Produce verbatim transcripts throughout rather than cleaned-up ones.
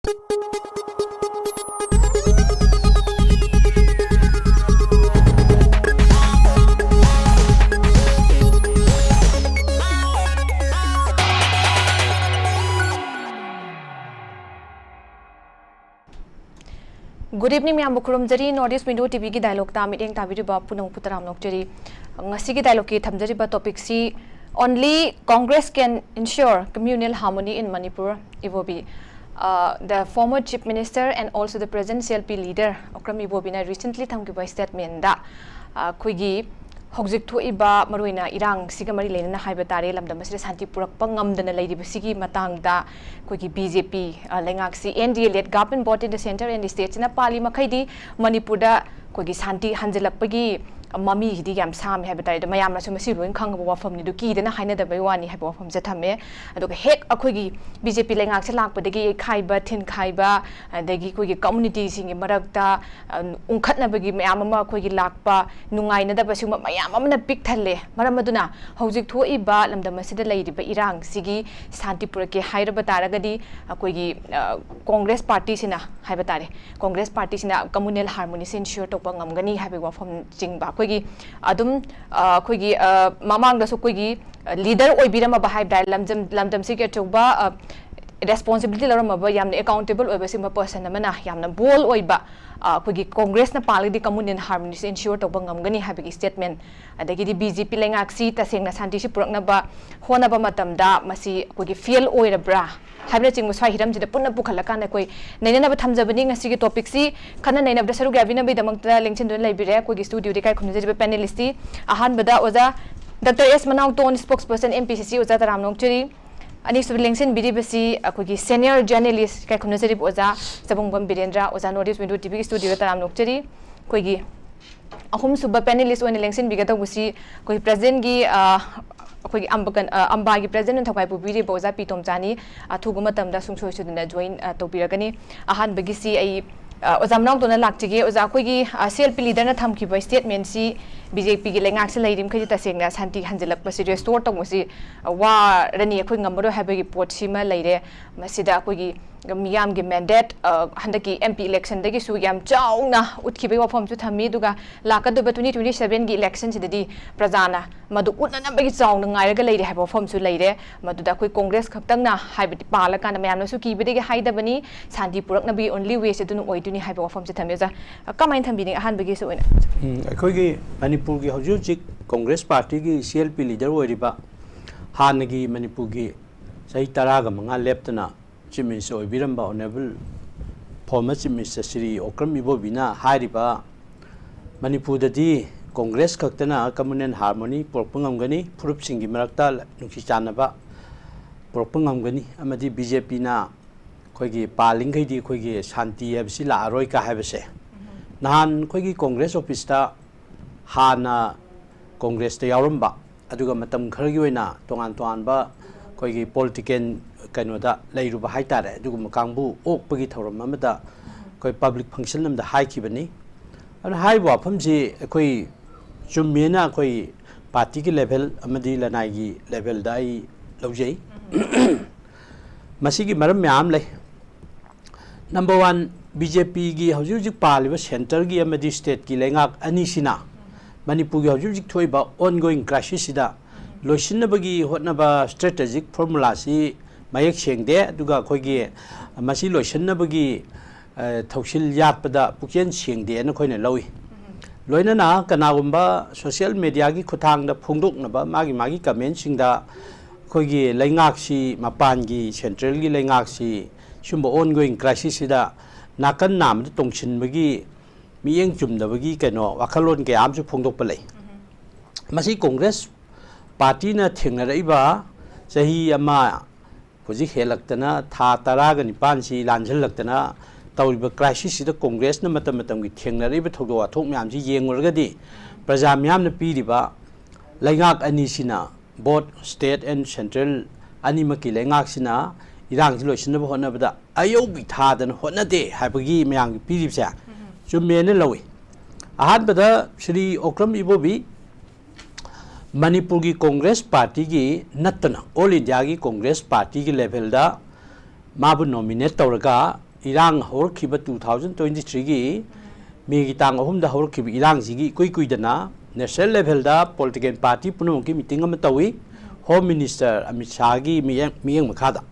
Good evening, ꯃꯌꯥꯝꯕꯨ ꯈꯨꯔꯨꯝꯖꯔꯤ꯫ North East Window ꯇꯤꯚꯤꯒꯤ ꯗꯥꯏꯂꯣꯛꯇ ꯃꯤꯠꯌꯦꯡ ꯇꯥꯕꯤꯔꯤꯕ ꯄꯨꯝꯅꯃꯛꯄꯨ ꯇꯔꯥꯝꯅ ꯑꯣꯛꯆꯔꯤ꯫ ꯉꯁꯤꯒꯤ ꯗꯥꯏꯂꯣꯛꯀꯤ ꯊꯝꯖꯔꯤꯕ ꯇꯣꯄꯤꯛꯁꯤ Only Congress can ensure communal harmony in Manipur, Ibobi. Uh, the former Chief Minister and also the present C L P leader Okram Ibobi ꯅ recently ꯊꯝꯈꯤꯕ statement ꯗ, ꯑ, ꯑꯩꯈꯣꯏꯒꯤ ꯍꯧꯖꯤꯛ ꯊꯣꯛꯏꯕ ꯃꯔꯨꯑꯣꯏꯅ ꯏꯔꯥꯡꯁꯤꯒ ꯃꯔꯤ ꯂꯩꯅꯅ ꯍꯥꯏꯕ ꯇꯥꯔꯦ, ꯂꯝꯗꯝ ꯑꯁꯤꯗ ꯁꯥꯟꯇꯤ ꯄꯨꯔꯛꯄ ꯉꯝꯗꯅ ꯂꯩꯔꯤꯕꯁꯤꯒꯤ ꯃꯇꯥꯡꯗ ꯑꯩꯈꯣꯏꯒꯤ B J P, ꯑ, ꯂꯩꯉꯥꯛꯁꯤ, N D A led government both in the centre and the state ꯁꯤꯅ ꯄꯥꯜꯂꯤ ꯃꯈꯩꯗꯤ ꯃꯅꯤꯄꯨꯔꯗ ꯑꯩꯈꯣꯏꯒꯤ ꯁꯥꯟꯇꯤ ꯍꯟꯖꯤꯜꯂꯛꯄꯒꯤ ꯃꯃꯤꯁꯤꯗꯤ ꯌꯥꯝ ꯁꯥꯝꯃꯦ ꯍꯥꯏꯕ ꯇꯥꯔꯦ꯫ ꯑꯗꯣ ꯃꯌꯥꯝꯅꯁꯨ ꯃꯁꯤ ꯂꯣꯏ ꯈꯪꯉꯕ ꯋꯥꯐꯝꯅꯤ, ꯑꯗꯨ ꯀꯤꯗꯅ ꯍꯥꯏꯅꯗꯕꯩ ꯋꯥꯅꯤ ꯍꯥꯏꯕ ꯋꯥꯐꯝꯁꯦ ꯊꯝꯃꯦ꯫ ꯑꯗꯨꯒ ꯍꯦꯛ ꯑꯩꯈꯣꯏꯒꯤ B J P ꯂꯩꯉꯥꯛꯁꯦ ꯂꯥꯛꯄꯗꯒꯤ ꯌꯩꯈꯥꯏꯕ, ꯊꯤꯟꯈꯥꯏꯕ, ꯑꯗꯒꯤ ꯑꯩꯈꯣꯏꯒꯤ community ꯁꯤꯡꯒꯤ ꯃꯔꯛꯇ, ꯑ, ꯎꯪꯈꯠꯅꯕꯒꯤ ꯃꯌꯥꯝ ꯑꯃ ꯑꯩꯈꯣꯏꯒꯤ ꯂꯥꯛꯄ, ꯅꯨꯡꯉꯥꯏꯅꯗꯕ ꯁꯤꯒꯨꯝꯕ ꯃꯌꯥꯝ ꯑꯃꯅ ꯄꯤꯛ ꯊꯜꯂꯦ꯫ ꯃꯔꯝ ꯑꯗꯨꯅ ꯍꯧꯖꯤꯛ ꯊꯣꯛꯏꯕ ꯂꯝꯗꯝ ꯑꯁꯤꯗ ꯂꯩꯔꯤꯕ ꯏꯔꯥꯡꯁꯤꯒꯤ ꯁꯥꯟꯇꯤ ꯄꯨꯔꯛꯀꯦ ꯍꯥꯏꯔꯕ ꯇꯥꯔꯒꯗꯤ ꯑꯩꯈꯣꯏꯒꯤ, ꯑ, Congress party ꯁꯤꯅ ꯍꯥꯏꯕ ꯇꯥꯔꯦ, Congress party ꯁꯤꯅ communal harmony ꯁꯦ ensure ꯇꯧꯕ ꯉꯝꯒꯅꯤ ꯍꯥꯏꯕꯒꯤ ꯋꯥꯐꯝ ꯆꯤꯡꯕ꯫ ꯑꯩꯈꯣꯏꯒꯤ ꯑꯗꯨꯝ, ꯑ, ꯑꯩꯈꯣꯏꯒꯤ, ꯑ, ꯃꯃꯥꯡꯗꯁꯨ ꯑꯩꯈꯣꯏꯒꯤ, ꯑ, leader ꯑꯣꯏꯕꯤꯔꯝꯃꯕ ꯍꯥꯏꯕ ꯇꯥꯔꯦ, ꯂꯝꯗꯝ-, ꯂꯝꯗꯝꯁꯤꯒꯤ ꯑꯆꯧꯕ, ꯑ, responsibility ꯂꯧꯔꯝꯃꯕ, ꯌꯥꯝꯅ accountable ꯑꯣꯏꯕ ꯁꯤꯒꯨꯝꯕ person ꯑꯃꯅ ꯌꯥꯝꯅ bold ꯑꯣꯏꯕ, ꯑ, ꯑꯩꯈꯣꯏꯒꯤ Congress ꯅ ꯄꯥꯜꯂꯒꯗꯤ communal harmony ꯁꯦ ensure ꯇꯧꯕ ꯉꯝꯒꯅꯤ ꯍꯥꯏꯕꯒꯤ statement, ꯑꯗꯒꯤꯗꯤ B J P ꯂꯩꯉꯥꯛꯁꯤ ꯇꯁꯦꯡꯅ ꯁꯥꯟꯇꯤꯁꯤ ꯄꯨꯔꯛꯅꯕ ꯍꯣꯠꯅꯕ ꯃꯇꯝꯗ ꯃꯁꯤ ꯑꯩꯈꯣꯏꯒꯤ fail ꯑꯣꯏꯔꯕ꯭ꯔꯥ ꯍꯥꯏꯕꯅꯆꯤꯡꯕ ꯁ꯭ꯋꯥꯏ ꯍꯤꯔꯝꯁꯤꯗ ꯄꯨꯟꯅ ꯄꯨꯈꯠꯂꯀꯥꯟꯗ ꯑꯩꯈꯣꯏ ꯅꯩꯅꯅꯕ ꯊꯝꯖꯕꯅꯤ꯫ ꯉꯁꯤꯒꯤ topic ꯁꯤ ꯈꯟꯅ ꯅꯩꯅꯕꯗ ꯁꯔꯨꯛ ꯌꯥꯕꯤꯅꯕꯒꯤꯗꯃꯛꯇ ꯂꯦꯡꯁꯤꯟꯗꯨꯅ ꯂꯩꯕꯤꯔꯦ ꯑꯩꯈꯣꯏꯒꯤ studio ꯗ ꯏꯀꯥꯏ ꯈꯨꯝꯅꯖꯔꯤꯕ panelist ꯁꯤ꯫ ꯑꯍꯥꯟꯕꯗ ꯑꯣꯖꯥ Doctor S ꯃꯅꯥꯎꯇꯣꯟ, spokesperson M P C C, ꯑꯣꯖꯥ ꯇꯔꯥꯝꯅ ꯑꯣꯛꯆꯔꯤ꯫ ꯑꯅꯤꯁꯨꯕ ꯂꯦꯡꯁꯤꯟꯕꯤꯔꯤꯕꯁꯤ ꯑꯩꯈꯣꯏꯒꯤ senior journalist, ꯏꯀꯥꯏ ꯈꯨꯝꯅꯖꯔꯤꯕ ꯑꯣꯖꯥ ꯆꯕꯨꯡꯕꯝ ꯕꯤꯔꯦꯟꯗ꯭ꯔ꯫ ꯑꯣꯖꯥ North East Window ꯇꯤꯚꯤꯒꯤ studio ꯗ ꯇꯔꯥꯝꯅ ꯑꯣꯛꯆꯔꯤ꯫ ꯑꯩꯈꯣꯏꯒꯤ ꯑꯍꯨꯝꯁꯨꯕ panelist ꯑꯣꯏꯅ ꯂꯦꯡꯁꯤꯟꯕꯤꯒꯗꯧꯕꯁꯤ ꯑꯩꯈꯣꯏꯒꯤ president ꯒꯤ, ꯑ, ꯑꯩꯈꯣꯏꯒꯤ ꯑꯝꯕꯀꯟ-, ꯑ, ꯑꯝꯕꯥꯒꯤ president ꯑꯣꯏꯅ ꯊꯧꯒꯥꯏ ꯄꯨꯕꯤꯔꯤꯕ ꯑꯣꯖꯥ ꯄꯤ ꯇꯣꯝꯆꯥꯅꯤ ꯑꯊꯨꯕ ꯃꯇꯝꯗ ꯁꯨꯡꯁꯣꯏ ꯁꯣꯏꯗꯅ join, ꯑ, ꯇꯧꯕꯤꯔꯒꯅꯤ꯫ ꯑꯍꯥꯟꯕꯒꯤꯁꯤ ꯑꯩ, ꯑ, ꯑꯣꯖꯥ ꯃꯅꯥꯎꯇꯣꯟꯗ ꯂꯥꯛꯆꯒꯦ꯫ ꯑꯣꯖꯥ, ꯑꯩꯈꯣꯏꯒꯤ, ꯑ, C L P leader ꯅ ꯊꯝꯈꯤꯕ statement ꯁꯤ B J P ꯒꯤ ꯂꯩꯉꯥꯛꯁꯤ ꯂꯩꯔꯤ ꯃꯈꯩꯗꯤ ꯇꯁꯦꯡꯅ ꯁꯥꯟꯇꯤ ꯍꯟꯖꯤꯜꯂꯛꯄꯁꯤ restore ꯇꯧꯕꯁꯤ, ꯑ, ꯋꯥꯔꯅꯤ, ꯑꯩꯈꯣꯏ ꯉꯝꯃꯔꯣꯏ ꯍꯥꯏꯕꯒꯤ ꯄꯣꯠꯁꯤꯃ ꯂꯩꯔꯦ꯫ ꯃꯁꯤꯗ ꯑꯩꯈꯣꯏꯒꯤ ꯃꯤꯌꯥꯝꯒꯤ ꯃꯦꯟꯗꯦꯠ ꯍꯟꯗꯛꯀꯤ ꯑꯦꯝ ꯄꯤ ꯏꯂꯦꯛꯁꯟꯗꯒꯤꯁꯨ ꯌꯥꯝ ꯆꯥꯎꯅ ꯎꯠꯈꯤꯕꯒꯤ ꯋꯥꯐꯝꯁꯨ ꯊꯝꯃꯤ꯫ ꯑꯗꯨꯒ ꯂꯥꯛꯀꯗꯧꯕ ꯇ꯭ꯋꯦꯟꯇꯤ ꯇ꯭ꯋꯦꯟꯇꯤ ꯁꯕꯦꯟꯒꯤ ꯏꯂꯦꯛꯁꯟꯁꯤꯗꯗꯤ ꯄ꯭ꯔꯖꯥꯅ ꯃꯗꯨ ꯎꯠꯅꯅꯕꯒꯤ ꯆꯥꯎꯅ ꯉꯥꯏꯔꯒ ꯂꯩꯔꯦ ꯍꯥꯏꯕ ꯋꯥꯐꯝꯁꯨ ꯂꯩꯔꯦ꯫ ꯃꯗꯨꯗ ꯑꯩꯈꯣꯏ ꯀꯣꯡꯒ꯭ꯔꯦꯁ ꯈꯛꯇꯪꯅ, ꯍꯥꯏꯕꯗꯤ ꯄꯥꯜꯂꯀꯥꯟꯗ ꯃꯌꯥꯝꯅꯁꯨ ꯀꯤꯕꯗꯒꯤ ꯍꯥꯏꯗꯕꯅꯤ, ꯁꯥꯟꯇꯤ ꯄꯨꯔꯛꯅꯕꯒꯤ ꯑꯣꯟꯂꯤ ꯋꯦꯁꯦ ꯑꯗꯨꯅ ꯑꯣꯏꯗꯣꯏꯅꯤ ꯍꯥꯏꯕ ꯋꯥꯐꯝꯁꯦ ꯊꯝꯃꯤ꯫ ꯑꯣꯖꯥ, ꯀꯃꯥꯏꯅ ꯊꯝꯕꯤꯅꯤꯡꯉꯤ ꯑꯍꯥꯟꯕꯒꯤꯁꯨ ꯑꯣꯏꯅ? ꯎꯝ, ꯑꯩꯈꯣꯏꯒꯤ ꯃꯅꯤꯄꯨꯔꯒꯤ ꯍꯧꯖꯤꯛ ꯍꯧꯖꯤꯛ ꯀꯣꯡꯒ꯭ꯔꯦꯁ ꯄꯥꯔꯇꯤꯒꯤ ꯁꯤ ꯑꯦꯜ ꯄꯤ ꯂꯤꯗꯔ ꯑꯣꯏꯔꯤꯕ, ꯍꯥꯟꯅꯒꯤ ꯃꯅꯤꯄꯨꯔꯒꯤ ꯆꯍꯤ ꯇꯔꯥꯒ ꯃꯉꯥ ꯂꯦꯞꯇꯅ ꯆꯤꯐ ꯃꯤꯅꯤꯁꯇꯔ ꯑꯣꯏꯕꯤꯔꯝꯕ honourable former chief minister Shri Okram ꯏꯕꯣꯕꯤꯅ ꯍꯥꯏꯔꯤꯕ, ꯃꯅꯤꯄꯨꯔꯗꯗꯤ ꯀꯣꯡꯒ꯭ꯔꯦꯁ ꯈꯛꯇꯅ ꯀꯃꯟ ꯑꯦꯟ ꯍꯥꯔꯃꯣꯅꯤ ꯄꯨꯔꯛꯄ ꯉꯝꯒꯅꯤ, ꯐꯨꯔꯨꯞꯁꯤꯡꯒꯤ ꯃꯔꯛꯇ ꯅꯨꯡꯁꯤ ꯆꯥꯟꯅꯕ ꯄꯨꯔꯛꯄ ꯉꯝꯒꯅꯤ, ꯑꯃꯗꯤ ꯕꯤ ꯖꯦ ꯄꯤꯅ ꯑꯩꯈꯣꯏꯒꯤ ꯄꯥꯜꯂꯤꯈꯩꯗꯤ ꯑꯩꯈꯣꯏꯒꯤ ꯁꯥꯟꯇꯤ ꯍꯥꯏꯕꯁꯤ ꯂꯥꯛꯑꯔꯣꯏ ꯀ ꯍꯥꯏꯕꯁꯦ꯫ ꯅꯍꯥꯟ ꯑꯩꯈꯣꯏꯒꯤ ꯀꯣꯡꯒ꯭ꯔꯦꯁ ꯑꯣꯐꯤꯁꯇ ꯍꯥꯟꯅ ꯀꯣꯡꯒ꯭ꯔꯦꯁꯇ ꯌꯥꯎꯔꯝꯕ, ꯑꯗꯨꯒ ꯃꯇꯝ ꯈꯔꯒꯤ ꯑꯣꯏꯅ ꯇꯣꯉꯥꯟ ꯇꯣꯉꯥꯟꯕ ꯑꯩꯈꯣꯏꯒꯤ ꯄꯣꯂꯤꯇꯤꯀꯦꯜ ꯀꯩꯅꯣꯗ ꯂꯩꯔꯨꯕ ꯍꯥꯏ ꯇꯥꯔꯦ, ꯑꯗꯨꯒꯨꯝꯕ ꯀꯥꯡꯕꯨ ꯑꯣꯛꯄꯒꯤ ꯊꯧꯔꯝ ꯑꯃꯗ ꯑꯩꯈꯣꯏ ꯄꯕ꯭ꯂꯤꯛ ꯐꯪꯁꯟ ꯑꯃꯗ ꯍꯥꯏꯈꯤꯕꯅꯤ꯫ ꯑꯗꯨꯅ ꯍꯥꯏꯔꯤꯕ ꯋꯥꯐꯝꯁꯤ ꯑꯩꯈꯣꯏ ꯆꯨꯝꯃꯦꯅ ꯑꯩꯈꯣꯏ ꯄꯥꯔꯇꯤꯒꯤ ꯂꯦꯚꯦꯜ ꯑꯃꯗꯤ ꯂꯅꯥꯏꯒꯤ ꯂꯦꯚꯦꯜꯗ ꯑꯩ ꯂꯧꯖꯩ꯫ ꯃꯁꯤꯒꯤ ꯃꯔꯝ ꯃꯌꯥꯝ ꯂꯩ꯫ ꯅꯝꯕꯔ ꯋꯥꯟ, ꯕꯤ ꯖꯦ ꯄꯤꯒꯤ ꯍꯧꯖꯤꯛ ꯍꯧꯖꯤꯛ ꯄꯥꯜꯂꯤꯕ ꯁꯦꯟꯇꯔꯒꯤ ꯑꯃꯗꯤ ꯁ꯭ꯇꯦꯠꯀꯤ ꯂꯩꯉꯥꯛ ꯑꯅꯤꯁꯤꯅ ꯃꯅꯤꯄꯨꯔꯒꯤ ꯍꯧꯖꯤꯛ ꯍꯧꯖꯤꯛ ꯊꯣꯛꯏꯕ ꯑꯣꯟꯒꯣꯌꯤꯡ ꯀ꯭ꯔꯥꯏꯁꯤꯁꯁꯤꯗ ꯂꯣꯏꯁꯤꯟꯅꯕꯒꯤ ꯍꯣꯠꯅꯕ ꯁ꯭ꯇ꯭ꯔꯦꯇꯦꯖꯤꯛ ꯐꯣꯔꯃꯨꯂꯥꯁꯤ ꯃꯌꯦꯛ ꯁꯦꯡꯗꯦ꯫ ꯑꯗꯨꯒ ꯑꯩꯈꯣꯏꯒꯤ ꯃꯁꯤ ꯂꯣꯏꯁꯤꯟꯅꯕꯒꯤ, ꯑ, ꯊꯧꯁꯤꯜ ꯌꯥꯠꯄꯗ ꯄꯨꯛꯆꯦꯜ ꯁꯦꯡꯗꯦꯅ ꯑꯩꯈꯣꯏꯅ ꯂꯧꯏ꯫ ꯂꯣꯏꯅꯅ ꯀꯅꯥꯒꯨꯝꯕ ꯁꯣꯁꯤꯌꯦꯜ ꯃꯦꯗꯤꯌꯥꯒꯤ ꯈꯨꯠꯊꯥꯡꯗ ꯐꯣꯡꯗꯣꯛꯅꯕ ꯃꯥꯒꯤ ꯃꯥꯒꯤ ꯀꯃꯦꯟꯁꯤꯡꯗ ꯑꯩꯈꯣꯏꯒꯤ ꯂꯩꯉꯥꯛꯁꯤ, ꯃꯄꯥꯟꯒꯤ ꯁꯦꯟꯇ꯭ꯔꯦꯜꯒꯤ ꯂꯩꯉꯥꯛꯁꯤ ꯁꯨꯝꯕ ꯑꯣꯟꯒꯣꯌꯤꯡ ꯀ꯭ꯔꯥꯏꯁꯤꯁꯁꯤꯗ ꯅꯥꯀꯟ ꯅꯥꯝꯗ ꯇꯣꯡꯁꯤꯟꯕꯒꯤ, ꯃꯤꯠꯌꯦꯡ ꯆꯨꯝꯗꯕꯒꯤ ꯀꯩꯅꯣ ꯋꯥꯈꯜꯂꯣꯟ ꯀꯌꯥ ꯑꯃꯁꯨ ꯐꯣꯡꯗꯣꯛꯄ ꯂꯩ꯫ ꯃꯁꯤ ꯀꯣꯡꯒ꯭ꯔꯦꯁ ꯄꯥꯔꯇꯤꯅ ꯊꯦꯡꯅꯔꯛꯏꯕ ꯆꯍꯤ ꯑꯃ ꯍꯧꯖꯤꯛ ꯍꯦꯜꯂꯛꯇꯅ ꯊꯥ ꯇꯔꯥꯒ ꯅꯤꯄꯥꯟꯁꯤ ꯂꯥꯟꯁꯤꯜꯂꯛꯇꯅ ꯇꯧꯔꯤꯕ ꯀ꯭ꯔꯥꯏꯁꯤꯁꯁꯤꯗ ꯀꯣꯡꯒ꯭ꯔꯦꯁꯅ ꯃꯇꯝ ꯃꯇꯝꯒꯤ ꯊꯦꯡꯅꯔꯛꯏꯕ ꯊꯧꯗꯣꯛ ꯋꯥꯊꯣꯛ ꯃꯌꯥꯝꯁꯤ ꯌꯦꯡꯂꯨꯔꯒꯗꯤ ꯄ꯭ꯔꯖꯥ ꯃꯤꯌꯥꯝꯅ ꯄꯤꯔꯤꯕ ꯂꯩꯉꯥꯛ ꯑꯅꯤꯁꯤꯅ, both state and central ꯑꯅꯤꯃꯛꯀꯤ ꯂꯩꯉꯥꯛꯁꯤꯅ ꯏꯔꯥꯡꯁꯤ ꯂꯣꯏꯁꯤꯟꯅꯕ ꯍꯣꯠꯅꯕꯗ ꯑꯌꯧꯕꯤ ꯊꯥꯗꯅ ꯍꯣꯠꯅꯗꯦ ꯍꯥꯏꯕꯒꯤ ꯃꯌꯥꯝꯒꯤ ꯄꯤꯔꯤꯕꯁꯦ ꯆꯨꯝꯃꯦꯅ ꯂꯧꯏ꯫ ꯑꯍꯥꯟꯕꯗ ꯁ꯭ꯔꯤ ꯑꯣꯀ꯭ꯔꯝ ꯏꯕꯣꯕꯤ ꯃꯅꯤꯄꯨꯔꯒꯤ ꯀꯣꯡꯒ꯭ꯔꯦꯁ ꯄꯥꯔꯇꯤꯒꯤ ꯅꯠꯇꯅ ꯑꯣꯜ ꯏꯟꯗꯤꯌꯥꯒꯤ ꯀꯣꯡꯒ꯭ꯔꯦꯁ ꯄꯥꯔꯇꯤꯒꯤ ꯂꯦꯚꯦꯜꯗ ꯃꯥꯕꯨ ꯅꯣꯃꯤꯅꯦꯠ ꯇꯧꯔꯒ ꯏꯔꯥꯡ ꯍꯧꯔꯛꯈꯤꯕ ꯇꯨ ꯊꯥꯎꯖꯟ ꯇ꯭ꯋꯦꯟꯇꯤ ꯊ꯭ꯔꯤꯒꯤ ꯃꯦꯒꯤ ꯇꯥꯡ ꯑꯍꯨꯝꯗ ꯍꯧꯔꯛꯈꯤꯕ ꯏꯔꯥꯡꯁꯤꯒꯤ ꯏꯀꯨꯏ ꯀꯨꯏꯗꯅ ꯅꯦꯁꯅꯦꯜ ꯂꯦꯚꯦꯜꯗ ꯄꯣꯂꯤꯇꯤꯀꯦꯜ ꯄꯥꯔꯇꯤ ꯄꯨꯝꯅꯃꯛꯀꯤ ꯃꯤꯇꯤꯡ ꯑꯃ ꯇꯧꯏ, ꯍꯣꯝ ꯃꯤꯅꯤꯁꯇꯔ ꯑꯃꯤꯠ ꯁꯥꯍꯒꯤ ꯃꯤꯠꯌꯦꯡ ꯃꯤꯠꯌꯦꯡ ꯃꯈꯥꯗ꯫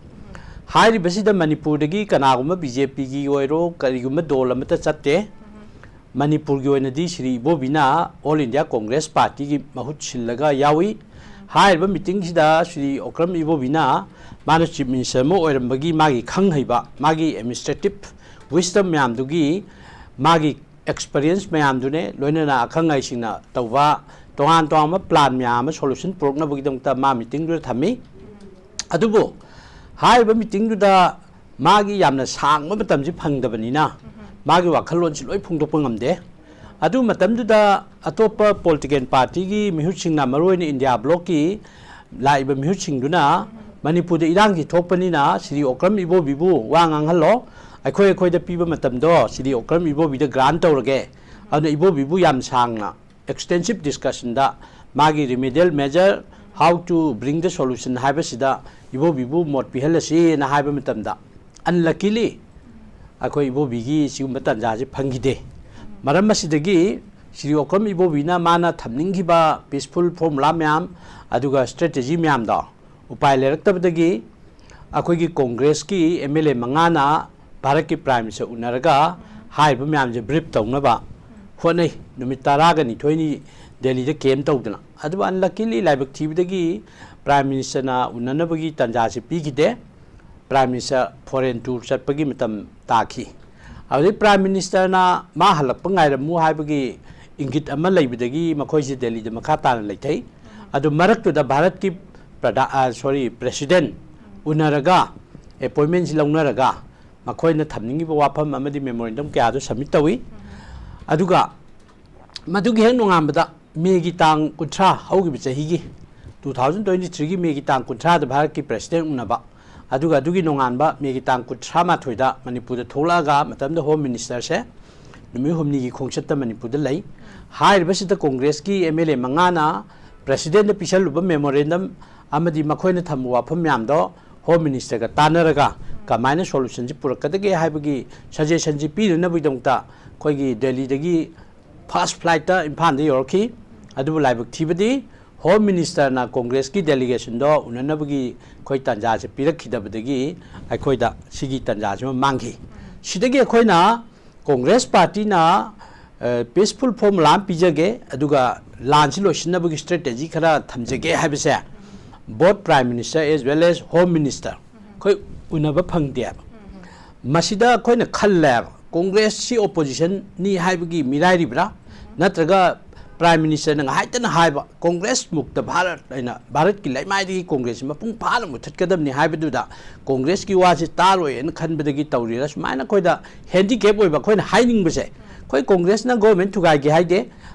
ꯍꯥꯏꯔꯤꯕꯁꯤꯗ ꯃꯅꯤꯄꯨꯔꯗꯒꯤ ꯀꯅꯥꯒꯨꯝꯕ ꯕꯤ ꯖꯦ ꯄꯤꯒꯤ ꯑꯣꯏꯔꯣ ꯀꯔꯤꯒꯨꯝꯕ ꯗꯣꯜ ꯑꯃꯠꯇ ꯆꯠꯇꯦ꯫ ꯃꯅꯤꯄꯨꯔꯒꯤ ꯑꯣꯏꯅꯗꯤ ꯁ꯭ꯔꯤ ꯏꯕꯣꯕꯤꯅ ꯑꯣꯜ ꯏꯟꯗꯤꯌꯥ ꯀꯣꯡꯒ꯭ꯔꯦꯁ ꯄꯥꯔꯇꯤꯒꯤ ꯃꯍꯨꯠ ꯁꯤꯜꯂꯒ ꯌꯥꯎꯏ꯫ ꯍꯥꯏꯔꯤꯕ ꯃꯤꯇꯤꯡꯁꯤꯗ ꯁ꯭ꯔꯤ ꯑꯣꯀ꯭ꯔꯝ ꯏꯕꯣꯕꯤꯅ ꯃꯥꯅ ꯆꯤꯐ ꯃꯤꯅꯤꯁꯇꯔ ꯑꯃ ꯑꯣꯏꯔꯝꯕꯒꯤ ꯃꯥꯒꯤ ꯈꯪ ꯍꯩꯕ, ꯃꯥꯒꯤ ꯑꯦꯗꯃꯤꯅꯤꯁꯇ꯭ꯔꯦꯇꯤꯞ ꯋꯤꯁꯇꯝ ꯃꯌꯥꯝꯗꯨꯒꯤ, ꯃꯥꯒꯤ ꯑꯦꯛꯁꯄꯔꯤꯌꯦꯟꯁ ꯃꯌꯥꯝꯗꯨꯅꯦ, ꯂꯣꯏꯅꯅ ꯑꯈꯪ ꯑꯍꯩꯁꯤꯡꯅ ꯇꯧꯕ ꯇꯣꯉꯥꯟ ꯇꯣꯉꯥꯟꯕ ꯄ꯭ꯂꯥꯟ ꯃꯌꯥꯝ ꯑꯃ ꯁꯣꯂꯨꯁꯟ ꯄꯨꯔꯛꯅꯕꯒꯤꯗꯃꯛꯇ ꯃꯥ ꯃꯤꯇꯤꯡꯗꯨꯗ ꯊꯝꯃꯤ꯫ ꯑꯗꯨꯕꯨ ꯍꯥꯏꯔꯤꯕ ꯃꯤꯇꯤꯡꯗꯨꯗ ꯃꯥꯒꯤ ꯌꯥꯝꯅ ꯁꯥꯡꯕ ꯃꯇꯝꯁꯤ ꯐꯪꯗꯕꯅꯤꯅ ꯃꯥꯒꯤ ꯋꯥꯈꯜꯂꯣꯟꯁꯤ ꯂꯣꯏ ꯐꯣꯡꯗꯣꯛꯄ ꯉꯝꯗꯦ꯫ ꯑꯗꯨ ꯃꯇꯝꯗꯨꯗ ꯑꯇꯣꯞꯄ ꯄꯣꯂꯤꯇꯤꯀꯦꯜ ꯄꯥꯔꯇꯤꯒꯤ ꯃꯤꯍꯨꯠꯁꯤꯡꯅ, ꯃꯔꯨꯑꯣꯏꯅ ꯏꯟꯗꯤꯌꯥ ꯕ꯭ꯂꯣꯛꯀꯤ ꯂꯥꯛꯏꯕ ꯃꯤꯍꯨꯠꯁꯤꯡꯗꯨꯅ, ꯃꯅꯤꯄꯨꯔꯗ ꯏꯔꯥꯡꯁꯤ ꯊꯣꯛꯄꯅꯤꯅ ꯁ꯭ꯔꯤ ꯑꯣꯀ꯭ꯔꯝ ꯏꯕꯣꯕꯤꯕꯨ ꯋꯥ ꯉꯥꯡꯍꯜꯂꯣ, ꯑꯩꯈꯣꯏ ꯑꯩꯈꯣꯏꯗ ꯄꯤꯕ ꯃꯇꯝꯗꯣ ꯁ꯭ꯔꯤ ꯑꯣꯀ꯭ꯔꯝ ꯏꯕꯣꯕꯤꯗ ꯒ꯭ꯔꯥꯟ ꯇꯧꯔꯒꯦ, ꯑꯗꯨꯅ ꯏꯕꯣꯕꯤꯕꯨ ꯌꯥꯝ ꯁꯥꯡꯅ ꯑꯦꯛꯁꯇꯦꯟꯁꯤꯞ ꯗꯤꯁꯀꯁꯟꯗ ꯃꯥꯒꯤ remedial measure, how to bring the solution ꯍꯥꯏꯕꯁꯤꯗ ꯏꯕꯣꯕꯤꯕꯨ ꯃꯣꯠ ꯄꯤꯍꯜꯂꯁꯤꯅ ꯍꯥꯏꯕ ꯃꯇꯝꯗ, ꯑꯟꯂꯛꯀꯤꯂꯤ ꯑꯩꯈꯣꯏ ꯏꯕꯣꯕꯤꯒꯤ ꯁꯤꯒꯨꯝꯕ ꯇꯥꯟꯖꯥꯁꯤ ꯐꯪꯈꯤꯗꯦ꯫ ꯃꯔꯝ ꯑꯁꯤꯗꯒꯤ ꯁ꯭ꯔꯤ ꯑꯣꯀ꯭ꯔꯝ ꯏꯕꯣꯕꯤꯅ ꯃꯥꯅ ꯊꯝꯅꯤꯡꯈꯤꯕ ꯄꯤꯁꯐꯨꯜ ꯐꯣꯔꯃꯨꯂꯥ ꯃꯌꯥꯝ, ꯑꯗꯨꯒ ꯁ꯭ꯇ꯭ꯔꯦꯇꯦꯖꯤ ꯃꯌꯥꯝꯗꯣ ꯎꯄꯥꯏ ꯂꯩꯔꯛꯇꯕꯗꯒꯤ ꯑꯩꯈꯣꯏꯒꯤ ꯀꯣꯡꯒ꯭ꯔꯦꯁꯀꯤ ꯑꯦꯝ ꯑꯦꯜ ꯑꯦ ꯃꯉꯥꯅ ꯚꯥꯔꯠꯀꯤ ꯄ꯭ꯔꯥꯏꯝ ꯃꯤꯅꯤꯁꯇꯔ ꯎꯅꯔꯒ ꯍꯥꯏꯔꯤꯕ ꯃꯌꯥꯝꯁꯦ ꯕ꯭ꯔꯤꯐ ꯇꯧꯅꯕ ꯍꯣꯠꯅꯩ꯫ ꯅꯨꯃꯤꯠ ꯇꯔꯥꯒ ꯅꯤꯊꯣꯏꯅꯤ ꯗꯦꯜꯂꯤꯗ ꯀꯦꯝ ꯇꯧꯗꯅ꯫ ꯑꯗꯨꯕꯨ ꯑꯟꯂꯛꯀꯤꯂꯤ ꯂꯥꯏꯕꯛ ꯊꯤꯕꯗꯒꯤ ꯄ꯭ꯔꯥꯏꯝ ꯃꯤꯅꯤꯁꯇꯔꯅ ꯎꯅꯅꯕꯒꯤ ꯇꯥꯟꯖꯥꯁꯤ ꯄꯤꯈꯤꯗꯦ꯫ ꯄ꯭ꯔꯥꯏꯝ ꯃꯤꯅꯤꯁꯇꯔ ꯐꯣꯔꯦꯟ ꯇꯨꯔ ꯆꯠꯄꯒꯤ ꯃꯇꯝ ꯇꯥꯈꯤ꯫ ꯑꯗꯨꯗꯩ ꯄ꯭ꯔꯥꯏꯝ ꯃꯤꯅꯤꯁꯇꯔꯅ ꯃꯥ ꯍꯜꯂꯛꯄ ꯉꯥꯏꯔꯝꯃꯨ ꯍꯥꯏꯕꯒꯤ ꯏꯪꯒꯤꯠ ꯑꯃ ꯂꯩꯕꯗꯒꯤ ꯃꯈꯣꯏꯁꯦ ꯗꯦꯜꯂꯤꯗ ꯃꯈꯥ ꯇꯥꯅ ꯂꯩꯊꯩ꯫ ꯑꯗꯨ ꯃꯔꯛꯇꯨꯗ ꯚꯥꯔꯠꯀꯤ ꯄ꯭ꯔꯙꯥ-, ꯑ, ꯁꯣꯔꯤ, ꯄ꯭ꯔꯦꯁꯤꯗꯦꯟ ꯎꯅꯔꯒ ꯑꯦꯄꯣꯏꯟꯃꯦꯟꯁꯤ ꯂꯧꯅꯔꯒ ꯃꯈꯣꯏꯅ ꯊꯝꯅꯤꯡꯉꯤꯕ ꯋꯥꯐꯝ ꯑꯃꯗꯤ ꯃꯦꯃꯣꯔꯦꯟꯗꯝ ꯀꯌꯥꯗꯨ ꯁꯕꯃꯤꯠ ꯇꯧꯏ꯫ ꯑꯗꯨꯒ ꯃꯗꯨꯒꯤ ꯍꯦꯛ ꯅꯣꯡꯉꯥꯟꯕꯗ ꯃꯦꯒꯤ ꯇꯥꯡ ꯀꯨꯟꯊ꯭ꯔꯥ ꯍꯧꯈꯤꯕ ꯆꯍꯤꯒꯤ, ꯇꯨ ꯊꯥꯎꯖꯟ ꯇ꯭ꯋꯦꯟꯇꯤ ꯊ꯭ꯔꯤꯒꯤ ꯃꯦꯒꯤ ꯇꯥꯡ ꯀꯨꯟꯊ꯭ꯔꯥꯗ ꯚꯥꯔꯠꯀꯤ ꯄ꯭ꯔꯦꯁꯤꯗꯦꯟ ꯎꯅꯕ, ꯑꯗꯨꯒ ꯑꯗꯨꯒꯤ ꯅꯣꯡꯉꯥꯟꯕ ꯃꯦꯒꯤ ꯇꯥꯡ ꯀꯨꯟꯊ꯭ꯔꯥ ꯃꯥꯊꯣꯏꯗ ꯃꯅꯤꯄꯨꯔꯗ ꯊꯣꯛꯂꯛꯑꯒ ꯃꯇꯝꯗ ꯍꯣꯝ ꯃꯤꯅꯤꯁꯇꯔꯁꯦ ꯅꯨꯃꯤꯠ ꯍꯨꯝꯅꯤꯒꯤ ꯈꯣꯡꯆꯠꯇ ꯃꯅꯤꯄꯨꯔꯗ ꯂꯩ꯫ ꯍꯥꯏꯔꯤꯕꯁꯤꯗ ꯀꯣꯡꯒ꯭ꯔꯦꯁꯀꯤ ꯑꯦꯝ ꯑꯦꯜ ꯑꯦ ꯃꯉꯥꯅ ꯄ꯭ꯔꯦꯁꯤꯗꯦꯟꯗ ꯄꯤꯁꯜꯂꯨꯕ ꯃꯦꯃꯣꯔꯦꯟꯗꯝ ꯑꯃꯗꯤ ꯃꯈꯣꯏꯅ ꯊꯝꯕ ꯋꯥꯐꯝ ꯃꯌꯥꯝꯗꯣ ꯍꯣꯝ ꯃꯤꯅꯤꯁꯇꯔꯒ ꯇꯥꯟꯅꯔꯒ ꯀꯃꯥꯏꯅ ꯁꯣꯂꯨꯁꯟꯁꯤ ꯄꯨꯔꯛꯀꯗꯒꯦ ꯍꯥꯏꯕꯒꯤ ꯁꯖꯦꯁꯟꯁꯤ ꯄꯤꯅꯅꯕꯒꯤꯗꯃꯛꯇ ꯑꯩꯈꯣꯏꯒꯤ ꯗꯦꯜꯂꯤꯗꯒꯤ ꯐꯥꯁ ꯐ꯭ꯂꯥꯏꯠꯇ ꯏꯝꯐꯥꯜꯗ ꯌꯧꯔꯛꯈꯤ꯫ ꯑꯗꯨꯕꯨ ꯂꯥꯏꯕꯛ ꯊꯤꯕꯗꯤ ꯍꯣꯝ ꯃꯤꯅꯤꯁꯇꯔꯅ ꯀꯣꯡꯒ꯭ꯔꯦꯁꯀꯤ ꯗꯦꯂꯤꯒꯦꯁꯟꯗꯣ ꯎꯅꯅꯕꯒꯤ ꯑꯩꯈꯣꯏ ꯇꯥꯟꯖꯥꯁꯦ ꯄꯤꯔꯛꯈꯤꯗꯕꯗꯒꯤ ꯑꯩꯈꯣꯏꯗ ꯁꯤꯒꯤ ꯇꯥꯟꯖꯥꯁꯤꯃ ꯃꯥꯡꯈꯤ꯫ ꯁꯤꯗꯒꯤ ꯑꯩꯈꯣꯏꯅ ꯀꯣꯡꯒ꯭ꯔꯦꯁ ꯄꯥꯔꯇꯤꯅ ꯄꯤꯁꯐꯨꯜ ꯐꯣꯔꯃꯨꯂꯥ ꯑꯃ ꯄꯤꯖꯒꯦ, ꯑꯗꯨꯒ ꯂꯥꯟꯁꯤ ꯂꯣꯏꯁꯤꯟꯅꯕꯒꯤ ꯁ꯭ꯇ꯭ꯔꯦꯇꯦꯖꯤ ꯈꯔ ꯊꯝꯖꯒꯦ ꯍꯥꯏꯕꯁꯦ both Prime Minister as well as Home Minister ꯑꯩꯈꯣꯏ ꯎꯅꯕ ꯐꯪꯗꯦꯕ꯫ ꯃꯁꯤꯗ ꯑꯩꯈꯣꯏꯅ ꯈꯜꯂꯦꯕ, ꯀꯣꯡꯒ꯭ꯔꯦꯁꯁꯤ ꯑꯣꯄꯣꯖꯤꯁꯟꯅꯤ ꯍꯥꯏꯕꯒꯤ ꯃꯤꯔꯥꯏꯔꯤꯕ꯭ꯔꯥ, ꯅꯠꯇ꯭ꯔꯒ ꯄ꯭ꯔꯥꯏꯝ ꯃꯤꯅꯤꯁꯇꯔꯅ ꯉꯥꯏꯍꯥꯛꯇꯅ ꯍꯥꯏꯕ ꯀꯣꯡꯒ꯭ꯔꯦꯁ ꯃꯨꯛꯇ ꯚꯥꯔꯠ ꯍꯥꯏꯅ ꯚꯥꯔꯠꯀꯤ ꯂꯩꯃꯥꯏꯗꯒꯤ ꯀꯣꯡꯒ꯭ꯔꯦꯁꯁꯤ ꯃꯄꯨꯡ ꯐꯥꯅ ꯃꯨꯊꯠꯀꯗꯕꯅꯤ ꯍꯥꯏꯕꯗꯨꯗ ꯀꯣꯡꯒ꯭ꯔꯦꯁꯀꯤ ꯋꯥꯁꯤ ꯇꯥꯔꯣꯏꯅ ꯈꯟꯕꯗꯒꯤ ꯇꯧꯔꯤꯔꯥ? ꯁꯨꯃꯥꯏꯅ ꯑꯩꯈꯣꯏꯗ ꯍꯦꯟꯗꯤꯀꯦꯞ ꯑꯣꯏꯕ ꯑꯩꯈꯣꯏꯅ ꯍꯥꯏꯅꯤꯡꯕꯁꯦ, ꯑꯩꯈꯣꯏ ꯀꯣꯡꯒ꯭ꯔꯦꯁꯅ ꯒꯣꯔꯃꯦꯟ ꯊꯨꯒꯥꯏꯒꯦ ꯍꯥꯏꯗꯦ,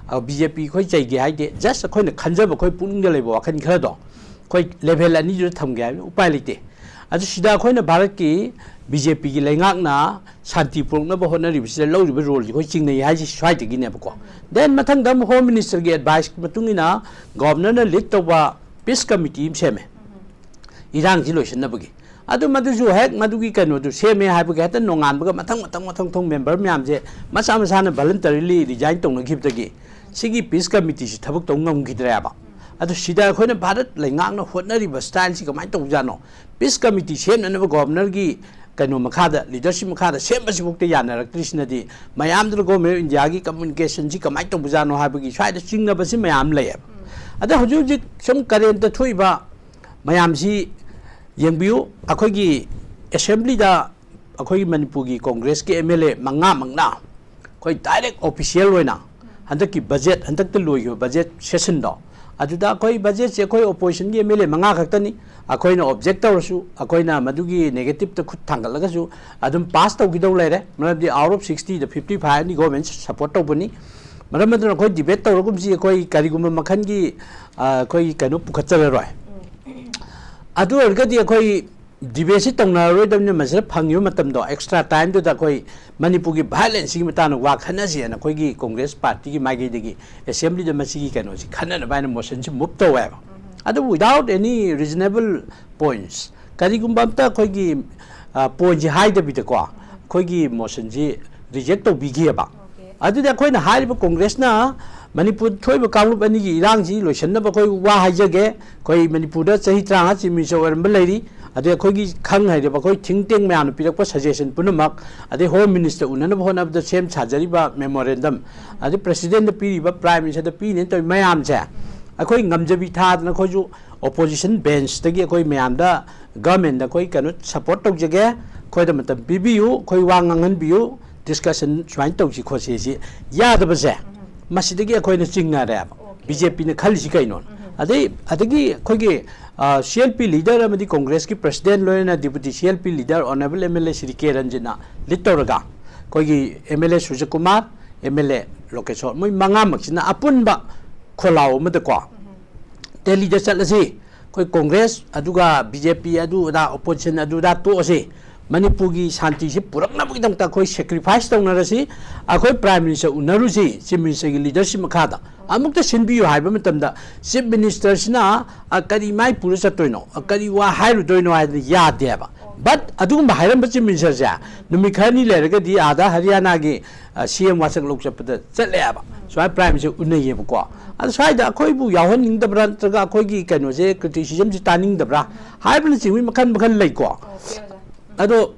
ꯕꯤ ꯖꯦ ꯄꯤ ꯑꯩꯈꯣꯏ ꯆꯩꯒꯦ ꯍꯥꯏꯗꯦ, ꯖꯁ ꯑꯩꯈꯣꯏꯅ ꯈꯟꯖꯕ ꯑꯩꯈꯣꯏ ꯄꯨꯛꯅꯤꯡꯗ ꯂꯩꯕ ꯋꯥꯈꯜ ꯈꯔꯗꯣ ꯑꯩꯈꯣꯏ ꯂꯦꯚꯦꯜ ꯑꯅꯤꯗꯨꯗ ꯊꯝꯒꯦ ꯍꯥꯏꯕꯅꯤ, ꯎꯄꯥꯏ ꯂꯩꯇꯦ꯫ ꯑꯗꯨ ꯁꯤꯗ ꯑꯩꯈꯣꯏꯅ ꯚꯥꯔꯠꯀꯤ ꯕꯤ ꯖꯦ ꯄꯤꯒꯤ ꯂꯩꯉꯥꯛꯅ ꯁꯥꯟꯇꯤ ꯄꯨꯔꯛꯅꯕ ꯍꯣꯠꯅꯔꯤꯕꯁꯤꯗ ꯂꯧꯔꯤꯕ ꯔꯣꯜꯁꯤ ꯑꯩꯈꯣꯏ ꯆꯤꯡꯅꯩ ꯍꯥꯏꯁꯤ ꯁ꯭ꯋꯥꯏꯗꯒꯤꯅꯦꯕꯀꯣ꯫ ꯗꯦꯟ ꯃꯊꯪꯗ ꯑꯃꯨꯛ ꯍꯣꯝ ꯃꯤꯅꯤꯁꯇꯔꯒꯤ ꯑꯦꯗꯚꯥꯏꯁꯀꯤ ꯃꯇꯨꯡ ꯏꯟꯅ ꯒꯣꯚꯔꯅꯔꯅ ꯂꯤꯗ ꯇꯧꯕ ꯄꯤꯁ ꯀꯃꯤꯇꯤ ꯑꯃ ꯁꯦꯝꯃꯦ ꯏꯔꯥꯡꯁꯤ ꯂꯣꯏꯁꯤꯟꯅꯕꯒꯤ꯫ ꯑꯗꯨ ꯃꯗꯨꯁꯨ ꯍꯦꯛ ꯃꯗꯨꯒꯤ ꯀꯩꯅꯣꯗꯨ ꯁꯦꯝꯃꯦ ꯍꯥꯏꯕꯒꯤ ꯍꯦꯛꯇ ꯅꯣꯡꯉꯥꯟꯕꯒ ꯃꯊꯪ ꯃꯊꯪ ꯃꯊꯪ ꯃꯊꯪ ꯃꯦꯝꯕꯔ ꯃꯌꯥꯝꯁꯦ ꯃꯁꯥ ꯃꯁꯥꯅ ꯚꯣꯂꯟꯇꯔꯤꯂꯤ ꯔꯤꯖꯥꯏꯟ ꯇꯧꯅꯈꯤꯕꯗꯒꯤ ꯁꯤꯒꯤ ꯄꯤꯁ ꯀꯃꯤꯇꯤꯁꯤ ꯊꯕꯛ ꯇꯧ ꯉꯝꯈꯤꯗ꯭ꯔꯦꯕ꯫ ꯑꯗꯨ ꯁꯤꯗ ꯑꯩꯈꯣꯏꯅ ꯚꯥꯔꯠ ꯂꯩꯉꯥꯛꯅ ꯍꯣꯠꯅꯔꯤꯕ ꯁ꯭ꯇꯥꯏꯜꯁꯤ ꯀꯃꯥꯏꯅ ꯇꯧꯕꯖꯥꯠꯅꯣ? ꯄꯤꯁ ꯀꯃꯤꯇꯤ ꯁꯦꯝꯅꯅꯕ ꯒꯣꯚꯔꯅꯔꯒꯤ ꯀꯩꯅꯣ ꯃꯈꯥꯗ, ꯂꯤꯗꯔꯁꯤꯞ ꯃꯈꯥꯗ ꯁꯦꯝꯕꯁꯤꯐꯥꯎꯗ ꯌꯥꯅꯔꯛꯇ꯭ꯔꯤꯁꯤꯅꯗꯤ ꯃꯌꯥꯝꯗꯨꯅ ꯒꯣꯚꯔꯟꯃꯦꯟ ꯑꯣꯐ ꯏꯟꯗꯤꯌꯥꯒꯤ ꯀꯝꯃ꯭ꯌꯨꯅꯤꯀꯦꯁꯟꯁꯤ ꯀꯃꯥꯏꯅ ꯇꯧꯕꯖꯥꯠꯅꯣ ꯍꯥꯏꯕꯒꯤ ꯁ꯭ꯋꯥꯏꯗ ꯆꯤꯡꯅꯕꯁꯤ ꯃꯌꯥꯝ ꯂꯩꯌꯦꯕ꯫ ꯑꯗ ꯍꯧꯖꯤꯛ ꯍꯧꯖꯤꯛ ꯁꯨꯝ ꯀꯔꯦꯟꯇ ꯊꯣꯛꯏꯕ ꯃꯌꯥꯝꯁꯤ ꯌꯦꯡꯕꯤꯌꯨ꯫ ꯑꯩꯈꯣꯏꯒꯤ ꯑꯦꯁꯦꯝꯕ꯭ꯂꯤꯗ ꯑꯩꯈꯣꯏꯒꯤ ꯃꯅꯤꯄꯨꯔꯒꯤ ꯀꯣꯡꯒ꯭ꯔꯦꯁꯀꯤ ꯑꯦꯝ ꯑꯦꯜ ꯑꯦ ꯃꯉꯥꯃꯛꯅ ꯑꯩꯈꯣꯏ ꯗꯥꯏꯔꯦꯛ ꯑꯣꯐꯤꯁꯤꯌꯦꯜ ꯑꯣꯏꯅ ꯍꯟꯗꯛꯀꯤ ꯕꯖꯦꯠ, ꯍꯟꯗꯛꯇ ꯂꯣꯏꯈꯤꯕ ꯕꯖꯦꯠ ꯁꯦꯁꯟꯗꯣ, ꯑꯗꯨꯗ ꯑꯩꯈꯣꯏ ꯕꯖꯦꯠꯁꯦ ꯑꯩꯈꯣꯏ ꯑꯣꯄꯣꯖꯤꯁꯟꯒꯤ ꯑꯦꯝ ꯑꯦꯜ ꯑꯦ ꯃꯉꯥ ꯈꯛꯇꯅꯤ, ꯑꯩꯈꯣꯏꯅ ꯑꯣꯕꯖꯦꯛ ꯇꯧꯔꯁꯨ, ꯑꯩꯈꯣꯏꯅ ꯃꯗꯨꯒꯤ ꯅꯦꯒꯦꯇꯤꯞꯇ ꯈꯨꯠ ꯊꯥꯡꯒꯠꯂꯒꯁꯨ ꯑꯗꯨꯝ ꯄꯥꯁ ꯇꯧꯈꯤꯗꯧ ꯂꯩꯔꯦ꯫ ꯃꯔꯝꯗꯤ out of sixty the fifty five ꯅꯤ ꯒꯣꯔꯃꯦꯟ ꯁꯄꯣꯔꯠ ꯇꯧꯕꯅꯤ꯫ ꯃꯔꯝ ꯑꯗꯨꯅ ꯑꯩꯈꯣꯏ ꯗꯤꯕꯦꯠ ꯇꯧꯔꯒꯨꯝꯁꯤ, ꯑꯩꯈꯣꯏ ꯀꯔꯤꯒꯨꯝꯕ ꯃꯈꯜꯒꯤ, ꯑ, ꯑꯩꯈꯣꯏꯒꯤ ꯀꯩꯅꯣ ꯄꯨꯈꯠꯆꯔꯔꯣꯏ꯫ ꯑꯗꯨ ꯑꯣꯏꯔꯒꯗꯤ ꯑꯩꯈꯣꯏ ꯗꯤꯕꯦꯠꯁꯤ ꯇꯧꯅꯔꯔꯣꯏꯗꯕꯅꯤꯅ ꯃꯁꯤꯗ ꯐꯪꯉꯤꯕ ꯃꯇꯝꯗꯣ, ꯑꯦꯛꯁꯇ꯭ꯔꯥ ꯇꯥꯏꯝꯗꯨꯗ ꯑꯩꯈꯣꯏ ꯃꯅꯤꯄꯨꯔꯒꯤ ꯚꯥꯏꯑꯣꯂꯦꯟꯁꯁꯤꯒꯤ ꯃꯇꯥꯡꯗ ꯋꯥ ꯈꯟꯅꯁꯤ ꯍꯥꯏꯅ ꯑꯩꯈꯣꯏꯒꯤ ꯀꯣꯡꯒ꯭ꯔꯦꯁ ꯄꯥꯔꯇꯤꯒꯤ ꯃꯥꯏꯀꯩꯗꯒꯤ ꯑꯦꯁꯦꯝꯕ꯭ꯂꯤꯗ ꯃꯁꯤꯒꯤ ꯀꯩꯅꯣꯁꯤ ꯈꯟꯅꯅꯕ ꯍꯥꯏꯅ ꯃꯣꯁꯟꯁꯤ ꯃꯨꯚ ꯇꯧꯋꯦꯕ꯫ ꯑꯗꯨꯕꯨ without any reasonable points, ꯀꯔꯤꯒꯨꯝꯕ ꯑꯝꯇ ꯑꯩꯈꯣꯏꯒꯤ, ꯄꯣꯏꯟꯁꯤ ꯍꯥꯏꯗꯕꯤꯗꯀꯣ ꯑꯩꯈꯣꯏꯒꯤ ꯃꯣꯁꯟꯁꯤ ꯔꯤꯖꯦꯛ ꯇꯧꯕꯤꯈꯤꯑꯕ꯫ ꯑꯗꯨꯗꯤ ꯑꯩꯈꯣꯏꯅ ꯍꯥꯏꯔꯤꯕ ꯀꯣꯡꯒ꯭ꯔꯦꯁꯅ ꯃꯅꯤꯄꯨꯔ ꯊꯣꯛꯏꯕ ꯀꯥꯡꯂꯨꯞ ꯑꯅꯤꯒꯤ ꯏꯔꯥꯡꯁꯤ ꯂꯣꯏꯁꯤꯟꯅꯕ ꯑꯩꯈꯣꯏ ꯋꯥ ꯍꯥꯏꯖꯒꯦ꯫ ꯑꯩꯈꯣꯏ ꯃꯅꯤꯄꯨꯔꯗ ꯆꯍꯤ ꯇꯔꯥꯃꯉꯥ ꯆꯤꯐ ꯃꯤꯅꯤꯁꯇꯔ ꯑꯣꯏꯔꯝꯕ ꯂꯩꯔꯤ꯫ ꯑꯗꯩ ꯑꯩꯈꯣꯏꯒꯤ ꯈꯪ ꯍꯩꯔꯕ ꯑꯩꯈꯣꯏ ꯊꯤꯡ ꯇꯦꯡ ꯃꯌꯥꯝꯅ ꯄꯤꯔꯛꯄ ꯁꯖꯦꯁꯟ ꯄꯨꯝꯅꯃꯛ, ꯑꯗꯩ ꯍꯣꯝ ꯃꯤꯅꯤꯁꯇꯔ ꯎꯅꯅꯕ ꯍꯣꯠꯅꯕꯗ ꯁꯦꯝ ꯁꯥꯖꯔꯤꯕ ꯃꯦꯃꯣꯔꯦꯟꯗꯝ, ꯑꯗꯩ ꯄ꯭ꯔꯁꯤꯗꯦꯟꯗ ꯄꯤꯔꯤꯕ, ꯄ꯭ꯔꯥꯏꯝ ꯃꯤꯅꯤꯁꯇꯔꯗ ꯄꯤꯔꯤꯅ ꯇꯧꯔꯤ ꯃꯌꯥꯝꯁꯦ ꯑꯩꯈꯣꯏ ꯉꯝꯖꯕꯤ ꯊꯥꯗꯅ ꯑꯩꯈꯣꯏꯁꯨ ꯑꯣꯄꯣꯖꯤꯁꯟ ꯕꯦꯟꯁꯇꯒꯤ ꯑꯩꯈꯣꯏ ꯃꯌꯥꯝꯗ ꯒꯚꯔꯟꯃꯦꯟꯗ ꯑꯩꯈꯣꯏ ꯀꯩꯅꯣ ꯁꯄꯣꯔꯠ ꯇꯧꯖꯒꯦ, ꯑꯩꯈꯣꯏꯗ ꯃꯇꯝ ꯄꯤꯕꯤꯌꯨ, ꯑꯩꯈꯣꯏ ꯋꯥ ꯉꯥꯡꯍꯟꯕꯤꯌꯨ, ꯗꯤꯁꯀꯁꯟ ꯁꯨꯃꯥꯏꯅ ꯇꯧꯁꯤ ꯈꯣꯠꯁꯤ ꯁꯤ ꯌꯥꯗꯕꯁꯦ ꯃꯁꯤꯗꯒꯤ ꯑꯩꯈꯣꯏꯅ ꯆꯤꯡꯅꯔꯦꯕ꯫ ꯕꯤ ꯖꯦ ꯄꯤꯅ ꯈꯜꯂꯤꯁꯤ ꯀꯩꯅꯣ? ꯑꯗꯩ ꯑꯗꯒꯤ ꯑꯩꯈꯣꯏꯒꯤ ꯁꯤ ꯑꯦꯜ ꯄꯤ ꯂꯤꯗꯔ ꯑꯃꯗꯤ ꯀꯣꯡꯒ꯭ꯔꯦꯁꯀꯤ ꯄ꯭ꯔꯁꯤꯗꯦꯟ ꯂꯣꯏꯅꯅ deputy C L P leader honourable M L A Shri K ꯔꯟꯖꯤꯠꯅ ꯂꯤꯗ ꯇꯧꯔꯒ ꯑꯩꯈꯣꯏꯒꯤ M L A Surjakumar, M L A Lokeshwar, ꯃꯣꯏ ꯃꯉꯥꯃꯛꯁꯤꯅ ꯑꯄꯨꯟꯕ ꯈꯣꯜꯂꯥꯎ ꯑꯃꯗꯀꯣ ꯗꯦꯜꯂꯤꯗ ꯆꯠꯂꯁꯤ, ꯑꯩꯈꯣꯏ ꯀꯣꯡꯒ꯭ꯔꯦꯁ ꯑꯗꯨꯒ ꯕꯤ ꯖꯦ ꯄꯤ ꯑꯗꯨ ꯑꯗꯥ ꯑꯣꯄꯣꯖꯤꯁꯟ ꯑꯗꯨ ꯑꯗꯥ ꯇꯣꯛꯑꯁꯤ, ꯃꯅꯤꯄꯨꯔꯒꯤ ꯁꯥꯟꯇꯤꯁꯤ ꯄꯨꯔꯛꯅꯕꯒꯤꯗꯃꯛꯇ ꯑꯩꯈꯣꯏ ꯁꯦꯀ꯭ꯔꯤꯐꯥꯏꯁ ꯇꯧꯅꯔꯁꯤ, ꯑꯩꯈꯣꯏ ꯄ꯭ꯔꯥꯏꯝ ꯃꯤꯅꯤꯁꯇꯔ ꯎꯅꯔꯨꯁꯤ, ꯆꯤꯐ ꯃꯤꯅꯤꯁꯇꯔꯒꯤ ꯂꯤꯗꯔꯁꯤꯞ ꯃꯈꯥꯗ ꯑꯃꯨꯛꯇ ꯁꯤꯟꯕꯤꯌꯨ ꯍꯥꯏꯕ ꯃꯇꯝꯗ ꯆꯤꯐ ꯃꯤꯅꯤꯁꯇꯔꯁꯤꯅ ꯑ, ꯀꯔꯤ ꯃꯥꯏ ꯄꯨꯔ ꯆꯠꯇꯣꯏꯅꯣ, ꯑ, ꯀꯔꯤ ꯋꯥ ꯍꯥꯏꯔꯨꯗꯣꯏꯅꯣ ꯍꯥꯏꯗꯅ ꯌꯥꯗꯦꯕ꯫ ꯕꯠ ꯑꯗꯨꯒꯨꯝꯕ ꯍꯥꯏꯔꯝꯕ ꯆꯤꯐ ꯃꯤꯅꯤꯁꯇꯔꯁꯦ ꯅꯨꯃꯤꯠ ꯈꯔꯅꯤ ꯂꯩꯔꯒꯗꯤ ꯑꯥꯗ ꯍꯔꯤꯌꯥꯅꯥꯒꯤ ꯁꯤ ꯑꯦꯝ ꯋꯥꯁꯛ ꯂꯧ ꯆꯠꯄꯗ ꯆꯠꯂꯦꯕ꯫ ꯁꯨꯃꯥꯏꯅ ꯄ꯭ꯔꯥꯏꯝ ꯃꯤꯅꯤꯁꯇꯔ ꯎꯅꯩꯌꯦꯕꯀꯣ꯫ ꯑꯗ ꯁ꯭ꯋꯥꯏꯗ ꯑꯩꯈꯣꯏꯕꯨ ꯌꯥꯎꯍꯟꯅꯤꯡꯗꯕ꯭ꯔꯥ ꯅꯠꯇ꯭ꯔꯒ ꯑꯩꯈꯣꯏꯒꯤ ꯀꯩꯅꯣꯁꯦ, ꯀ꯭ꯔꯤꯇꯤꯁꯤꯖꯝꯁꯦ ꯇꯥꯅꯤꯡꯗꯕ꯭ꯔꯥ ꯍꯥꯏꯕꯅꯆꯤꯡꯕ ꯃꯈꯜ ꯃꯈꯜ ꯂꯩꯀꯣ꯫ ꯑꯗꯣ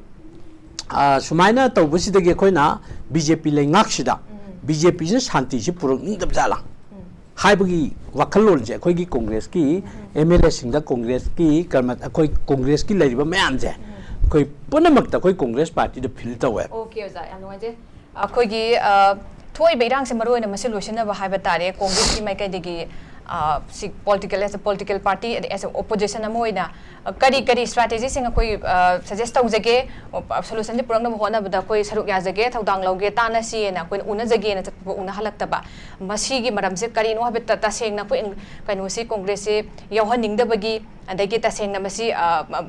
ꯑ, ꯁꯨꯃꯥꯏꯅ ꯇꯧꯕꯁꯤꯗꯒꯤ ꯑꯩꯈꯣꯏꯅ ꯕꯤ ꯖꯦ ꯄꯤ ꯂꯩꯉꯥꯛꯁꯤꯗ ꯕꯤ ꯖꯦ ꯄꯤꯁꯤꯅ ꯁꯥꯟꯇꯤꯁꯤ ꯄꯨꯔꯛꯅꯤꯡꯗꯕ ꯖꯥꯠꯂꯥ ꯍꯥꯏꯕꯒꯤ ꯋꯥꯈꯜꯂꯣꯟꯁꯦ ꯑꯩꯈꯣꯏꯒꯤ ꯀꯣꯡꯒ꯭ꯔꯦꯁꯀꯤ ꯑꯦꯝ ꯑꯦꯜ ꯑꯦꯁꯤꯡꯗ, ꯀꯣꯡꯒ꯭ꯔꯦꯁꯀꯤ ꯀꯔꯃ-, ꯑꯩꯈꯣꯏ ꯀꯣꯡꯒ꯭ꯔꯦꯁꯀꯤ ꯂꯩꯔꯤꯕ ꯃꯌꯥꯝꯁꯦ ꯑꯩꯈꯣꯏ ꯄꯨꯝꯅꯃꯛꯇ ꯑꯩꯈꯣꯏ ꯀꯣꯡꯒ꯭ꯔꯦꯁ ꯄꯥꯔꯇꯤꯗ ꯐꯤꯜ ꯇꯧꯋꯦꯕ꯫ ꯑꯣꯀꯦ ꯑꯣꯖꯥ, ꯌꯥꯝ ꯅꯨꯡꯉꯥꯏꯖꯩ꯫ ꯑꯩꯈꯣꯏꯒꯤ, ꯑ, ꯊꯣꯛꯏꯕ ꯏꯔꯥꯡꯁꯦ ꯃꯔꯨꯑꯣꯏꯅ ꯃꯁꯤ ꯂꯣꯏꯁꯤꯟꯅꯕ ꯍꯥꯏꯕ ꯇꯥꯔꯦ, ꯀꯣꯡꯒ꯭ꯔꯦꯁꯀꯤ ꯃꯥꯏꯀꯩꯗꯒꯤ, ꯑ, ꯁꯤ political, as a political party, as a opposition ꯑꯃ ꯑꯣꯏꯅ, ꯑ, ꯀꯔꯤ ꯀꯔꯤ ꯁ꯭ꯇ꯭ꯔꯥꯇꯦꯖꯤꯁꯤꯡ ꯑꯩꯈꯣꯏ, ꯑ, ꯁꯖꯦꯁ ꯇꯧꯖꯒꯦ, ꯑ, ꯁꯣꯂꯨꯁꯟꯁꯦ ꯄꯨꯔꯛꯅꯕ ꯍꯣꯠꯅꯕꯗ ꯑꯩꯈꯣꯏ ꯁꯔꯨꯛ ꯌꯥꯖꯒꯦ, ꯊꯧꯗꯥꯡ ꯂꯧꯒꯦ, ꯇꯥꯟꯅꯁꯤꯅ ꯑꯩꯈꯣꯏꯅ ꯎꯅꯖꯒꯦꯅ ꯆꯠꯄ ꯎꯅꯍꯜꯂꯛꯇꯕ, ꯃꯁꯤꯒꯤ ꯃꯔꯝꯁꯦ ꯀꯔꯤꯅꯣ ꯍꯥꯏꯕ ꯇ-, ꯇꯁꯦꯡꯅ ꯑꯩꯈꯣꯏ ꯏꯪ-, ꯀꯩꯅꯣꯁꯤ, ꯀꯣꯡꯒ꯭ꯔꯦꯁꯁꯤ ꯌꯥꯎꯍꯟꯅꯤꯡꯗꯕꯒꯤ, ꯑꯗꯒꯤ ꯇꯁꯦꯡꯅ ꯃꯁꯤ, ꯑ, ꯑ,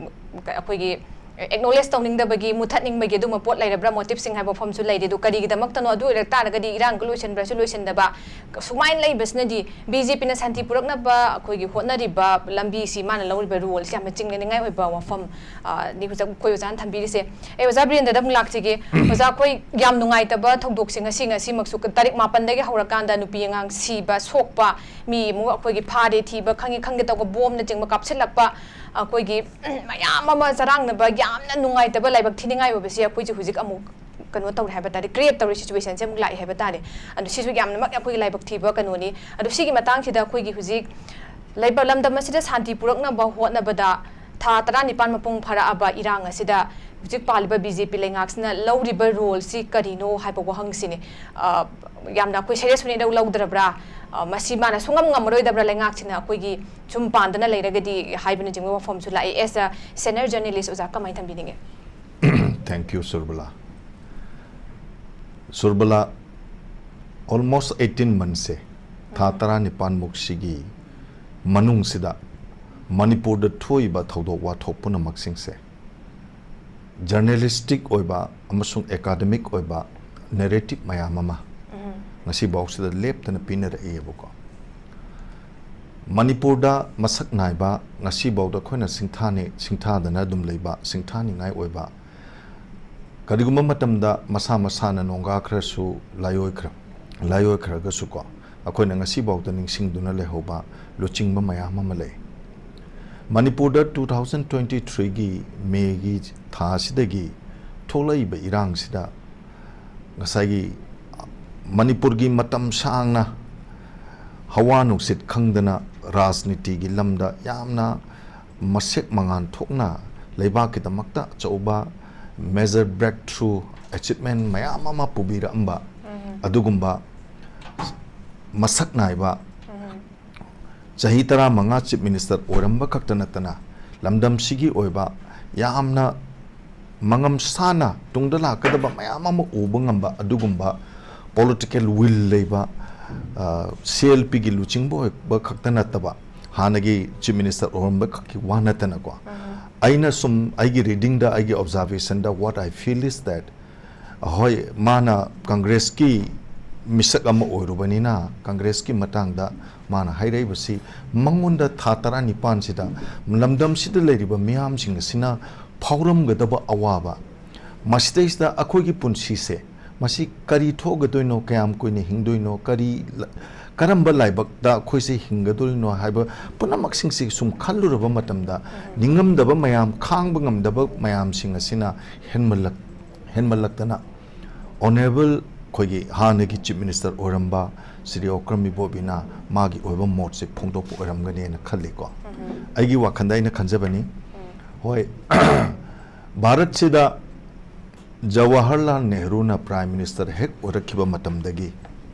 ꯑꯩꯈꯣꯏꯒꯤ ꯑꯦꯛꯅꯣꯂꯦꯖ ꯇꯧꯅꯤꯡꯗꯕꯒꯤ, ꯃꯨꯊꯠꯅꯤꯡꯕꯒꯤ ꯑꯗꯨꯝꯕ ꯄꯣꯠ ꯂꯩꯔꯕ꯭ꯔꯥ, ꯃꯣꯇꯤꯞꯁꯤꯡ ꯍꯥꯏꯕ ꯋꯥꯐꯝꯁꯨ ꯂꯩꯔꯤ꯫ ꯑꯗꯨ ꯀꯔꯤꯒꯤꯗꯃꯛꯇꯅꯣ? ꯑꯗꯨ ꯑꯣꯏꯔ ꯇꯥꯔꯒꯗꯤ ꯏꯔꯥꯡꯒ ꯂꯣꯏꯁꯤꯟꯕ꯭ꯔꯁꯨ ꯂꯣꯏꯁꯤꯟꯗꯕ, ꯁꯨꯃꯥꯏꯅ ꯂꯩꯕꯁꯤꯅꯗꯤ ꯕꯤ ꯖꯦ ꯄꯤꯅ ꯁꯥꯟꯇꯤ ꯄꯨꯔꯛꯅꯕ ꯑꯩꯈꯣꯏꯒꯤ ꯍꯣꯠꯅꯔꯤꯕ ꯂꯝꯕꯤꯁꯤ, ꯃꯥꯅ ꯂꯧꯔꯤꯕ ꯔꯣꯜꯁꯤ ꯌꯥꯝꯅ ꯆꯤꯡꯅꯅꯤꯡꯉꯥꯏ ꯑꯣꯏꯕ ꯋꯥꯐꯝ, ꯑ, ꯅꯤ ꯍꯧꯖꯤꯛ ꯑꯩꯈꯣꯏ ꯑꯣꯖꯥꯅ ꯊꯝꯕꯤꯔꯤꯁꯦ꯫ ꯑꯩ ꯑꯣꯖꯥ ꯕꯤꯔꯦꯟꯗ꯭ꯔꯗ ꯑꯃꯨꯛ ꯂꯥꯛꯆꯒꯦ꯫ ꯑꯣꯖꯥ, ꯑꯩꯈꯣꯏ ꯌꯥꯝ ꯅꯨꯡꯉꯥꯏꯇꯕ ꯊꯧꯗꯣꯛꯁꯦ ꯉꯁꯤ, ꯉꯁꯤꯃꯛꯁꯨ ꯇꯥꯔꯤꯛ ꯃꯥꯄꯟꯗꯒꯤ ꯍꯧꯔꯀꯥꯟꯗ ꯅꯨꯄꯤ ꯑꯉꯥꯡ ꯁꯤꯕ, ꯁꯣꯛꯄ, ꯃꯤ ꯑꯃꯨꯛ ꯑꯩꯈꯣꯏꯒꯤ ꯐꯥꯔꯦ, ꯊꯤꯕ ꯈꯪꯉꯤ ꯈꯪꯗꯦ ꯇꯧꯕ, ꯕꯣꯝꯅꯆꯤꯡꯕ ꯀꯥꯞꯁꯤꯜꯂꯛꯄ, ꯑꯩꯈꯣꯏꯒꯤ ꯃꯌꯥꯝ ꯑꯃ ꯆꯔꯥꯡꯅꯕ, ꯌꯥꯝꯅ ꯅꯨꯡꯉꯥꯏꯇꯕ, ꯂꯥꯏꯕꯛ ꯊꯤꯅꯤꯡꯉꯥꯏ ꯑꯣꯏꯕꯁꯦ ꯑꯩꯈꯣꯏꯁꯦ ꯍꯧꯖꯤꯛ ꯑꯃꯨꯛ ꯀꯩꯅꯣ ꯇꯧꯔꯦ ꯍꯥꯏꯕ ꯇꯥꯔꯦ, ꯀ꯭ꯔꯤꯌꯦꯠ ꯇꯧꯔꯤ ꯁꯤꯆꯨꯋꯦꯁꯟꯁꯦ ꯑꯃꯨꯛ ꯂꯥꯛꯑꯦ ꯍꯥꯏꯕ ꯇꯥꯔꯦ꯫ ꯑꯗꯣ ꯁꯤꯁꯨ ꯌꯥꯝꯅꯃꯛ ꯑꯩꯈꯣꯏꯒꯤ ꯂꯥꯏꯕꯛ ꯊꯤꯕ ꯀꯩꯅꯣꯅꯤ꯫ ꯑꯗꯣ ꯁꯤꯒꯤ ꯃꯇꯥꯡꯁꯤꯗ ꯑꯩꯈꯣꯏꯒꯤ ꯍꯧꯖꯤꯛ ꯂꯩꯕ ꯂꯝꯗꯝ ꯑꯁꯤꯗ ꯁꯥꯟꯇꯤ ꯄꯨꯔꯛꯅꯕ ꯍꯣꯠꯅꯕꯗ ꯊꯥ ꯇꯔꯥꯅꯤꯄꯥꯟ ꯃꯄꯨꯡ ꯐꯥꯔꯛꯑꯕ ꯏꯔꯥꯡ ꯑꯁꯤꯗ ꯍꯧꯖꯤꯛ ꯄꯥꯜꯂꯤꯕ ꯕꯤ ꯖꯦ ꯄꯤ ꯂꯩꯉꯥꯛꯁꯤꯅ ꯂꯧꯔꯤꯕ ꯔꯣꯜꯁꯤ ꯀꯔꯤꯅꯣ ꯍꯥꯏꯕ ꯋꯥꯍꯪꯁꯤꯅꯤ꯫ ꯑ, ꯌꯥꯝꯅ ꯑꯩꯈꯣꯏ ꯁꯦꯔꯤꯌꯁ ꯑꯣꯏꯅ ꯏꯂꯧ ꯂꯧꯗ꯭ꯔꯕ꯭ꯔꯥ? ꯑ, ꯃꯁꯤ ꯃꯥꯅ ꯁꯨꯡꯉꯝ ꯉꯝꯃꯔꯣꯏꯗꯕ꯭ꯔꯥ ꯂꯩꯉꯥꯛꯁꯤꯅ ꯑꯩꯈꯣꯏꯒꯤ ꯁꯨꯝ ꯄꯥꯟꯗꯅ ꯂꯩꯔꯒꯗꯤ ꯍꯥꯏꯕꯅꯆꯤꯡꯕ ꯋꯥꯐꯝꯁꯨ ꯂꯥꯛꯏ꯫ As a senior journalist, ꯑꯣꯖꯥ ꯀꯃꯥꯏꯅ ꯊꯝꯕꯤꯅꯤꯡꯉꯤ? Thank you, Surbala. Surbala, almost eighteen months ꯁꯦ, ꯊꯥ ꯇꯔꯥꯅꯤꯄꯥꯟꯃꯨꯛ ꯁꯤꯒꯤ ꯃꯅꯨꯡꯁꯤꯗ ꯃꯅꯤꯄꯨꯔꯗ ꯊꯣꯛꯏꯕ ꯊꯧꯗꯣꯛ ꯋꯥꯊꯣꯛ ꯄꯨꯝꯅꯃꯛꯁꯤꯡꯁꯦ ꯖꯔꯅꯦꯂꯤꯁꯇꯤꯛ ꯑꯣꯏꯕ ꯑꯃꯁꯨꯡ ꯑꯦꯀꯥꯗꯃꯤꯛ ꯑꯣꯏꯕ ꯅꯦꯔꯦꯇꯤꯞ ꯃꯌꯥꯝ ꯑꯃ ꯉꯁꯤꯐꯥꯎꯁꯤꯗ ꯂꯦꯞꯇꯅ ꯄꯤꯅꯔꯛꯏꯑꯕꯀꯣ꯫ ꯃꯅꯤꯄꯨꯔꯗ ꯃꯁꯛ ꯅꯥꯏꯕ, ꯉꯁꯤꯐꯥꯎꯗ ꯑꯩꯈꯣꯏꯅ ꯁꯤꯡꯊꯥꯅꯤ-, ꯁꯤꯡꯊꯥꯗꯅ ꯑꯗꯨꯝ ꯂꯩꯕ, ꯁꯤꯡꯊꯥꯅꯤꯡꯉꯥꯏ ꯑꯣꯏꯕ, ꯀꯔꯤꯒꯨꯝꯕ ꯃꯇꯝꯗ ꯃꯁꯥ ꯃꯁꯥꯅ ꯅꯣꯡꯒꯥꯈ꯭ꯔꯁꯨ, ꯂꯥꯏꯑꯣꯏꯈ꯭ꯔ-, ꯂꯥꯏꯑꯣꯏꯈ꯭ꯔꯒꯁꯨꯀꯣ, ꯑꯩꯈꯣꯏꯅ ꯉꯁꯤꯐꯥꯎꯗ ꯅꯤꯡꯁꯤꯡꯗꯨꯅ ꯂꯩꯍꯧꯕ ꯂꯨꯆꯤꯡꯕ ꯃꯌꯥꯝ ꯑꯃ ꯂꯩ꯫ ꯃꯅꯤꯄꯨꯔꯗ two thousand twenty three ꯒꯤ ꯃꯦꯒꯤ ꯊꯥ ꯑꯁꯤꯗꯒꯤ ꯊꯣꯛꯂꯛꯏꯕ ꯏꯔꯥꯡꯁꯤꯗ ꯉꯁꯥꯏꯒꯤ ꯃꯅꯤꯄꯨꯔꯒꯤ ꯃꯇꯝ ꯁꯥꯡꯅ ꯍꯋꯥ ꯅꯨꯡꯁꯤꯠ ꯈꯪꯗꯅ ꯔꯥꯖꯅꯤꯇꯤꯒꯤ ꯂꯝꯗ ꯌꯥꯝꯅ ꯃꯁꯦꯛ ꯃꯉꯥꯜ ꯊꯣꯛꯅ ꯂꯩꯕꯥꯛꯀꯤꯗꯃꯛꯇ ꯑꯆꯧꯕ major breakthrough achievement ꯃꯌꯥꯝ ꯑꯃ ꯄꯨꯕꯤꯔꯛꯑꯝꯕ ꯑꯗꯨꯒꯨꯝꯕ ꯃꯁꯛ ꯅꯥꯏꯕ ꯆꯍꯤ ꯇꯔꯥꯃꯉꯥ Chief Minister ꯑꯣꯏꯔꯝꯕ ꯈꯛꯇ ꯅꯠꯇꯅ ꯂꯝꯗꯝꯁꯤꯒꯤ ꯑꯣꯏꯕ ꯌꯥꯝꯅ ꯃꯉꯝ ꯁꯥꯅ ꯇꯨꯡꯗ ꯂꯥꯛꯀꯗꯕ ꯃꯌꯥꯝ ꯑꯃ ꯎꯕ ꯉꯝꯕ ꯑꯗꯨꯒꯨꯝꯕ political will ꯂꯩꯕ, ꯑ, C L P ꯒꯤ ꯂꯨꯆꯤꯡꯕ ꯑꯣꯏꯕ ꯈꯛꯇ ꯅꯠꯇꯕ ꯍꯥꯟꯅꯒꯤ ꯆꯤꯐ ꯃꯤꯅꯤꯁꯇꯔ ꯑꯣꯏꯔꯝꯕ ꯈꯛꯀꯤ ꯋꯥ ꯅꯠꯇꯅꯀꯣ, ꯑꯩꯅ ꯁꯨꯝ ꯑꯩꯒꯤ ꯔꯤꯗꯤꯡꯗ, ꯑꯩꯒꯤ ꯑꯣꯕꯖꯥꯔꯕꯦꯁꯟꯗ, what I feel is that, ꯍꯣꯏ, ꯃꯥꯅ ꯀꯪꯒ꯭ꯔꯦꯁꯀꯤ ꯃꯤꯁꯛ ꯑꯃ ꯑꯣꯏꯔꯨꯕꯅꯤꯅ, ꯀꯪꯒ꯭ꯔꯦꯁꯀꯤ ꯃꯇꯥꯡꯗ ꯃꯥꯅ ꯍꯥꯏꯔꯛꯏꯕꯁꯤ, ꯃꯉꯣꯟꯗ ꯊꯥ ꯇꯔꯥꯅꯤꯄꯥꯟꯁꯤꯗ ꯂꯝꯗꯝꯁꯤꯗ ꯂꯩꯔꯤꯕ ꯃꯤꯌꯥꯝꯁꯤꯡ ꯑꯁꯤꯅ ꯐꯥꯎꯔꯝꯒꯗꯕ ꯑꯋꯥꯕ, ꯃꯁꯤꯗꯩꯁꯤꯗ ꯑꯩꯈꯣꯏꯒꯤ ꯄꯨꯟꯁꯤꯁꯦ, ꯃꯁꯤ ꯀꯔꯤ ꯊꯣꯛꯀꯗꯣꯏꯅꯣ, ꯀꯌꯥꯝ ꯀꯨꯏꯅ ꯍꯤꯡꯗꯣꯏꯅꯣ, ꯀꯔꯤ ꯂ-, ꯀꯔꯝꯕ ꯂꯥꯏꯕꯛꯇ ꯑꯩꯈꯣꯏꯁꯦ ꯍꯤꯡꯒꯗꯣꯏꯅꯣ ꯍꯥꯏꯕ ꯄꯨꯝꯅꯃꯛꯁꯤꯡꯁꯤ ꯁꯨꯝ ꯈꯜꯂꯨꯔꯕ ꯃꯇꯝꯗ, ꯅꯤꯡꯉꯝꯗꯕ ꯃꯌꯥꯝ, ꯈꯥꯡꯕ ꯉꯝꯗꯕ ꯃꯌꯥꯝꯁꯤꯡ ꯑꯁꯤꯅ ꯍꯦꯟꯃꯜꯂꯛ-, ꯍꯦꯟꯃꯜꯂꯛꯇꯅ, ꯑꯣꯅꯔꯦꯕꯜ ꯑꯩꯈꯣꯏꯒꯤ ꯍꯥꯟꯅꯒꯤ ꯆꯤꯐ ꯃꯤꯅꯤꯁꯇꯔ ꯑꯣꯏꯔꯝꯕ ꯁ꯭ꯔꯤ ꯑꯣꯀ꯭ꯔꯝ ꯏꯕꯣꯕꯤꯅ ꯃꯥꯒꯤ ꯑꯣꯏꯕ ꯃꯣꯠꯁꯦ ꯐꯣꯡꯗꯣꯛꯄ ꯑꯣꯏꯔꯝꯒꯅꯤꯅ ꯈꯜꯂꯤꯀꯣ꯫ ꯑꯩꯒꯤ ꯋꯥꯈꯜꯗ ꯑꯩꯅ ꯈꯟꯖꯕꯅꯤ꯫ ꯍꯣꯏ, ꯚꯥꯔꯠꯁꯤꯗ ꯖꯋꯥꯍꯔꯂꯥꯜ ꯅꯦꯍꯔꯨꯅ ꯄ꯭ꯔꯥꯏꯝ ꯃꯤꯅꯤꯁꯇꯔ ꯍꯦꯛ ꯑꯣꯏꯔꯛꯈꯤꯕ ꯃꯇꯝꯗꯒꯤ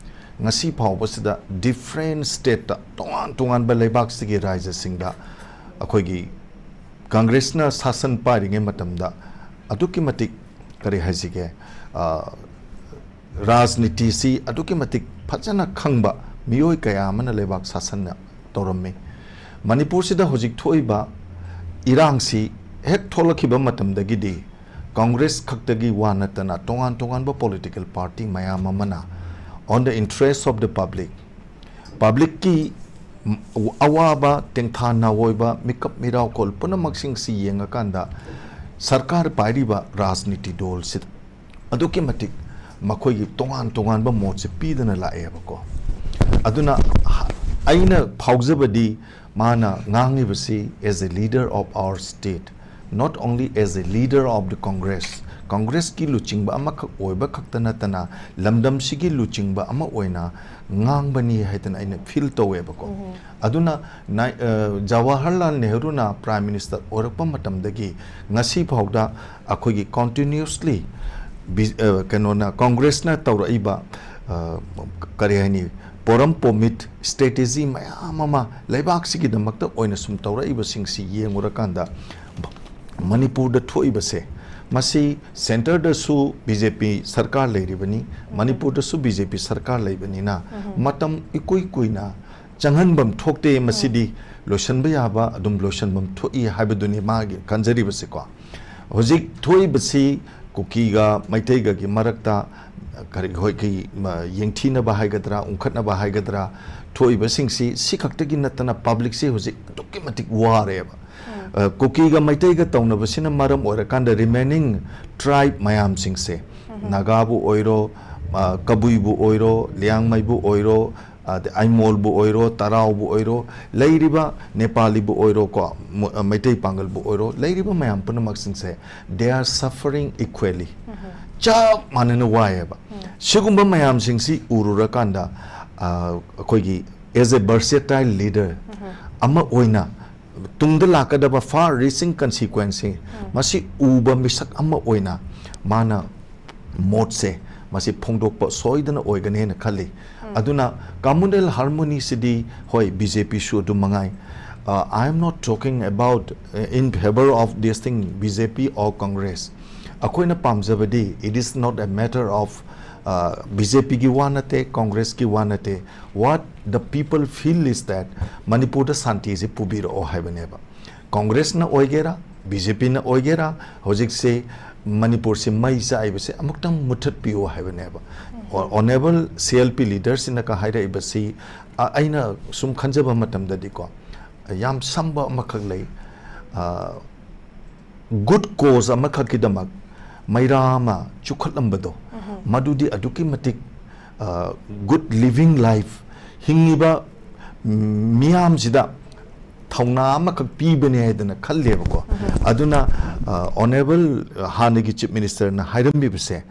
ꯉꯁꯤ ꯐꯥꯎꯕꯁꯤꯗ ꯗꯤꯐ꯭ꯔꯦꯟ ꯁ꯭ꯇꯦꯠꯇ, ꯇꯣꯉꯥꯟ ꯇꯣꯉꯥꯟꯕ ꯂꯩꯕꯥꯛꯁꯤꯒꯤ ꯔꯥꯖ꯭ꯌꯁꯤꯡꯗ ꯑꯩꯈꯣꯏꯒꯤ ꯀꯪꯒ꯭ꯔꯦꯁꯅ ꯁꯥꯁꯟ ꯄꯥꯏꯔꯤꯉꯩ ꯃꯇꯝꯗ ꯑꯗꯨꯛꯀꯤ ꯃꯇꯤꯛ, ꯀꯔꯤ ꯍꯥꯏꯁꯤꯒꯦ, ꯑ, ꯔꯥꯖꯅꯤꯇꯤꯁꯤ ꯑꯗꯨꯛꯀꯤ ꯃꯇꯤꯛ ꯐꯖꯅ ꯈꯪꯕ ꯃꯤꯑꯣꯏ ꯀꯌꯥ ꯑꯃꯅ ꯂꯩꯕꯥꯛ ꯁꯥꯁꯟꯅ ꯇꯧꯔꯝꯃꯤ꯫ ꯃꯅꯤꯄꯨꯔꯁꯤꯗ ꯍꯧꯖꯤꯛ ꯊꯣꯛꯏꯕ ꯏꯔꯥꯡꯁꯤ ꯍꯦꯛ ꯊꯣꯛꯂꯛꯈꯤꯕ ꯃꯇꯝꯗꯒꯤꯗꯤ ꯀꯪꯒ꯭ꯔꯦꯁ ꯈꯛꯇꯒꯤ ꯋꯥ ꯅꯠꯇꯅ ꯇꯣꯉꯥꯟ ꯇꯣꯉꯥꯟꯕ ꯄꯣꯂꯤꯇꯤꯀꯦꯜ ꯄꯥꯔꯇꯤ ꯃꯌꯥꯝ ꯑꯃꯅ on the interest of the public, ꯄꯕ꯭ꯂꯤꯛꯀꯤ ꯑꯋꯥꯕ, ꯇꯦꯡꯊꯥ ꯅꯥꯑꯣꯏꯕ, ꯃꯤꯀꯞ ꯃꯤꯔꯥꯎꯈꯣꯜ ꯄꯨꯝꯅꯃꯛꯁꯤꯡꯁꯤ ꯌꯦꯡꯉꯀꯥꯟꯗ ꯁꯔꯀꯥꯔ ꯄꯥꯏꯔꯤꯕ ꯔꯥꯖꯅꯤꯇꯤ ꯗꯣꯜꯁꯤꯗ ꯑꯗꯨꯛꯀꯤ ꯃꯇꯤꯛ ꯃꯈꯣꯏꯒꯤ ꯇꯣꯉꯥꯟ ꯇꯣꯉꯥꯟꯕ ꯃꯣꯠꯁꯦ ꯄꯤꯗꯅ ꯂꯥꯛꯑꯦꯕꯀꯣ꯫ ꯑꯗꯨꯅ ꯍ-, ꯑꯩꯅ ꯐꯥꯎꯖꯕꯗꯤ ꯃꯥꯅ ꯉꯥꯡꯉꯤꯕꯁꯤ as a leader of our state, not only as a leader of the Congress, ꯀꯪꯒ꯭ꯔꯦꯁꯀꯤ ꯂꯨꯆꯤꯡꯕ ꯑꯃꯈꯛ ꯑꯣꯏꯕ ꯈꯛꯇ ꯅꯠꯇꯅ ꯂꯝꯗꯝꯁꯤꯒꯤ ꯂꯨꯆꯤꯡꯕ ꯑꯃ ꯑꯣꯏꯅ ꯉꯥꯡꯕꯅꯤ ꯍꯥꯏꯗꯅ ꯑꯩꯅ ꯐꯤꯜ ꯇꯧꯋꯦꯕꯀꯣ꯫ ꯑꯗꯨꯅ ꯅꯥꯏ-, ꯑ, ꯖꯋꯥꯍꯔꯂꯥꯜ ꯅꯦꯍꯔꯨꯅ ꯄ꯭ꯔꯥꯏꯝ ꯃꯤꯅꯤꯁꯇꯔ ꯑꯣꯏꯔꯛꯄ ꯃꯇꯝꯗꯒꯤ ꯉꯁꯤ ꯐꯥꯎꯗ ꯑꯩꯈꯣꯏꯒꯤ ꯀꯣꯟꯇꯤꯅ꯭ꯌꯨꯁꯂꯤ ꯕꯤ-, ꯑ, ꯀꯩꯅꯣꯅ, ꯀꯪꯒ꯭ꯔꯦꯁꯅ ꯇꯧꯔꯛꯏꯕ, ꯑ, ꯀꯔꯤ ꯍꯥꯏꯅꯤ, ꯄꯣꯔꯝ ꯄꯣꯃꯤꯠ ꯁ꯭ꯇ꯭ꯔꯦꯇꯦꯖꯤ ꯃꯌꯥꯝ ꯑꯃ ꯂꯩꯕꯥꯛꯁꯤꯒꯤꯗꯃꯛꯇ ꯑꯣꯏꯅ ꯁꯨꯝ ꯇꯧꯔꯛꯏꯕꯁꯤꯡꯁꯤ ꯌꯦꯡꯉꯨꯔꯀꯥꯟꯗ, ꯃꯅꯤꯄꯨꯔꯗ ꯊꯣꯛꯏꯕꯁꯦ, ꯃꯁꯤ ꯁꯦꯟꯇꯔꯗꯁꯨ ꯕꯤ ꯖꯦ ꯄꯤ ꯁꯔꯀꯥꯔ ꯂꯩꯔꯤꯕꯅꯤ, ꯃꯅꯤꯄꯨꯔꯗꯁꯨ ꯕꯤ ꯖꯦ ꯄꯤ ꯁꯔꯀꯥꯔ ꯂꯩꯕꯅꯤꯅ, ꯃꯇꯝ ꯏꯀꯨꯏ ꯀꯨꯏꯅ ꯆꯪꯍꯟꯐꯝ ꯊꯣꯛꯇꯦ꯫ ꯃꯁꯤꯗꯤ ꯂꯣꯏꯁꯤꯟꯕ ꯌꯥꯕ ꯑꯗꯨꯝ ꯂꯣꯏꯁꯤꯟꯐꯝ ꯊꯣꯛꯏ ꯍꯥꯏꯕꯗꯨꯅꯤ ꯃꯥꯒꯤ ꯈꯟꯖꯔꯤꯕꯁꯤꯀꯣ꯫ ꯍꯧꯖꯤꯛ ꯊꯣꯛꯏꯕꯁꯤ ꯀꯨꯀꯤꯒ ꯃꯩꯇꯩꯒꯒꯤ ꯃꯔꯛꯇ ꯀꯔꯤ ꯑꯩꯈꯣꯏꯒꯤ, ꯃ, ꯌꯦꯡꯊꯤꯅꯕ ꯍꯥꯏꯒꯗ꯭ꯔꯥ, ꯎꯪꯈꯠꯅꯕ ꯍꯥꯏꯒꯗ꯭ꯔꯥ, ꯊꯣꯛꯏꯕꯁꯤꯡꯁꯤ ꯁꯤ ꯈꯛꯇꯒꯤ ꯅꯠꯇꯅ ꯄꯕ꯭ꯂꯤꯛꯁꯤ ꯍꯧꯖꯤꯛ ꯑꯗꯨꯛꯀꯤ ꯃꯇꯤꯛ ꯋꯥꯔꯦꯕ꯫ ꯑ, ꯀꯨꯀꯤꯒ ꯃꯩꯇꯩꯒ ꯇꯧꯅꯕꯁꯤꯅ ꯃꯔꯝ ꯑꯣꯏꯔꯀꯥꯟꯗ ꯔꯤꯃꯦꯅꯤꯡ ꯇ꯭ꯔꯥꯏꯕ ꯃꯌꯥꯝꯁꯤꯡꯁꯦ, ꯅꯥꯒꯥꯕꯨ ꯑꯣꯏꯔꯣ, ꯑ, ꯀꯕꯨꯏꯕꯨ ꯑꯣꯏꯔꯣ, ꯂꯤꯌꯥꯡꯃꯩꯕꯨ ꯑꯣꯏꯔꯣ, ꯑꯗꯩ ꯑꯥꯏꯃꯣꯜꯕꯨ ꯑꯣꯏꯔꯣ, ꯇꯔꯥꯎꯕꯨ ꯑꯣꯏꯔꯣ, ꯂꯩꯔꯤꯕ ꯅꯦꯄꯥꯂꯤꯕꯨ ꯑꯣꯏꯔꯣ, ꯀꯣ, ꯃ-, ꯃꯩꯇꯩ ꯄꯥꯡꯒꯜꯕꯨ ꯑꯣꯏꯔꯣ, ꯂꯩꯔꯤꯕ ꯃꯌꯥꯝ ꯄꯨꯝꯅꯃꯛꯁꯤꯡꯁꯦ, they are suffering equally꯫ ꯆꯞ ꯃꯥꯟꯅꯅ ꯋꯥꯏꯑꯦꯕ꯫ ꯁꯤꯒꯨꯝꯕ ꯃꯌꯥꯝꯁꯤꯡꯁꯤ ꯎꯔꯨꯔꯀꯥꯟꯗ, ꯑ, ꯑꯩꯈꯣꯏꯒꯤ as a versatile leader ꯑꯃ ꯑꯣꯏꯅ ꯇꯨꯡꯗ ꯂꯥꯛꯀꯗꯕ far reaching consequence ꯁꯤ ꯃꯁꯤ ꯎꯕ ꯃꯤꯁꯛ ꯑꯃ ꯑꯣꯏꯅ ꯃꯥꯅ ꯃꯣꯠꯁꯦ ꯃꯁꯤ ꯐꯣꯡꯗꯣꯛꯄ ꯁꯣꯏꯗꯅ ꯑꯣꯏꯒꯅꯦꯅ ꯈꯜꯂꯤ꯫ ꯑꯗꯨꯅ communal harmony ꯁꯤꯗꯤ ꯍꯣꯏ, ꯕꯤ ꯖꯦ ꯄꯤꯁꯨ ꯑꯗꯨꯝ ꯃꯉꯥꯏ꯫ Uh, I am not talking about, uh, in favor of this thing, B J P or Congress꯫ ꯑꯩꯈꯣꯏꯅ ꯄꯥꯝꯖꯕꯗꯤ, it is not a matter of, uh, B J ꯄꯤꯒꯤ ꯋꯥ ꯅꯠꯇꯦ, ꯀꯣꯡꯒ꯭ꯔꯦꯁꯀꯤ ꯋꯥ ꯅꯠꯇꯦ꯫ What the people feel is that ꯃꯅꯤꯄꯨꯔꯗ ꯁꯥꯟꯇꯤꯁꯤ ꯄꯨꯕꯤꯔꯛꯑꯣ ꯍꯥꯏꯕꯅꯦꯕ꯫ ꯀꯣꯡꯒ꯭ꯔꯦꯁꯅ ꯑꯣꯏꯒꯦꯔꯥ, ꯕꯤ ꯖꯦ ꯄꯤꯅ ꯑꯣꯏꯒꯦꯔꯥ, ꯍꯧꯖꯤꯛꯁꯦ ꯃꯅꯤꯄꯨꯔꯁꯤ ꯃꯩ ꯆꯥꯛꯏꯕꯁꯦ ꯑꯃꯨꯛꯇꯪ ꯃꯨꯠꯊꯠꯄꯤꯌꯨ ꯍꯥꯏꯕꯅꯦꯕ꯫ ꯑꯣ-, ꯑꯣꯅꯦꯕꯜ ꯁꯤ ꯑꯦꯜ ꯄꯤ ꯂꯤꯗꯔꯁꯤꯅꯒ ꯍꯥꯏꯔꯛꯏꯕꯁꯤ, ꯑ-, ꯑꯩꯅ ꯁꯨꯝ ꯈꯟꯖꯕ ꯃꯇꯝꯗꯗꯤꯀꯣ, ꯌꯥꯝ ꯁꯝꯕ ꯑꯃꯈꯛ ꯂꯩ꯫ ꯑ, ꯒꯨꯗ ꯀꯣꯖ ꯑꯃꯈꯛꯀꯤꯗꯃꯛ ꯃꯩꯔꯥ ꯑꯃ ꯆꯨꯈꯠꯂꯝꯕꯗꯣ, ꯃꯗꯨꯗꯤ ꯑꯗꯨꯛꯀꯤ ꯃꯇꯤꯛ, ꯑ, ꯒꯨꯗ ꯂꯤꯚꯤꯡ ꯂꯥꯏꯐ, ꯍꯤꯡꯉꯤꯕ ꯃꯤꯌꯥꯝꯁꯤꯗ ꯊꯧꯅꯥ ꯑꯃꯈꯛ ꯄꯤꯕꯅꯦ ꯍꯥꯏꯗꯅ ꯈꯜꯂꯦꯕꯀꯣ꯫ ꯑꯗꯨꯅ, ꯑ, ꯑꯣꯅꯦꯕꯜ ꯍꯥꯟꯅꯒꯤ ꯆꯤꯐ ꯃꯤꯅꯤꯁꯇꯔꯅ ꯍꯥꯏꯔꯝꯃꯤꯕꯁꯦ,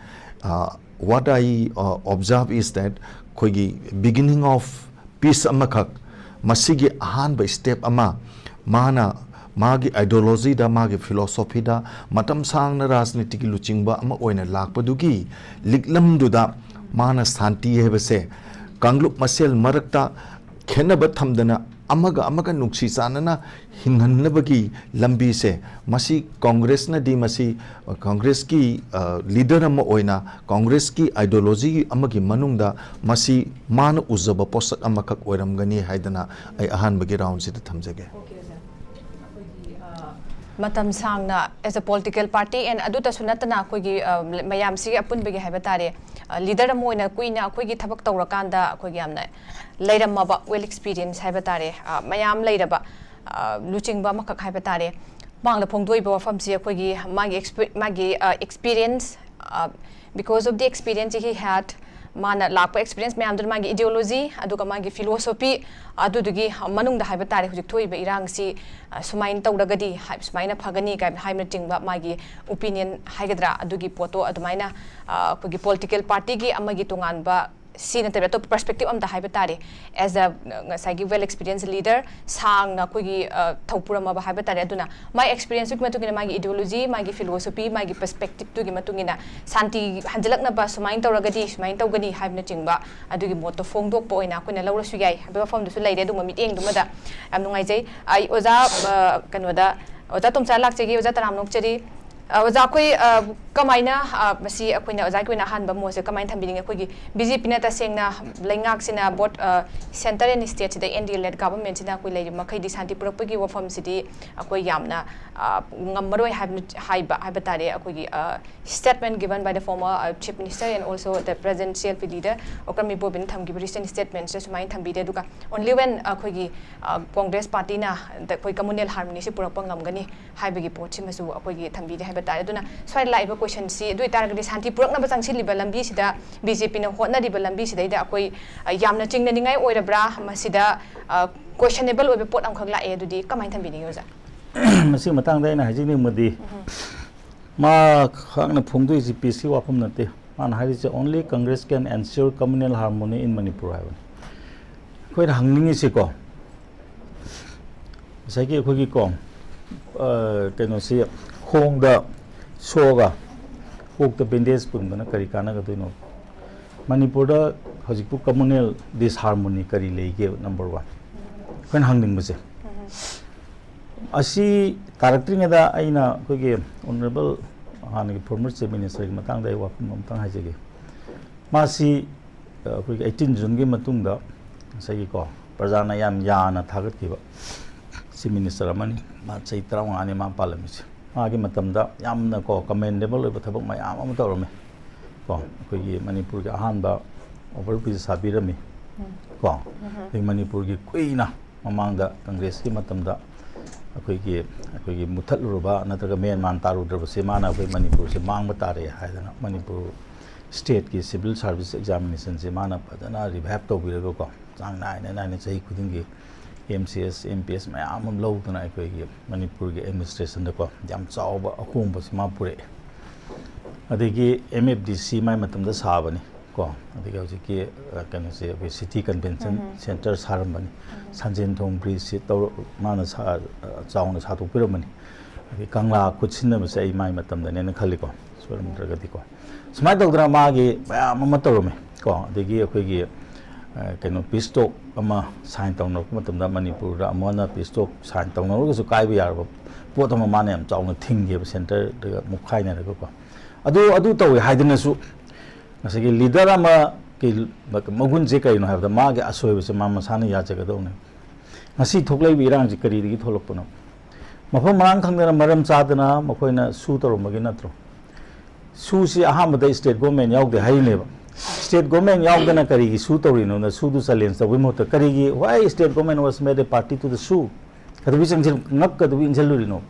ꯑ, what I, ꯑ, observe is that ꯑꯩꯈꯣꯏꯒꯤ beginning of peace ꯑꯃꯈꯛ, ꯃꯁꯤꯒꯤ ꯑꯍꯥꯟꯕ ꯁ꯭ꯇꯦꯞ ꯑꯃ, ꯃꯥꯅ ꯃꯥꯒꯤ ꯑꯥꯏꯗꯤꯌꯣꯂꯣꯖꯤꯗ, ꯃꯥꯒꯤ ꯐꯤꯂꯣꯁꯣꯐꯤꯗ ꯃꯇꯝ ꯁꯥꯡꯅ ꯔꯥꯖꯅꯤꯇꯤꯒꯤ ꯂꯨꯆꯤꯡꯕ ꯑꯃ ꯑꯣꯏꯅ ꯂꯥꯛꯄꯗꯨꯒꯤ ꯂꯤꯛꯂꯝꯗꯨꯗ ꯃꯥꯅ ꯁꯥꯟꯇꯤ ꯍꯥꯏꯕꯁꯦ ꯀꯥꯡꯂꯨꯞ ꯃꯁꯦꯜ ꯃꯔꯛꯇ ꯈꯦꯠꯅꯕ ꯊꯝꯗꯅ ꯑꯃꯒ ꯑꯃꯒ ꯅꯨꯡꯁꯤ ꯆꯥꯟꯅꯅ ꯍꯤꯡꯍꯟꯅꯕꯒꯤ ꯂꯝꯕꯤꯁꯦ, ꯃꯁꯤ ꯀꯣꯡꯒ꯭ꯔꯦꯁꯅꯗꯤ ꯃꯁꯤ, ꯑ, ꯀꯣꯡꯒ꯭ꯔꯦꯁꯀꯤ, ꯑ, ꯂꯤꯗꯔ ꯑꯃ ꯑꯣꯏꯅ ꯀꯣꯡꯒ꯭ꯔꯦꯁꯀꯤ ꯑꯥꯏꯗꯤꯌꯣꯂꯣꯖꯤ ꯑꯃꯒꯤ ꯃꯅꯨꯡꯗ ꯃꯁꯤ ꯃꯥꯅ ꯎꯖꯕ ꯄꯣꯠꯁꯛ ꯑꯃꯈꯛ ꯑꯣꯏꯔꯝꯒꯅꯤ ꯍꯥꯏꯗꯅ ꯑꯩ ꯑꯍꯥꯟꯕꯒꯤ ꯔꯥꯎꯟꯁꯤꯗ ꯊꯝꯖꯒꯦ꯫ ꯃꯇꯝ ꯁꯥꯡꯅ as a political party and ꯑꯗꯨꯇꯁꯨ ꯅꯠꯇꯅ ꯑꯩꯈꯣꯏꯒꯤ, ꯑ, ꯃꯌꯥꯝꯁꯤꯒꯤ ꯑꯄꯨꯟꯕꯒꯤ ꯍꯥꯏꯕ ꯇꯥꯔꯦ, ꯑ, ꯂꯤꯗꯔ ꯑꯃ ꯑꯣꯏꯅ ꯀꯨꯏꯅ ꯑꯩꯈꯣꯏꯒꯤ ꯊꯕꯛ ꯇꯧꯔꯀꯥꯟꯗ ꯑꯩꯈꯣꯏꯒꯤ ꯌꯥꯝꯅ ꯂꯩꯔꯝꯃꯕ, well experience ꯍꯥꯏꯕ ꯇꯥꯔꯦ, ꯑ, ꯃꯌꯥꯝ ꯂꯩꯔꯕ, ꯑ, ꯂꯨꯆꯤꯡꯕ ꯑꯃꯈꯛ ꯍꯥꯏꯕ ꯇꯥꯔꯦ꯫ ꯃꯍꯥꯛꯅ ꯐꯣꯡꯗꯣꯛꯏꯕ ꯋꯥꯐꯝꯁꯤ ꯑꯩꯈꯣꯏꯒꯤ ꯃꯥꯒꯤ expe-, ꯃꯥꯒꯤ, ꯑ, experience, ꯑ, because of the experience he had, ꯃꯥꯅ ꯂꯥꯛꯄ experience ꯃꯌꯥꯝꯗꯨꯅ, ꯃꯥꯒꯤ ideology ꯑꯗꯨꯒ ꯃꯥꯒꯤ philosophy, ꯑꯗꯨꯗꯨꯒꯤ ꯃꯅꯨꯡꯗ ꯍꯥꯏꯕ ꯇꯥꯔꯦ, ꯍꯧꯖꯤꯛ ꯊꯣꯛꯏꯕ ꯏꯔꯥꯡꯁꯤ, ꯑ, ꯁꯨꯃꯥꯏꯅ ꯇꯧꯔꯒꯗꯤ ꯍꯥꯏ-, ꯁꯨꯃꯥꯏꯅ ꯐꯒꯅꯤ ꯀꯥꯏ-, ꯍꯥꯏꯕꯅꯆꯤꯡꯕ ꯃꯥꯒꯤ opinion ꯍꯥꯏꯒꯗ꯭ꯔꯥ, ꯑꯗꯨꯒꯤ ꯄꯣꯠꯇꯣ ꯑꯗꯨꯃꯥꯏꯅ, ꯑ, ꯑꯩꯈꯣꯏꯒꯤ political partyꯒꯤ ꯑꯃꯒꯤ ꯇꯣꯉꯥꯟꯕ ꯁꯤ ꯅꯠꯇꯕ ꯑꯇꯣꯞꯄ perspective ꯑꯝꯗ ꯍꯥꯏꯕ ꯇꯥꯔꯦ, as a ꯉꯁꯥꯏꯒꯤ well experienced leader, ꯁꯥꯡꯅ ꯑꯩꯈꯣꯏꯒꯤ, ꯑ, ꯊꯧ ꯄꯨꯔꯝꯃꯕ ꯍꯥꯏꯕ ꯇꯥꯔꯦ꯫ ꯑꯗꯨꯅ ꯃꯥꯒꯤ experienceꯇꯨꯒꯤ ꯃꯇꯨꯡ ꯏꯟꯅ, ꯃꯥꯒꯤ ideology, ꯃꯥꯒꯤ philosophy, ꯃꯥꯒꯤ perspectiveꯇꯨꯒꯤ ꯃꯇꯨꯡ ꯏꯟꯅ ꯁꯥꯟꯇꯤ ꯍꯟꯖꯤꯜꯂꯛꯅꯕ ꯁꯨꯃꯥꯏꯅ ꯇꯧꯔꯒꯗꯤ ꯁꯨꯃꯥꯏꯅ ꯇꯧꯒꯅꯤ ꯍꯥꯏꯕꯅꯆꯤꯡꯕ ꯑꯗꯨꯒꯤ ꯃꯣꯠꯇꯣ ꯐꯣꯡꯗꯣꯛꯄ ꯑꯣꯏꯅ ꯑꯩꯈꯣꯏꯅ ꯂꯧꯔꯁꯨ ꯌꯥꯏ ꯍꯥꯏꯕ ꯋꯥꯐꯝꯗꯨꯁꯨ ꯂꯩꯔꯦ꯫ ꯑꯗꯨꯒꯨꯝꯕ ꯃꯤꯠꯌꯦꯡꯗꯨꯃꯗ ꯌꯥꯝ ꯅꯨꯡꯉꯥꯏꯖꯩ꯫ ꯑꯩ ꯑꯣꯖꯥ, ꯑ, ꯀꯩꯅꯣꯗ, ꯑꯣꯖꯥ ꯇꯣꯝꯆꯥ ꯂꯥꯛꯆꯒꯦ꯫ ꯑꯣꯖꯥ ꯇꯔꯥꯝ ꯅꯣꯛꯆꯔꯤ꯫ ꯑ, ꯑꯣꯖꯥ, ꯑꯩꯈꯣꯏ, ꯑ, ꯀꯃꯥꯏꯅ, ꯑ, ꯃꯁꯤ ꯑꯩꯈꯣꯏꯅ ꯑꯣꯖꯥꯒꯤ ꯑꯣꯏꯅ ꯑꯍꯥꯟꯕ ꯃꯣꯠꯁꯦ ꯀꯃꯥꯏꯅ ꯊꯝꯕꯤꯅꯤꯡꯉꯤ? ꯑꯩꯈꯣꯏꯒꯤ BJPꯅ ꯇꯁꯦꯡꯅ ꯂꯩꯉꯥꯛꯁꯤꯅ ꯕꯣꯠ, ꯑ, centre and stateꯁꯤꯗ NDA led governmentꯁꯤꯅ ꯑꯩꯈꯣꯏ ꯂꯩꯔꯤꯕ ꯃꯈꯩꯗꯤ ꯁꯥꯟꯇꯤ ꯄꯨꯔꯛꯄꯒꯤ ꯋꯥꯐꯝꯁꯤꯗꯤ ꯑꯩꯈꯣꯏ ꯌꯥꯝꯅ, ꯑ, ꯉꯝꯃꯔꯣꯏ ꯍꯥꯏꯕꯅ, ꯍꯥꯏꯕ, ꯍꯥꯏꯕ ꯇꯥꯔꯦ꯫ ꯑꯩꯈꯣꯏꯒꯤ, ꯑ, statement given by the former, uh, Chief Minister and also the present CLP leader, Okram ꯏꯕꯣꯕꯤꯅ ꯊꯝꯈꯤꯕ recent statementsꯇ ꯁꯨꯃꯥꯏꯅ ꯊꯝꯕꯤꯔꯦ꯫ ꯑꯗꯨꯒ only when ꯑꯩꯈꯣꯏꯒꯤ, ꯑ, Congress partyꯅ ꯗ-, ꯑꯩꯈꯣꯏ communal harmonyꯁꯤ ꯄꯨꯔꯛꯄ ꯉꯝꯒꯅꯤ ꯍꯥꯏꯕꯒꯤ ꯄꯣꯠꯁꯤꯃꯁꯨ ꯑꯩꯈꯣꯏꯒꯤ ꯊꯝꯕꯤꯔꯦ ꯍꯥꯏꯕ ꯇꯥꯔꯦ꯫ ꯑꯗꯨꯅ ꯁ꯭ꯋꯥꯏꯗ ꯂꯥꯛꯏꯕ questionꯁꯤ, ꯑꯗꯨ ꯑꯣꯏꯇꯥꯔꯒꯗꯤ ꯁꯥꯟꯇꯤ ꯄꯨꯔꯛꯅꯕ ꯆꯪꯁꯤꯜꯂꯤꯕ ꯂꯝꯕꯤꯁꯤꯗ, BJPꯅ ꯍꯣꯠꯅꯔꯤꯕ ꯂꯝꯕꯤꯁꯤꯗꯩꯗ ꯑꯩꯈꯣꯏ, ꯑ, ꯌꯥꯝꯅ ꯆꯤꯡꯅꯅꯤꯡꯉꯥꯏ ꯑꯣꯏꯔꯕ꯭ꯔꯥ? ꯃꯁꯤꯗ, ꯑ, questionable ꯑꯣꯏꯕ ꯄꯣꯠ ꯑꯃꯈꯛ ꯂꯥꯛꯑꯦ꯫ ꯑꯗꯨꯗꯤ ꯀꯃꯥꯏꯅ ꯊꯝꯕꯤꯅꯤꯡꯉꯤ, ꯑꯣꯖꯥ? ꯃꯁꯤꯒꯤ ꯃꯇꯥꯡꯗ ꯑꯩꯅ ꯍꯥꯏꯖꯅꯤꯡꯕꯗꯤ, ꯃꯍꯥꯛꯅ ꯐꯣꯡꯗꯣꯛꯏꯁꯤ peaceꯀꯤ ꯋꯥꯐꯝ ꯅꯠꯇꯦ꯫ ꯃꯥꯅ ꯍꯥꯏꯔꯤꯁꯦ only Congress can ensure communal harmony in Manipur ꯍꯥꯏꯕꯅꯤ꯫ ꯑꯩꯈꯣꯏꯅ ꯍꯪꯅꯤꯡꯉꯤꯁꯤꯀꯣ, ꯉꯁꯥꯏꯒꯤ ꯑꯩꯈꯣꯏꯒꯤꯀꯣ, ꯑ, ꯀꯩꯅꯣꯁꯤ, ꯈꯣꯡꯗ ꯁꯣꯛꯑꯒ ꯀꯣꯛꯇ bandage ꯄꯨꯟꯕꯅ ꯀꯔꯤ ꯀꯥꯟꯅꯒꯗꯣꯏꯅꯣ? ꯃꯅꯤꯄꯨꯔꯗ ꯍꯧꯖꯤꯛꯄꯨ communal disharmony ꯀꯔꯤ ꯂꯩꯒꯦ? Number one꯫ ꯑꯩꯈꯣꯏꯅ ꯍꯪꯅꯤꯡꯕꯁꯦ, ꯑꯁꯤ ꯇꯥꯔꯛꯇ꯭ꯔꯤꯉꯩꯗ ꯑꯩꯅ ꯑꯩꯈꯣꯏꯒꯤ ꯑꯣꯅꯔꯦꯕꯜ ꯍꯥꯟꯅꯒꯤ ꯐꯣꯔꯃꯔ ꯆꯤꯐ ꯃꯤꯅꯤꯁꯇꯔꯒꯤ ꯃꯇꯥꯡꯗ ꯑꯩ ꯋꯥꯐꯝ ꯑꯃꯇꯪ ꯍꯥꯏꯖꯒꯦ꯫ ꯃꯥꯁꯤ, ꯑ, ꯑꯩꯈꯣꯏꯒꯤ ꯑꯩꯠꯇꯤꯟ ꯖꯨꯟꯒꯤ ꯃꯇꯨꯡꯗ ꯉꯁꯥꯏꯒꯤꯀꯣ, ꯄ꯭ꯔꯖꯥꯅ ꯌꯥꯝ ꯌꯥꯅ ꯊꯥꯒꯠꯈꯤꯕ ꯆꯤꯐ ꯃꯤꯅꯤꯁꯇꯔ ꯑꯃꯅꯤ꯫ ꯃꯥ ꯆꯍꯤ ꯇꯔꯥꯃꯉꯥꯅꯤ ꯃꯥ ꯄꯥꯜꯂꯝꯃꯤꯁꯦ꯫ ꯃꯥꯒꯤ ꯃꯇꯝꯗ ꯌꯥꯝꯅ ꯀꯣ, ꯀꯃꯦꯟꯗꯦꯕꯜ ꯑꯣꯏꯕ ꯊꯕꯛ ꯃꯌꯥꯝ ꯑꯃ ꯇꯧꯔꯝꯃꯤ꯫ ꯀꯣ, ꯑꯩꯈꯣꯏꯒꯤ ꯃꯅꯤꯄꯨꯔꯒꯤ ꯑꯍꯥꯟꯕ ꯑꯣꯚꯔ ꯕ꯭ꯔꯤꯖ ꯁꯥꯕꯤꯔꯝꯃꯤ꯫ ꯀꯣ, ꯑꯗꯩ ꯃꯅꯤꯄꯨꯔꯒꯤ ꯀꯨꯏꯅ ꯃꯃꯥꯡꯗ ꯀꯪꯒ꯭ꯔꯦꯁꯀꯤ ꯃꯇꯝꯗ ꯑꯩꯈꯣꯏꯒꯤ, ꯑꯩꯈꯣꯏꯒꯤ ꯃꯨꯠꯊꯠꯂꯨꯔꯕ ꯅꯠꯇ꯭ꯔꯒ ꯃꯦꯟ ꯃꯥꯟ ꯇꯥꯔꯨꯗ꯭ꯔꯕꯁꯦ ꯃꯥꯅ ꯑꯩꯈꯣꯏ ꯃꯅꯤꯄꯨꯔꯁꯦ ꯃꯥꯡꯕ ꯇꯥꯔꯦ ꯍꯥꯏꯗꯅ ꯃꯅꯤꯄꯨꯔ ꯁ꯭ꯇꯦꯠꯀꯤ ꯁꯤꯚꯤꯜ ꯁꯥꯔꯚꯤꯁ ꯑꯦꯛꯖꯥꯃꯤꯅꯦꯁꯟꯁꯦ ꯃꯥꯅ ꯐꯖꯅ ꯔꯤꯚꯥꯏꯚ ꯇꯧꯕꯤꯔꯒꯀꯣ, ꯆꯥꯡ ꯅꯥꯏꯅ ꯅꯥꯏꯅ ꯆꯍꯤ ꯈꯨꯗꯤꯡꯒꯤ M C S, M P S ꯃꯌꯥꯝ ꯑꯃ ꯂꯧꯗꯅ ꯑꯩꯈꯣꯏꯒꯤ ꯃꯅꯤꯄꯨꯔꯒꯤ ꯑꯦꯗꯃꯤꯅꯤꯁꯇ꯭ꯔꯦꯁꯟꯗꯀꯣ ꯌꯥꯝ ꯆꯥꯎꯕ ꯑꯍꯣꯡꯕꯁꯤ ꯃꯥ ꯄꯨꯔꯛꯑꯦ꯫ ꯑꯗꯒꯤ ꯑꯦꯝ ꯑꯦꯐ ꯗꯤ ꯁꯤ ꯃꯥꯏ ꯃꯇꯝꯗ ꯁꯥꯕꯅꯤ ꯀꯣ, ꯑꯗꯒꯤ ꯍꯧꯖꯤꯛꯀꯤ, ꯑ, ꯀꯩꯅꯣꯁꯦ ꯑꯩꯈꯣꯏ ꯁꯤꯇꯤ ꯀꯟꯚꯦꯟꯁꯟ ꯁꯦꯟꯇꯔ ꯁꯥꯔꯝꯕꯅꯤ꯫ ꯁꯟꯖꯦꯟ ꯊꯣꯡ ꯕ꯭ꯔꯤꯖꯁꯤ ꯇꯧꯔ-, ꯃꯥꯅ ꯁꯥ-, ꯑ, ꯆꯥꯎꯅ ꯁꯥꯗꯣꯛꯄꯤꯔꯝꯕꯅꯤ꯫ ꯑꯗꯒꯤ ꯀꯪꯂꯥ ꯈꯨꯠꯁꯤꯟꯅꯕꯁꯦ ꯑꯩ ꯃꯥꯏ ꯃꯇꯝꯗꯅꯦꯅ ꯈꯜꯂꯤꯀꯣ, ꯁꯣꯏꯔꯝꯗ꯭ꯔꯒꯗꯤꯀꯣ꯫ ꯁꯨꯃꯥꯏꯅ ꯇꯧꯗꯅ ꯃꯥꯒꯤ ꯃꯌꯥꯝ ꯑꯃ ꯇꯧꯔꯝꯃꯤ ꯀꯣ꯫ ꯑꯗꯒꯤ ꯑꯩꯈꯣꯏꯒꯤ, ꯑ, ꯀꯩꯅꯣ, ꯄꯤꯁ ꯇꯣꯛ ꯑꯃ ꯁꯥꯏꯟ ꯇꯧꯅꯔꯛꯄ ꯃꯇꯝꯗ ꯃꯅꯤꯄꯨꯔꯗ ꯑꯃꯨꯛ ꯍꯟꯅ ꯄꯤꯁ ꯇꯣꯛ ꯁꯥꯏꯟ ꯇꯧꯅꯔꯒꯁꯨ ꯀꯥꯏꯕ ꯌꯥꯔꯕ ꯄꯣꯠ ꯑꯃ ꯃꯥꯅ ꯌꯥꯝ ꯆꯥꯎꯅ ꯊꯤꯡꯒꯦꯕ, ꯁꯦꯟꯇꯔꯗꯒ ꯃꯨꯛꯈꯥꯏꯅꯔꯒꯀꯣ꯫ ꯑꯗꯨ, ꯑꯗꯨ ꯇꯧꯋꯦ ꯍꯥꯏꯗꯨꯅꯁꯨ ꯉꯁꯥꯏꯒꯤ ꯂꯤꯗꯔ ꯑꯃꯒꯤ ꯃꯒꯨꯟꯁꯦ ꯀꯩꯅꯣ ꯍꯥꯏꯕꯗ ꯃꯥꯒꯤ ꯑꯁꯣꯏꯕꯁꯦ ꯃꯥ ꯃꯁꯥꯅ ꯌꯥꯖꯒꯗꯧꯅꯦ꯫ ꯉꯁꯤ ꯊꯣꯛꯂꯛꯏꯕ ꯏꯔꯥꯡꯁꯤ ꯀꯔꯤꯗꯒꯤ ꯊꯣꯛꯂꯛꯄꯅꯣ? ꯃꯐꯝ ꯃꯔꯥꯡ ꯈꯪꯗꯅ ꯃꯔꯝ ꯆꯥꯗꯅ ꯃꯈꯣꯏꯅ ꯁꯨ ꯇꯧꯔꯝꯕꯒꯤ ꯅꯠꯇ꯭ꯔꯣ? ꯁꯨꯁꯤ ꯑꯍꯥꯟꯕꯗ ꯁ꯭ꯇꯦꯠ ꯒꯣꯔꯃꯦꯟ ꯌꯥꯎꯗꯦ ꯍꯥꯏꯔꯤꯅꯦꯕ꯫ ꯁ꯭ꯇꯦꯠ ꯒꯣꯔꯃꯦꯟ ꯌꯥꯎꯗꯅ ꯀꯔꯤꯒꯤ ꯁꯨ ꯇꯧꯔꯤꯅꯣꯅ ꯁꯨꯗꯨ ꯆꯦꯂꯦꯟꯖ ꯇꯧꯕꯒꯤ ꯃꯍꯨꯠꯇ ꯀꯔꯤꯒꯤ why state government was made a party to the ꯁꯨ? ꯀꯩꯗꯧꯕꯩ ꯆꯪꯁꯤꯜ-, ꯉꯛ ꯀꯩꯗꯧꯕꯩ ꯏꯟꯁꯤꯜꯂꯨꯔꯤꯅꯣ?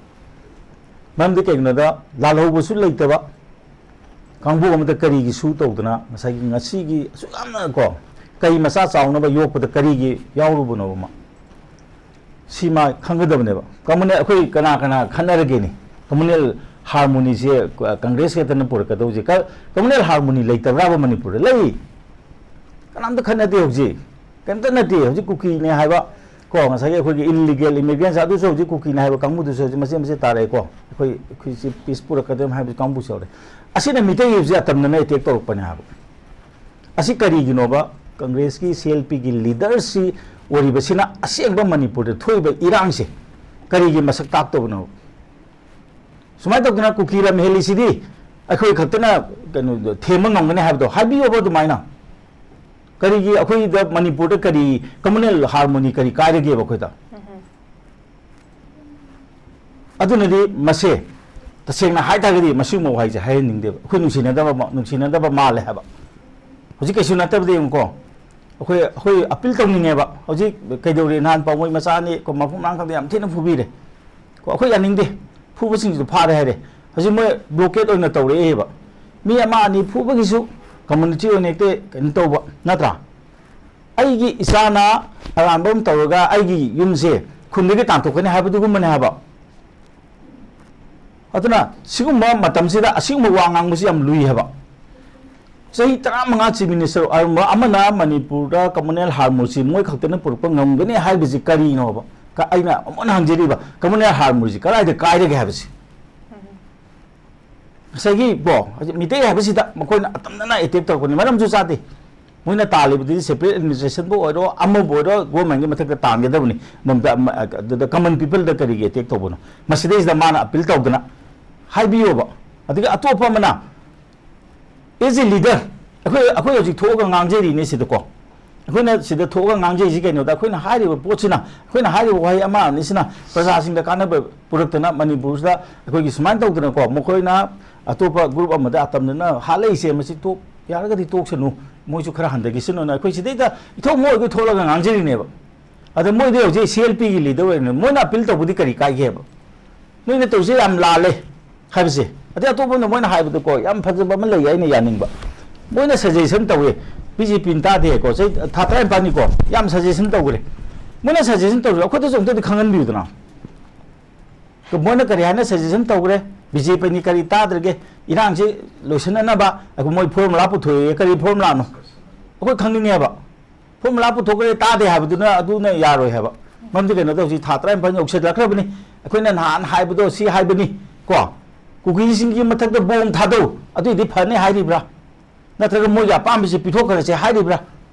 ꯃꯔꯝꯗꯤ ꯀꯩꯒꯤꯅꯣꯗ ꯂꯥꯜꯍꯧꯕꯁꯨ ꯂꯩꯇꯕ ꯀꯥꯡꯕꯨ ꯑꯃꯗ ꯀꯔꯤꯒꯤ ꯁꯨ ꯇꯧꯗꯅ ꯉꯁꯥꯏꯒꯤ ꯉꯁꯤꯒꯤ ꯑꯁꯨꯛ ꯌꯥꯝꯅ ꯀꯣ ꯀꯩ ꯃꯆꯥ ꯆꯥꯎꯅꯕ ꯌꯣꯛꯄꯗ ꯀꯔꯤꯒꯤ ꯌꯥꯎꯔꯨꯕꯅꯣꯕ ꯃꯥ? ꯁꯤ ꯃꯥ ꯈꯪꯒꯗꯕꯅꯦꯕ꯫ ꯀꯝꯃꯨꯅꯦꯜ ꯑꯩꯈꯣꯏ ꯀꯅꯥ ꯀꯅꯥ ꯈꯠꯅꯔꯒꯦꯅꯤ? ꯀꯝꯃꯨꯅꯦꯜ ꯍꯥꯔꯃꯣꯅꯤꯁꯦ ꯀꯪꯒ꯭ꯔꯦꯁ ꯈꯛꯇꯅ ꯄꯨꯔꯛꯀꯗꯧꯁꯦ꯫ ꯀ-, ꯀꯝꯃꯨꯅꯦꯜ ꯍꯥꯔꯃꯣꯅꯤ ꯂꯩꯇꯕ꯭ꯔꯥꯕ ꯃꯅꯤꯄꯨꯔꯗ? ꯂꯩ꯫ ꯀꯅꯥꯝꯇ ꯈꯠꯅꯗꯦ ꯍꯧꯖꯤꯛ꯫ ꯀꯩꯝꯇ ꯅꯠꯇꯦ꯫ ꯍꯧꯖꯤꯛ ꯀꯨꯀꯤꯅꯦ ꯍꯥꯏꯕ ꯀꯣ, ꯉꯁꯥꯏꯒꯤ ꯑꯩꯈꯣꯏꯒꯤ ꯏꯜꯂꯤꯒꯦꯜ ꯏꯃꯤꯒ꯭ꯔꯦꯟꯁ ꯑꯗꯨꯁꯨ ꯍꯧꯖꯤꯛ ꯀꯨꯀꯤꯅꯦ ꯍꯥꯏꯕ ꯀꯥꯡꯕꯨꯗꯨꯁꯨ ꯍꯧꯖꯤꯛ ꯃꯆꯦꯠ ꯃꯆꯦꯠ ꯇꯥꯔꯛꯑꯦꯀꯣ꯫ ꯑꯩꯈꯣꯏ, ꯑꯩꯈꯣꯏꯁꯤ ꯄꯤꯁ ꯄꯨꯔꯛꯀꯗꯕꯅꯤ ꯍꯥꯏꯕ ꯀꯥꯡꯕꯨꯁꯨ ꯌꯥꯎꯔꯦ꯫ ꯑꯁꯤꯅ ꯃꯤꯇꯩ ꯍꯧꯖꯤꯛ ꯑꯇꯝꯅꯅ ꯑꯦꯇꯦꯛ ꯇꯧꯔꯛꯄꯅꯦ ꯍꯥꯏꯕ꯫ ꯑꯁꯤ ꯀꯔꯤꯒꯤꯅꯣꯕ? ꯀꯪꯒ꯭ꯔꯦꯁꯀꯤ ꯁꯤ ꯑꯦꯜ ꯄꯤꯒꯤ ꯂꯤꯗꯔꯁꯤ ꯑꯣꯏꯔꯤꯕꯁꯤꯅ ꯑꯁꯦꯡꯕ ꯃꯅꯤꯄꯨꯔꯗ ꯊꯣꯛꯏꯕ ꯏꯔꯥꯡꯁꯦ ꯀꯔꯤꯒꯤ ꯃꯁꯛ ꯇꯥꯛꯇꯕꯅꯣ? ꯁꯨꯃꯥꯏꯅ ꯇꯧꯗꯅ ꯀꯨꯀꯤ ꯂꯝ ꯍꯦꯜꯂꯤꯁꯤꯗꯤ ꯑꯩꯈꯣꯏ ꯈꯛꯇꯅ ꯀꯩꯅꯣ ꯊꯦꯝꯕ ꯉꯝꯒꯅꯤ ꯍꯥꯏꯕꯗꯣ ꯍꯥꯏꯕꯤꯌꯣꯕ ꯑꯗꯨꯃꯥꯏꯅ꯫ ꯀꯔꯤꯒꯤ ꯑꯩꯈꯣꯏꯗ ꯃꯅꯤꯄꯨꯔꯗ ꯀꯔꯤ communal harmony ꯀꯔꯤ ꯀꯥꯏꯔꯒꯦꯕ ꯑꯩꯈꯣꯏꯗ? ꯑꯗꯨꯅꯗꯤ ꯃꯁꯦ ꯇꯁꯦꯡꯅ ꯍꯥꯏ ꯇꯥꯔꯒꯗꯤ ꯃꯁꯤꯒꯨꯝꯕ ꯋꯥꯍꯩꯁꯦ ꯍꯥꯏꯍꯟꯅꯤꯡꯗꯦꯕ꯫ ꯑꯩꯈꯣꯏ ꯅꯨꯡꯁꯤꯅꯗꯕ ꯃ-, ꯅꯨꯡꯁꯤꯅꯗꯕ ꯃꯥꯜꯂꯦ ꯍꯥꯏꯕ꯫ ꯍꯧꯖꯤꯛ ꯀꯩꯁꯨ ꯅꯠꯇꯕꯗ ꯌꯦꯡꯉꯨꯀꯣ, ꯑꯩꯈꯣꯏ, ꯑꯩꯈꯣꯏ appeal ꯇꯧꯅꯤꯡꯉꯦꯕ꯫ ꯍꯧꯖꯤꯛ ꯀꯩꯗꯧꯔꯦ, ꯅꯍꯥꯟ ꯄꯥꯎꯃꯩ ꯃꯆꯥ ꯑꯅꯤ ꯀꯣ, ꯃꯐꯝ ꯃꯔꯥꯡ ꯈꯪꯗꯦ ꯌꯥꯝ ꯊꯤꯅ ꯐꯨꯕꯤꯔꯦ ꯀꯣ꯫ ꯑꯩꯈꯣꯏ ꯌꯥꯅꯤꯡꯗꯦ, ꯐꯨꯕꯁꯤꯡꯁꯤꯗ ꯐꯥꯔꯦ ꯍꯥꯏꯔꯦ꯫ ꯍꯧꯖꯤꯛ ꯃꯣꯏ blockade ꯑꯣꯏꯅ ꯇꯧꯔꯛꯑꯦꯕ꯫ ꯃꯤ ꯑꯃ ꯑꯅꯤ ꯐꯨꯕꯒꯤꯁꯨ community ꯑꯣꯏꯅ ꯍꯦꯛꯇ ꯀꯩꯅꯣ ꯇꯧꯕ ꯅꯠꯇ꯭ꯔꯥ? ꯑꯩꯒꯤ ꯏꯆꯥꯅ ꯑꯔꯥꯟꯕ ꯑꯃ ꯇꯧꯔꯒ ꯑꯩꯒꯤ ꯌꯨꯝꯁꯦ ꯈꯨꯟꯗꯒꯤ ꯇꯥꯟꯊꯣꯛꯀꯅꯤ ꯍꯥꯏꯕꯗꯨꯒꯨꯝꯕꯅꯦ ꯍꯥꯏꯕ꯫ ꯑꯗꯨꯅ ꯁꯤꯒꯨꯝꯕ ꯃꯇꯝꯁꯤꯗ ꯑꯁꯤꯒꯨꯝꯕ ꯋꯥ ꯉꯥꯡꯕꯁꯤ ꯌꯥꯝ ꯂꯨꯏ ꯍꯥꯏꯕ꯫ ꯆꯍꯤ ꯇꯔꯥꯃꯉꯥ Chief Minister ꯑꯣꯏꯔꯝꯕ ꯑꯃꯅ ꯃꯅꯤꯄꯨꯔꯗ communal harmony ꯁꯤ ꯃꯣꯏ ꯈꯛꯇꯅ ꯄꯨꯔꯛꯄ ꯉꯝꯒꯅꯤ ꯍꯥꯏꯕꯁꯤ ꯀꯔꯤꯅꯣꯕ? ꯀ-, ꯑꯩꯅ ꯑꯃꯨꯛ ꯍꯟꯅ ꯍꯪꯖꯔꯤꯕ, communal harmony ꯁꯤ ꯀꯗꯥꯏꯗ ꯀꯥꯏꯔꯒꯦ ꯍꯥꯏꯕꯁꯤ? ꯉꯁꯥꯏꯒꯤ ꯀꯣ, ꯍꯧꯖꯤꯛ ꯃꯤꯇꯩ ꯍꯥꯏꯕꯁꯤꯗ ꯃꯈꯣꯏꯅ ꯑꯇꯝꯅꯅ attack ꯇꯧꯔꯛꯄꯅꯤ, ꯃꯔꯝꯁꯨ ꯆꯥꯗꯦ꯫ ꯃꯣꯏꯅ ꯇꯥꯜꯂꯤꯕꯗꯨꯗꯤ separate administration ꯕꯨ ꯑꯣꯏꯔꯣ, ꯑꯃꯕꯨ ꯑꯣꯏꯔꯣ, government ꯀꯤ ꯃꯊꯛꯇ ꯇꯥꯟꯒꯗꯕꯅꯤ꯫ ꯃꯝꯇ-, ꯑꯃ-, ꯑꯗꯨꯗ common people ꯗ ꯀꯔꯤꯒꯤ attack ꯇꯧꯕꯅꯣ? ꯃꯁꯤꯗꯩꯁꯤꯗ ꯃꯥꯅ appeal ꯇꯧꯗꯅ ꯍꯥꯏꯕꯤꯌꯣꯕ꯫ ꯑꯗꯒꯤ ꯑꯇꯣꯞꯄ ꯑꯃꯅ, as a leader, ꯑꯩꯈꯣꯏ, ꯑꯩꯈꯣꯏ ꯍꯧꯖꯤꯛ ꯊꯣꯛꯑꯒ ꯉꯥꯡꯖꯔꯤꯅꯦ ꯁꯤꯗꯀꯣ꯫ ꯑꯩꯈꯣꯏꯅ ꯁꯤꯗ ꯊꯣꯛꯑꯒ ꯉꯥꯡꯖꯩꯁꯤ ꯀꯩꯅꯣꯗ, ꯑꯩꯈꯣꯏꯅ ꯍꯥꯏꯔꯤꯕ ꯄꯣꯠꯁꯤꯅ, ꯑꯩꯈꯣꯏꯅ ꯍꯥꯏꯔꯤꯕ ꯋꯥꯍꯩ ꯑꯃ ꯑꯅꯤꯁꯤꯅ ꯄ꯭ꯔꯖꯥꯁꯤꯡꯗ ꯀꯥꯟꯅꯕ ꯄꯨꯔꯛꯇꯅ ꯃꯅꯤꯄꯨꯔꯁꯤꯗ ꯑꯩꯈꯣꯏꯒꯤ ꯁꯨꯃꯥꯏꯅ ꯇꯧꯗꯅꯀꯣ, ꯃꯈꯣꯏꯅ ꯑꯇꯣꯞꯄ group ꯑꯃꯗ ꯑꯇꯝꯅꯅ ꯍꯥꯠꯂꯛꯏꯁꯦ, ꯃꯁꯤ ꯇꯣꯛ-, ꯌꯥꯔꯒꯗꯤ ꯇꯣꯛꯁꯅꯨ, ꯃꯣꯏꯁꯨ ꯈꯔ ꯍꯟꯊꯈꯤꯁꯅꯨꯅ ꯑꯩꯈꯣꯏ ꯁꯤꯗꯩꯗ ꯏꯊꯧ ꯃꯣꯏ ꯑꯣꯏꯒꯩ ꯊꯣꯛꯂꯒ ꯉꯥꯡꯖꯔꯤꯅꯦꯕ꯫ ꯑꯗ ꯃꯣꯏꯗꯤ ꯍꯧꯖꯤꯛ C L P ꯒꯤ leader ꯑꯣꯏꯔꯤꯅꯦ, ꯃꯣꯏꯅ appeal ꯇꯧꯕꯗꯤ ꯀꯔꯤ ꯀꯥꯏꯒꯦꯕ? ꯅꯣꯏꯅ ꯇꯧꯔꯤꯁꯦ ꯌꯥꯝ ꯂꯥꯜꯂꯦ ꯍꯥꯏꯕꯁꯦ꯫ ꯑꯗꯩ ꯑꯇꯣꯞꯄ ꯑꯃꯅ ꯃꯣꯏꯅ ꯍꯥꯏꯕꯗꯀꯣ, ꯌꯥꯝ ꯐꯖꯕ ꯑꯃ ꯂꯩ ꯑꯩꯅ ꯌꯥꯅꯤꯡꯕ꯫ ꯃꯣꯏꯅ suggestion ꯇꯧꯋꯦ, B J P ꯅ ꯇꯥꯗꯦꯀꯣ, ꯆꯍꯤ ꯊꯥ ꯇꯔꯥꯅꯤꯄꯥꯜꯅꯤꯀꯣ, ꯌꯥꯝ suggestion ꯇꯧꯈ꯭ꯔꯦ꯫ ꯃꯣꯏꯅ suggestion ꯇꯧꯔꯤꯗꯣ ꯑꯩꯈꯣꯏꯗꯁꯨ ꯑꯝꯇꯗꯤ ꯈꯪꯍꯟꯕꯤꯌꯨꯗꯅ꯫ ꯃꯣꯏꯅ ꯀꯔꯤ ꯍꯥꯏꯅ suggestion ꯇꯧꯈ꯭ꯔꯦ? B J P ꯅꯤ ꯀꯔꯤ ꯇꯥꯗ꯭ꯔꯒꯦ? ꯏꯔꯥꯡꯁꯤ ꯂꯣꯏꯁꯤꯟꯅꯅꯕ ꯑꯩꯈꯣꯏ ꯃꯣꯏ formula ꯄꯨꯊꯣꯛꯑꯦ, ꯀꯔꯤ formula ꯅꯣ? ꯑꯩꯈꯣꯏ ꯈꯪꯅꯤꯡꯉꯦꯕ꯫ Formula ꯄꯨꯊꯣꯛꯈ꯭ꯔꯦ, ꯇꯥꯗꯦ ꯍꯥꯏꯕꯗꯨꯅ ꯑꯗꯨꯅ ꯌꯥꯔꯣꯏ ꯍꯥꯏꯕ꯫ ꯃꯔꯝꯗꯤ ꯀꯩꯅꯣꯗ ꯍꯧꯖꯤꯛ ꯊꯥ ꯇꯔꯥꯅꯤꯄꯥꯜ ꯌꯧꯁꯤꯜꯂꯛꯈ꯭ꯔꯕꯅꯤ꯫ ꯑꯩꯈꯣꯏꯅ ꯅꯍꯥꯟ ꯍꯥꯏꯕꯗꯣ ꯁꯤ ꯍꯥꯏꯕꯅꯤ ꯀꯣ, ꯀꯨꯀꯤꯁꯤꯡꯒꯤ ꯃꯊꯛꯇ bomb ꯊꯥꯗꯧ, ꯑꯗꯨꯏꯗꯤ ꯐꯅꯤ ꯍꯥꯏꯔꯤꯕ꯭ꯔꯥ? ꯅꯠꯇ꯭ꯔꯒ ꯃꯣꯏꯒꯤ ꯑꯄꯥꯝꯕꯁꯦ ꯄꯤꯊꯣꯛꯈ꯭ꯔꯁꯦ ꯍꯥꯏꯔꯤꯕ꯭ꯔꯥ?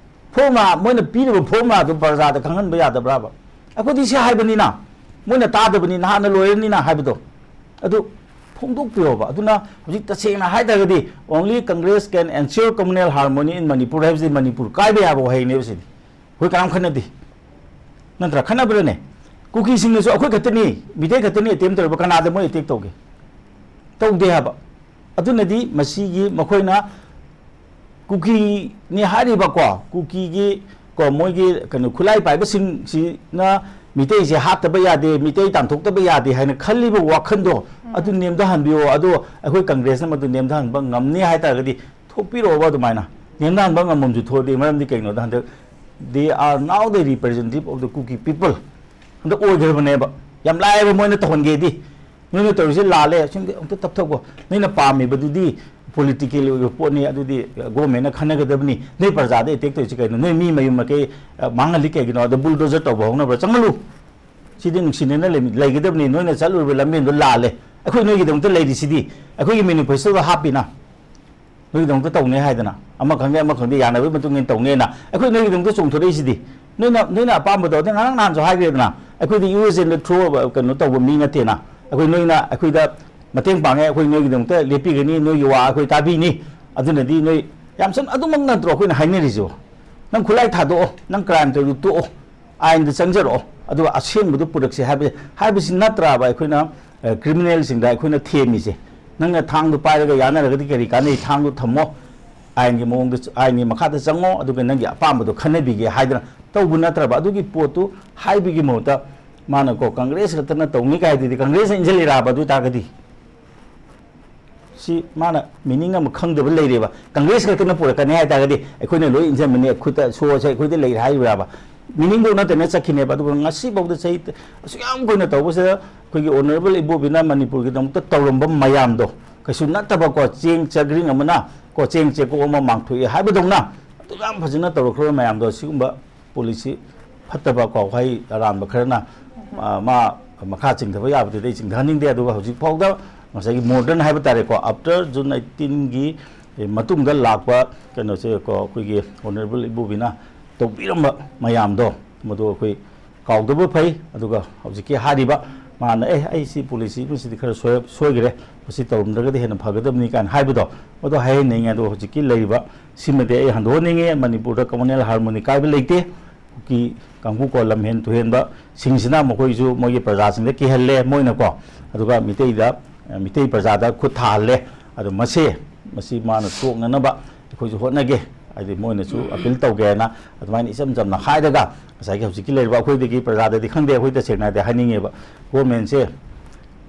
ꯐꯣꯔꯃꯨꯂꯥ, ꯃꯣꯏꯅ ꯄꯤꯔꯤꯕ ꯐꯣꯔꯃꯨꯂꯥꯗꯨ ꯄ꯭ꯔꯖꯥꯗ ꯈꯪꯍꯟꯕ ꯌꯥꯗꯕ꯭ꯔꯥꯕ? ꯑꯩꯈꯣꯏꯗꯤ ꯁꯤ ꯍꯥꯏꯕꯅꯤꯅ, ꯃꯣꯏꯅ ꯇꯥꯗꯕꯅꯤ, ꯅꯍꯥꯟꯅ ꯂꯣꯏꯔꯅꯤꯅ ꯍꯥꯏꯕꯗꯣ, ꯑꯗꯨ ꯐꯣꯡꯗꯣꯛꯄꯤꯌꯣꯕ꯫ ꯑꯗꯨꯅ ꯍꯧꯖꯤꯛ ꯇꯁꯦꯡꯅ ꯍꯥꯏ ꯇꯥꯔꯒꯗꯤ, "Only Congress can ensure communal harmony in Manipur" ꯍꯥꯏꯕꯁꯤ ꯃꯅꯤꯄꯨꯔ ꯀꯥꯏꯕ ꯌꯥꯕ ꯋꯥꯍꯩꯅꯦꯕ ꯁꯤꯗꯤ꯫ ꯑꯩꯈꯣꯏ ꯀꯅꯥꯝ ꯈꯠꯅꯗꯦ, ꯅꯠꯇ꯭ꯔꯥ? ꯈꯠꯅꯕ꯭ꯔꯅꯦ? ꯀꯨꯀꯤꯁꯤꯡꯅꯁꯨ ꯑꯩꯈꯣꯏ ꯈꯛꯇꯅꯤ, ꯃꯤꯇꯩ ꯈꯛꯇꯅꯤ ꯑꯦꯇꯦꯝ ꯇꯧꯔꯤꯕ, ꯀꯅꯥꯗ ꯃꯣꯏ ꯑꯦꯇꯦꯛ ꯇꯧꯒꯦ? ꯇꯧꯗꯦ ꯍꯥꯏꯕ꯫ ꯑꯗꯨꯅꯗꯤ ꯃꯁꯤꯒꯤ ꯃꯈꯣꯏꯅ ꯀꯨꯀꯤꯅꯤ ꯍꯥꯏꯔꯤꯕꯀꯣ, ꯀꯨꯀꯤꯒꯤ, ꯀꯣ, ꯃꯣꯏꯒꯤ ꯀꯩꯅꯣ ꯈꯨꯠꯂꯥꯏ ꯄꯥꯏꯕꯁꯤꯡꯁꯤꯅ ꯃꯤꯇꯩꯁꯦ ꯍꯥꯠꯇꯕ ꯌꯥꯗꯦ, ꯃꯤꯇꯩ ꯇꯥꯟꯊꯣꯛꯇꯕ ꯌꯥꯗꯦ ꯍꯥꯏꯅ ꯈꯜꯂꯤꯕ ꯋꯥꯈꯜꯗꯣ, ꯎꯝ, ꯑꯗꯨ ꯅꯦꯝꯊꯍꯟꯕꯤꯌꯣ꯫ ꯑꯗꯣ ꯑꯩꯈꯣꯏ ꯀꯪꯒ꯭ꯔꯦꯁꯅ ꯃꯗꯨ ꯅꯦꯝꯊꯍꯟꯕ ꯉꯝꯅꯤ ꯍꯥꯏ ꯇꯥꯔꯒꯗꯤ ꯊꯣꯛꯄꯤꯔꯛꯑꯣꯕ ꯑꯗꯨꯃꯥꯏꯅ꯫ ꯅꯦꯝꯊꯍꯟꯕ ꯉꯝꯃꯝꯁꯨ ꯊꯣꯛꯑꯗꯤ, ꯃꯔꯝꯗꯤ ꯀꯩꯒꯤꯅꯣꯗ ꯍꯟꯗꯛ they are now the representative of the Kuki people꯫ ꯍꯟꯗꯛ ꯑꯣꯏꯈ꯭ꯔꯕꯅꯦꯕ꯫ ꯌꯥꯝ ꯂꯥꯏꯑꯕ ꯃꯣꯏꯅ ꯇꯧꯍꯟꯒꯦꯗꯤ꯫ "ꯅꯣꯏꯅ ꯇꯧꯔꯤꯁꯦ ꯂꯥꯜꯂꯦ, ꯁꯤꯝꯗꯤ ꯑꯝꯇ ꯇꯞꯊꯧꯀꯣ꯫ ꯅꯣꯏꯅ ꯄꯥꯝꯃꯤꯕꯗꯨꯗꯤ ꯄꯣꯂꯤꯇꯤꯀꯦꯜ ꯑꯣꯏꯕ ꯄꯣꯠꯅꯤ, ꯑꯗꯨꯗꯤ ꯒꯣꯔꯃꯦꯟꯅ ꯈꯟꯅꯒꯗꯕꯅꯤ꯫ ꯅꯣꯏ ꯄ꯭ꯔꯖꯥꯗ ꯑꯦꯇꯦꯛ ꯇꯧꯔꯤꯁꯤ ꯀꯩꯅꯣ? ꯅꯣꯏ ꯃꯤ ꯃꯌꯨꯝ ꯃꯀꯩ, ꯑ, ꯃꯥꯡꯍꯜꯂꯤ ꯀꯩꯒꯤꯅꯣ? ꯑꯗ ꯕꯨꯜꯗꯣꯖꯔ ꯇꯧꯕ ꯍꯧꯅꯕ꯭ꯔꯥ? ꯆꯪꯍꯜꯂꯨ꯫ ꯁꯤꯗꯤ ꯅꯨꯡꯁꯤꯅꯅ ꯂꯩꯃꯤ-, ꯂꯩꯒꯗꯕꯅꯤ꯫ ꯅꯣꯏꯅ ꯆꯠꯂꯨꯔꯤꯕ ꯂꯝꯕꯦꯟꯗꯣ ꯂꯥꯜꯂꯦ꯫ ꯑꯩꯈꯣꯏ ꯅꯣꯏꯒꯤꯗꯃꯛꯇ ꯂꯩꯔꯤꯁꯤꯗꯤ, ꯑꯩꯈꯣꯏꯒꯤ ꯃꯦꯅꯤꯐꯦꯁꯇꯣꯗ ꯍꯥꯞꯄꯤꯅ꯫ ꯅꯣꯏꯒꯤꯗꯃꯛꯇ ꯇꯧꯅꯤ ꯍꯥꯏꯗꯅ, ꯑꯃ ꯈꯪꯗꯦ ꯑꯃ ꯈꯪꯗꯦ, ꯌꯥꯅꯕꯒꯤ ꯃꯇꯨꯡ ꯏꯟꯅ ꯇꯧꯅꯦꯅ ꯑꯩꯈꯣꯏ ꯅꯣꯏꯒꯤꯗꯃꯛꯇ ꯆꯣꯡꯊꯣꯔꯛꯏꯁꯤꯗꯤ꯫ ꯅꯣꯏꯅ, ꯅꯣꯏꯅ ꯑꯄꯥꯝꯕꯗꯣ, ꯑꯗꯩ ꯉꯔꯥꯡ ꯅꯍꯥꯟꯁꯨ ꯍꯥꯏꯈ꯭ꯔꯦꯗꯅ, ꯑꯩꯈꯣꯏꯗꯤ ꯌꯨ ꯑꯦꯁ ꯑꯦꯟꯗ ꯊ꯭ꯔꯣ ꯀꯩꯅꯣ ꯇꯧꯕ ꯃꯤ ꯅꯠꯇꯦꯅ꯫ ꯑꯩꯈꯣꯏ ꯅꯣꯏꯅ ꯑꯩꯈꯣꯏꯗ ꯃꯇꯦꯡ ꯄꯥꯡꯉꯦ, ꯑꯩꯈꯣꯏ ꯅꯣꯏꯒꯤꯗꯃꯛꯇ ꯂꯦꯞꯄꯤꯒꯅꯤ, ꯅꯣꯏꯒꯤ ꯋꯥ ꯑꯩꯈꯣꯏ ꯇꯥꯕꯤꯅꯤ꯫ ꯑꯗꯨꯅꯗꯤ ꯅꯣꯏ ꯌꯥꯝ ꯁꯝ-, ꯑꯗꯨꯃꯛ ꯅꯠꯇ꯭ꯔꯣ ꯑꯩꯈꯣꯏꯅ ꯍꯥꯏꯅꯔꯤꯁꯤꯕꯣ? "ꯅꯪ ꯈꯨꯠꯂꯥꯏ ꯊꯥꯗꯣꯛꯑꯣ, ꯅꯪ ꯀ꯭ꯔꯥꯏꯝ ꯇꯧꯔꯤꯗꯨ ꯇꯣꯛꯑꯣ, ꯑꯥꯏꯟꯗ ꯆꯪꯖꯔꯛꯑꯣ, ꯑꯗꯨꯒ ꯑꯁꯦꯡꯕꯗꯨ ꯄꯨꯔꯛꯁꯤ" ꯍꯥꯏꯕ, ꯍꯥꯏꯕꯁꯤ ꯅꯠꯇ꯭ꯔꯕ ꯑꯩꯈꯣꯏꯅ, ꯑ, ꯀ꯭ꯔꯤꯃꯤꯅꯦꯜꯁꯤꯡꯗ ꯑꯩꯈꯣꯏꯅ ꯊꯦꯝꯃꯤꯁꯦ? "ꯅꯪꯅ ꯊꯥꯡꯗꯨ ꯄꯥꯏꯔꯒ ꯌꯥꯅꯔꯒꯗꯤ ꯀꯔꯤ ꯀꯥꯟꯅꯩ? ꯊꯥꯡꯗꯨ ꯊꯝꯃꯣ, ꯑꯥꯏꯟꯒꯤ ꯃꯑꯣꯡꯗ, ꯑꯥꯏꯟꯒꯤ ꯃꯈꯥꯗ ꯆꯪꯉꯣ, ꯑꯗꯨꯒ ꯅꯪꯒꯤ ꯑꯄꯥꯝꯕꯗꯣ ꯈꯟꯅꯕꯤꯒꯦ" ꯍꯥꯏꯗꯅ ꯇꯧꯕ ꯅꯠꯇ꯭ꯔꯕ? ꯑꯗꯨꯒꯤ ꯄꯣꯠꯇꯨ ꯍꯥꯏꯕꯒꯤ ꯃꯍꯨꯠꯇ ꯃꯥꯅꯀꯣ, "ꯀꯪꯒ꯭ꯔꯦꯁ ꯈꯛꯇꯅ ꯇꯧꯅꯤ" ꯀꯥꯏꯗꯨꯗꯤ, ꯀꯪꯒ꯭ꯔꯦꯁꯅ ꯏꯟꯁꯤꯜꯂꯤꯔꯛꯑꯕ? ꯑꯗꯨ ꯑꯣꯏ ꯇꯥꯔꯒꯗꯤ ꯁꯤ ꯃꯥꯅ ꯃꯤꯅꯤꯡ ꯑꯃ ꯈꯪꯗꯕ ꯂꯩꯔꯦꯕ꯫ ꯀꯪꯒ꯭ꯔꯦꯁ ꯈꯛꯇꯅ ꯄꯨꯔꯛꯀꯅꯤ ꯍꯥꯏ ꯇꯥꯔꯒꯗꯤ ꯑꯩꯈꯣꯏꯅ ꯂꯣꯏ ꯏꯟꯖꯟꯕꯅꯦ, ꯈꯨꯠꯇ ꯁꯣꯁꯦ ꯑꯩꯈꯣꯏꯗ ꯂꯩꯔꯦ ꯍꯥꯏꯔꯤꯕ꯭ꯔꯥꯕ? ꯃꯤꯅꯤꯡꯗꯣ ꯅꯠꯇꯅ ꯆꯠꯈꯤꯅꯦꯕ꯫ ꯑꯗꯨꯒ ꯉꯁꯤꯐꯥꯎꯗ ꯆꯍꯤ ꯑꯁꯨꯛ ꯌꯥꯝ ꯀꯨꯏꯅ ꯇꯧꯕꯁꯤꯗ ꯑꯩꯈꯣꯏꯒꯤ ꯑꯣꯅꯔꯦꯕꯜ ꯏꯕꯣꯕꯤꯅ ꯃꯅꯤꯄꯨꯔꯒꯤꯗꯃꯛꯇ ꯇꯧꯔꯝꯕ ꯃꯌꯥꯝꯗꯣ ꯀꯩꯁꯨ ꯅꯠꯇꯕꯀꯣ, ꯆꯦꯡ ꯆꯒ꯭ꯔꯤꯡ ꯑꯃꯅ ꯀꯣ, ꯆꯦꯡ ꯆꯦꯀꯣꯛ ꯑꯃ ꯃꯥꯡꯊꯣꯛꯑꯦ ꯍꯥꯏꯕꯗꯧꯅ ꯑꯗꯨꯛ ꯌꯥꯝ ꯐꯖꯅ ꯇꯧꯔꯛꯈ꯭ꯔꯕ ꯃꯌꯥꯝꯗꯣ, ꯁꯤꯒꯨꯝꯕ ꯄꯣꯂꯤꯁꯤ ꯐꯠꯇꯕ ꯀꯣ, ꯋꯥꯍꯩ ꯑꯔꯥꯟꯕ ꯈꯔꯅ, ꯑ, ꯃꯥ ꯃꯈꯥ ꯆꯤꯡꯊꯕ ꯌꯥꯕꯗꯨꯗꯤ ꯑꯩ ꯆꯤꯡꯊꯍꯟꯅꯤꯡꯗꯦ꯫ ꯑꯗꯨꯒ ꯍꯧꯖꯤꯛ ꯐꯥꯎꯗ ꯉꯁꯥꯏꯒꯤ ꯃꯣꯗꯔꯟ ꯍꯥꯏꯕ ꯇꯥꯔꯦꯀꯣ, ꯑꯥꯐꯇꯔ ꯖꯨꯟ ꯑꯩꯠꯇꯤꯟꯒꯤ ꯃꯇꯨꯡꯗ ꯂꯥꯛꯄ ꯀꯩꯅꯣꯁꯦ ꯀꯣ, ꯑꯩꯈꯣꯏꯒꯤ ꯑꯣꯅꯔꯦꯕꯜ ꯏꯕꯣꯕꯤꯅ ꯇꯧꯕꯤꯔꯝꯕ ꯃꯌꯥꯝꯗꯣ, ꯃꯗꯨ ꯑꯩꯈꯣꯏ ꯀꯥꯎꯗꯕ ꯐꯩ꯫ ꯑꯗꯨꯒ ꯍꯧꯖꯤꯛꯀꯤ ꯍꯥꯏꯔꯤꯕ ꯃꯥꯅ, "ꯑꯦ, ꯑꯩ ꯁꯤ ꯄꯣꯂꯤꯁꯤ ꯑꯃꯁꯤꯗꯤ ꯈꯔ ꯁꯣꯏ-, ꯁꯣꯏꯈ꯭ꯔꯦ, ꯃꯁꯤ ꯇꯧꯔꯝꯗ꯭ꯔꯒꯗꯤ ꯍꯦꯟꯅ ꯐꯒꯗꯕꯅꯤ" ꯀꯥꯏꯅ ꯍꯥꯏꯕꯗꯣ, ꯃꯗꯨ ꯍꯥꯏꯍꯟꯅꯤꯡꯉꯦ꯫ ꯑꯗꯣ ꯍꯧꯖꯤꯛꯀꯤ ꯂꯩꯔꯤꯕ ꯁꯤꯃꯗꯤ ꯑꯩ ꯍꯟꯗꯣꯛꯍꯟꯅꯤꯡꯉꯦ, ꯃꯅꯤꯄꯨꯔꯗ ꯀꯃꯟꯋꯦꯜ ꯍꯥꯔꯃꯣꯅꯤ ꯀꯥꯏꯕ ꯂꯩꯇꯦ꯫ ꯀꯨꯀꯤ ꯀꯥꯡꯕꯨ ꯀꯣ, ꯂꯝꯍꯦꯟ ꯇꯨꯍꯦꯟꯕꯁꯤꯡꯁꯤꯅ ꯃꯈꯣꯏꯁꯨ ꯃꯣꯏꯒꯤ ꯄ꯭ꯔꯖꯥꯁꯤꯡꯗ ꯀꯤꯍꯜꯂꯦ ꯃꯣꯏꯅꯀꯣ, ꯑꯗꯨꯒ ꯃꯤꯇꯩꯗ, ꯃꯤꯇꯩ ꯄ꯭ꯔꯖꯥꯗ ꯈꯨꯠ ꯊꯥꯍꯜꯂꯦ꯫ ꯑꯗꯣ ꯃꯁꯦ, ꯃꯁꯤ ꯃꯥꯅ ꯇꯣꯛꯅꯅꯕ ꯑꯩꯈꯣꯏꯁꯨ ꯍꯣꯠꯅꯒꯦ, ꯍꯥꯏꯗꯤ ꯃꯣꯏꯅꯁꯨ ꯑꯄꯤꯜ ꯇꯧꯒꯦ ꯍꯥꯏꯅ ꯑꯗꯨꯃꯥꯏꯅ ꯏꯆꯝ ꯆꯝꯅ ꯍꯥꯏꯔꯒ, ꯉꯁꯥꯏꯒꯤ ꯍꯧꯖꯤꯛꯀꯤ ꯂꯩꯔꯤꯕ ꯑꯩꯈꯣꯏꯗꯒꯤ ꯄ꯭ꯔꯖꯥꯗꯗꯤ ꯈꯪꯗꯦ, ꯑꯩꯈꯣꯏ ꯇꯁꯦꯡꯅꯗꯤ ꯍꯥꯏꯅꯤꯡꯉꯦꯕ, ꯒꯣꯔꯃꯦꯟꯁꯦ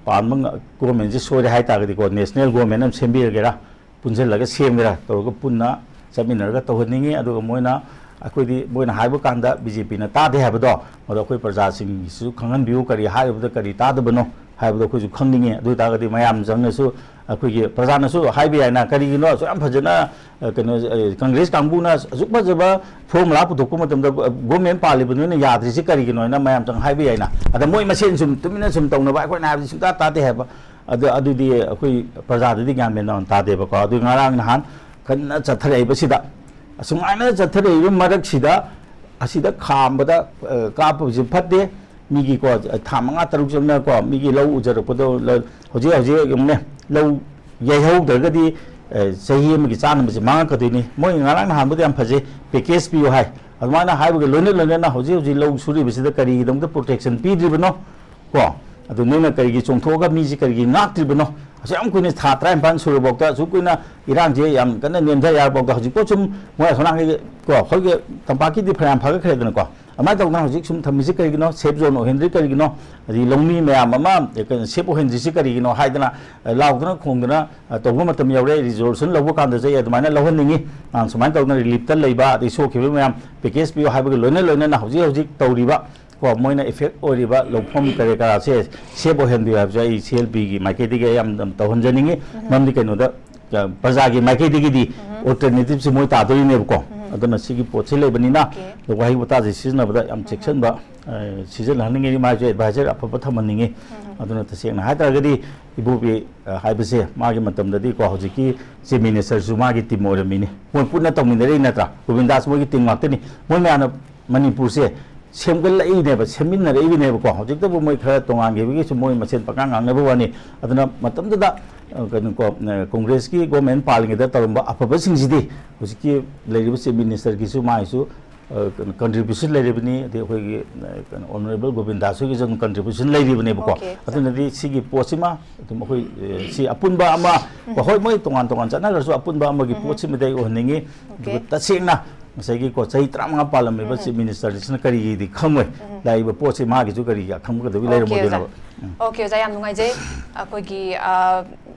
ꯄꯥꯟꯕ ꯉ-, ꯒꯣꯔꯃꯦꯟꯁꯦ ꯁꯣꯏꯔꯦ ꯍꯥꯏ ꯇꯥꯔꯒꯗꯤꯀꯣ, ꯅꯦꯁꯅꯦꯜ ꯒꯣꯔꯃꯦꯟ ꯑꯃ ꯁꯦꯝꯕꯤꯔꯒꯦꯔꯥ, ꯄꯨꯟꯁꯤꯜꯂꯒ ꯁꯦꯝꯒꯦꯔꯥ ꯇꯧꯔꯒ ꯄꯨꯟꯅ ꯆꯠꯃꯤꯟꯅꯔꯒ ꯇꯧꯍꯟꯅꯤꯡꯉꯤ꯫ ꯑꯗꯨꯒ ꯃꯣꯏꯅ, ꯑꯩꯈꯣꯏꯗꯤ ꯃꯣꯏꯅ ꯍꯥꯏꯕ ꯀꯥꯟꯗ ꯕꯤ ꯖꯦ ꯄꯤꯅ ꯇꯥꯗꯦ ꯍꯥꯏꯕꯗꯣ, ꯃꯗꯣ ꯑꯩꯈꯣꯏ ꯄ꯭ꯔꯖꯥꯁꯤꯡꯒꯤꯁꯨ ꯈꯪꯍꯟꯕꯤꯌꯨ, ꯀꯔꯤ ꯍꯥꯏꯔꯨꯕꯗ ꯀꯔꯤ ꯇꯥꯗꯕꯅꯣ ꯍꯥꯏꯕꯗꯣ ꯑꯩꯈꯣꯏꯁꯨ ꯈꯪꯅꯤꯡꯉꯤ꯫ ꯑꯗꯨ ꯑꯣꯏ ꯇꯥꯔꯒꯗꯤ ꯃꯌꯥꯝ ꯆꯪꯅꯁꯨ, ꯑꯩꯈꯣꯏꯒꯤ ꯄ꯭ꯔꯖꯥꯅꯁꯨ ꯍꯥꯏꯕ ꯌꯥꯏꯅ, "ꯀꯔꯤꯒꯤꯅꯣ ꯑꯁꯨꯛ ꯌꯥꯝ ꯐꯖꯅ, ꯑ, ꯀꯩꯅꯣ, ꯑ, ꯀꯪꯒ꯭ꯔꯦꯁ ꯀꯥꯡꯕꯨꯅ ꯑꯁꯨꯛ ꯐꯖꯕ ꯐꯣꯔꯃꯨꯂꯥ ꯄꯨꯊꯣꯛꯄ ꯃꯇꯝꯗ, ꯑ, ꯒꯣꯔꯃꯦꯟ ꯄꯥꯜꯂꯤꯕ ꯅꯣꯏꯅ ꯌꯥꯗ꯭ꯔꯤꯁꯤ ꯀꯔꯤꯒꯤꯅꯣ?" ꯍꯥꯏꯅ ꯃꯌꯥꯝ ꯆꯪ ꯍꯥꯏꯕ ꯌꯥꯏꯅ꯫ ꯑꯗ ꯃꯣꯏ ꯃꯁꯦꯟ ꯁꯨꯝ ꯇꯨꯃꯤꯟꯅ ꯁꯨꯝ ꯇꯧꯅꯕ, ꯑꯩꯈꯣꯏꯅ ꯍꯥꯏꯕꯁꯤ ꯁꯨꯡꯇꯥ ꯇꯥꯗꯦ ꯍꯥꯏꯕ꯫ ꯑꯗꯨ, ꯑꯗꯨꯗꯤ ꯑꯩꯈꯣꯏ ꯄ꯭ꯔꯖꯥꯗꯗꯤ ꯒ꯭ꯌꯥꯟ ꯃꯦꯟ ꯇꯥꯅ ꯇꯥꯗꯦꯕꯀꯣ꯫ ꯑꯗꯨ ꯉꯔꯥꯡ ꯅꯍꯥꯟ ꯀꯟꯅ ꯆꯠꯊꯔꯛꯏꯕꯁꯤꯗ, ꯑꯁꯨꯃꯥꯏꯅ ꯆꯠꯊꯔꯛꯏꯕ ꯃꯔꯛꯁꯤꯗ, ꯑꯁꯤꯗ ꯈꯥꯝꯕꯗ, ꯑ, ꯀꯥꯞꯄꯕꯁꯤ ꯐꯠꯇꯦ꯫ ꯃꯤꯒꯤꯀꯣ, ꯊꯥ ꯃꯉꯥ ꯇꯔꯨꯛ ꯆꯪꯅꯀꯣ, ꯃꯤꯒꯤ ꯂꯧ ꯎꯖꯔꯛꯄꯗꯣ, ꯂ-, ꯍꯧꯖꯤꯛ ꯍꯧꯖꯤꯛ ꯌꯦꯡꯉꯨꯅꯦ, ꯂꯧ ꯌꯩꯍꯧꯗ꯭ꯔꯒꯗꯤ, ꯑ, ꯆꯍꯤ ꯑꯃꯒꯤ ꯆꯥꯅꯕꯁꯦ ꯃꯥꯡꯉꯛꯀꯗꯣꯏꯅꯤ꯫ ꯃꯣꯏ ꯉꯔꯥꯡ ꯅꯍꯥꯟꯕꯨꯗꯤ ꯌꯥꯝ ꯐꯖꯩ, ꯄꯦꯀꯦꯖ ꯄꯤꯌꯨ ꯍꯥꯏ꯫ ꯑꯗꯨꯃꯥꯏꯅ ꯍꯥꯏꯕꯒ ꯂꯣꯏꯅ ꯂꯣꯏꯅꯅ ꯍꯧꯖꯤꯛ ꯍꯧꯖꯤꯛ ꯂꯧ ꯁꯨꯔꯤꯕꯁꯤꯗ ꯀꯔꯤꯒꯤꯗꯃꯛꯇ ꯄ꯭ꯔꯣꯇꯦꯛꯁꯟ ꯄꯤꯗ꯭ꯔꯤꯕꯅꯣ? ꯀꯣ, ꯑꯗꯨ ꯅꯣꯏꯅ ꯀꯔꯤꯒꯤ ꯆꯣꯡꯊꯣꯛꯑꯒ ꯃꯤꯁꯤ ꯀꯔꯤꯒꯤ ꯉꯥꯛꯇ꯭ꯔꯤꯕꯅꯣ? ꯑꯁꯨꯛ ꯌꯥꯝ ꯀꯨꯏꯅ, ꯊꯥ ꯇꯔꯥꯅꯤꯄꯥꯟ ꯁꯨꯔꯐꯥꯎꯗ, ꯑꯁꯨꯛ ꯀꯨꯏꯅ ꯏꯔꯥꯡꯁꯦ ꯌꯥꯝ ꯀꯟꯅ ꯅꯦꯝꯊ ꯌꯥꯔꯐꯥꯎꯗ, ꯍꯧꯖꯤꯛꯐꯥꯎ ꯁꯨꯝ ꯃꯣꯏ ꯑꯁꯣꯝ ꯅꯥꯀꯟꯒꯤ, ꯀꯣ, ꯑꯩꯈꯣꯏꯒꯤ ꯇꯝꯄꯥꯛꯀꯤꯗꯤ ꯐꯅꯌꯥꯝ ꯐꯒꯠꯈ꯭ꯔꯦꯗꯅꯀꯣ꯫ ꯑꯗꯨꯃꯥꯏꯅ ꯇꯧꯗꯅ ꯍꯧꯖꯤꯛ ꯁꯨꯝ ꯊꯝꯃꯤꯁꯤ ꯀꯔꯤꯒꯤꯅꯣ? ꯁꯦꯐ ꯖꯣꯟ ꯑꯣꯏꯍꯟꯗ꯭ꯔꯤ ꯀꯔꯤꯒꯤꯅꯣ? ꯑꯗꯒꯤ ꯂꯧꯃꯤ ꯃꯌꯥꯝ ꯑꯃ, ꯑꯦ, ꯀꯩꯅꯣ, ꯁꯦꯐ ꯑꯣꯏꯍꯟꯗ꯭ꯔꯤꯁꯤ ꯀꯔꯤꯒꯤꯅꯣ ꯍꯥꯏꯗꯅ, ꯑꯦ, ꯂꯥꯎꯗꯅ ꯈꯣꯡꯗꯅ, ꯑꯦ, ꯇꯧꯕ ꯃꯇꯝ ꯌꯧꯔꯦ꯫ ꯔꯤꯖꯣꯂꯨꯁꯟ ꯂꯧꯕ ꯀꯥꯟꯗꯁꯨ ꯑꯩ ꯑꯗꯨꯃꯥꯏꯅ ꯂꯧꯍꯟꯅꯤꯡꯉꯤ꯫ ꯑ, ꯁꯨꯃꯥꯏꯅ ꯇꯧꯗꯅ ꯔꯤꯂꯤꯐꯇ ꯂꯩꯕ, ꯑꯗꯩ ꯁꯣꯛꯈꯤꯕ ꯃꯌꯥꯝ ꯄꯦꯀꯦꯖ ꯄꯤꯌꯨ ꯍꯥꯏꯕꯒ ꯂꯣꯏꯅ ꯂꯣꯏꯅꯅ ꯍꯧꯖꯤꯛ ꯍꯧꯖꯤꯛ ꯇꯧꯔꯤꯕ, ꯀꯣ, ꯃꯣꯏꯅ ꯏꯐꯦꯛ ꯑꯣꯏꯔꯤꯕ ꯂꯧꯐꯝ ꯀꯔꯤ ꯀꯔꯥꯁꯦ ꯁꯦꯐ ꯑꯣꯏꯍꯟꯕꯤꯌꯨ ꯍꯥꯏꯕꯁꯦ ꯑꯩ ꯁꯤ ꯑꯦꯜ ꯄꯤꯒꯤ ꯃꯥꯏꯀꯩꯗꯒꯤ ꯑꯩ ꯌꯥꯝ, ꯌꯥꯝ ꯇꯧꯍꯟꯖꯅꯤꯡꯉꯤ꯫ ꯎꯝ꯫ ꯃꯔꯝꯗꯤ ꯀꯩꯅꯣꯗ, ꯑ, ꯄ꯭ꯔꯖꯥꯒꯤ ꯃꯥꯏꯀꯩꯗꯒꯤꯗꯤ ꯎꯝ꯫ ꯑꯣꯜꯇꯔꯅꯦꯇꯤꯞꯁꯦ ꯃꯣꯏ ꯇꯥꯗꯣꯔꯤꯅꯦꯕꯀꯣ꯫ ꯎꯝ꯫ ꯑꯗꯨꯅ ꯁꯤꯒꯤ ꯄꯣꯠꯁꯤ ꯂꯩꯕꯅꯤꯅ, okay, ꯋꯥꯍꯩ ꯋꯥꯇꯥꯁꯦ ꯁꯤꯖꯤꯟꯅꯕꯗ ꯌꯥꯝ, ꯎꯝ, ꯆꯦꯛꯁꯤꯟꯕ, ꯑ, ꯁꯤꯖꯤꯟꯅꯍꯟꯅꯤꯡꯉꯤ, ꯃꯥꯏꯁꯨ ꯑꯦꯗꯚꯥꯏꯖꯔ ꯑꯐꯕ ꯊꯝꯍꯟꯅꯤꯡꯉꯤ꯫ ꯎꯝ꯫ ꯑꯗꯨꯅ ꯇꯁꯦꯡꯅ ꯍꯥꯏ ꯇꯥꯔꯒꯗꯤ ꯏꯕꯣꯕꯤ, ꯑ, ꯍꯥꯏꯕꯁꯦ ꯃꯥꯒꯤ ꯃꯇꯝꯗꯗꯤꯀꯣ, ꯍꯧꯖꯤꯛꯀꯤ ꯆꯤꯐ ꯃꯤꯅꯤꯁꯇꯔꯁꯨ ꯃꯥꯒꯤ ꯇꯤꯝ ꯑꯣꯏꯔꯝꯃꯤꯅꯤ, ꯃꯣꯏ ꯄꯨꯟꯅ ꯇꯧꯃꯤꯟꯅꯔꯛꯏ ꯅꯠꯇ꯭ꯔꯥ? ꯒꯣꯕꯤꯟꯗꯥꯁ ꯃꯣꯏꯒꯤ ꯇꯤꯝ ꯉꯥꯛꯇꯅꯤ꯫ ꯃꯣꯏ ꯃꯌꯥꯝꯅ ꯃꯅꯤꯄꯨꯔꯁꯦ ꯁꯦꯝꯒꯠꯂꯛꯏꯅꯦꯕ, ꯁꯦꯝꯃꯤꯟꯅꯔꯛꯏꯕꯅꯦꯕꯀꯣ꯫ ꯍꯧꯖꯤꯛꯇꯕꯨ ꯃꯣꯏ ꯈꯔ ꯇꯣꯉꯥꯟꯈꯤꯕꯒꯤꯁꯨ ꯃꯣꯏ ꯃꯁꯦꯟ ꯄꯉꯥꯡ ꯉꯥꯡꯅꯕ ꯋꯥꯅꯤ꯫ ꯑꯗꯨꯅ ꯃꯇꯝꯗꯨꯗ, ꯑ, ꯀꯩꯅꯣꯀꯣ, ꯑ, ꯀꯣꯡꯒ꯭ꯔꯦꯁꯀꯤ ꯒꯣꯔꯃꯦꯟ ꯄꯥꯜꯂꯤꯉꯩꯗ ꯇꯧꯔꯝꯕ ꯑꯐꯕꯁꯤꯡꯁꯤꯗꯤ ꯍꯧꯖꯤꯛꯀꯤ ꯂꯩꯔꯤꯕ ꯆꯤꯐ ꯃꯤꯅꯤꯁꯇꯔꯒꯤꯁꯨ ꯃꯥꯒꯤꯁꯨ, ꯑ, ꯀꯩꯅꯣ, ꯀꯟꯇ꯭ꯔꯤꯕ꯭ꯌꯨꯁꯟ ꯂꯩꯔꯤꯕꯅꯤ, ꯑꯗꯩ ꯑꯩꯈꯣꯏꯒꯤ, ꯑ, ꯀꯩꯅꯣ, ꯑꯣꯅꯔꯦꯕꯜ ꯒꯣꯕꯤꯟꯗꯥꯁ ꯍꯣꯏꯒꯤꯁꯨ ꯑꯗꯨꯝ ꯀꯟꯇ꯭ꯔꯤꯕ꯭ꯌꯨꯁꯟ ꯂꯩꯔꯤꯕꯅꯦꯕꯀꯣ꯫ Okay, sir. ꯑꯗꯨꯅꯗꯤ ꯁꯤꯒꯤ ꯄꯣꯠꯁꯤꯃ ꯑꯗꯨꯝ ꯑꯩꯈꯣꯏ, ꯑ, ꯁꯤ ꯑꯄꯨꯟꯕ ꯑꯃ, ꯎꯝ, ꯍꯣꯏ, ꯃꯣꯏ ꯇꯣꯉꯥꯟ ꯇꯣꯉꯥꯟ ꯆꯠꯅꯈ꯭ꯔꯁꯨ ꯑꯄꯨꯟꯕ ꯑꯃꯒꯤ, ꯎꯝ, ꯄꯣꯠꯁꯤꯃꯗꯤ ꯑꯩ ꯑꯣꯏꯍꯟꯅꯤꯡꯉꯤ꯫ ꯑꯗꯨꯒ, okay, ꯇꯁꯦꯡꯅ ꯉꯁꯥꯏꯒꯤꯀꯣ, ꯆꯍꯤ ꯇꯔꯥꯃꯉꯥ ꯄꯥꯜꯂꯝꯃꯤꯕ, ꯎꯝ, ꯆꯤꯐ ꯃꯤꯅꯤꯁꯇꯔꯁꯤꯅ ꯀꯔꯤꯒꯤꯗꯤ ꯈꯪꯉꯣꯏ? ꯎꯝ꯫ ꯂꯥꯛꯏꯕ ꯄꯣꯠꯁꯤ ꯃꯥꯒꯤꯁꯨ ꯀꯔꯤꯒꯤ ꯑꯈꯪꯕ ꯀꯩꯗꯧꯕꯒꯤ, okay, ꯂꯩꯔꯝꯃꯣꯏꯗꯣꯏꯅꯣꯕ? ꯑꯣꯖꯥ꯫ ꯎꯝ꯫ Okay, ꯑꯣꯖꯥ, ꯌꯥꯝ ꯅꯨꯡꯉꯥꯏꯖꯩ꯫ ꯑꯩꯈꯣꯏꯒꯤ, ꯑ,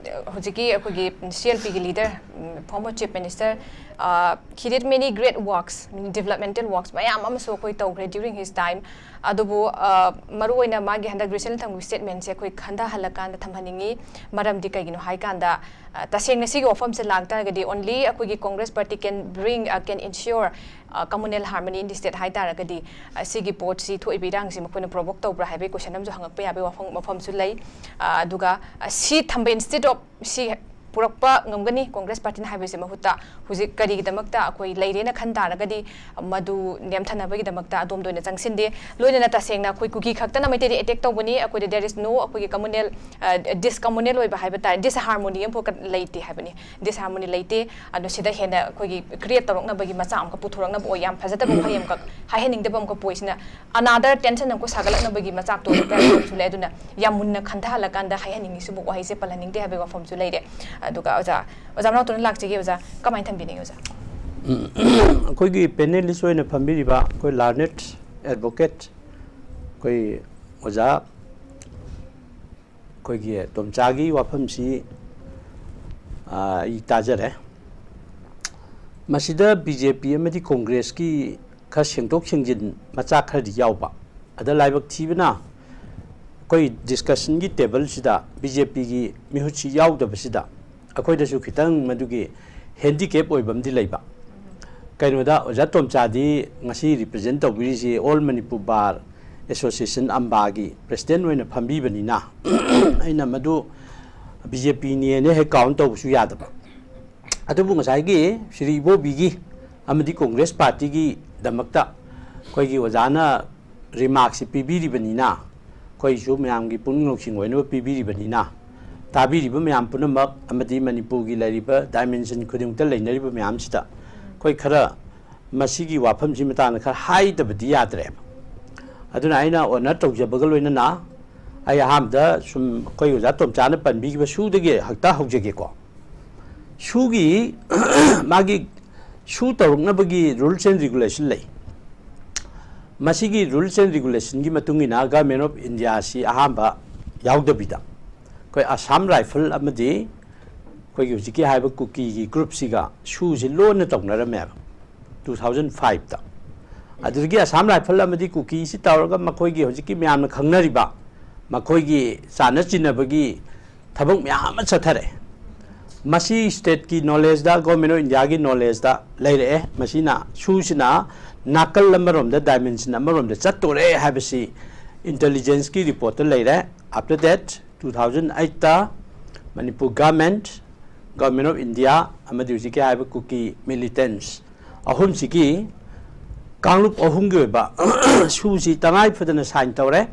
ꯍꯧꯖꯤꯛꯀꯤ ꯑꯩꯈꯣꯏꯒꯤ ꯁꯤ ꯑꯦꯜ ꯄꯤꯒꯤ ꯂꯤꯗꯔ, ꯎꯝ, former chief minister, ꯑ, he did many great works, developmental works ꯃꯌꯥꯝ ꯑꯃꯁꯨ ꯑꯩꯈꯣꯏ ꯇꯧꯈ꯭ꯔꯦ during his time꯫ ꯑꯗꯨꯕꯨ, ꯑ, ꯃꯔꯨꯑꯣꯏꯅ ꯃꯥꯒꯤ ꯍꯟꯗꯛ recent ꯊꯝꯈꯤꯕ statementꯁꯦ ꯑꯩꯈꯣꯏ ꯈꯟꯊꯍꯜꯂꯀꯥꯟꯗ ꯊꯝꯍꯟꯅꯤꯡꯉꯤ꯫ ꯃꯔꯝꯗꯤ ꯀꯩꯒꯤꯅꯣ ꯍꯥꯏꯀꯥꯟꯗ, ꯑ, ꯇꯁꯦꯡꯅ ꯁꯤꯒꯤ ꯋꯥꯐꯝꯁꯦ ꯂꯥꯛꯇꯥꯔꯒꯗꯤ, only ꯑꯩꯈꯣꯏꯒꯤ Congress party can bring, ꯑ, can ensure, ꯑ, communal harmony in the state ꯍꯥꯏ ꯇꯥꯔꯒꯗꯤ, ꯑ, ꯁꯤꯒꯤ ꯄꯣꯠꯁꯤ ꯊꯣꯛꯏꯕ ꯏꯔꯥꯡꯁꯤ ꯃꯈꯣꯏꯅ provoke ꯇꯧꯕ꯭ꯔꯥ ꯍꯥꯏꯕꯒꯤ question ꯑꯃꯁꯨ ꯍꯪꯉꯛꯄ ꯌꯥꯕꯒꯤ ꯋꯥꯐꯝ, ꯃꯐꯝꯁꯨ ꯂꯩ꯫ ꯑ, ꯑꯗꯨꯒ, ꯑ, ꯁꯤ ꯊꯝꯕ instead of ꯁꯤ ꯄꯨꯔꯛꯄ ꯉꯝꯒꯅꯤ Congress partyꯅ ꯍꯥꯏꯕꯁꯤ ꯃꯍꯨꯠꯇ, ꯍꯧꯖꯤꯛ ꯀꯔꯤꯒꯤꯗꯃꯛꯇ ꯑꯩꯈꯣꯏ ꯂꯩꯔꯦꯅ ꯈꯟ ꯇꯥꯔꯒꯗꯤ, ꯃꯗꯨ ꯅꯦꯝꯊꯅꯕꯒꯤꯗꯃꯛꯇ ꯑꯗꯣꯝꯗ ꯑꯣꯏꯅ ꯆꯪꯁꯤꯟꯗꯦ꯫ ꯂꯣꯏꯅꯅ ꯇꯁꯦꯡꯅ ꯑꯩꯈꯣꯏ ꯀꯨꯀꯤ ꯈꯛꯇꯅ ꯃꯩꯇꯩꯗ attack ꯇꯧꯕꯅꯤ, ꯑꯩꯈꯣꯏꯗ there is no ꯑꯩꯈꯣꯏꯒꯤ communal, ꯑ, discommunal ꯑꯣꯏꯕ ꯍꯥꯏꯕ ꯇꯥꯔꯦ, disharmony ꯑꯃꯐꯥꯎ ꯂꯩꯇꯦ ꯍꯥꯏꯕꯅꯤ꯫ Disharmony ꯂꯩꯇꯦ꯫ ꯑꯗꯣ ꯁꯤꯗ ꯍꯦꯟꯅ ꯑꯩꯈꯣꯏꯒꯤ create ꯇꯧꯔꯛꯅꯕꯒꯤ ꯃꯆꯥꯛ ꯑꯃꯈꯛ ꯄꯨꯊꯣꯔꯛꯅꯕ ꯑꯣꯏ, ꯌꯥꯝ ꯐꯖꯗꯕ ꯋꯥꯍꯩ ꯑꯃꯈꯛ ꯍꯥꯏꯍꯟꯅꯤꯡꯗꯕ ꯑꯃꯈꯛ ꯄꯣꯛꯏꯁꯤꯅ another tension ꯑꯃꯨꯛꯀ ꯁꯥꯒꯠꯂꯛꯅꯕꯒꯤ ꯃꯆꯥꯛꯇꯣ ꯑꯣꯏꯔꯛꯄ ꯌꯥꯕ ꯃꯐꯝꯁꯨ ꯂꯩ꯫ ꯑꯗꯨꯅ ꯌꯥꯝ ꯃꯨꯟꯅ ꯈꯟꯊꯍꯜꯂꯀꯥꯟꯗ ꯍꯥꯏꯍꯟꯅꯤꯡꯉꯤ, ꯁꯤꯕꯨ ꯋꯥꯍꯩꯁꯦ ꯄꯜꯍꯟꯅꯤꯡꯗꯦ ꯍꯥꯏꯕꯒꯤ ꯋꯥꯐꯝꯁꯨ ꯂꯩꯔꯦ꯫ ꯑꯗꯨꯒ ꯑꯣꯖꯥ, ꯑꯣꯖꯥ ꯃꯅꯥꯎꯇꯣꯟꯅ ꯂꯥꯛꯆꯒꯦ꯫ ꯑꯣꯖꯥ, ꯀꯃꯥꯏꯅ ꯊꯝꯕꯤꯅꯤꯡꯉꯤ ꯑꯣꯖꯥ? ꯎꯝ, ꯑꯩꯈꯣꯏꯒꯤ panelist ꯑꯣꯏꯅ ꯐꯝꯕꯤꯔꯤꯕ ꯑꯩꯈꯣꯏ learned advocate ꯑꯩꯈꯣꯏ ꯑꯣꯖꯥ, ꯑꯩꯈꯣꯏꯒꯤ ꯇꯣꯝꯆꯥꯒꯤ ꯋꯥꯐꯝꯁꯤ, ꯑ, ꯑꯩ ꯇꯥꯖꯔꯦ꯫ ꯃꯁꯤꯗ ꯕꯤ ꯖꯦ ꯄꯤ ꯑꯃꯗꯤ ꯀꯣꯡꯒ꯭ꯔꯦꯁꯀꯤ ꯈꯔ ꯁꯦꯡꯗꯣꯛ ꯁꯦꯡꯖꯤꯟ ꯃꯆꯥ ꯈꯔꯗꯤ ꯌꯥꯎꯕ꯫ ꯑꯗ ꯂꯥꯏꯕꯛ ꯊꯤꯕꯅ ꯑꯩꯈꯣꯏ discussionꯒꯤ tableꯁꯤꯗ ꯕꯤ ꯖꯦ ꯄꯤꯒꯤ ꯃꯤꯍꯨꯠꯁꯤ ꯌꯥꯎꯗꯕꯁꯤꯗ ꯑꯩꯈꯣꯏꯗꯁꯨ ꯈꯤꯇꯪ ꯃꯗꯨꯒꯤ handicap ꯑꯣꯏꯕ ꯑꯃꯗꯤ ꯂꯩꯕ꯫ ꯀꯩꯅꯣꯗ ꯑꯣꯖꯥ ꯇꯣꯝꯆꯥꯗꯤ ꯉꯁꯤ ꯔꯤꯄ꯭ꯔꯖꯦꯟ ꯇꯧꯕꯤꯔꯤꯁꯤ ꯑꯣꯜ ꯃꯅꯤꯄꯨꯔ ꯕꯥꯔ ꯑꯦꯁꯣꯁꯤꯌꯦꯁꯟ ꯑꯝꯕꯥꯒꯤ ꯄ꯭ꯔꯦꯁꯤꯗꯦꯟ ꯑꯣꯏꯅ ꯐꯝꯕꯤꯕꯅꯤꯅ, ꯑꯩꯅ ꯃꯗꯨ ꯕꯤ ꯖꯦ ꯄꯤꯅꯦꯅ ꯍꯦꯛ ꯀꯥꯎꯟ ꯇꯧꯕꯁꯨ ꯌꯥꯗꯕ꯫ ꯑꯗꯨꯕꯨ ꯉꯁꯥꯏꯒꯤ ꯁ꯭ꯔꯤ ꯏꯕꯣꯕꯤꯒꯤ ꯑꯃꯗꯤ ꯀꯣꯡꯒ꯭ꯔꯦꯁ ꯄꯥꯔꯇꯤꯒꯤꯗꯃꯛꯇ ꯑꯩꯈꯣꯏꯒꯤ ꯑꯣꯖꯥꯅ ꯔꯤꯃꯥꯔꯛꯁꯤ ꯄꯤꯕꯤꯔꯤꯕꯅꯤꯅ, ꯑꯩꯈꯣꯏꯁꯨ ꯃꯌꯥꯝꯒꯤ ꯄꯨꯛꯅꯤꯡ ꯂꯧꯁꯤꯡ ꯑꯣꯏꯅꯕ ꯄꯤꯕꯤꯔꯤꯕꯅꯤꯅ, ꯇꯥꯕꯤꯔꯤꯕ ꯃꯌꯥꯝ ꯄꯨꯝꯅꯃꯛ ꯑꯃꯗꯤ ꯃꯅꯤꯄꯨꯔꯒꯤ ꯂꯩꯔꯤꯕ ꯗꯥꯏꯃꯦꯟꯁꯟ ꯈꯨꯗꯤꯡꯃꯛꯇ ꯂꯩꯅꯔꯤꯕ ꯃꯌꯥꯝꯁꯤꯗ ꯑꯩꯈꯣꯏ ꯈꯔ ꯃꯁꯤꯒꯤ ꯋꯥꯐꯝꯁꯤ ꯃꯇꯥꯡꯗ ꯈꯔ ꯍꯥꯏꯗꯕꯗꯤ ꯌꯥꯗ꯭ꯔꯦꯕ꯫ ꯑꯗꯨꯅ ꯑꯩꯅ ꯑꯣꯅꯔ ꯇꯧꯖꯕꯒ ꯂꯣꯏꯅꯅ ꯑꯩ ꯑꯍꯥꯟꯕꯗ ꯁꯨꯝ ꯑꯩꯈꯣꯏ ꯑꯣꯖꯥ ꯇꯣꯝꯆꯥꯅ ꯄꯟꯕꯤꯈꯤꯕ ꯁꯨꯗꯒꯤ ꯍꯦꯛꯇ ꯍꯧꯖꯒꯦꯀꯣ꯫ ꯁꯨꯒꯤ ꯃꯥꯒꯤ ꯁꯨ ꯇꯧꯔꯛꯅꯕꯒꯤ rules and regulation ꯂꯩ꯫ ꯃꯁꯤꯒꯤ rules and regulationꯒꯤ ꯃꯇꯨꯡ ꯏꯟꯅ Government of Indiaꯁꯤ ꯑꯍꯥꯟꯕ ꯌꯥꯎꯗꯕꯤꯗ ꯑꯩꯈꯣꯏ ꯑꯁꯥꯝ ꯔꯥꯏꯐꯜ ꯑꯃꯗꯤ ꯑꯩꯈꯣꯏꯒꯤ ꯍꯧꯖꯤꯛꯀꯤ ꯍꯥꯏꯕ ꯀꯨꯀꯤꯒꯤ ꯒ꯭ꯔꯨꯞꯁꯤꯒ ꯁꯨꯁꯤ ꯂꯣꯟꯅ ꯇꯧꯅꯔꯝꯃꯦꯕ, two thousand fiveꯇ꯫ ꯑꯗꯨꯗꯒꯤ ꯑꯁꯥꯝ ꯔꯥꯏꯐꯜ ꯑꯃꯗꯤ ꯀꯨꯀꯤꯁꯤ ꯇꯧꯔꯒ ꯃꯈꯣꯏꯒꯤ ꯍꯧꯖꯤꯛꯀꯤ ꯃꯌꯥꯝꯅ ꯈꯪꯅꯔꯤꯕ ꯃꯈꯣꯏꯒꯤ ꯆꯥꯟꯅ ꯆꯤꯟꯅꯕꯒꯤ ꯊꯕꯛ ꯃꯌꯥꯝ ꯑꯃ ꯆꯠꯊꯔꯛꯑꯦ꯫ ꯃꯁꯤ stateꯀꯤ knowledgeꯗ, Government of Indiaꯒꯤ knowledgeꯗ ꯂꯩꯔꯛꯑꯦ꯫ ꯃꯁꯤꯅ, ꯁꯨꯁꯤꯅ ꯅꯥꯀꯜ ꯑꯃꯔꯣꯝꯗ, dimension ꯑꯃꯔꯣꯝꯗ ꯆꯠꯇꯣꯔꯦ ꯍꯥꯏꯕꯁꯤ intelligenceꯀꯤ reportꯇ ꯂꯩꯔꯦ꯫ After that, two thousand eightꯇ Manipur government, Government of India ꯑꯃꯗꯤ ꯍꯧꯖꯤꯛꯀꯤ ꯍꯥꯏꯕ ꯀꯨꯀꯤ militants ꯑꯍꯨꯝꯁꯤꯒꯤ, ꯀꯥꯡꯂꯨꯞ ꯑꯍꯨꯝꯒꯤ ꯑꯣꯏꯕ ꯁꯨꯁꯤ ꯇꯉꯥꯏ ꯐꯗꯅ sign ꯇꯧꯔꯦ꯫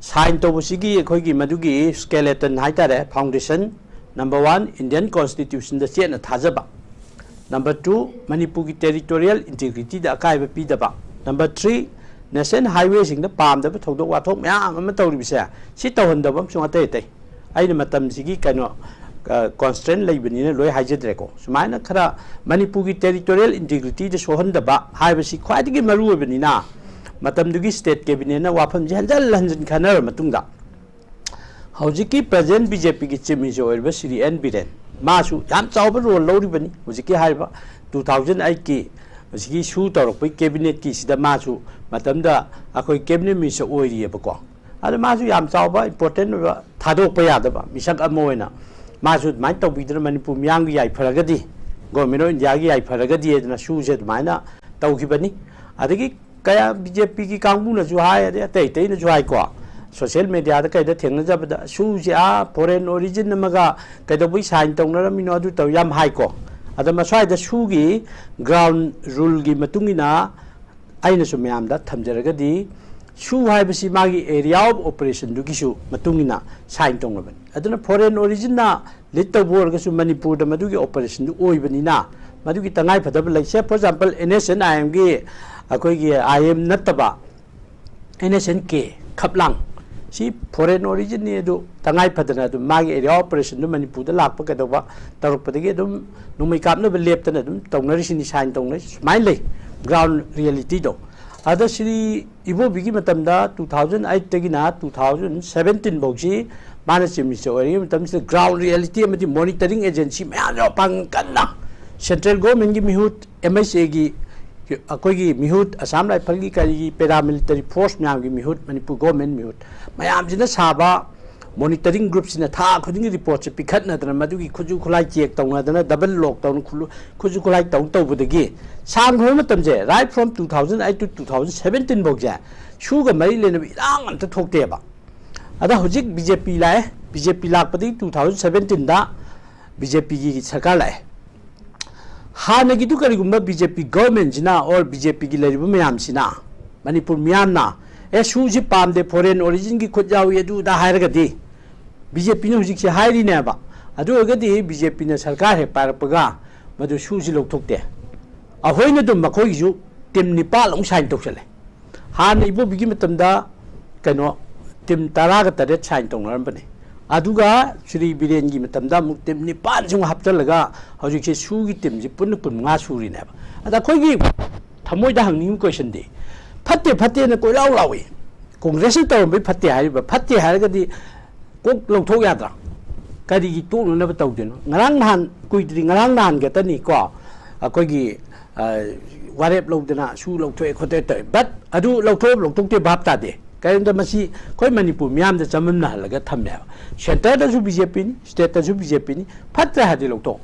Sign ꯇꯧꯕꯁꯤꯒꯤ ꯑꯩꯈꯣꯏꯒꯤ ꯃꯗꯨꯒꯤ skeleton ꯍꯥꯏꯇꯥꯔꯦ, foundation, number one, Indian Constitutionꯗ ꯆꯦꯠꯅ ꯊꯥꯖꯕ, number two, ꯃꯅꯤꯄꯨꯔꯒꯤ territorial integrityꯗ ꯑꯀꯥꯏꯕ ꯄꯤꯗꯕ, number three, national highwayꯁꯤꯡꯗ ꯄꯥꯝꯗꯕ ꯊꯧꯗꯣꯛ ꯋꯥꯊꯣꯛ ꯃꯌꯥꯝ ꯑꯃ ꯇꯧꯔꯤꯕꯁꯦ, ꯁꯤ ꯇꯧꯍꯟꯗꯕ ꯑꯃꯁꯨꯡ ꯑꯇꯩ ꯑꯇꯩ꯫ ꯑꯩꯅ ꯃꯇꯝꯁꯤꯒꯤ ꯀꯩꯅꯣ, ꯑ, constraint ꯂꯩꯕꯅꯤꯅ ꯂꯣꯏ ꯍꯥꯏꯖꯗ꯭ꯔꯦꯀꯣ꯫ ꯁꯨꯃꯥꯏꯅ ꯈꯔ ꯃꯅꯤꯄꯨꯔꯒꯤ territorial integrityꯗ ꯁꯣꯛꯍꯟꯗꯕ ꯍꯥꯏꯕꯁꯤ ꯈ꯭ꯋꯥꯏꯗꯒꯤ ꯃꯔꯨ ꯑꯣꯏꯕꯅꯤꯅ, ꯃꯇꯝꯗꯨꯒꯤ state cabinetꯅ ꯋꯥꯐꯝꯁꯤ ꯍꯟꯖꯜ ꯍꯟꯖꯤꯟ ꯈꯟꯅꯔꯕ ꯃꯇꯨꯡꯗ, ꯍꯧꯖꯤꯛꯀꯤ present BJPꯒꯤ chief minister ꯑꯣꯏꯔꯤꯕ ꯁ꯭ꯔꯤ ꯑꯦꯟ ꯕꯤꯔꯦꯟ, ꯃꯥꯁꯨ ꯌꯥꯝ ꯆꯥꯎꯕ role ꯂꯧꯔꯤꯕꯅꯤ꯫ ꯍꯧꯖꯤꯛꯀꯤ ꯍꯥꯏꯔꯤꯕ two thousand eightꯀꯤ ꯍꯧꯖꯤꯛꯀꯤ ꯁꯨ ꯇꯧꯔꯛꯄꯒꯤ cabinetꯀꯤ ꯁꯤꯗ ꯃꯥꯁꯨ ꯃꯇꯝꯗ ꯑꯩꯈꯣꯏ cabinet minister ꯑꯣꯏꯔꯤꯑꯕꯀꯣ꯫ ꯑꯗ ꯃꯥꯁꯨ ꯌꯥꯝ ꯆꯥꯎꯕ, important ꯑꯣꯏꯕ, ꯊꯥꯗꯣꯛꯄ ꯌꯥꯗꯕ ꯃꯤꯁꯛ ꯑꯃ ꯑꯣꯏꯅ ꯃꯥꯁꯨ ꯑꯗꯨꯃꯥꯏꯅ ꯇꯧꯕꯤꯗꯅ ꯃꯅꯤꯄꯨꯔ ꯃꯤꯌꯥꯝꯒꯤ ꯌꯥꯏꯐꯔꯒꯗꯤ Government of Indiaꯒꯤ ꯌꯥꯏꯐꯔꯒꯗꯤ ꯍꯥꯏꯗꯅ ꯁꯨꯁꯦ ꯑꯗꯨꯃꯥꯏꯅ ꯇꯧꯈꯤꯕꯅꯤ꯫ ꯑꯗꯒꯤ ꯀꯌꯥ ꯕꯤ ꯖꯦ ꯄꯤꯒꯤ ꯀꯥꯡꯕꯨꯅꯁꯨ ꯍꯥꯏ, ꯑꯗꯩ ꯑꯇꯩ ꯑꯇꯩꯅꯁꯨ ꯍꯥꯏꯀꯣ, social mediaꯗ ꯀꯩꯗ ꯊꯦꯡꯅꯖꯕꯗ ꯁꯨꯁꯦ ꯑꯥ foreign origin ꯑꯃꯒ ꯀꯩꯗꯧꯕꯩ sign ꯇꯧꯅꯔꯝꯃꯤꯅꯣ ꯑꯗꯨ ꯇꯧ ꯌꯥꯝ ꯍꯥꯏꯀꯣ꯫ ꯑꯗ ꯃꯁ꯭ꯋꯥꯏꯗ ꯁꯨꯒꯤ ground ruleꯒꯤ ꯃꯇꯨꯡ ꯏꯟꯅ ꯑꯩꯅꯁꯨ ꯃꯌꯥꯝꯗ ꯊꯝꯖꯔꯒꯗꯤ, ꯁꯨ ꯍꯥꯏꯕꯁꯤ ꯃꯥꯒꯤ area of operationꯗꯨꯒꯤꯁꯨ ꯃꯇꯨꯡ ꯏꯟꯅ sign ꯇꯧꯅꯕꯅꯤ꯫ ꯑꯗꯨꯅ foreign originꯅ lead ꯇꯧꯕ ꯑꯣꯏꯔꯒꯁꯨ ꯃꯅꯤꯄꯨꯔꯗ ꯃꯗꯨꯒꯤ operationꯗꯨ ꯑꯣꯏꯕꯅꯤꯅ ꯃꯗꯨꯒꯤ ꯇꯉꯥꯏ ꯐꯗꯕ ꯂꯩ꯫ Say for example, N S N I Mꯒꯤ ꯑꯩꯈꯣꯏꯒꯤ I M ꯅꯠꯇꯕ N S N K ꯈꯞꯂꯥꯡ ꯁꯤ foreign originꯅꯤ, ꯑꯗꯨ ꯇꯉꯥꯏ ꯐꯗꯅ ꯑꯗꯨꯝ ꯃꯥꯒꯤ area of operationꯗꯨ ꯃꯅꯤꯄꯨꯔꯗ ꯂꯥꯛꯄ ꯀꯩꯗꯧꯕ ꯇꯧꯔꯛꯄꯗꯒꯤ ꯑꯗꯨꯝ ꯅꯣꯡꯃꯩ ꯀꯥꯞꯅꯕ ꯂꯦꯞꯇꯅ ꯑꯗꯨꯝ ꯇꯧꯅꯔꯤꯁꯤꯅꯤ, sign ꯇꯧꯅꯔꯤꯁꯤ꯫ ꯁꯨꯃꯥꯏꯅ ꯂꯩ ground realityꯗꯣ꯫ ꯑꯗ ꯁ꯭ꯔꯤ ꯏꯕꯣꯕꯤꯒꯤ ꯃꯇꯝꯗ two thousand eightꯇꯒꯤꯅ two thousand seventeen ꯐꯥꯎꯁꯤ ꯃꯥꯅ Chief Minister ꯑꯣꯏꯔꯤꯉꯩ ꯃꯇꯝꯁꯤꯗ ground reality ꯑꯃꯗꯤ monitoring agency ꯃꯌꯥꯝꯁꯦ ꯃꯄꯥꯡꯒꯜ ꯀꯟꯅ central governmentꯀꯤ ꯃꯤꯍꯨꯠ, M H Aꯒꯤ, ꯑꯩꯈꯣꯏꯒꯤ ꯃꯤꯍꯨꯠ, Assam Rifleꯒꯤ ꯀꯔꯤꯒꯤ paramilitary force ꯃꯌꯥꯝꯒꯤ ꯃꯤꯍꯨꯠ, ꯃꯅꯤꯄꯨꯔ government ꯃꯤꯍꯨꯠ ꯃꯌꯥꯝꯁꯤꯅ ꯁꯥꯕ monitoring groupꯁꯤꯅ ꯊꯥ ꯈꯨꯗꯤꯡꯒꯤ reportꯁꯦ ꯄꯤꯈꯠꯅꯗꯅ ꯃꯗꯨꯒꯤ ꯈꯨꯠꯁꯨ ꯈꯨꯠꯂꯥꯏ check ꯇꯧꯅꯗꯅ double lock ꯇꯧꯅ ꯈꯨꯠꯂꯨ-, ꯈꯨꯠꯁꯨ ꯈꯨꯠꯂꯥꯏ ꯇꯧ ꯇꯧꯕꯗꯒꯤ ꯁꯥꯡꯈ꯭ꯔꯕ ꯃꯇꯝꯁꯦ right from two thousand eight to two thousand seventeen ꯐꯥꯎꯁꯦ ꯁꯨꯒ ꯃꯔꯤ ꯂꯩꯅꯕ ꯏꯔꯥꯡ ꯑꯝꯇ ꯊꯣꯛꯇꯦꯕ꯫ ꯑꯗ ꯍꯧꯖꯤꯛ B J P ꯂꯥꯛꯑꯦ, B J P ꯂꯥꯛꯄꯗꯒꯤ two thousand seventeenꯗ B J Pꯒꯤ ꯁꯔꯀꯥꯔ ꯂꯥꯛꯑꯦ꯫ ꯍꯥꯟꯅꯒꯤꯗꯨ ꯀꯔꯤꯒꯨꯝꯕ B J P governmentꯁꯤꯅ or B J Pꯒꯤ ꯂꯩꯔꯤꯕ ꯃꯌꯥꯝꯁꯤꯅ, ꯃꯅꯤꯄꯨꯔ ꯃꯤꯌꯥꯝꯅ ꯑꯦ ꯁꯨꯁꯤ ꯄꯥꯝꯗꯦ, foreign originꯒꯤ ꯈꯨꯠ ꯌꯥꯎꯏ ꯑꯗꯨ ꯑꯗꯥ ꯍꯥꯏꯔꯒꯗꯤ B J Pꯅ ꯍꯧꯖꯤꯛꯁꯦ ꯍꯥꯏꯔꯤꯅꯦꯕ꯫ ꯑꯗꯨ ꯑꯣꯏꯔꯒꯗꯤ B J Pꯅ ꯁꯔꯀꯥꯔ ꯍꯦꯛ ꯄꯥꯏꯔꯛꯄꯒ ꯃꯗꯨ ꯁꯨꯁꯤ ꯂꯧꯊꯣꯛꯇꯦ꯫ ꯑꯩꯈꯣꯏꯅ ꯑꯗꯨꯝ ꯃꯈꯣꯏꯒꯤꯁꯨ team ꯅꯤꯄꯥꯜ ꯑꯃꯨꯛ sign ꯇꯧꯁꯜꯂꯦ꯫ ꯍꯥꯟꯅ ꯏꯕꯣꯕꯤꯒꯤ ꯃꯇꯝꯗ ꯀꯩꯅꯣ team ꯇꯔꯥꯒ ꯇꯔꯦꯠ sign ꯇꯧꯅꯔꯝꯕꯅꯦ꯫ ꯑꯗꯨꯒ ꯁ꯭ꯔꯤ ꯕꯤꯔꯦꯟꯒꯤ ꯃꯇꯝꯗ ꯑꯃꯨꯛ team ꯅꯤꯄꯥꯜꯁꯤ ꯑꯃꯨꯛ ꯍꯥꯞꯆꯜꯂꯒ ꯍꯧꯖꯤꯛꯁꯦ ꯁꯨꯒꯤ teamꯁꯤ ꯄꯨꯟꯅ ꯀꯨꯟꯃꯉꯥ ꯁꯨꯔꯤꯅꯦꯕ꯫ ꯑꯗ ꯑꯩꯈꯣꯏꯒꯤ ꯊꯃꯣꯏꯗ ꯍꯪꯅꯤꯡꯕ questionꯗꯤ, ꯐꯠꯇꯦ ꯐꯠꯇꯦꯅ ꯀꯣꯏꯂꯥꯎ ꯂꯥꯎꯏ꯫ Congressꯅ ꯇꯧꯔꯝꯕꯩ ꯐꯠꯇꯦ ꯍꯥꯏꯔꯤꯕ, ꯐꯠꯇꯦ ꯍꯥꯏꯔꯒꯗꯤ ꯀꯣꯛ ꯂꯧꯊꯣꯛ ꯌꯥꯗ꯭ꯔꯥ? ꯀꯔꯤꯒꯤ ꯇꯣꯛꯅꯅꯕ ꯇꯧꯗꯣꯏꯅꯣ? ꯉꯔꯥꯡ ꯅꯍꯥꯟ ꯀꯨꯏꯗ꯭ꯔꯤ, ꯉꯔꯥꯡ ꯅꯍꯥꯟ ꯈꯛꯇꯅꯤꯀꯣ ꯑꯩꯈꯣꯏꯒꯤ, ꯑ, ꯋꯥꯔꯦꯞ ꯂꯧꯗꯅ ꯁꯨ ꯂꯧꯊꯣꯛꯑꯦ ꯈꯣꯠꯇꯣꯛꯑꯦ ꯇꯧꯋꯦ꯫ But ꯑꯗꯨ ꯂꯧꯊꯣꯛꯑꯕ ꯂꯧꯊꯣꯛꯇꯦ ꯚꯥꯞ ꯇꯥꯗꯦ꯫ ꯀꯔꯤꯒꯤꯅꯣꯗ ꯃꯁꯤ ꯑꯩꯈꯣꯏ ꯃꯅꯤꯄꯨꯔ ꯃꯤꯌꯥꯝꯗ ꯆꯃꯝꯅꯍꯜꯂꯒ ꯊꯝꯃꯦ ꯍꯥꯏꯕ꯫ Centreꯗꯁꯨ B J Pꯅꯤ, stateꯇꯁꯨ B J Pꯅꯤ, ꯐꯠꯇ꯭ꯔꯦ ꯍꯥꯏꯔꯗꯤ ꯂꯧꯊꯣꯛ꯫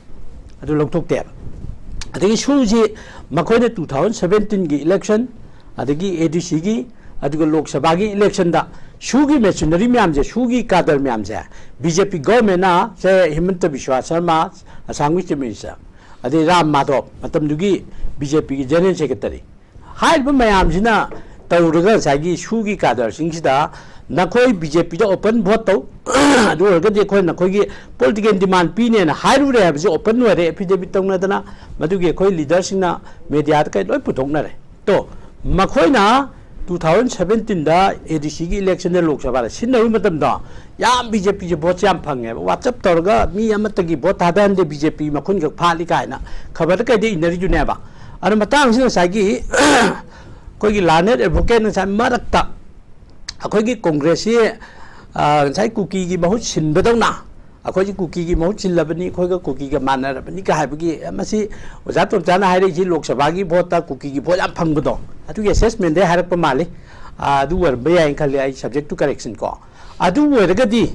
ꯑꯗꯨ ꯂꯧꯊꯣꯛꯇꯦꯕ꯫ ꯑꯗꯒꯤ ꯁꯨꯁꯤ ꯃꯈꯣꯏꯅ two thousand seventeen ꯒꯤ election, ꯑꯗꯒꯤ ADC ꯒꯤ, ꯑꯗꯨꯒ ꯂꯣꯛ ꯁꯚꯥꯒꯤ election ꯗ ꯁꯨꯒꯤ machinery ꯃꯌꯥꯝꯁꯦ, ꯁꯨꯒꯤ cadre ꯃꯌꯥꯝꯁꯦ, BJP government ꯅ, ꯁꯦ, ꯍꯤꯃꯟꯇ ꯕꯤꯁ꯭ꯋꯥ ꯁꯔꯃ, ꯑꯁꯥꯝꯒꯤ chief minister, ꯑꯗꯩ ꯔꯥꯝ ꯃꯥꯙꯕ, ꯃꯇꯝꯗꯨꯒꯤ BJP ꯒꯤ general secretary, ꯍꯥꯏꯔꯤꯕ ꯃꯌꯥꯝꯁꯤꯅ ꯇꯧꯔꯒ ꯉꯁꯥꯏꯒꯤ ꯁꯨꯒꯤ cadre ꯁꯤꯡꯁꯤꯗ ꯅꯈꯣꯏ BJP ꯗ open vote ꯇꯧ, ꯑꯗꯨ ꯑꯣꯏꯔꯒꯗꯤ ꯑꯩꯈꯣꯏ ꯅꯈꯣꯏꯒꯤ political demand ꯄꯤꯅꯦꯅ ꯍꯥꯏꯔꯨꯔꯦ ꯍꯥꯏꯕꯁꯤ open ꯑꯣꯏꯔꯦ, affidavit ꯇꯧꯅꯗꯅ꯫ ꯃꯗꯨꯒꯤ ꯑꯩꯈꯣꯏ leader ꯁꯤꯡꯅ media ꯗ ꯀꯩ ꯂꯣꯏ ꯄꯨꯊꯣꯛꯅꯔꯦ꯫ ꯇꯣ, ꯃꯈꯣꯏꯅ two thousand seventeen ꯗ ADC ꯒꯤ election ꯗ ꯂꯣꯛ ꯁꯚꯥꯗ ꯁꯤꯖꯤꯟꯅꯕ ꯃꯇꯝꯗ ꯌꯥꯝ BJP ꯁꯦ vote ꯁꯦ ꯌꯥꯝ ꯐꯪꯉꯦꯕ꯫ WhatsApp ꯇꯧꯔꯒ ꯃꯤ ꯑꯃꯠꯇꯒꯤ vote ꯊꯥꯗꯍꯟꯗꯦ, BJP ꯃꯈꯨꯟ ꯈꯛ ꯐꯥꯠꯂꯤ ꯀꯥꯏꯅ ꯈꯕꯔꯗ ꯀꯩꯗ ꯏꯅꯔꯤꯗꯨꯅꯦꯕ꯫ ꯑꯗꯣ ꯃꯇꯥꯡꯁꯤꯗ ꯉꯁꯥꯏꯒꯤ ꯑꯩꯈꯣꯏꯒꯤ learned advocate ꯉꯁꯥꯏ ꯃꯔꯛꯇ ꯑꯩꯈꯣꯏꯒꯤ ꯀꯣꯡꯒ꯭ꯔꯦꯁꯁꯤ, ꯑ, ꯉꯁꯥꯏ ꯀꯨꯀꯤꯒꯤ ꯃꯍꯨꯠ ꯁꯤꯟꯕꯗꯧꯅ, ꯑꯩꯈꯣꯏꯁꯤ ꯀꯨꯀꯤꯒꯤ ꯃꯍꯨꯠ ꯁꯤꯜꯂꯕꯅꯤ, ꯑꯩꯈꯣꯏꯒ ꯀꯨꯀꯤꯒ ꯃꯥꯟꯅꯔꯕꯅꯤꯒ ꯍꯥꯏꯕꯒꯤ, ꯃꯁꯤ ꯑꯣꯖꯥ ꯇꯣꯝꯆꯥꯅ ꯍꯥꯏꯔꯛꯏꯁꯤ ꯂꯣꯛ ꯁꯚꯥꯒꯤ vote ꯇ ꯀꯨꯀꯤꯒꯤ vote ꯌꯥꯝ ꯐꯪꯕꯗꯣ, ꯑꯗꯨꯒꯤ assessment ꯗꯩ ꯍꯥꯏꯔꯛꯄ ꯃꯥꯜꯂꯤ꯫ ꯑ, ꯑꯗꯨ ꯑꯣꯏꯔꯝꯕ ꯌꯥꯏꯅ ꯈꯜꯂꯤ ꯑꯩ, subject to correction ꯀꯣ꯫ ꯑꯗꯨ ꯑꯣꯏꯔꯒꯗꯤ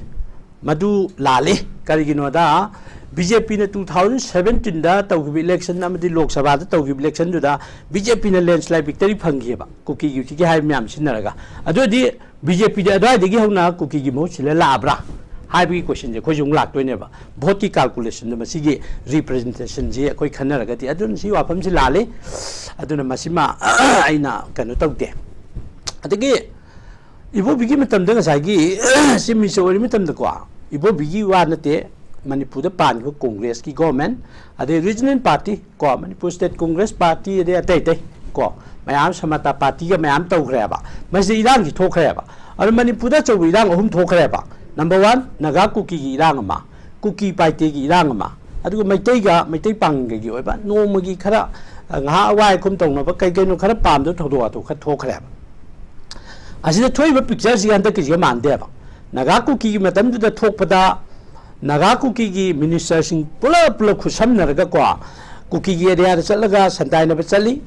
ꯃꯗꯨ ꯂꯥꯜꯂꯤ꯫ ꯀꯔꯤꯒꯤꯅꯣꯗ, BJP ꯅ two thousand seventeen ꯗ ꯇꯧꯈꯤꯕ election ꯑꯃꯗꯤ ꯂꯣꯛ ꯁꯚꯥꯗ ꯇꯧꯈꯤꯕ election ꯗꯨꯗ BJP ꯅ landslide victory ꯐꯪꯈꯤꯑꯕ, ꯀꯨꯀꯤꯒꯤ ꯍꯧꯖꯤꯛꯀꯤ ꯍꯥꯏꯕ ꯃꯌꯥꯝ ꯁꯤꯖꯤꯟꯅꯔꯒ꯫ ꯑꯗꯨꯗꯤ BJP ꯗꯤ ꯑꯗꯨꯋꯥꯏꯗꯒꯤ ꯍꯧꯅ ꯀꯨꯀꯤꯒꯤ ꯃꯍꯨꯠ ꯁꯤꯜꯂ ꯂꯥꯛꯑꯕ꯭ꯔꯥ ꯍꯥꯏꯕꯒꯤ question ꯁꯦ ꯑꯩꯈꯣꯏꯁꯨ ꯑꯃꯨꯛ ꯂꯥꯛꯇꯣꯏꯅꯦꯕ꯫ Vote ꯀꯤ calculation ꯗ ꯃꯁꯤꯒꯤ representation ꯁꯤ ꯑꯩꯈꯣꯏ ꯈꯟꯅꯔꯒꯗꯤ꯫ ꯑꯗꯨꯅ ꯁꯤ ꯋꯥꯐꯝꯁꯤ ꯂꯥꯜꯂꯤ꯫ ꯑꯗꯨꯅ ꯃꯁꯤꯃ ꯑꯩꯅ ꯀꯩꯅꯣ ꯇꯧꯗꯦ꯫ ꯑꯗꯒꯤ ꯏꯕꯣꯕꯤꯒꯤ ꯃꯇꯝꯗ ꯉꯁꯥꯏꯒꯤ chief minister ꯑꯣꯏꯔꯤ ꯃꯇꯝꯗꯀꯣ, ꯏꯕꯣꯕꯤꯒꯤ ꯋꯥ ꯅꯠꯇꯦ, ꯃꯅꯤꯄꯨꯔꯗ ꯄꯥꯟꯈꯤꯕ ꯀꯣꯡꯒ꯭ꯔꯦꯁꯀꯤ government, ꯑꯗꯩ regional party ꯀꯣ, ꯃꯅꯤꯄꯨꯔ State Congress Party, ꯑꯗꯩ ꯑꯇꯩ ꯑꯇꯩ ꯀꯣ, ꯃꯌꯥꯝ ꯁꯃꯥꯇꯥ party ꯒ ꯃꯌꯥꯝ ꯇꯧꯈ꯭ꯔꯦꯕ꯫ ꯃꯁꯤꯗ ꯏꯔꯥꯡꯁꯤ ꯊꯣꯛꯈ꯭ꯔꯦꯕ꯫ ꯑꯗꯣ ꯃꯅꯤꯄꯨꯔꯗ ꯑꯆꯧꯕ ꯏꯔꯥꯡ ꯑꯍꯨꯝ ꯊꯣꯛꯈ꯭ꯔꯦꯕ꯫ Number one, ꯅꯥꯒꯥ ꯀꯨꯀꯤꯒꯤ ꯏꯔꯥꯡ ꯑꯃ, ꯀꯨꯀꯤ ꯄꯥꯏꯇꯦꯒꯤ ꯏꯔꯥꯡ ꯑꯃ, ꯑꯗꯨꯒ ꯃꯩꯇꯩꯒ, ꯃꯩꯇꯩ ꯄꯥꯉꯟꯒꯒꯤ ꯑꯣꯏꯕ ꯅꯣꯡꯃꯒꯤ ꯈꯔ, ꯑ, ꯉꯥꯏꯍꯥꯛ ꯑꯋꯥꯏ ꯑꯈꯨꯝ ꯇꯧꯅꯕ ꯀꯩ ꯀꯩꯅꯣ ꯈꯔ ꯄꯥꯝꯗꯕ ꯊꯧꯗꯣꯛ ꯋꯥꯊꯣꯛ ꯈꯔ ꯊꯣꯛꯈ꯭ꯔꯦꯕ꯫ ꯑꯁꯤꯗ ꯊꯣꯛꯏꯕ picture ꯁꯤꯒ ꯍꯟꯗꯛꯀꯤꯁꯤꯒ ꯃꯥꯟꯗꯦꯕ꯫ ꯅꯥꯒꯥ ꯀꯨꯀꯤꯒꯤ ꯃꯇꯝꯗꯨꯗ ꯊꯣꯛꯄꯗ ꯅꯥꯒꯥ ꯀꯨꯀꯤꯒꯤ minister ꯁꯤꯡ ꯄꯨꯂꯞ ꯄꯨꯂꯞ ꯈꯨꯠꯁꯝꯅꯔꯒꯀꯣ, ꯀꯨꯀꯤꯒꯤ area ꯗ ꯆꯠꯂꯒ ꯁꯟꯗꯥꯏꯅꯕ ꯆꯠꯂꯤ꯫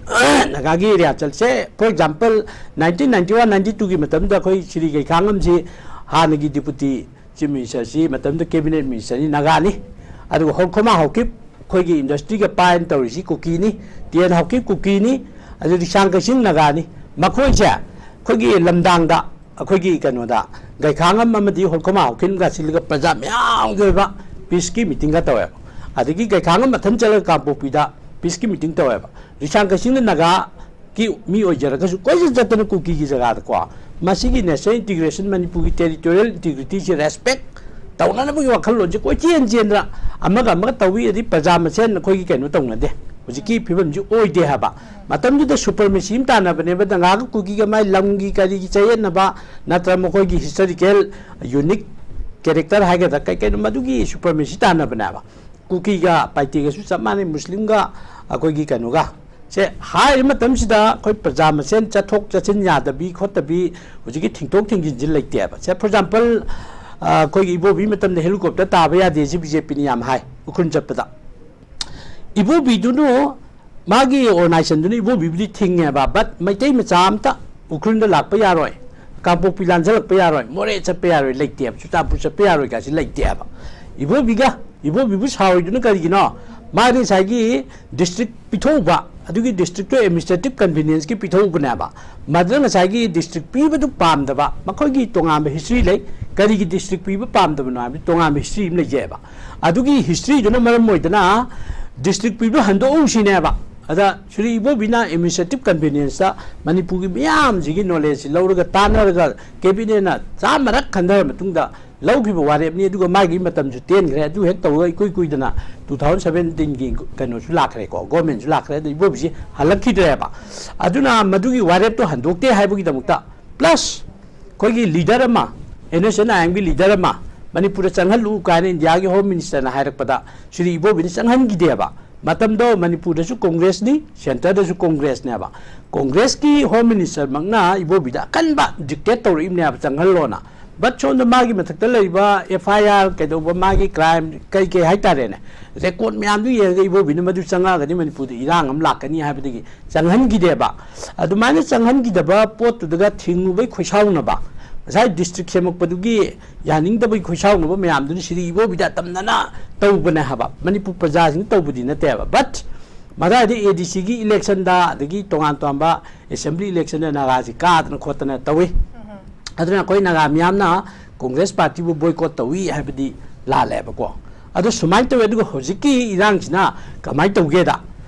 ꯅꯥꯒꯥꯒꯤ area ꯆꯠꯂꯤꯁꯦ, for example, nineteen ninety one ninety two ꯒꯤ ꯃꯇꯝꯗ ꯑꯩꯈꯣꯏ ꯁ꯭ꯔꯤ ꯀꯩꯈꯥꯡꯉꯝꯁꯤ ꯍꯥꯟꯅꯒꯤ deputy chief minister ꯁꯤ ꯃꯇꯝꯗꯨꯗ cabinet minister ꯅꯤ, ꯅꯥꯒꯥꯅꯤ꯫ ꯑꯗꯨꯒ ꯍꯧꯈꯣꯃꯥ ꯍꯧꯀꯤꯞ, ꯑꯩꯈꯣꯏꯒꯤ ꯏꯟꯗꯁꯇ꯭ꯔꯤꯒ ꯄꯥꯏꯅ ꯇꯧꯔꯤꯁꯤ ꯀꯨꯀꯤꯅꯤ, ꯇꯤ ꯑꯦꯟ ꯍꯥꯎꯀꯤꯞ ꯀꯨꯀꯤꯅꯤ, ꯑꯗꯨ ꯔꯤꯁꯥꯡ ꯀꯩꯁꯤꯡ ꯅꯥꯒꯥꯅꯤ꯫ ꯃꯈꯣꯏꯁꯦ ꯑꯩꯈꯣꯏꯒꯤ ꯂꯝꯗꯥꯡꯗ, ꯑꯩꯈꯣꯏꯒꯤ ꯀꯩꯅꯣꯗ, ꯒꯩꯈꯥꯡꯉꯝ ꯑꯃꯗꯤ ꯍꯣꯜꯈꯣꯃꯥ ꯍꯥꯎꯈꯤꯟꯒ ꯁꯤꯜꯂꯒ ꯄ꯭ꯔꯖꯥ ꯃꯌꯥꯝꯒꯤ ꯑꯣꯏꯕ ꯄꯤꯁꯀꯤ ꯃꯤꯇꯤꯡꯒ ꯇꯧꯋꯦꯕ꯫ ꯑꯗꯒꯤ ꯒꯩꯈꯥꯡꯉꯝ ꯃꯊꯟ ꯆꯠꯂꯒ ꯀꯥꯡꯄꯣꯛꯄꯤꯗ ꯄꯤꯁꯀꯤ ꯃꯤꯇꯤꯡ ꯇꯧꯋꯦꯕ꯫ ꯔꯤꯁꯥꯡ ꯀꯩꯁꯤꯡꯅ ꯅꯥꯒꯥꯒꯤ ꯃꯤ ꯑꯣꯏꯖꯔꯒꯁꯨ ꯀꯣꯏꯆꯠ ꯆꯠꯇꯅ ꯀꯨꯀꯤꯒꯤ ꯖꯒꯥꯗꯀꯣ, ꯃꯁꯤꯒꯤ ꯅꯦꯁꯅꯦꯜ ꯏꯟꯇꯤꯒ꯭ꯔꯦꯁꯟ, ꯃꯅꯤꯄꯨꯔꯒꯤ ꯇꯦꯔꯤꯇꯣꯔꯤꯌꯦꯜ ꯏꯟꯇꯤꯒ꯭ꯔꯤꯇꯤꯁꯤ ꯔꯦꯁꯄꯦꯛ ꯇꯧꯅꯅꯕꯒꯤ ꯋꯥꯈꯜꯂꯣꯟꯁꯦ ꯀꯣꯏꯆꯦꯟ ꯆꯦꯟꯗꯅ ꯑꯃꯒ ꯑꯃꯒ ꯇꯧꯏ꯫ ꯑꯗꯩ ꯄ꯭ꯔꯖꯥ ꯃꯁꯦꯟ ꯑꯩꯈꯣꯏꯒꯤ ꯀꯩꯅꯣ ꯇꯧꯅꯗꯦ꯫ ꯍꯧꯖꯤꯛꯀꯤ ꯐꯤꯕꯝꯁꯤ ꯑꯣꯏꯗꯦ ꯍꯥꯏꯕ꯫ ꯃꯇꯝꯗꯨꯗ ꯁꯨꯄꯔꯃꯦꯁꯤ ꯑꯃ ꯇꯥꯟꯅꯕꯅꯦꯕ, ꯅꯥꯒꯥꯒ ꯀꯨꯀꯤꯒ ꯃꯥꯏ ꯂꯝꯒꯤ ꯀꯔꯤꯒꯤ ꯆꯌꯦꯠꯅꯕ ꯅꯠꯇ꯭ꯔ ꯃꯈꯣꯏꯒꯤ ꯍꯤꯁꯇꯣꯔꯤꯀꯦꯜ ꯌꯨꯅꯤꯛ ꯀꯦꯔꯦꯛꯇꯔ ꯍꯥꯏꯒꯗ꯭ꯔꯥ, ꯀꯩ ꯀꯩꯅꯣ, ꯃꯗꯨꯒꯤ ꯁꯨꯄꯔꯃꯦꯁꯤ ꯇꯥꯟꯅꯕꯅꯦꯕ꯫ ꯀꯨꯀꯤꯒ ꯄꯥꯏꯇꯦꯒꯁꯨ ꯆꯞ ꯃꯥꯟꯅꯩ, ꯃꯨꯁꯂꯤꯝꯒ ꯑꯩꯈꯣꯏꯒꯤ ꯀꯩꯅꯣꯒ꯫ ꯁꯦ ꯍꯥꯏꯔꯤꯕ ꯃꯇꯝꯁꯤꯗ ꯑꯩꯈꯣꯏ ꯄ꯭ꯔꯖꯥ ꯃꯁꯦꯟ ꯆꯠꯊꯣꯛ ꯆꯠꯁꯤꯟ ꯌꯥꯗꯕꯤ ꯈꯣꯠꯇꯕꯤ, ꯍꯧꯖꯤꯛꯀꯤ ꯊꯤꯡꯗꯣꯛ ꯊꯤꯡꯖꯤꯟꯁꯤ ꯂꯩꯇꯦꯕ꯫ ꯁꯦ, ꯐꯣꯔ ꯑꯦꯛꯖꯥꯝꯄꯜ, ꯑꯩꯈꯣꯏꯒꯤ ꯏꯕꯣꯕꯤ ꯃꯇꯝꯗ ꯍꯦꯂꯤꯀꯣꯞꯇꯔ ꯇꯥꯕ ꯌꯥꯗꯦ, ꯁꯤ ꯕꯤ ꯖꯦ ꯄꯤꯅ ꯌꯥꯝ ꯍꯥꯏ ꯎꯈ꯭ꯔꯨꯜ ꯆꯠꯄꯗ꯫ ꯏꯕꯣꯕꯤꯗꯨꯅ, ꯃꯥꯒꯤ ꯑꯣꯔꯒꯅꯥꯏꯖꯦꯁꯟꯗꯨꯅ ꯏꯕꯣꯕꯤꯕꯨꯗꯤ ꯊꯤꯡꯉꯦꯕ, ꯕꯠ ꯃꯩꯇꯩ ꯃꯆꯥ ꯑꯝꯇ ꯎꯈ꯭ꯔꯨꯜꯗ ꯂꯥꯛꯄ ꯌꯥꯔꯣꯏ, ꯀꯥꯡꯄꯣꯛꯄꯤ ꯂꯥꯟꯖꯜꯂꯛꯄ ꯌꯥꯔꯣꯏ, ꯃꯣꯔꯦ ꯆꯠꯄ ꯌꯥꯔꯣꯏ ꯂꯩꯇꯦꯕ, ꯆꯨꯔꯆꯥꯟꯄꯨꯔ ꯆꯠꯄ ꯌꯥꯔꯣꯏ ꯀꯥꯏꯁꯤ ꯂꯩꯇꯦꯕ꯫ ꯏꯕꯣꯕꯤꯒ, ꯏꯕꯣꯕꯤꯕꯨ ꯁꯥꯎꯔꯤꯗꯨꯅ ꯀꯔꯤꯒꯤꯅꯣ? ꯃꯥꯗꯤ ꯉꯁꯥꯏꯒꯤ ꯗꯤꯁꯇ꯭ꯔꯤꯛ ꯄꯤꯊꯣꯛꯎꯕ, ꯑꯗꯨꯒꯤ ꯗꯤꯁꯇ꯭ꯔꯤꯛꯇꯣ ꯑꯦꯗꯃꯤꯅꯤꯁꯇ꯭ꯔꯦꯇꯤꯞ ꯀꯟꯚꯤꯅꯤꯌꯦꯟꯁꯀꯤ ꯄꯤꯊꯣꯛꯎꯕꯅꯦꯕ꯫ ꯃꯗꯨꯗ ꯉꯁꯥꯏꯒꯤ ꯗꯤꯁꯇ꯭ꯔꯤꯛ ꯄꯤꯕꯗꯨ ꯄꯥꯝꯗꯕ, ꯃꯈꯣꯏꯒꯤ ꯇꯣꯉꯥꯟꯕ ꯍꯤꯁꯇ꯭ꯔꯤ ꯂꯩ꯫ ꯀꯔꯤꯒꯤ ꯗꯤꯁꯇ꯭ꯔꯤꯛ ꯄꯤꯕ ꯄꯥꯝꯗꯕꯅꯣ ꯍꯥꯏꯕꯗꯤ ꯇꯣꯉꯥꯟꯕ ꯍꯤꯁꯇ꯭ꯔꯤ ꯑꯃ ꯂꯩꯖꯩꯑꯕ꯫ ꯑꯗꯨꯒꯤ ꯍꯤꯁꯇ꯭ꯔꯤꯗꯨꯅ ꯃꯔꯝ ꯑꯣꯏꯗꯅ ꯗꯤꯁꯇ꯭ꯔꯤꯛ ꯄꯤꯕ ꯍꯟꯗꯣꯛꯎ ꯁꯤꯅꯦꯕ꯫ ꯑꯗ ꯁ꯭ꯔꯤ ꯏꯕꯣꯕꯤꯅ ꯑꯦꯗꯃꯤꯅꯤꯁꯇ꯭ꯔꯦꯇꯤꯞ ꯀꯟꯚꯤꯅꯤꯌꯦꯟꯁꯇ ꯃꯅꯤꯄꯨꯔꯒꯤ ꯃꯤꯌꯥꯝꯁꯤꯒꯤ ꯅꯣꯂꯦꯖꯁꯤ ꯂꯧꯔꯒ ꯇꯥꯟꯅꯔꯒ ꯀꯦꯕꯤꯅꯦꯠꯅ ꯆꯥꯝꯃꯔꯛ ꯈꯟꯊꯔ ꯃꯇꯨꯡꯗ ꯂꯧꯈꯤꯕ ꯋꯥꯔꯦꯞꯅꯤ꯫ ꯑꯗꯨꯒ ꯃꯥꯒꯤ ꯃꯇꯝꯁꯨ ꯇꯦꯟꯈ꯭ꯔꯦ꯫ ꯑꯗꯨ ꯍꯦꯛ ꯇꯧꯔꯒ ꯏꯀꯨꯏ ꯀꯨꯏꯗꯅ ꯇꯨ ꯊꯥꯎꯖꯟ ꯁꯕꯦꯟꯇꯤꯟꯒꯤ ꯀꯩꯅꯣꯁꯨ ꯂꯥꯛꯈ꯭ꯔꯦꯀꯣ, ꯒꯣꯔꯃꯦꯟꯁꯨ ꯂꯥꯛꯈ꯭ꯔꯦ, ꯑꯗ ꯏꯕꯣꯕꯤꯁꯤ ꯍꯜꯂꯛꯈꯤꯗ꯭ꯔꯦꯕ꯫ ꯑꯗꯨꯅ ꯃꯗꯨꯒꯤ ꯋꯥꯔꯦꯞꯇꯣ ꯍꯟꯗꯣꯛꯇꯦ ꯍꯥꯏꯕꯒꯤꯗꯃꯛꯇ, ꯄ꯭ꯂꯁ ꯑꯩꯈꯣꯏꯒꯤ ꯂꯤꯗꯔ ꯑꯃ, ꯑꯦꯟ ꯑꯦꯁ ꯑꯦꯟ ꯑꯥꯏ ꯑꯦꯝꯒꯤ ꯂꯤꯗꯔ ꯑꯃ ꯃꯅꯤꯄꯨꯔꯗ ꯆꯪꯍꯜꯂꯨ ꯀꯥꯏꯅ ꯏꯟꯗꯤꯌꯥꯒꯤ ꯍꯣꯝ ꯃꯤꯅꯤꯁꯇꯔꯅ ꯍꯥꯏꯔꯛꯄꯗ ꯁ꯭ꯔꯤ ꯏꯕꯣꯕꯤꯅ ꯆꯪꯍꯟꯈꯤꯗꯦꯕ꯫ ꯃꯇꯝꯗꯣ ꯃꯅꯤꯄꯨꯔꯗꯁꯨ ꯀꯣꯡꯒ꯭ꯔꯦꯁꯅꯤ, ꯁꯦꯟꯇꯔꯗꯁꯨ ꯀꯣꯡꯒ꯭ꯔꯦꯁꯅꯦꯕ꯫ ꯀꯣꯡꯒ꯭ꯔꯦꯁꯀꯤ ꯍꯣꯝ ꯃꯤꯅꯤꯁꯇꯔꯃꯛꯅ ꯏꯕꯣꯕꯤꯗ ꯑꯀꯟꯕ ꯗꯤꯛꯇꯦꯠ ꯇꯧꯔꯛꯏꯕꯅꯦꯕ, ꯆꯪꯍꯜꯂꯣꯅ꯫ ꯕꯠ ꯁꯣꯝꯗ ꯃꯥꯒꯤ ꯃꯊꯛꯇ ꯂꯩꯔꯤꯕ ꯑꯦꯐ ꯑꯥꯏ ꯑꯥꯔ ꯀꯩꯗꯧꯕ, ꯃꯥꯒꯤ ꯀ꯭ꯔꯥꯏꯝ ꯀꯩ ꯀꯩ ꯍꯥꯏꯇꯥꯔꯦꯅꯦ, ꯔꯦꯀꯣꯔꯠ ꯃꯌꯥꯝꯗꯨ ꯌꯦꯡꯉꯒ ꯏꯕꯣꯕꯤꯅ ꯃꯗꯨ ꯆꯪꯉꯛꯑꯒꯗꯤ ꯃꯅꯤꯄꯨꯔꯗ ꯏꯔꯥꯡ ꯑꯃ ꯂꯥꯛꯀꯅꯤ ꯍꯥꯏꯕꯗꯒꯤ ꯆꯪꯍꯟꯈꯤꯗꯦꯕ꯫ ꯑꯗꯨꯃꯥꯏꯅ ꯆꯪꯍꯟꯈꯤꯗꯕ ꯄꯣꯠꯇꯨꯗꯒ ꯊꯤꯡꯉꯨꯕꯩ ꯈꯣꯏꯁꯥꯎꯅꯕ, ꯉꯁꯥꯏ ꯗꯤꯁꯇ꯭ꯔꯤꯛ ꯁꯦꯝꯃꯛꯄꯗꯨꯒꯤ ꯌꯥꯅꯤꯡꯗꯕꯒꯤ ꯈꯣꯏꯁꯥꯎꯅꯕ ꯃꯌꯥꯝꯗꯨꯅ ꯁꯤꯗꯤ ꯏꯕꯣꯕꯤꯗ ꯇꯝꯅꯅ ꯇꯧꯕꯅꯦ ꯍꯥꯏꯕ, ꯃꯅꯤꯄꯨꯔ ꯄ꯭ꯔꯖꯥꯁꯤꯡ ꯇꯧꯕꯗꯤ ꯅꯠꯇꯦꯕ꯫ ꯕꯠ ꯃꯗꯥꯏꯗ ꯑꯦ ꯗꯤ ꯁꯤꯒꯤ ꯏꯂꯦꯛꯁꯟꯗ, ꯑꯗꯒꯤ ꯇꯣꯉꯥꯟ ꯇꯣꯉꯥꯟꯕ ꯑꯦꯁꯦꯝꯕ꯭ꯂꯤ ꯏꯂꯦꯛꯁꯟꯗ ꯅꯥꯒꯥꯁꯤ ꯀꯥꯗꯅ ꯈꯣꯠꯇꯅ ꯇꯧꯏ꯫ ꯑꯗꯨꯅ ꯑꯩꯈꯣꯏ ꯅꯥꯒꯥ ꯃꯤꯌꯥꯝꯅ ꯀꯣꯡꯒ꯭ꯔꯦꯁ ꯄꯥꯔꯇꯤꯕꯨ ꯕꯣꯏꯀꯣꯠ ꯇꯧꯏ ꯍꯥꯏꯕꯗꯤ ꯂꯥꯜꯂꯦꯕꯀꯣ꯫ ꯑꯗꯣ ꯁꯨꯃꯥꯏꯅ ꯇꯧꯋꯦ꯫ ꯑꯗꯨꯒ ꯍꯧꯖꯤꯛꯀꯤ ꯏꯔꯥꯡꯁꯤꯅ ꯀꯃꯥꯏꯅ ꯇꯧꯒꯦꯗ,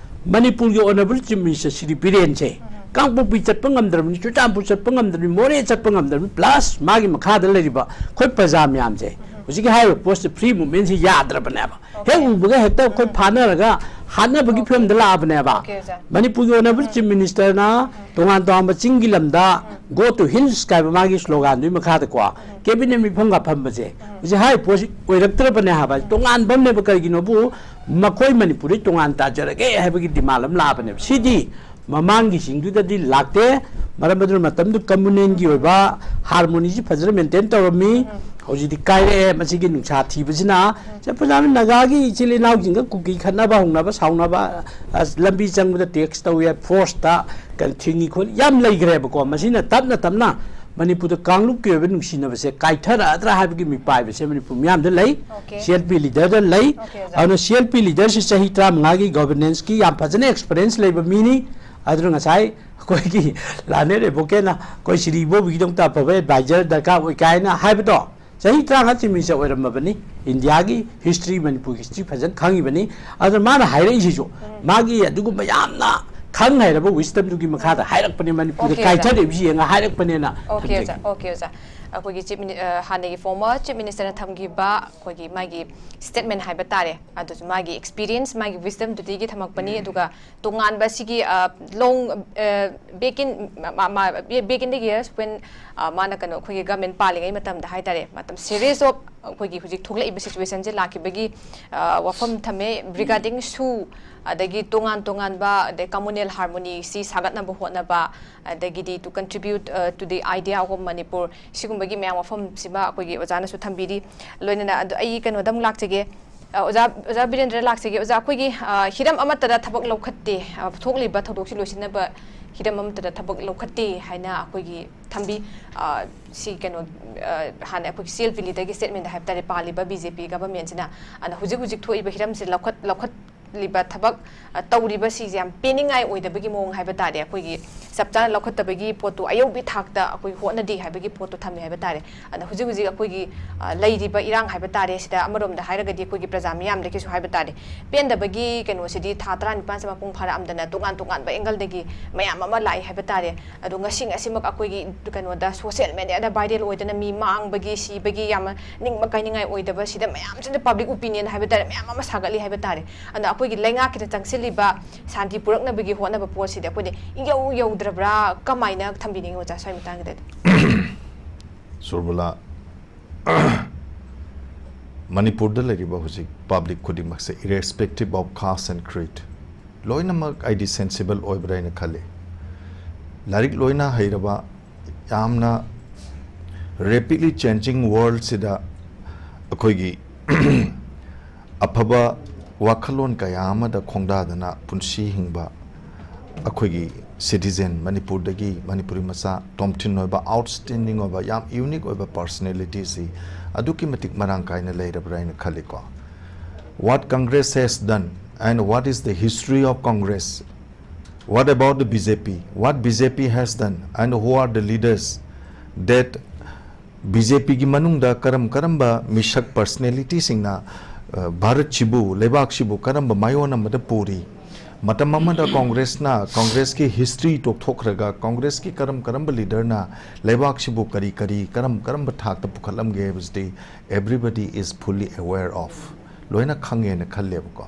ꯃꯅꯤꯄꯨꯔꯒꯤ ꯑꯣꯅꯔꯦꯕꯜ ꯆꯤꯐ ꯃꯤꯅꯤꯁꯇꯔ ꯁꯤꯗꯤ ꯕꯤꯔꯦꯟꯁꯦ ꯀꯥꯡꯄꯣꯛꯄꯤ ꯆꯠꯄ ꯉꯝꯗ꯭ꯔꯕꯅꯤ, ꯆꯨꯔꯆꯥꯟꯄꯨꯔ ꯆꯠꯄ ꯉꯝꯗ꯭ꯔꯕꯅꯤ, ꯃꯣꯔꯦ ꯆꯠꯄ ꯉꯝꯗ꯭ꯔꯕꯅꯤ, ꯄ꯭ꯂꯁ ꯃꯥꯒꯤ ꯃꯈꯥꯗ ꯂꯩꯔꯤꯕ ꯑꯩꯈꯣꯏ ꯄ꯭ꯔꯖꯥ ꯃꯌꯥꯝꯁꯦ ꯍꯧꯖꯤꯛꯀꯤ ꯍꯥꯏꯔꯤꯕ ꯄꯣꯁꯇ ꯐ꯭ꯔꯤ ꯃꯨꯚꯃꯦꯟꯁꯤ ꯌꯥꯗ꯭ꯔꯕꯅꯦꯕ꯫ ꯍꯦꯛ ꯎꯕꯒ ꯍꯦꯛꯇ ꯑꯩꯈꯣꯏ ꯐꯥꯅꯔꯒ ꯍꯥꯠꯅꯕꯒꯤ ꯐꯤꯕꯝꯗ ꯂꯥꯛꯑꯕꯅꯦꯕ꯫ Okay, ꯑꯣꯖꯥ꯫ ꯃꯅꯤꯄꯨꯔꯒꯤ ꯑꯣꯅꯔꯦꯕꯜ ꯆꯤꯐ ꯃꯤꯅꯤꯁꯇꯔꯅ ꯇꯣꯉꯥꯟ ꯇꯣꯉꯥꯟꯕ ꯆꯤꯡꯒꯤ ꯂꯝꯗ "Go to hills" ꯀꯥꯏꯕ ꯃꯥꯒꯤ ꯁ꯭ꯂꯣꯒꯥꯟꯗꯨꯒꯤ ꯃꯈꯥꯗꯀꯣ ꯀꯦꯕꯤꯅꯦꯠ ꯃꯤꯐꯝꯒ ꯐꯝꯕꯁꯦ ꯍꯧꯖꯤꯛ ꯍꯥꯏꯔꯤꯕ ꯄꯣꯠꯁꯤ ꯑꯣꯏꯔꯛꯇ꯭ꯔꯕꯅꯦ ꯍꯥꯏꯕ꯫ ꯇꯣꯉꯥꯟꯕ ꯑꯃꯅꯦꯕ꯫ ꯀꯔꯤꯒꯤꯅꯣꯕꯨ, ꯃꯈꯣꯏ ꯃꯅꯤꯄꯨꯔꯗꯩ ꯇꯣꯉꯥꯟ ꯇꯥꯖꯔꯒꯦ ꯍꯥꯏꯕꯒꯤ ꯗꯤꯃꯥꯟ ꯑꯃ ꯂꯥꯛꯑꯕꯅꯦꯕ꯫ ꯁꯤꯗꯤ ꯃꯃꯥꯡꯒꯤꯁꯤꯡꯗꯨꯗꯗꯤ ꯂꯥꯛꯇꯦ꯫ ꯃꯔꯝ ꯑꯗꯨꯅ ꯃꯇꯝꯗꯨ ꯀꯝꯃꯨꯅꯦꯜꯒꯤ ꯑꯣꯏꯕ ꯍꯥꯔꯃꯣꯅꯤꯁꯤ ꯐꯖꯅ ꯃꯦꯟꯇꯦꯟ ꯇꯧꯔꯝꯃꯤ꯫ ꯍꯧꯖꯤꯛꯇꯤ ꯀꯥꯏꯔꯛꯑꯦ ꯃꯁꯤꯒꯤ ꯅꯨꯡꯁꯥ ꯊꯤꯕꯁꯤꯅ꯫ ꯆꯦ ꯄ꯭ꯔꯖꯥꯕꯤ, ꯅꯥꯒꯥꯒꯤ ꯏꯆꯤꯜ ꯏꯅꯥꯎꯁꯤꯡꯒ ꯀꯨꯀꯤ ꯈꯠꯅꯕ ꯍꯧꯅꯕ ꯁꯥꯎꯅꯕ, ꯑꯁ, ꯂꯝꯕꯤ ꯆꯪꯕꯗ ꯇꯦꯛꯁ ꯇꯧꯏ, ꯐꯣꯔꯁꯇ ꯀꯩꯅꯣ ꯊꯤꯡꯉꯤ ꯈꯣꯠꯂꯤ ꯌꯥꯝ ꯂꯩꯈ꯭ꯔꯦꯕꯀꯣ꯫ ꯃꯁꯤꯅ ꯇꯞꯅ ꯇꯞꯅ ꯃꯅꯤꯄꯨꯔꯗ ꯀꯥꯡꯂꯨꯞꯀꯤ ꯑꯣꯏꯕ ꯅꯨꯡꯁꯤꯅꯕꯁꯦ ꯀꯥꯏꯊꯔꯛꯑꯗ꯭ꯔꯥ ꯍꯥꯏꯕꯒꯤ ꯃꯤꯄꯥꯏꯕꯁꯦ ꯃꯅꯤꯄꯨꯔ ꯃꯤꯌꯥꯝꯗ ꯂꯩ꯫ Okay. ꯁꯤ ꯑꯦꯜ ꯄꯤ ꯂꯤꯗꯔꯗ ꯂꯩ꯫ Okay, ꯑꯣꯖꯥ꯫ ꯑꯗꯨꯅ ꯁꯤ ꯑꯦꯜ ꯄꯤ ꯂꯤꯗꯔꯁꯤ ꯆꯍꯤ ꯇꯔꯥꯃꯉꯥꯒꯤ ꯒꯣꯚꯔꯅꯦꯟꯁꯀꯤ ꯌꯥꯝ ꯐꯖꯅ ꯑꯦꯛꯁꯄꯤꯔꯤꯌꯦꯟꯁ ꯂꯩꯕ ꯃꯤꯅꯤ꯫ ꯑꯗꯨꯅ ꯉꯁꯥꯏ ꯑꯩꯈꯣꯏꯒꯤ ꯂꯥꯅꯦ ꯔꯦꯕꯣꯀꯦꯅ ꯑꯩꯈꯣꯏ ꯁꯤꯔꯤ ꯏꯕꯣꯕꯤꯒꯤꯗꯃꯛꯇ ꯑꯐꯕ ꯑꯦꯗꯚꯥꯏꯖꯔ ꯗꯔꯀꯥꯔ ꯑꯣꯏ ꯀꯥꯏꯅ ꯍꯥꯏꯕꯗꯣ, ꯆꯍꯤ ꯇꯔꯥꯃꯉꯥ ꯆꯤꯃꯤꯁꯦ ꯑꯣꯏꯔꯝꯃꯕꯅꯤ꯫ ꯏꯟꯗꯤꯌꯥꯒꯤ ꯍꯤꯁꯇ꯭ꯔꯤ, ꯃꯅꯤꯄꯨꯔꯒꯤ ꯍꯤꯁꯇ꯭ꯔꯤ ꯐꯖꯅ ꯈꯪꯉꯤꯕꯅꯤ꯫ ꯑꯗꯨꯅ ꯃꯥꯅ ꯍꯥꯏꯔꯛꯏꯁꯤꯁꯨ ꯃꯥꯒꯤ ꯑꯗꯨꯒꯨꯝꯕ ꯌꯥꯝꯅ ꯈꯪ ꯍꯩꯔꯕ ꯋꯤꯁꯇꯝꯗꯨꯒꯤ ꯃꯈꯥꯗ ꯍꯥꯏꯔꯛꯄꯅꯦ꯫ ꯃꯅꯤꯄꯨꯔꯗ Okay, ꯑꯣꯖꯥ꯫ ꯀꯥꯏꯊꯔꯛꯏꯕꯁꯤ ꯌꯦꯡꯉ ꯍꯥꯏꯔꯛꯄꯅꯦꯅ Okay, ꯑꯣꯖꯥ꯫ ꯊꯝꯖꯒꯦ꯫ Okay, ꯑꯣꯖꯥ꯫ ꯑꯩꯈꯣꯏꯒꯤ ꯆꯤꯐ ꯃꯤꯅꯤ-, ꯑ, ꯍꯥꯟꯅꯒꯤ ꯐꯣꯔꯃꯔ ꯆꯤꯐ ꯃꯤꯅꯤꯁꯇꯔꯅ ꯊꯝꯈꯤꯕ ꯑꯩꯈꯣꯏꯒꯤ ꯃꯥꯒꯤ ꯁ꯭ꯇꯦꯠꯃꯦꯟ ꯍꯥꯏꯕ ꯇꯥꯔꯦ, ꯑꯗꯨꯁꯨ ꯃꯥꯒꯤ ꯑꯦꯛꯁꯄꯤꯔꯤꯌꯦꯟꯁ, ꯃꯥꯒꯤ ꯋꯤꯁꯗꯝꯗꯨꯗꯒꯤ ꯊꯝꯃꯛꯄꯅꯤ꯫ ꯑꯗꯨꯒ ꯇꯣꯉꯥꯟꯕ ꯁꯤꯒꯤ, ꯑ, ꯂꯣꯡ, ꯑ, back in, ꯃꯥ-, ꯃꯥ-, back in the years when, ꯑ, ꯃꯥꯅ ꯀꯩꯅꯣ ꯑꯩꯈꯣꯏꯒꯤ ꯒꯚꯔꯟꯃꯦꯟ ꯄꯥꯜꯂꯤꯉꯩ ꯃꯇꯝꯗ ꯍꯥꯏꯇꯥꯔꯦ, ꯃꯇꯝ series of ꯑꯩꯈꯣꯏꯒꯤ ꯍꯧꯖꯤꯛ ꯊꯣꯛꯂꯛꯏꯕ ꯁꯤꯆꯨꯋꯦꯁꯟꯁꯦ ꯂꯥꯛꯈꯤꯕꯒꯤ, ꯑ, ꯋꯥꯐꯝ ꯊꯝꯃꯦ regarding ꯁꯨ, ꯑꯗꯒꯤ ꯇꯣꯉꯥꯟ ꯇꯣꯉꯥꯟꯕ, ꯑꯗꯩ communal harmony ꯁꯤ ꯁꯥꯒꯠꯅꯕ ꯍꯣꯠꯅꯕ, ꯑꯗꯒꯤꯗꯤ to contribute, ꯑ, to the idea of Manipur, ꯁꯤꯒꯨꯝꯕꯒꯤ ꯃꯌꯥꯝ ꯋꯥꯐꯝꯁꯤꯃ ꯑꯩꯈꯣꯏꯒꯤ ꯑꯣꯖꯥꯅꯁꯨ ꯊꯝꯕꯤꯔꯤ꯫ ꯂꯣꯏꯅꯅ ꯑꯗꯨ ꯑꯩ ꯀꯩꯅꯣꯗ ꯑꯃꯨꯛ ꯂꯥꯛꯆꯒꯦ꯫ ꯑ, ꯑꯣꯖꯥ, ꯑꯣꯖꯥ ꯕꯤꯔꯦꯟꯗ꯭ꯔ ꯂꯥꯛꯆꯒꯦ꯫ ꯑꯣꯖꯥ, ꯑꯩꯈꯣꯏꯒꯤ, ꯑ, ꯍꯤꯔꯝ ꯑꯃꯠꯇꯗ ꯊꯕꯛ ꯂꯧꯈꯠꯇꯦ, ꯑ, ꯊꯣꯛꯂꯤꯕ ꯊꯧꯗꯣꯛꯁꯤ ꯂꯣꯏꯁꯤꯟꯅꯕ ꯍꯤꯔꯝ ꯑꯃꯠꯇꯗ ꯊꯕꯛ ꯂꯧꯈꯠꯇꯦ ꯍꯥꯏꯅ ꯑꯩꯈꯣꯏꯒꯤ ꯊꯝꯕꯤ꯫ ꯑ, ꯁꯤ ꯀꯩꯅꯣ, ꯑ, ꯍꯥꯟꯅ ꯑꯩꯈꯣꯏꯒꯤ ꯁꯤ ꯑꯦꯜ ꯚꯦꯂꯤꯗꯒꯤ ꯁ꯭ꯇꯦꯠꯃꯦꯟꯗ ꯍꯥꯏꯕ ꯇꯥꯔꯦ, ꯄꯥꯜꯂꯤꯕ ꯕꯤ ꯖꯦ ꯄꯤ ꯒꯚꯔꯟꯃꯦꯟꯠꯁꯤꯅ꯫ ꯑꯗꯨꯅ ꯍꯧꯖꯤꯛ ꯍꯧꯖꯤꯛ ꯊꯣꯛꯏꯕ ꯍꯤꯔꯝꯁꯦ ꯂꯧꯈꯠ-, ꯂꯧꯈꯠꯂꯤꯕ ꯊꯕꯛ, ꯑ, ꯇꯧꯔꯤꯕꯁꯤꯡꯁꯦ ꯌꯥꯝ ꯄꯦꯟꯅꯤꯡꯉꯥꯏ ꯑꯣꯏꯗꯕꯒꯤ ꯃꯑꯣꯡ ꯍꯥꯏꯕ ꯇꯥꯔꯦ꯫ ꯑꯩꯈꯣꯏꯒꯤ ꯆꯞ ꯆꯥꯅ ꯂꯧꯈꯠꯇꯕꯒꯤ ꯄꯣꯠꯇꯨ ꯑꯌꯧꯕꯤ ꯊꯥꯛꯇ ꯑꯩꯈꯣꯏ ꯍꯣꯠꯅꯗꯦ ꯍꯥꯏꯕꯒꯤ ꯄꯣꯠꯇꯨ ꯊꯝꯃꯤ ꯍꯥꯏꯕ ꯇꯥꯔꯦ꯫ ꯑꯗ ꯍꯧꯖꯤꯛ ꯍꯧꯖꯤꯛ ꯑꯩꯈꯣꯏꯒꯤ, ꯑ, ꯂꯩꯔꯤꯕ ꯏꯔꯥꯡ ꯍꯥꯏꯕ ꯇꯥꯔꯦ, ꯁꯤꯗ ꯑꯃꯔꯣꯝꯗ ꯍꯥꯏꯔꯒꯗꯤ ꯑꯩꯈꯣꯏꯒꯤ ꯄ꯭ꯔꯖꯥ ꯃꯤꯌꯥꯝꯗꯒꯤꯁꯨ ꯍꯥꯏꯕ ꯇꯥꯔꯦ, ꯄꯦꯟꯗꯕꯒꯤ ꯀꯩꯅꯣꯁꯤꯗꯤ ꯊꯥ ꯇꯔꯥꯅꯤꯄꯥꯟꯁꯦ ꯃꯄꯨꯡ ꯐꯥꯔꯛꯑꯝꯗꯅ ꯇꯣꯉꯥꯟ ꯇꯣꯉꯥꯟꯕ ꯑꯦꯡꯒꯜꯗꯒꯤ ꯃꯌꯥꯝ ꯑꯃ ꯂꯥꯛꯏ ꯍꯥꯏꯕ ꯇꯥꯔꯦ꯫ ꯑꯗꯣ ꯉꯁꯤ ꯉꯁꯤꯃꯛ ꯑꯩꯈꯣꯏꯒꯤ ꯀꯩꯅꯣꯗ, ꯁꯣꯁꯤꯌꯦꯜ ꯃꯦꯗꯤꯌꯥꯗ ꯚꯥꯏꯔꯦꯜ ꯑꯣꯏꯗꯅ ꯃꯤ ꯃꯥꯡꯕꯒꯤ, ꯁꯤꯕꯒꯤ, ꯌꯥꯝꯅ ꯅꯤꯡꯕ ꯀꯥꯏꯅꯤꯡꯉꯥꯏ ꯑꯣꯏꯗꯕ, ꯁꯤꯗ ꯃꯌꯥꯝꯁꯤꯅ ꯄꯕ꯭ꯂꯤꯛ ꯑꯣꯄꯤꯅꯤꯌꯟ ꯍꯥꯏꯕ ꯇꯥꯔꯦ, ꯃꯌꯥꯝ ꯑꯃ ꯁꯥꯒꯠꯂꯤ ꯍꯥꯏꯕ ꯇꯥꯔꯦ꯫ ꯑꯗꯣ ꯑꯩꯈꯣꯏꯒꯤ ꯂꯩꯉꯥꯛꯀꯤꯗ ꯆꯪꯁꯤꯜꯂꯤꯕ ꯁꯥꯟꯇꯤ ꯄꯨꯔꯛꯅꯕꯒꯤ ꯍꯣꯠꯅꯕ ꯄꯣꯠꯁꯤꯗꯤ ꯑꯩꯈꯣꯏꯗ ꯏꯌꯧ ꯌꯧꯗ꯭ꯔꯕ꯭ꯔꯥ? ꯀꯃꯥꯏꯅ ꯊꯝꯕꯤꯅꯤꯡꯉꯤ ꯑꯣꯖꯥ, ꯁ꯭ꯋꯥꯏ ꯃꯇꯥꯡꯒꯤꯗꯗꯤ? ꯁꯨꯔꯕꯂꯥ, ꯃꯅꯤꯄꯨꯔꯗ ꯂꯩꯔꯤꯕ ꯍꯧꯖꯤꯛ ꯄꯕ꯭ꯂꯤꯛ ꯈꯨꯗꯤꯡꯃꯛꯁꯦ, irrespective of caste and creed, ꯂꯣꯏꯅꯃꯛ ꯑꯩꯗꯤ ꯁꯦꯟꯁꯤꯕꯜ ꯑꯣꯏꯕ꯭ꯔꯥ ꯍꯥꯏꯅ ꯈꯜꯂꯤ꯫ ꯂꯥꯏꯔꯤꯛ ꯂꯣꯏꯅ ꯍꯩꯔꯕ, ꯌꯥꯝꯅ rapidly changing world ꯁꯤꯗ ꯑꯩꯈꯣꯏꯒꯤ ꯑꯐꯕ ꯋꯥꯈꯜꯂꯣꯟ ꯀꯌꯥ ꯑꯃꯗ ꯈꯣꯡꯗꯥꯗꯅ ꯄꯨꯟꯁꯤ ꯍꯤꯡꯕ ꯑꯩꯈꯣꯏꯒꯤ ꯁꯤꯇꯤꯖꯦꯟ, ꯃꯅꯤꯄꯨꯔꯗꯒꯤ, ꯃꯅꯤꯄꯨꯔꯤ ꯃꯆꯥ ꯇꯣꯝꯊꯤꯟ ꯑꯣꯏꯕ, ꯑꯥꯎꯠꯁ꯭ꯇꯦꯟꯗꯤꯡ ꯑꯣꯏꯕ, ꯌꯥꯝ ꯌꯨꯅꯤꯛ ꯑꯣꯏꯕ ꯄꯔꯁꯅꯦꯂꯤꯇꯤꯁꯤ ꯑꯗꯨꯛꯀꯤ ꯃꯇꯤꯛ ꯃꯔꯥꯡ ꯀꯥꯏꯅ ꯂꯩꯔꯕ꯭ꯔꯥ ꯍꯥꯏꯅ ꯈꯜꯂꯤꯀꯣ꯫ What Congress has done and what is the history of Congress? What about the B J P? What B J P has done and who are the leaders that B J P ꯒꯤ ꯃꯅꯨꯡꯗ ꯀꯔꯝ ꯀꯔꯝꯕ ꯃꯤꯁꯛ, ꯄꯔꯁꯅꯦꯂꯤꯇꯤꯁꯤꯡꯅ, ꯑ, ꯚꯥꯔꯠꯁꯤꯕꯨ, ꯂꯩꯕꯥꯛꯁꯤꯕꯨ ꯀꯔꯝꯕ ꯃꯥꯏꯑꯣꯟ ꯑꯃꯗ ꯄꯨꯔꯤ? ꯃꯇꯝ ꯑꯃꯗ ꯀꯣꯡꯒ꯭ꯔꯦꯁꯅ, ꯀꯣꯡꯒ꯭ꯔꯦꯁꯀꯤ ꯍꯤꯁꯇ꯭ꯔꯤ ꯇꯣꯛꯊꯣꯛꯈ꯭ꯔꯒ, ꯀꯣꯡꯒ꯭ꯔꯦꯁꯀꯤ ꯀꯔꯝ ꯀꯔꯝꯕ ꯂꯤꯗꯔꯅ ꯂꯩꯕꯥꯛꯁꯤꯕꯨ ꯀꯔꯤ ꯀꯔꯤ, ꯀꯔꯝ ꯀꯔꯝꯕ ꯊꯥꯛꯇ ꯄꯨꯈꯠꯂꯝꯒꯦ ꯍꯥꯏꯕꯁꯤꯗꯤ everybody is fully aware of, ꯂꯣꯏꯅ ꯈꯪꯉꯦꯅ ꯈꯜꯂꯦꯕꯀꯣ꯫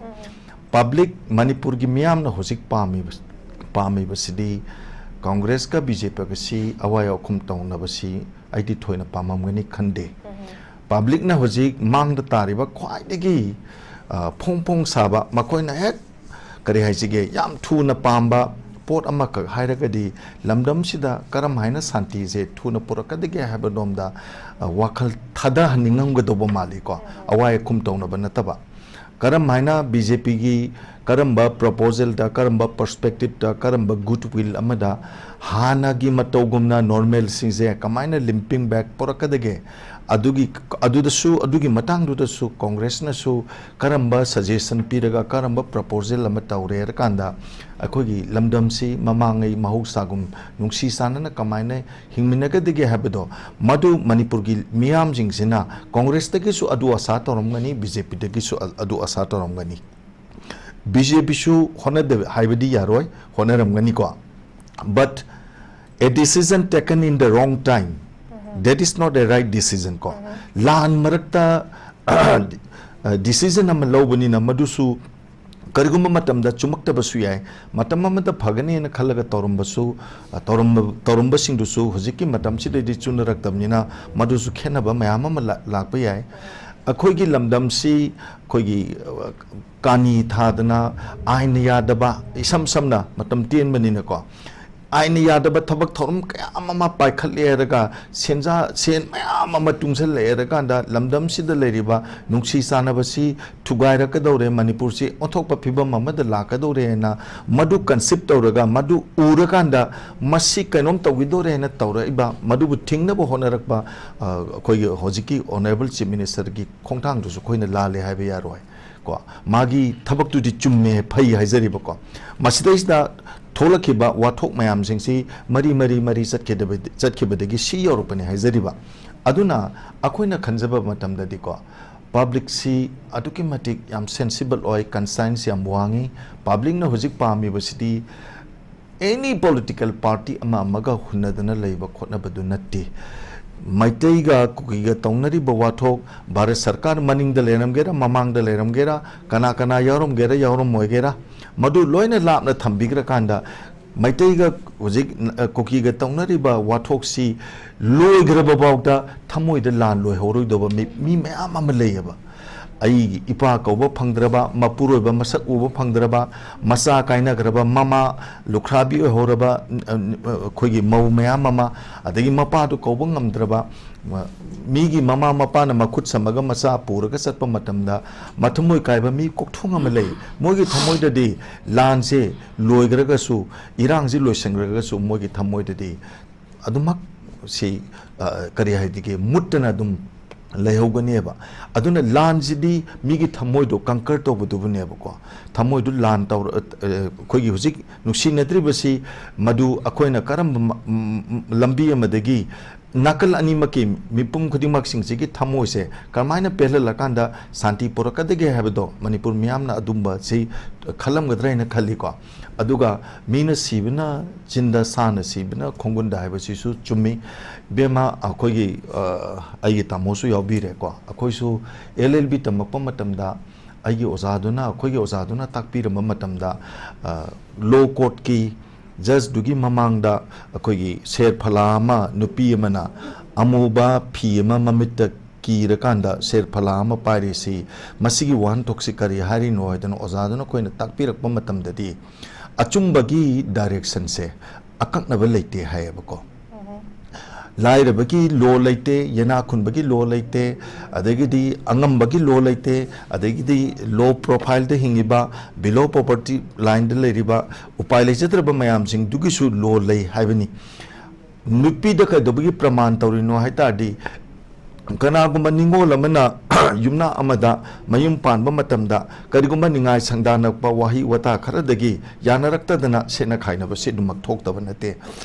ꯄꯕ꯭ꯂꯤꯛ, ꯃꯅꯤꯄꯨꯔꯒꯤ ꯃꯤꯌꯥꯝꯅ ꯍꯧꯖꯤꯛ ꯄꯥꯝꯃꯤꯕ, ꯄꯥꯝꯃꯤꯕꯁꯤꯗꯤ ꯀꯣꯡꯒ꯭ꯔꯦꯁꯀ ꯕꯤ ꯖꯦ ꯄꯤꯒꯁꯤ ꯑꯋꯥꯏ ꯑꯈꯨꯝ ꯇꯧꯅꯕꯁꯤ ꯑꯩꯗꯤ ꯊꯣꯏꯅ ꯄꯥꯝꯃꯝꯒꯅꯤ ꯈꯟꯗꯦ꯫ ꯄꯕ꯭ꯂꯤꯛꯅ ꯍꯧꯖꯤꯛ ꯃꯥꯡꯗ ꯇꯥꯔꯤꯕ ꯈ꯭ꯋꯥꯏꯗꯒꯤ, ꯑ, ꯐꯣꯡ ꯐꯣꯡ ꯁꯥꯕ, ꯃꯈꯣꯏꯅ ꯍꯦꯛ, ꯀꯔꯤ ꯍꯥꯏꯁꯤꯒꯦ, ꯌꯥꯝ ꯊꯨꯅ ꯄꯥꯝꯕ ꯄꯣꯠ ꯑꯃꯈꯛ ꯍꯥꯏꯔꯒꯗꯤ, ꯂꯝꯗꯝꯁꯤꯗ ꯀꯔꯝ ꯍꯥꯏꯅ ꯁꯥꯟꯇꯤꯁꯦ ꯊꯨꯅ ꯄꯨꯔꯛꯀꯗꯒꯦ ꯍꯥꯏꯕ ꯂꯣꯝꯗ, ꯑ, ꯋꯥꯈꯜ ꯊꯥꯗꯍꯟꯅꯤꯡꯉꯝꯒꯗꯧꯕ ꯃꯥꯜꯂꯤꯀꯣ, ꯑꯋꯥꯏ ꯑꯈꯨꯝ ꯇꯧꯅꯕ ꯅꯠꯇꯕ꯫ ꯀꯔꯝ ꯍꯥꯏꯅ ꯕꯤ ꯖꯦ ꯄꯤꯒꯤ ꯀꯔꯝꯕ ꯄ꯭ꯔꯣꯄꯣꯖꯦꯜꯗ, ꯀꯔꯝꯕ ꯄꯔꯁꯄꯦꯛꯇꯤꯞꯇ, ꯀꯔꯝꯕ ꯒꯨꯗ ꯋꯤꯜ ꯑꯃꯗ ꯍꯥꯟꯅꯒꯤ ꯃꯇꯧꯒꯨꯝꯅ ꯅꯣꯔꯃꯦꯜꯁꯤꯡꯁꯦ ꯀꯃꯥꯏꯅ ꯂꯤꯝꯄꯤꯡ ꯕꯦꯛ ꯄꯨꯔꯛꯀꯗꯒꯦ? ꯑꯗꯨꯒꯤ, ꯑꯗꯨꯗꯁꯨ, ꯑꯗꯨꯒꯤ ꯃꯇꯥꯡꯗꯨꯗꯁꯨ ꯀꯣꯡꯒ꯭ꯔꯦꯁꯅꯁꯨ ꯀꯔꯝꯕ ꯁꯖꯦꯁꯟ ꯄꯤꯔꯒ, ꯀꯔꯝꯕ ꯄ꯭ꯔꯣꯄꯣꯖꯦꯜ ꯑꯃ ꯇꯧꯔꯦ ꯍꯥꯏꯔꯀꯥꯟꯗ, ꯑꯩꯈꯣꯏꯒꯤ ꯂꯝꯗꯝꯁꯤ ꯃꯃꯥꯡꯉꯩ ꯃꯍꯧꯁꯥꯒꯨꯝ ꯅꯨꯡꯁꯤ ꯆꯥꯟꯅꯅ ꯀꯃꯥꯏꯅ ꯍꯤꯡꯃꯤꯟꯅꯒꯗꯒꯦ ꯍꯥꯏꯕꯗꯣ, ꯃꯗꯨ ꯃꯅꯤꯄꯨꯔꯒꯤ ꯃꯤꯌꯥꯝꯁꯤꯡꯁꯤꯅ ꯀꯣꯡꯒ꯭ꯔꯦꯁꯇꯒꯤꯁꯨ ꯑꯗꯨ ꯑꯁꯥ ꯇꯧꯔꯝꯒꯅꯤ, ꯕꯤ ꯖꯦ ꯄꯤꯗꯒꯤꯁꯨ ꯑ-, ꯑꯗꯨ ꯑꯁꯥ ꯇꯧꯔꯝꯒꯅꯤ꯫ ꯕꯤ ꯖꯦ ꯄꯤꯁꯨ ꯍꯣꯠꯅꯗꯕ ꯍꯥꯏꯕꯗꯤ ꯌꯥꯔꯣꯏ, ꯍꯣꯠꯅꯔꯝꯒꯅꯤꯀꯣ꯫ But a decision taken in the wrong time, that is not a right decision ꯀꯣ꯫ ꯂꯥꯟ ꯃꯔꯛꯇ ꯗꯤꯁꯤꯖꯟ ꯑꯃ ꯂꯧꯕꯅꯤꯅ, ꯃꯗꯨꯁꯨ ꯀꯔꯤꯒꯨꯝꯕ ꯃꯇꯝꯗ ꯆꯨꯝꯃꯛꯇꯕꯁꯨ ꯌꯥꯏ꯫ ꯃꯇꯝ ꯑꯃꯗ ꯐꯒꯅꯤꯅ ꯈꯜꯂꯒ ꯇꯧꯔꯝꯕꯁꯨ, ꯑ, ꯇꯧꯔꯝꯕ, ꯇꯧꯔꯝꯕꯁꯤꯡꯗꯨꯁꯨ ꯍꯧꯖꯤꯛꯀꯤ ꯃꯇꯝꯁꯤꯗꯗꯤ ꯆꯨꯅꯔꯛꯇꯕꯅꯤꯅ, ꯃꯗꯨꯁꯨ ꯈꯦꯠꯅꯕ ꯃꯌꯥꯝ ꯑꯃ ꯂꯥ-, ꯂꯥꯛꯄ ꯌꯥꯏ꯫ ꯑꯩꯈꯣꯏꯒꯤ ꯂꯝꯗꯝꯁꯤ ꯑꯩꯈꯣꯏꯒꯤ, ꯑ, ꯀꯥꯅꯤ ꯊꯥꯗꯅ, ꯑꯥꯏꯟꯅ ꯌꯥꯗꯕ, ꯏꯁꯝ ꯁꯝꯅ ꯃꯇꯝ ꯇꯦꯟꯕꯅꯤꯅꯀꯣ, ꯑꯥꯏꯟꯅ ꯌꯥꯗꯕ ꯊꯕꯛ ꯊꯧꯔꯝ ꯀꯌꯥ ꯑꯃ ꯄꯥꯏꯈꯠꯂꯦ ꯍꯥꯏꯔꯒ, ꯁꯦꯟꯖꯥ-, ꯁꯦꯟ ꯃꯌꯥꯝ ꯑꯃ ꯇꯨꯡꯁꯤꯜꯂꯛꯑꯦ ꯍꯥꯏꯔꯀꯥꯟꯗ, ꯂꯝꯗꯝꯁꯤꯗ ꯂꯩꯔꯤꯕ ꯅꯨꯡꯁꯤ ꯆꯥꯟꯅꯕꯁꯤ ꯊꯨꯒꯥꯏꯔꯛꯀꯗꯧꯔꯦ, ꯃꯅꯤꯄꯨꯔꯁꯤ ꯑꯣꯟꯊꯣꯛꯄ ꯐꯤꯕꯝ ꯑꯃꯗ ꯂꯥꯛꯀꯗꯧꯔꯦ ꯍꯥꯏꯅ ꯃꯗꯨ ꯀꯟꯁꯤꯞ ꯇꯧꯔꯒ, ꯃꯗꯨ ꯎꯔꯀꯥꯟꯗ ꯃꯁꯤ ꯀꯩꯅꯣꯝ ꯇꯧꯈꯤꯗꯧꯔꯦ ꯍꯥꯏꯅ ꯇꯧꯔꯛꯏꯕ, ꯃꯗꯨꯕꯨ ꯊꯤꯡꯅꯕ ꯍꯣꯠꯅꯔꯛꯄ, ꯑ, ꯑꯩꯈꯣꯏꯒꯤ ꯍꯧꯖꯤꯛꯀꯤ ꯑꯣꯅꯔꯦꯕꯜ ꯆꯤꯐ ꯃꯤꯅꯤꯁꯇꯔꯒꯤ ꯈꯣꯡꯊꯥꯡꯗꯨꯁꯨ ꯑꯩꯈꯣꯏꯅ ꯂꯥꯜꯂꯦ ꯍꯥꯏꯕ ꯌꯥꯔꯣꯏ꯫ ꯀꯣ, ꯃꯥꯒꯤ ꯊꯕꯛꯇꯨꯗꯤ ꯆꯨꯝꯃꯦ, ꯐꯩ ꯍꯥꯏꯖꯔꯤꯕꯀꯣ꯫ ꯃꯁꯤꯗꯩꯁꯤꯗ ꯊꯣꯛꯂꯛꯈꯤꯕ ꯋꯥꯊꯣꯛ ꯃꯌꯥꯝꯁꯤꯡꯁꯤ ꯃꯔꯤ, ꯃꯔꯤ, ꯃꯔꯤ ꯆꯠꯈꯤꯗꯕ-, ꯆꯠꯈꯤꯕꯗꯒꯤ ꯁꯤ ꯌꯧꯔꯛꯄꯅꯤ ꯍꯥꯏꯖꯔꯤꯕ꯫ ꯑꯗꯨꯅ ꯑꯩꯈꯣꯏꯅ ꯈꯟꯖꯕ ꯃꯇꯝꯗꯗꯤꯀꯣ, ꯄꯕ꯭ꯂꯤꯛꯁꯤ ꯑꯗꯨꯛꯀꯤ ꯃꯇꯤꯛ ꯌꯥꯝ ꯁꯦꯟꯁꯤꯕꯜ ꯑꯣꯏ, ꯀꯟꯁꯥꯏꯟꯁ ꯌꯥꯝ ꯋꯥꯡꯉꯤ꯫ ꯄꯕ꯭ꯂꯤꯛꯅ ꯍꯧꯖꯤꯛ ꯄꯥꯝꯃꯤꯕꯁꯤꯗꯤ ꯑꯦꯅꯤ ꯄꯣꯂꯤꯇꯤꯀꯦꯜ ꯄꯥꯔꯇꯤ ꯑꯃ ꯑꯃꯒ ꯍꯨꯟꯅꯗꯅ ꯂꯩꯕ ꯈꯣꯠꯅꯕꯗꯨ ꯅꯠꯇꯦ꯫ ꯃꯩꯇꯩꯒ ꯀꯨꯀꯤꯒ ꯇꯧꯅꯔꯤꯕ ꯋꯥꯊꯣꯛ, ꯚꯥꯔꯠ ꯁꯔꯀꯥꯔ ꯃꯅꯤꯡꯗ ꯂꯩꯔꯝꯒꯦꯔꯥ, ꯃꯃꯥꯡꯗ ꯂꯩꯔꯝꯒꯦꯔꯥ, ꯀꯅꯥ ꯀꯅꯥ ꯌꯥꯎꯔꯝꯒꯦꯔꯥ, ꯌꯥꯎꯔꯝꯃꯣꯏꯒꯦꯔꯥ, ꯃꯗꯨ ꯂꯣꯏꯅ ꯂꯥꯞꯅ ꯊꯝꯕꯤꯈ꯭ꯔꯀꯥꯟꯗ, ꯃꯩꯇꯩꯒ ꯍꯧꯖꯤꯛ, ꯑ, ꯀꯨꯀꯤꯒ ꯇꯧꯅꯔꯤꯕ ꯋꯥꯊꯣꯛꯁꯤ ꯂꯣꯏꯈ꯭ꯔꯕ ꯐꯥꯎꯗ ꯊꯃꯣꯏꯗ ꯂꯥꯟ ꯂꯣꯏꯍꯧꯔꯣꯏꯗꯧꯕ ꯃꯤ, ꯃꯤ ꯃꯌꯥꯝ ꯑꯃ ꯂꯩꯌꯦꯕ꯫ ꯑꯩꯒꯤ ꯏꯄꯥ ꯀꯧꯕ ꯐꯪꯗ꯭ꯔꯕ, ꯃꯄꯨꯔꯣꯏꯕ ꯃꯁꯛ ꯎꯕ ꯐꯪꯗ꯭ꯔꯕ, ꯃꯆꯥ ꯀꯥꯏꯅꯈ꯭ꯔꯕ, ꯃꯃꯥ ꯂꯨꯈ꯭ꯔꯥꯕꯤ ꯑꯣꯏꯍꯧꯔꯕ, ꯑꯩꯈꯣꯏꯒꯤ ꯃꯧ ꯃꯌꯥꯝ ꯑꯃ, ꯑꯗꯒꯤ ꯃꯄꯥꯗꯨ ꯀꯧꯕ ꯉꯝꯗ꯭ꯔꯕ, ꯃꯤꯒꯤ ꯃꯃꯥ ꯃꯄꯥꯅ ꯃꯈꯨꯠ ꯁꯝꯃꯒ ꯃꯆꯥ ꯄꯨꯔꯒ ꯆꯠꯄ ꯃꯇꯝꯗ ꯃꯊꯃꯣꯏ ꯀꯥꯏꯕ ꯃꯤ ꯀꯣꯛꯊꯣꯡ ꯑꯃ ꯂꯩ꯫ ꯃꯣꯏꯒꯤ ꯊꯃꯣꯏꯗꯗꯤ ꯂꯥꯟꯁꯦ ꯂꯣꯏꯈ꯭ꯔꯒꯁꯨ, ꯏꯔꯥꯡꯁꯤ ꯂꯣꯏꯁꯤꯟꯈ꯭ꯔꯒꯁꯨ, ꯃꯣꯏꯒꯤ ꯊꯃꯣꯏꯗꯗꯤ ꯑꯗꯨꯃꯛ ꯁꯤ, ꯑ, ꯀꯔꯤ ꯍꯥꯏꯗꯤꯒꯦ, ꯃꯨꯠꯇꯅ ꯑꯗꯨꯝ ꯂꯩꯍꯧꯒꯅꯦꯕ꯫ ꯑꯗꯨꯅ ꯂꯥꯟꯁꯤꯗꯤ ꯃꯤꯒꯤ ꯊꯃꯣꯏꯗꯣ conquer ꯇꯧꯕꯗꯨꯕꯨꯅꯦꯕꯀꯣ꯫ ꯊꯃꯣꯏꯗꯨ ꯂꯥꯟ ꯇꯧꯔ-, ꯑ, ꯑꯩꯈꯣꯏꯒꯤ ꯍꯧꯖꯤꯛ ꯅꯨꯡꯁꯤꯅꯗ꯭ꯔꯤꯕꯁꯤ, ꯃꯗꯨ ꯑꯩꯈꯣꯏꯅ ꯀꯔꯝꯕ ꯃ-, ꯝ-, ꯂꯝꯕꯤ ꯑꯃꯗꯒꯤ ꯅꯥꯀꯜ ꯑꯅꯤꯃꯛꯀꯤ ꯃꯤꯄꯨꯝ ꯈꯨꯗꯤꯡꯃꯛꯁꯤꯡꯁꯤꯒꯤ ꯊꯃꯣꯏꯁꯦ ꯀꯔꯝꯍꯥꯏꯅ ꯄꯦꯜꯍꯜꯂꯀꯥꯟꯗ ꯁꯥꯟꯇꯤ ꯄꯨꯔꯛꯀꯗꯒꯦ ꯍꯥꯏꯕꯗꯣ ꯃꯅꯤꯄꯨꯔ ꯃꯤꯌꯥꯝꯅ ꯑꯗꯨꯝꯕꯁꯤ ꯈꯜꯂꯝꯒꯗ꯭ꯔꯥ ꯍꯥꯏꯅ ꯈꯜꯂꯤꯀꯣ꯫ ꯑꯗꯨꯒ ꯃꯤꯅ ꯁꯤꯕꯅ ꯆꯤꯟꯗ, ꯁꯥꯅ ꯁꯤꯕꯅ ꯈꯣꯡꯒꯨꯟꯗ ꯍꯥꯏꯕꯁꯤꯁꯨ ꯆꯨꯝꯃꯤ꯫ ꯏꯕꯦꯝꯃ, ꯑꯩꯈꯣꯏꯒꯤ, ꯑ, ꯑꯩꯒꯤ ꯇꯥꯃꯣꯁꯨ ꯌꯥꯎꯕꯤꯔꯦꯀꯣ꯫ ꯑꯩꯈꯣꯏꯁꯨ ꯑꯦꯜ ꯑꯦꯜ ꯕꯤ ꯇꯝꯃꯛꯄ ꯃꯇꯝꯗ ꯑꯩꯒꯤ ꯑꯣꯖꯥꯗꯨꯅ, ꯑꯩꯈꯣꯏꯒꯤ ꯑꯣꯖꯥꯗꯨꯅ ꯇꯥꯛꯄꯤꯔꯝꯕ ꯃꯇꯝꯗ, ꯑ, ꯂꯣ ꯀꯣꯔꯠꯀꯤ ꯖꯖꯗꯨꯒꯤ ꯃꯃꯥꯡꯗ ꯑꯩꯈꯣꯏꯒꯤ ꯁꯦꯔꯐꯂꯥ ꯑꯃ, ꯅꯨꯄꯤ ꯑꯃꯅ ꯑꯃꯨꯕ ꯐꯤ ꯑꯃ ꯃꯃꯤꯠꯇ ꯀꯤꯔꯀꯥꯟꯗ ꯁꯦꯔꯐꯂꯥ ꯑꯃ ꯄꯥꯏꯔꯤꯁꯤ, ꯃꯁꯤꯒꯤ ꯋꯥꯍꯟꯊꯣꯛꯁꯤ ꯀꯔꯤ ꯍꯥꯏꯔꯤꯅꯣ ꯍꯥꯏꯗꯅ ꯑꯣꯖꯥꯗꯨꯅ ꯑꯩꯈꯣꯏꯅ ꯇꯥꯛꯄꯤꯔꯛꯄ ꯃꯇꯝꯗꯗꯤ, ꯑꯆꯨꯝꯕꯒꯤ ꯗꯥꯏꯔꯦꯛꯁꯟꯁꯦ ꯑꯀꯛꯅꯕ ꯂꯩꯇꯦ ꯍꯥꯏꯌꯦꯕꯀꯣ꯫ ꯂꯥꯏꯔꯕꯒꯤ ꯂꯣ ꯂꯩꯇꯦ, ꯌꯦꯅꯥ ꯈꯨꯟꯕꯒꯤ ꯂꯣ ꯂꯩꯇꯦ, ꯑꯗꯒꯤꯗꯤ ꯑꯉꯝꯕꯒꯤ ꯂꯣ ꯂꯩꯇꯦ, ꯑꯗꯒꯤꯗꯤ ꯂꯣ ꯄ꯭ꯔꯣꯐꯥꯏꯜꯗ ꯍꯤꯡꯉꯤꯕ, ꯕꯤꯂꯣ ꯄꯣꯚꯔꯇꯤ ꯂꯥꯏꯟꯗ ꯂꯩꯔꯤꯕ, ꯎꯄꯥꯏ ꯂꯩꯖꯗ꯭ꯔꯕ ꯃꯌꯥꯝꯁꯤꯡꯗꯨꯒꯤꯁꯨ ꯂꯣ ꯂꯩ ꯍꯥꯏꯕꯅꯤ꯫ ꯅꯨꯄꯤꯗ ꯀꯩꯗꯧꯕꯒꯤ ꯄ꯭ꯔꯃꯥꯟ ꯇꯧꯔꯤꯅꯣ ꯍꯥꯏ ꯇꯥꯔꯗꯤ, ꯀꯅꯥꯒꯨꯝꯕ ꯅꯤꯡꯉꯣꯜ ꯑꯃꯅ ꯌꯨꯝꯅꯥꯛ ꯑꯃꯗ ꯃꯌꯨꯝ ꯄꯥꯟꯕ ꯃꯇꯝꯗ ꯀꯔꯤꯒꯨꯝꯕ ꯅꯤꯡꯉꯥꯏ ꯁꯪꯗꯥꯅꯔꯛꯄ ꯋꯥꯍꯩ ꯋꯥꯇꯥ ꯈꯔꯗꯒꯤ ꯌꯥꯅꯔꯛꯇꯗꯅ ꯁꯦꯠꯅ ꯈꯥꯏꯅꯕꯁꯤ ꯑꯗꯨꯃꯛ ꯊꯣꯛꯇꯕ ꯅꯠꯇꯦ꯫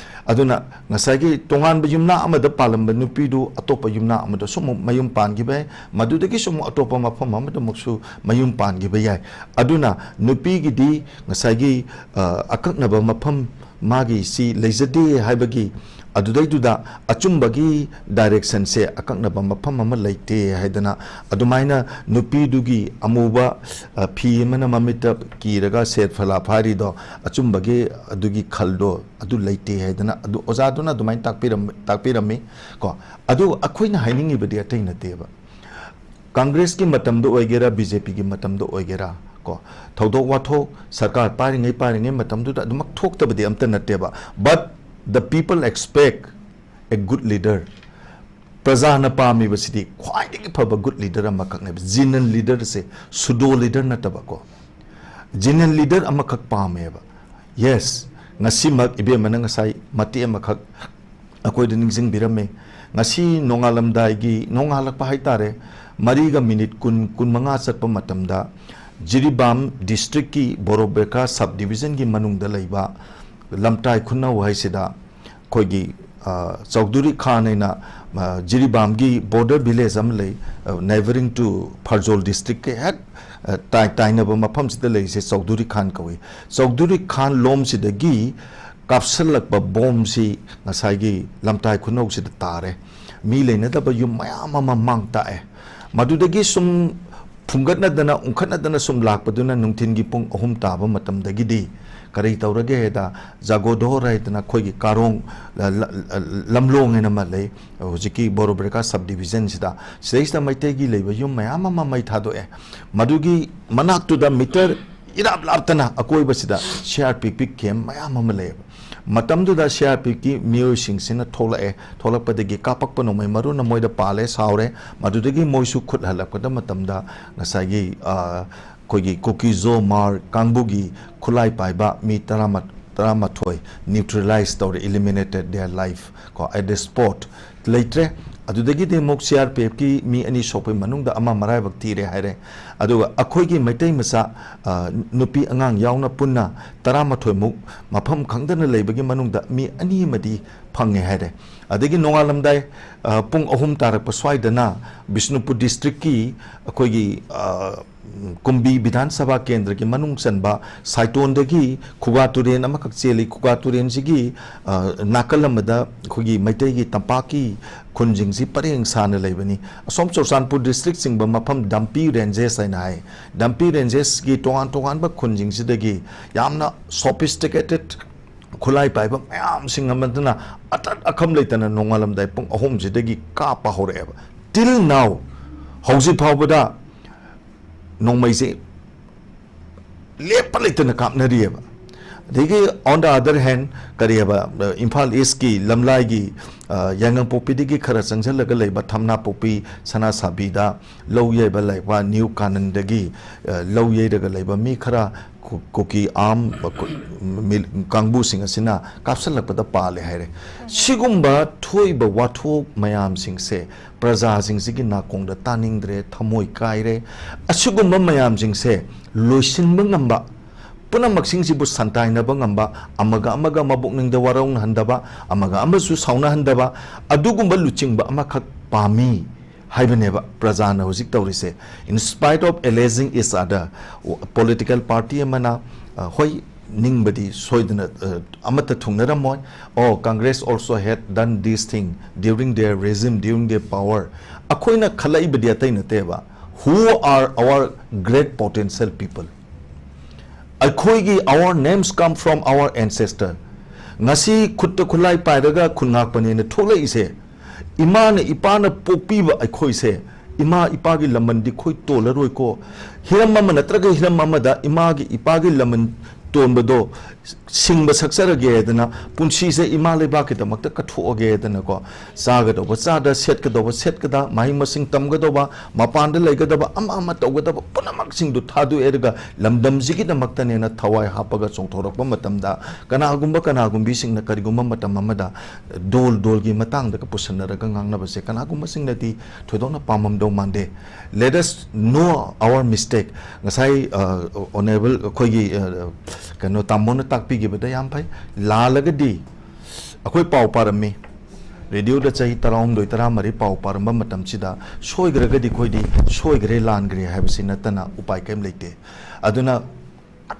ꯑꯗꯨꯅ ꯉꯁꯥꯏꯒꯤ ꯇꯣꯉꯥꯟꯕ ꯌꯨꯝꯅꯥꯛ ꯑꯃꯗ ꯄꯥꯜꯂꯝꯕ ꯅꯨꯄꯤꯗꯨ ꯑꯇꯣꯞꯄ ꯌꯨꯝꯅꯥꯛ ꯑꯃꯗꯁꯨ ꯑꯃꯨꯛ ꯃꯌꯨꯝ ꯄꯥꯟꯈꯤꯕ ꯌꯥꯏ, ꯃꯗꯨꯗꯒꯤꯁꯨ ꯑꯃꯨꯛ ꯑꯇꯣꯞꯄ ꯃꯐꯝ ꯑꯃꯗ ꯑꯃꯨꯛꯁꯨ ꯃꯌꯨꯝ ꯄꯥꯟꯈꯤꯕ ꯌꯥꯏ꯫ ꯑꯗꯨꯅ ꯅꯨꯄꯤꯒꯤꯗꯤ ꯉꯁꯥꯏꯒꯤ, ꯑ, ꯑꯀꯛꯅꯕ ꯃꯐꯝ ꯃꯥꯒꯤ ꯁꯤ ꯂꯩꯖꯗꯦ ꯍꯥꯏꯕꯒꯤ ꯑꯗꯨꯗꯩꯗꯨꯗ ꯑꯆꯨꯝꯕꯒꯤ ꯗꯥꯏꯔꯦꯛꯁꯟꯁꯦ ꯑꯀꯛꯅꯕ ꯃꯐꯝ ꯑꯃ ꯂꯩꯇꯦ ꯍꯥꯏꯗꯅ, ꯑꯗꯨꯃꯥꯏꯅ ꯅꯨꯄꯤꯗꯨꯒꯤ ꯑꯃꯨꯕ, ꯑ, ꯐꯤ ꯑꯃꯅ ꯃꯃꯤꯠꯇ ꯀꯤꯔꯒ ꯁꯦꯔꯐꯂꯥ ꯐꯥꯔꯤꯗꯣ ꯑꯆꯨꯝꯕꯒꯤ ꯑꯗꯨꯒꯤ ꯈꯜꯗꯣ ꯑꯗꯨ ꯂꯩꯇꯦ ꯍꯥꯏꯗꯅ ꯑꯗꯨ ꯑꯣꯖꯥꯗꯨꯅ ꯑꯗꯨꯃꯥꯏꯅ ꯇꯥꯛꯄꯤꯔꯝ-, ꯇꯥꯛꯄꯤꯔꯝꯃꯤ ꯀꯣ꯫ ꯑꯗꯨ ꯑꯩꯈꯣꯏꯅ ꯍꯥꯏꯅꯤꯡꯉꯤꯕꯗꯤ ꯑꯇꯩ ꯅꯠꯇꯦꯕ꯫ ꯀꯪꯒ꯭ꯔꯦꯁꯀꯤ ꯃꯇꯝꯗ ꯑꯣꯏꯒꯦꯔꯥ, ꯕꯤ ꯖꯦ ꯄꯤꯒꯤ ꯃꯇꯝꯗ ꯑꯣꯏꯒꯦꯔꯥ, ꯀꯣ, ꯊꯧꯗꯣꯛ ꯋꯥꯊꯣꯛ ꯁꯔꯀꯥꯔ ꯄꯥꯏꯔꯤꯉꯩ, ꯄꯥꯏꯔꯤꯉꯩ ꯃꯇꯝꯗꯨꯗ ꯑꯗꯨꯃꯛ ꯊꯣꯛꯇꯕꯗꯤ ꯑꯝꯇ ꯅꯠꯇꯦꯕ, but the people expect a good leader. ꯄ꯭ꯔꯖꯥꯅ ꯄꯥꯝꯃꯤꯕꯁꯤꯗꯤ ꯈ꯭ꯋꯥꯏꯗꯒꯤ ꯐꯕ good leader ꯑꯃꯈꯛꯅꯦꯕ꯫ Genuine leader ꯁꯦ pseudo leader ꯅꯠꯇꯕꯀꯣ, genuine leader ꯑꯃꯈꯛ ꯄꯥꯝꯃꯦꯕ꯫ Yes, ꯉꯁꯤꯃꯛ ꯏꯕꯦꯝꯃꯅ ꯉꯁꯥꯏ ꯃꯇꯦꯛ ꯑꯃꯈꯛ ꯑꯩꯈꯣꯏꯗ ꯅꯤꯡꯁꯤꯡꯕꯤꯔꯝꯃꯦ꯫ ꯉꯁꯤ ꯅꯣꯡꯉꯥꯜꯂꯝꯗꯥꯏꯒꯤ, ꯅꯣꯡꯉꯥꯜꯂꯛꯄ ꯍꯥꯏꯇꯥꯔꯦ, ꯃꯔꯤꯒ ꯃꯤꯅꯤꯠ ꯀꯨꯟ, ꯀꯨꯟꯃꯉꯥ ꯆꯠꯄ ꯃꯇꯝꯗ ꯖꯤꯔꯤꯕꯥꯝ district ꯀꯤ ꯕꯣꯔꯣꯕꯦꯀꯥ sub division ꯒꯤ ꯃꯅꯨꯡꯗ ꯂꯩꯕ ꯂꯝꯇꯥꯏ ꯈꯨꯟꯅꯧ ꯍꯥꯏꯁꯤꯗ ꯑꯩꯈꯣꯏꯒꯤ, ꯑ, ꯆꯧꯙꯨꯔꯤ ꯈꯥꯟ ꯍꯥꯏꯅ, ꯑ, ꯖꯤꯔꯤꯕꯥꯝꯒꯤ border village ꯑꯃ ꯂꯩ, ꯑ, neighbouring to ꯐꯔꯖꯣꯜ district ꯀ ꯍꯦꯛ, ꯑ, ꯇꯥꯏ-, ꯇꯥꯏꯅꯕ ꯃꯐꯝꯁꯤꯗ ꯂꯩꯔꯤꯁꯦ ꯆꯧꯙꯨꯔꯤ ꯈꯥꯟ ꯀꯧꯏ꯫ ꯆꯧꯙꯨꯔꯤ ꯈꯥꯟ ꯂꯣꯝꯁꯤꯗꯒꯤ ꯀꯥꯞꯁꯤꯜꯂꯛꯄ ꯕꯣꯝꯁꯤ ꯉꯁꯥꯏꯒꯤ ꯂꯝꯇꯥꯏ ꯈꯨꯅꯧꯁꯤꯗ ꯇꯥꯔꯦ꯫ ꯃꯤ ꯂꯩꯅꯗꯕ ꯌꯨꯝ ꯃꯌꯥꯝ ꯑꯃ ꯃꯥꯡ ꯇꯥꯛꯑꯦ꯫ ꯃꯗꯨꯗꯒꯤ ꯁꯨꯝ ꯐꯨꯝꯒꯠꯅꯗꯅ, ꯎꯪꯈꯠꯅꯗꯅ ꯁꯨꯝ ꯂꯥꯛꯄꯗꯨꯅ ꯅꯨꯡꯊꯤꯟꯒꯤ ꯄꯨꯡ ꯑꯍꯨꯝ ꯇꯥꯕ ꯃꯇꯝꯗꯒꯤꯗꯤ ꯀꯔꯤ ꯇꯧꯔꯒꯦ ꯍꯥꯏꯗ, ꯖꯥꯒꯣꯗꯣꯔ ꯍꯥꯏꯗꯅ ꯑꯩꯈꯣꯏꯒꯤ ꯀꯥꯔꯣꯡ, ꯂ-, ꯂ-, ꯂꯝꯂꯣꯡ ꯍꯥꯏꯅ ꯑꯃ ꯂꯩ, ꯍꯧꯖꯤꯛꯀꯤ ꯕꯣꯔꯣꯕ꯭ꯔꯦꯀꯥ sub division ꯁꯤꯗ, ꯁꯤꯗꯩꯁꯤꯗ ꯃꯩꯇꯩꯒꯤ ꯂꯩꯕ ꯌꯨꯝ ꯃꯌꯥꯝ ꯑꯃ ꯃꯩ ꯊꯥꯗꯣꯛꯑꯦ꯫ ꯃꯗꯨꯒꯤ ꯃꯅꯥꯛꯇꯨꯗ ꯃꯤꯇꯔ ꯏꯔꯥꯞ ꯂꯥꯞꯇꯅ ꯑꯀꯣꯏꯕꯁꯤꯗ ꯁꯤ ꯑꯥꯔ ꯄꯤ ꯑꯦꯐꯀꯤ camp ꯃꯌꯥꯝ ꯑꯃ ꯂꯩꯌꯦꯕ꯫ ꯃꯇꯝꯗꯨꯗ ꯁꯤ ꯑꯥꯔ ꯄꯤ ꯑꯦꯐꯀꯤ ꯃꯤꯑꯣꯏꯁꯤꯡꯁꯤꯅ ꯊꯣꯛꯂꯛꯑꯦ꯫ ꯊꯣꯛꯂꯛꯄꯗꯒꯤ ꯀꯥꯞꯄꯛꯄ ꯅꯣꯡꯃꯩ ꯃꯔꯨꯅ ꯃꯣꯏꯗ ꯄꯥꯜꯂꯦ, ꯁꯥꯎꯔꯦ꯫ ꯃꯗꯨꯗꯒꯤ ꯃꯣꯏꯁꯨ ꯈꯨꯠ ꯍꯜꯂꯛꯄꯗ ꯃꯇꯝꯗ ꯉꯁꯥꯏꯒꯤ, ꯑ, ꯑꯩꯈꯣꯏꯒꯤ ꯀꯨꯀꯤ-ꯖꯣ ꯃꯥꯔ ꯀꯥꯡꯕꯨꯒꯤ ꯈꯨꯠꯂꯥꯏ ꯄꯥꯏꯕ ꯃꯤ ꯇꯔꯥꯃ-, ꯇꯔꯥꯃꯥꯊꯣꯏ neutralize ꯇꯧꯔꯦ, eliminated their life, ꯀꯣ, at the spot꯫ ꯂꯩꯇ꯭ꯔꯦ꯫ ꯑꯗꯨꯗꯒꯤꯗꯤ ꯑꯃꯨꯛ ꯁꯤ ꯑꯥꯔ ꯄꯤ ꯑꯦꯐꯀꯤ ꯃꯤ ꯑꯅꯤ ꯁꯣꯛꯄꯒꯤ ꯃꯅꯨꯡꯗ ꯑꯃ ꯃꯔꯥꯏꯕꯛ ꯊꯤꯔꯦ ꯍꯥꯏꯔꯦ꯫ ꯑꯗꯨꯒ ꯑꯩꯈꯣꯏꯒꯤ ꯃꯩꯇꯩ ꯃꯆꯥ, ꯑ, ꯅꯨꯄꯤ ꯑꯉꯥꯡ ꯌꯥꯎꯅ ꯄꯨꯟꯅ ꯇꯔꯥꯃꯥꯊꯣꯏ ꯃꯨꯛ ꯃꯐꯝ ꯈꯪꯗꯅ ꯂꯩꯕꯒꯤ ꯃꯅꯨꯡꯗ ꯃꯤ ꯑꯅꯤ ꯑꯃꯗꯤ ꯐꯪꯉꯦ ꯍꯥꯏꯔꯦ꯫ ꯑꯗꯒꯤ ꯅꯣꯡꯉꯥꯜꯂꯝꯗꯥꯏ, ꯑ, ꯄꯨꯡ ꯑꯍꯨꯝ ꯇꯥꯔꯛꯄ ꯁ꯭ꯋꯥꯏꯗꯅ ꯕꯤꯁꯅꯨꯄꯨꯔ district ꯀꯤ ꯑꯩꯈꯣꯏꯒꯤ, ꯑ, ꯀꯨꯝꯕꯤ ꯕꯤꯙꯥꯟ ꯁꯚꯥ ꯀꯦꯟꯗ꯭ꯔꯒꯤ ꯃꯅꯨꯡ ꯆꯟꯕ ꯁꯥꯏꯇꯣꯟꯗꯒꯤ ꯈꯨꯒꯥ ꯇꯨꯔꯦꯟ ꯑꯃꯈꯛ ꯆꯦꯜꯂꯤ꯫ ꯈꯨꯒꯥ ꯇꯨꯔꯦꯟꯁꯤꯒꯤ, ꯑ, ꯅꯥꯀꯜ ꯑꯃꯗ ꯑꯩꯈꯣꯏꯒꯤ ꯃꯩꯇꯩꯒꯤ ꯇꯝꯄꯥꯛꯀꯤ ꯈꯨꯟꯁꯤꯡꯁꯤ ꯄꯔꯦꯡ ꯁꯥꯅ ꯂꯩꯕꯅꯤ꯫ ꯑꯁꯣꯝ ꯆꯨꯔꯆꯥꯟꯄꯨꯔ district ꯆꯤꯡꯕ ꯃꯐꯝ ꯗꯝꯄꯤ ranges ꯍꯥꯏꯅ ꯍꯥꯏ꯫ ꯗꯝꯄꯤ ranges ꯀꯤ ꯇꯣꯉꯥꯟ ꯇꯣꯉꯥꯟꯕ ꯈꯨꯟꯁꯤꯡꯁꯤꯗꯒꯤ ꯌꯥꯝꯅ sophisticated ꯈꯨꯠꯂꯥꯏ ꯄꯥꯏꯕ ꯃꯌꯥꯝꯁꯤꯡ ꯑꯃꯗꯨꯅ ꯑꯇꯠ ꯑꯈꯝ ꯂꯩꯇꯅ ꯅꯣꯡꯉꯥꯜꯂꯝꯗꯥꯏ ꯄꯨꯡ ꯑꯍꯨꯝꯁꯤꯗꯒꯤ ꯀꯥꯞꯄ ꯍꯧꯔꯛꯑꯦꯕ꯫ Till now, ꯍꯧꯖꯤꯛ ꯐꯥꯎꯕꯗ ꯅꯣꯡꯃꯩꯁꯦ ꯂꯦꯞꯄ ꯂꯩꯇꯅ ꯀꯥꯞꯅꯔꯤꯑꯕ꯫ ꯑꯗꯒꯤ on the other hand, ꯀꯔꯤꯑꯕ, Imphal ꯏꯁꯀꯤ ꯂꯝꯂꯥꯏꯒꯤ, ꯑ, ꯌꯥꯏꯉꯪꯄꯣꯛꯄꯤꯗꯒꯤ ꯈꯔ ꯆꯪꯁꯤꯜꯂꯒ ꯂꯩꯕ ꯊꯝꯅꯥꯄꯣꯛꯄꯤ, ꯁꯅꯥꯁꯥꯕꯤꯗ ꯂꯧ ꯌꯩꯕ ꯂꯩꯕ, ꯅ꯭ꯌꯨ ꯀꯥꯅꯟꯗꯒꯤ, ꯑ, ꯂꯧ ꯌꯩꯔꯒ ꯂꯩꯕ ꯃꯤ ꯈꯔ ꯀꯨ-, ꯀꯨꯀꯤ ꯑꯥꯝ, ꯀꯨ-, ꯃꯤꯜ-, ꯀꯥꯡꯕꯨꯁꯤꯡ ꯑꯁꯤꯅ ꯀꯥꯞꯁꯤꯜꯂꯛꯄꯗ ꯄꯥꯜꯂꯦ ꯍꯥꯏꯔꯦ꯫ ꯁꯤꯒꯨꯝꯕ ꯊꯣꯛꯏꯕ ꯋꯥꯊꯣꯛ ꯃꯌꯥꯝꯁꯤꯡꯁꯦ ꯄ꯭ꯔꯖꯥꯁꯤꯡꯁꯤꯒꯤ ꯅꯥꯀꯣꯡꯗ ꯇꯥꯅꯤꯡꯗ꯭ꯔꯦ, ꯊꯃꯣꯏ ꯀꯥꯏꯔꯦ꯫ ꯑꯁꯤꯒꯨꯝꯕ ꯃꯌꯥꯝꯁꯤꯡꯁꯦ ꯂꯣꯏꯁꯤꯟꯕ ꯉꯝꯕ, ꯄꯨꯝꯅꯃꯛꯁꯤꯡꯁꯤꯕꯨ ꯁꯟꯇꯥꯏꯅꯕ ꯉꯝꯕ, ꯑꯃꯒ ꯑꯃꯒ ꯃꯕꯨꯛꯅꯤꯡꯗ ꯋꯥꯔꯧꯅꯍꯟꯗꯕ, ꯑꯃꯒ ꯑꯃꯁꯨ ꯁꯥꯎꯅꯍꯟꯗꯕ, ꯑꯗꯨꯒꯨꯝꯕ ꯂꯨꯆꯤꯡꯕ ꯑꯃꯈꯛ ꯄꯥꯝꯃꯤ ꯍꯥꯏꯕꯅꯦꯕ ꯄ꯭ꯔꯖꯥꯅ ꯍꯧꯖꯤꯛ ꯇꯧꯔꯤꯁꯦ꯫ In spite of alleging each other, political party ꯑꯃꯅ, ꯑ, ꯍꯣꯏ, ꯅꯤꯡꯕꯗꯤ ꯁꯣꯏꯗꯅ, ꯑ, ꯑꯃꯠꯇ ꯊꯨꯡꯅꯔꯝꯃꯣꯏ꯫ Oh, Congress also had done this thing during their regime, during their power. ꯑꯩꯈꯣꯏꯅ ꯈꯜꯂꯛꯏꯕꯗꯤ ꯑꯇꯩ ꯅꯠꯇꯦꯕ, who are our great potential people? ꯑꯩꯈꯣꯏꯒꯤ, our names come from our ancestor. ꯉꯁꯤ ꯈꯨꯠꯇ ꯈꯨꯠꯂꯥꯏ ꯄꯥꯏꯔꯒ ꯈꯨꯟ ꯉꯥꯛꯄꯅꯦꯅ ꯊꯣꯛꯂꯛꯏꯁꯦ, ꯏꯃꯥꯅ ꯏꯄꯥꯅ ꯄꯣꯛꯄꯤꯕ ꯑꯩꯈꯣꯏꯁꯦ, ꯏꯃꯥ ꯏꯄꯥꯒꯤ ꯂꯃꯟꯗꯤ ꯑꯩꯈꯣꯏ ꯇꯣꯜꯂꯔꯣꯏꯀꯣ꯫ ꯍꯤꯔꯝ ꯑꯃ ꯅꯠꯇ꯭ꯔꯒ ꯍꯤꯔꯝ ꯑꯃꯗ ꯏꯃꯥꯒꯤ ꯏꯄꯥꯒꯤ ꯂꯃꯟ ꯇꯣꯟꯕꯗꯣ ꯁꯤꯡꯕ ꯁꯛꯆꯔꯒꯦꯗꯅ, ꯄꯨꯟꯁꯤꯁꯦ ꯏꯃꯥ ꯂꯩꯕꯥꯛꯀꯤꯗꯃꯛꯇ ꯀꯠꯊꯣꯛꯑꯒꯦꯗꯅꯀꯣ, ꯆꯥꯒꯗꯧꯕ ꯆꯥꯗ, ꯁꯦꯠꯀꯗꯧꯕ ꯁꯦꯠꯀꯗ, ꯃꯍꯩ ꯃꯁꯤꯡ ꯇꯝꯒꯗꯧꯕ, ꯃꯄꯥꯟꯗ ꯂꯩꯒꯗꯕ, ꯑꯃ ꯑꯃ ꯇꯧꯒꯗꯕ ꯄꯨꯝꯅꯃꯛꯁꯤꯡꯗꯨ ꯊꯥꯗꯣꯛꯑꯦꯔꯒ ꯂꯝꯗꯝꯁꯤꯒꯤꯗꯃꯛꯇꯅꯦꯅ ꯊꯋꯥꯏ ꯍꯥꯞꯄꯒ ꯆꯣꯡꯊꯣꯔꯛꯄ ꯃꯇꯝꯗ, ꯀꯅꯥꯒꯨꯝꯕ ꯀꯅꯥꯒꯨꯝꯕꯤꯁꯤꯡꯅ ꯀꯔꯤꯒꯨꯝꯕ ꯃꯇꯝ ꯑꯃꯗ ꯗꯣꯜ ꯗꯣꯜꯒꯤ ꯃꯇꯥꯡꯗꯒ ꯄꯨꯁꯟꯅꯔꯒ ꯉꯥꯡꯅꯕꯁꯦ ꯀꯅꯥꯒꯨꯝꯕꯁꯤꯡꯅꯗꯤ ꯊꯣꯏꯗꯣꯛꯅ ꯄꯥꯝꯃꯝꯗꯧ ꯃꯥꯟꯗꯦ꯫ Let us know our mistake. ꯉꯁꯥꯏ, ꯑ, Honourable ꯑꯩꯈꯣꯏꯒꯤ, ꯑ, ꯀꯩꯅꯣ, ꯇꯥꯃꯣꯅ ꯇꯥꯛꯄꯤꯈꯤꯕꯗ ꯌꯥꯝ ꯐꯩ꯫ ꯂꯥꯜꯂꯒꯗꯤ ꯑꯩꯈꯣꯏ ꯄꯥꯎ ꯄꯥꯔꯝꯃꯤ꯫ ꯔꯦꯗꯤꯑꯣꯗ ꯆꯍꯤ ꯇꯔꯥꯍꯨꯝꯗꯣꯏ, ꯇꯔꯥꯃꯔꯤ ꯄꯥꯎ ꯄꯥꯔꯝꯕ ꯃꯇꯝꯁꯤꯗ ꯁꯣꯏꯈ꯭ꯔꯒꯗꯤ ꯑꯩꯈꯣꯏꯗꯤ ꯁꯣꯏꯈ꯭ꯔꯦ, ꯂꯥꯟꯈ꯭ꯔꯦ ꯍꯥꯏꯕꯁꯤ ꯅꯠꯇꯅ ꯎꯄꯥꯏ ꯀꯔꯤꯝ ꯂꯩꯇꯦ꯫ ꯑꯗꯨꯅ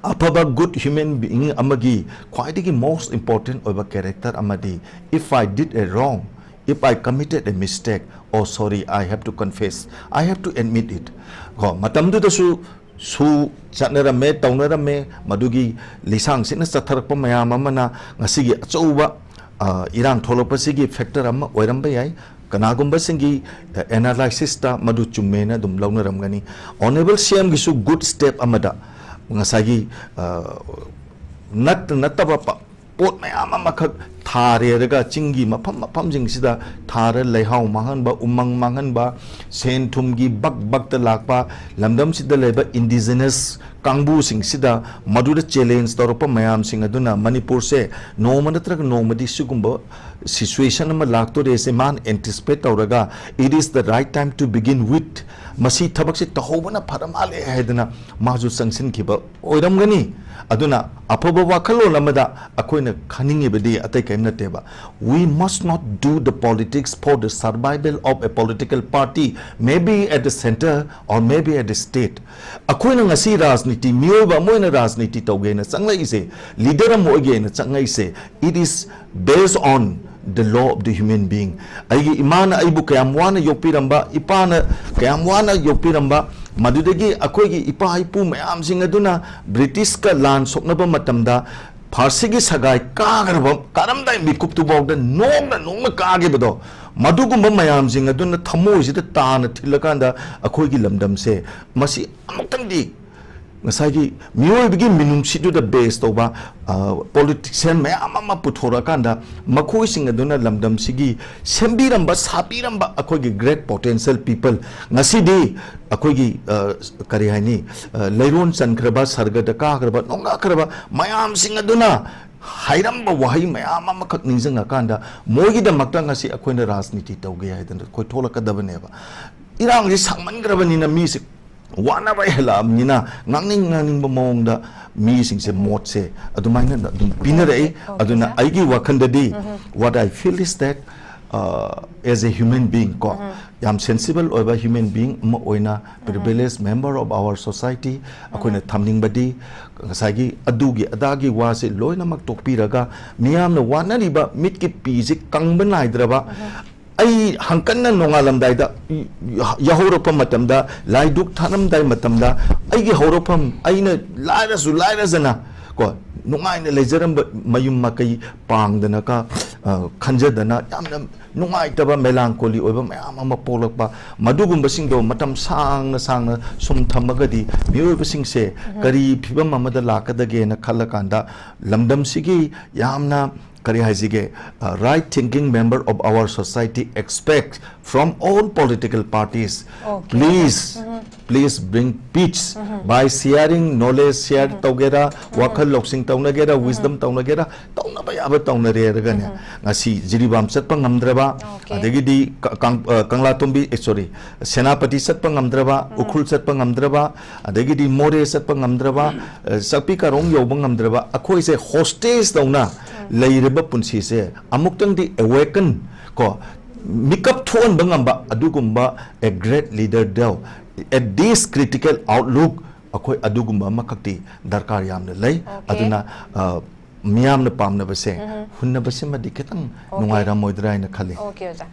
ꯑꯐꯕ good human being ꯑꯃꯒꯤ ꯈ꯭ꯋꯥꯏꯗꯒꯤ most important ꯑꯣꯏꯕ character ꯑꯃꯗꯤ, "If I did a wrong, if I committed a mistake, oh sorry, I have to confess, I have to admit it." ꯀꯣ, ꯃꯇꯝꯗꯨꯗꯁꯨ ꯁꯨ ꯆꯠꯅꯔꯝꯃꯦ, ꯇꯧꯅꯔꯝꯃꯦ꯫ ꯃꯗꯨꯒꯤ ꯂꯤꯁꯥꯡꯁꯤꯠꯅ ꯆꯠꯊꯔꯛꯄ ꯃꯌꯥꯝ ꯑꯃꯅ ꯉꯁꯤꯒꯤ ꯑꯆꯧꯕ, ꯑ, ꯏꯔꯥꯡ ꯊꯣꯛꯂꯛꯄꯁꯤꯒꯤ factor ꯑꯃ ꯑꯣꯏꯔꯝꯕ ꯌꯥꯏ꯫ ꯀꯅꯥꯒꯨꯝꯕꯁꯤꯡꯒꯤ ꯑꯦꯅꯥꯂꯥꯏꯁꯤꯁꯇ ꯃꯗꯨ ꯆꯨꯝꯃꯦꯅ ꯑꯗꯨꯝ ꯂꯧꯅꯔꯝꯒꯅꯤ꯫ ꯑꯣꯅꯔꯦꯕꯜ ꯁꯤ ꯑꯦꯝꯒꯤꯁꯨ ꯒꯨꯗ ꯁ꯭ꯇꯦꯞ ꯑꯃꯗ ꯉꯁꯥꯏꯒꯤ, ꯑ, ꯅꯠꯇ ꯅꯠꯇꯕ ꯄ-, ꯄꯣꯠ ꯃꯌꯥꯝ ꯑꯃꯈꯛ ꯊꯥꯔꯦꯔꯒ ꯆꯤꯡꯒꯤ ꯃꯐꯝ ꯃꯐꯝꯁꯤꯡꯁꯤꯗ ꯊꯥꯔ ꯂꯩꯍꯥꯎ ꯃꯥꯡꯍꯟꯕ, ꯎꯃꯪ ꯃꯥꯡꯍꯟꯕ, ꯁꯦꯟ ꯊꯨꯝꯒꯤ ꯕꯛ ꯕꯛꯇ ꯂꯥꯛꯄ, ꯂꯝꯗꯝꯁꯤꯗ ꯂꯩꯕ ꯏꯟꯗꯤꯖꯤꯅꯁ ꯀꯥꯡꯕꯨꯁꯤꯡꯁꯤꯗ ꯃꯗꯨꯗ ꯆꯦꯂꯦꯟꯖ ꯇꯧꯔꯛꯄ ꯃꯌꯥꯝꯁꯤꯡ ꯑꯗꯨꯅ ꯃꯅꯤꯄꯨꯔꯁꯦ ꯅꯣꯡꯃ ꯅꯠꯇ꯭ꯔꯒ ꯅꯣꯡꯃꯗꯤ ꯁꯤꯒꯨꯝꯕ ꯁꯤꯆꯨꯋꯦꯁꯟ ꯑꯃ ꯂꯥꯛꯇꯣꯔꯦꯁꯦ ꯃꯥꯅ ꯑꯦꯟꯇꯤꯁꯤꯄꯦꯠ ꯇꯧꯔꯒ, "It is the right time to begin with", ꯃꯁꯤ ꯊꯕꯛꯁꯦ ꯇꯧꯍꯧꯕꯅ ꯐꯔ ꯃꯥꯜꯂꯦ ꯍꯥꯏꯗꯅ ꯃꯥꯁꯨ ꯆꯪꯁꯤꯟꯈꯤꯕ ꯑꯣꯏꯔꯝꯒꯅꯤ꯫ ꯑꯗꯨꯅ ꯑꯐꯕ ꯋꯥꯈꯜꯂꯣꯟ ꯑꯃꯗ ꯑꯩꯈꯣꯏꯅ ꯈꯟꯅꯤꯡꯉꯤꯕꯗꯤ ꯑꯇꯩ ꯀꯔꯤꯝ ꯅꯠꯇꯦꯕ, "We must not do the politics for the survival of a political party, maybe at the centre or maybe at the state." ꯑꯩꯈꯣꯏꯅ ꯉꯁꯤ ꯔꯥꯖꯅꯤꯇꯤ, ꯃꯤꯑꯣꯏꯕ ꯑꯃ ꯑꯣꯏꯅ ꯔꯥꯖꯅꯤꯇꯤ ꯇꯧꯒꯦꯅ ꯆꯪꯂꯛꯏꯁꯦ, ꯂꯤꯗꯔ ꯑꯃ ꯑꯣꯏꯒꯦꯅ ꯆꯪꯂꯛꯏꯁꯦ, it is based on the law of the human being. ꯑꯩꯒꯤ ꯏꯃꯥꯅ ꯑꯩꯕꯨ ꯀꯌꯥꯝ ꯋꯥꯅ ꯌꯣꯛꯄꯤꯔꯝꯕ, ꯏꯄꯥꯅ ꯀꯌꯥꯝ ꯋꯥꯅ ꯌꯣꯛꯄꯤꯔꯝꯕ, ꯃꯗꯨꯗꯒꯤ ꯑꯩꯈꯣꯏꯒꯤ ꯏꯄꯥ ꯏꯄꯨ ꯃꯌꯥꯝꯁꯤꯡ ꯑꯗꯨꯅ ꯕ꯭ꯔꯤꯇꯤꯁꯀ ꯂꯥꯟ ꯁꯣꯛꯅꯕ ꯃꯇꯝꯗ ꯐꯥꯔꯁꯤꯒꯤ ꯁꯒꯥꯏ ꯀꯥꯈ꯭ꯔꯕ, ꯀꯥꯔꯝꯗꯥꯏ ꯃꯤꯀꯨꯞꯇꯨꯐꯥꯎꯗ ꯅꯣꯡꯅ ꯅꯣꯡꯅ ꯀꯥꯈꯤꯕꯗꯣ, ꯃꯗꯨꯒꯨꯝꯕ ꯃꯌꯥꯝꯁꯤꯡ ꯑꯗꯨꯅ ꯊꯃꯣꯏꯁꯤꯗ ꯇꯥꯅ ꯊꯤꯜꯂꯀꯥꯟꯗ ꯑꯩꯈꯣꯏꯒꯤ ꯂꯝꯗꯝꯁꯦ ꯃꯁꯤ ꯑꯃꯨꯛꯇꯪꯗꯤ ꯉꯁꯥꯏꯒꯤ ꯃꯤꯑꯣꯏꯕꯒꯤ ꯃꯤꯅꯨꯡꯁꯤꯗꯨꯗ ꯕꯦꯖ ꯇꯧꯕ, ꯑ, ꯄꯣꯂꯤꯇꯤꯁꯤꯌꯥꯟ ꯃꯌꯥꯝ ꯑꯃ ꯄꯨꯊꯣꯔꯛꯑꯀꯥꯟꯗ ꯃꯈꯣꯏꯁꯤꯡ ꯑꯗꯨꯅ ꯂꯝꯗꯝꯁꯤꯒꯤ ꯁꯦꯝꯕꯤꯔꯝꯕ, ꯁꯥꯕꯤꯔꯝꯕ ꯑꯩꯈꯣꯏꯒꯤ ꯒ꯭ꯔꯦꯠ ꯄꯣꯇꯦꯟꯁꯤꯌꯦꯜ ꯄꯤꯄꯜ ꯉꯁꯤꯗꯤ ꯑꯩꯈꯣꯏꯒꯤ, ꯑ, ꯀꯔꯤ ꯍꯥꯏꯅꯤ, ꯑ, ꯂꯩꯔꯣꯟ ꯆꯟꯈ꯭ꯔꯕ, ꯁꯔꯒꯗ ꯀꯥꯈ꯭ꯔꯕ, ꯅꯣꯡꯗꯥꯈ꯭ꯔꯕ ꯃꯌꯥꯝꯁꯤꯡ ꯑꯗꯨꯅ ꯍꯥꯏꯔꯝꯕ ꯋꯥꯍꯩ ꯃꯌꯥꯝ ꯑꯃꯈꯛ ꯅꯤꯡꯁꯤꯡꯉꯀꯥꯟꯗ ꯃꯣꯏꯒꯤꯗꯃꯛꯇ ꯉꯁꯤ ꯑꯩꯈꯣꯏꯅ ꯔꯥꯖꯅꯤꯇꯤ ꯇꯧꯒꯦ ꯍꯥꯏꯗꯅ ꯑꯩꯈꯣꯏ ꯊꯣꯛꯂꯛꯀꯗꯕꯅꯦꯕ꯫ ꯏꯔꯥꯡꯁꯤ ꯁꯥꯡꯃꯟꯈ꯭ꯔꯕꯅꯤꯅ ꯃꯤꯁꯦ ꯋꯥꯅꯕ ꯍꯦꯜꯂꯛꯑꯕꯅꯤꯅ ꯉꯥꯡꯅꯤꯡ ꯉꯥꯡꯅꯤꯡꯕ ꯃꯑꯣꯡꯗ ꯃꯤꯁꯤꯡꯁꯦ ꯃꯣꯠꯁꯦ ꯑꯗꯨꯃꯥꯏꯅ ꯑꯗꯨꯝ ꯄꯤꯅꯔꯛꯏ꯫ Okay, okay, ꯑꯗꯨꯅ sir. ꯑꯩꯒꯤ ꯋꯥꯈꯜꯗꯗꯤ, Mhm. what I feel is that, uh, as a human being ꯀꯣ, Mhm. ꯌꯥꯝ ꯁꯦꯟꯁꯤꯕꯜ ꯑꯣꯏꯕ ꯍ꯭ꯌꯨꯃꯦꯟ ꯕꯤꯡ ꯑꯃ ꯑꯣꯏꯅ, Mhm. privileged member of our society, ꯑꯩꯈꯣꯏꯅ Mhm. ꯊꯝꯅꯤꯡꯕꯗꯤ ꯉꯁꯥꯏꯒꯤ ꯑꯗꯨꯒꯤ ꯑꯗꯥꯒꯤ ꯋꯥꯁꯦ ꯂꯣꯏꯅꯃꯛ ꯇꯣꯛꯄꯤꯔꯒ ꯃꯤꯌꯥꯝꯅ ꯋꯥꯅꯔꯤꯕ ꯃꯤꯠꯀꯤ ꯄꯤꯁꯦ ꯀꯪꯕ ꯅꯥꯏꯗ꯭ꯔꯕ, Mhm. ꯑꯩ ꯍꯪꯀꯠꯅ ꯅꯣꯡꯉꯥꯜꯂꯝꯗꯥꯏꯗ, ꯌꯥꯍꯧꯔꯛꯄ ꯃꯇꯝꯗ, ꯂꯥꯏꯗꯨꯛ ꯊꯥꯔꯝꯗꯥꯏ ꯃꯇꯝꯗ, ꯑꯩꯒꯤ ꯍꯧꯔꯛꯐꯝ, ꯑꯩꯅ ꯂꯥꯏꯔꯁꯨ ꯂꯥꯏꯔꯖꯅ ꯀꯣ, ꯅꯨꯡꯉꯥꯏꯅ ꯂꯩꯖꯔꯝꯕ ꯃꯌꯨꯝ ꯃꯀꯩ ꯄꯥꯡꯗꯅꯒ, ꯑ, ꯈꯟꯖꯗꯅ ꯌꯥꯝꯅ ꯅꯨꯡꯉꯥꯏꯇꯕ, melancholy ꯑꯣꯏꯕ ꯃꯌꯥꯝ ꯑꯃ ꯄꯣꯛꯂꯛꯄ, ꯃꯗꯨꯒꯨꯝꯕꯁꯤꯡꯗꯣ ꯃꯇꯝ ꯁꯥꯡꯅ ꯁꯥꯡꯅ ꯁꯨꯝ ꯊꯝꯃꯒꯗꯤ ꯃꯤꯑꯣꯏꯕꯁꯤꯡꯁꯦ ꯀꯔꯤ ꯐꯤꯕꯝ ꯑꯃꯗ ꯂꯥꯛꯀꯗꯒꯦꯅ ꯈꯜꯂꯀꯥꯟꯗ, ꯂꯝꯗꯝꯁꯤꯒꯤ ꯌꯥꯝꯅ, ꯀꯔꯤ ꯍꯥꯏꯁꯤꯒꯦ, uh, right thinking member of our society expect from all political parties, okay, please, please bring peace by sharing knowledge, share ꯇꯧꯒꯦꯔꯥ, ꯋꯥꯈꯜ ꯂꯧꯁꯤꯡ ꯇꯧꯅꯒꯦꯔꯥ, wisdom ꯇꯧꯅꯒꯦꯔꯥ, ꯇꯧꯅꯕ ꯌꯥꯕ ꯇꯧꯅꯔꯦꯔꯒꯅꯦ, ꯉꯁꯤ ꯖꯤꯔꯤꯕꯥꯝ ꯆꯠꯄ ꯉꯝꯗ꯭ꯔꯕ, okay, ꯑꯗꯒꯤꯗꯤ ꯀ-, ꯀꯪ-, ꯑ, ꯀꯪꯂꯥꯇꯣꯝꯕꯤ, ꯑꯦ, sorry, ꯁꯦꯅꯥꯄꯇꯤ ꯆꯠꯄ ꯉꯝꯗ꯭ꯔꯕ, ꯎꯈ꯭ꯔꯨꯜ ꯆꯠꯄ ꯉꯝꯗ꯭ꯔꯕ, ꯑꯗꯒꯤꯗꯤ ꯃꯣꯔꯦ ꯆꯠꯄ ꯉꯝꯗ꯭ꯔꯕ, ꯑ, ꯆꯥꯛꯄꯤ ꯀꯥꯔꯣꯡ ꯌꯧꯕ ꯉꯝꯗ꯭ꯔꯕ, ꯑꯩꯈꯣꯏꯁꯦ hostage ꯇꯧꯅ ꯂꯩꯔꯤꯕ ꯄꯨꯟꯁꯤꯁꯦ ꯑꯃꯨꯛꯇꯪꯗꯤ awaken, ꯀꯣ, ꯃꯤꯀꯞ ꯊꯣꯛꯍꯟꯕ ꯉꯝꯕ ꯑꯗꯨꯒꯨꯝꯕ a great leader ꯗꯣ, at this critical outlook, ꯑꯩꯈꯣꯏ ꯑꯗꯨꯒꯨꯝꯕ ꯑꯃꯈꯛꯇꯤ ꯗꯔꯀꯥꯔ ꯌꯥꯝꯅ ꯂꯩ꯫ Okay. ꯑꯗꯨꯅ, ꯑ, ꯃꯤꯌꯥꯝꯅ ꯄꯥꯝꯅꯕꯁꯦ ꯍꯨꯟꯅꯕꯁꯤꯃꯗꯤ ꯈꯤꯇꯪ, okay, ꯅꯨꯡꯉꯥꯏꯔꯝꯃꯣꯏꯗ꯭ꯔꯥ ꯍꯥꯏꯅ ꯈꯜꯂꯤ꯫ Okay, ꯑꯣꯖꯥ꯫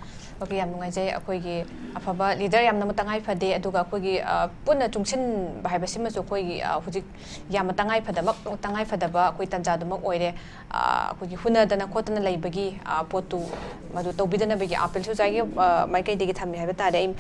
Okay, ꯌꯥꯝ ꯅꯨꯡꯉꯥꯏꯖꯩ꯫ ꯑꯩꯈꯣꯏꯒꯤ ꯑꯐꯕ leader ꯌꯥꯝꯅ ꯃ-, ꯇꯉꯥꯏ ꯐꯗꯦ, ꯑꯗꯨꯒ ꯑꯩꯈꯣꯏꯒꯤ, ꯑ, ꯄꯨꯟꯅ ꯆꯨꯡꯁꯤꯟꯕ ꯍꯥꯏꯕꯁꯤꯃꯁꯨ ꯑꯩꯈꯣꯏꯒꯤ, ꯑ, ꯍꯧꯖꯤꯛ ꯌꯥꯝꯅ ꯇꯉꯥꯏ ꯐꯗꯃꯛ-, ꯇꯉꯥꯏ ꯐꯗꯕ ꯑꯩꯈꯣꯏ ꯇꯥꯟꯖꯥꯗꯨꯃꯛ ꯑꯣꯏꯔꯦ꯫ ꯑ, ꯑꯩꯈꯣꯏꯒꯤ ꯍꯨꯟꯅꯗꯅ ꯈꯣꯠꯇꯅ ꯂꯩꯕꯒꯤ, ꯑ, ꯄꯣꯠꯇꯨ ꯃꯗꯨ ꯇꯧꯕꯤꯗꯅꯕꯒꯤ appeal ꯁꯨ ꯑꯣꯖꯥꯒꯤ, ꯑ, ꯃꯥꯏꯀꯩꯗꯒꯤ ꯊꯝꯃꯤ ꯍꯥꯏꯕ ꯇꯥꯔꯦ꯫ ꯑꯩ,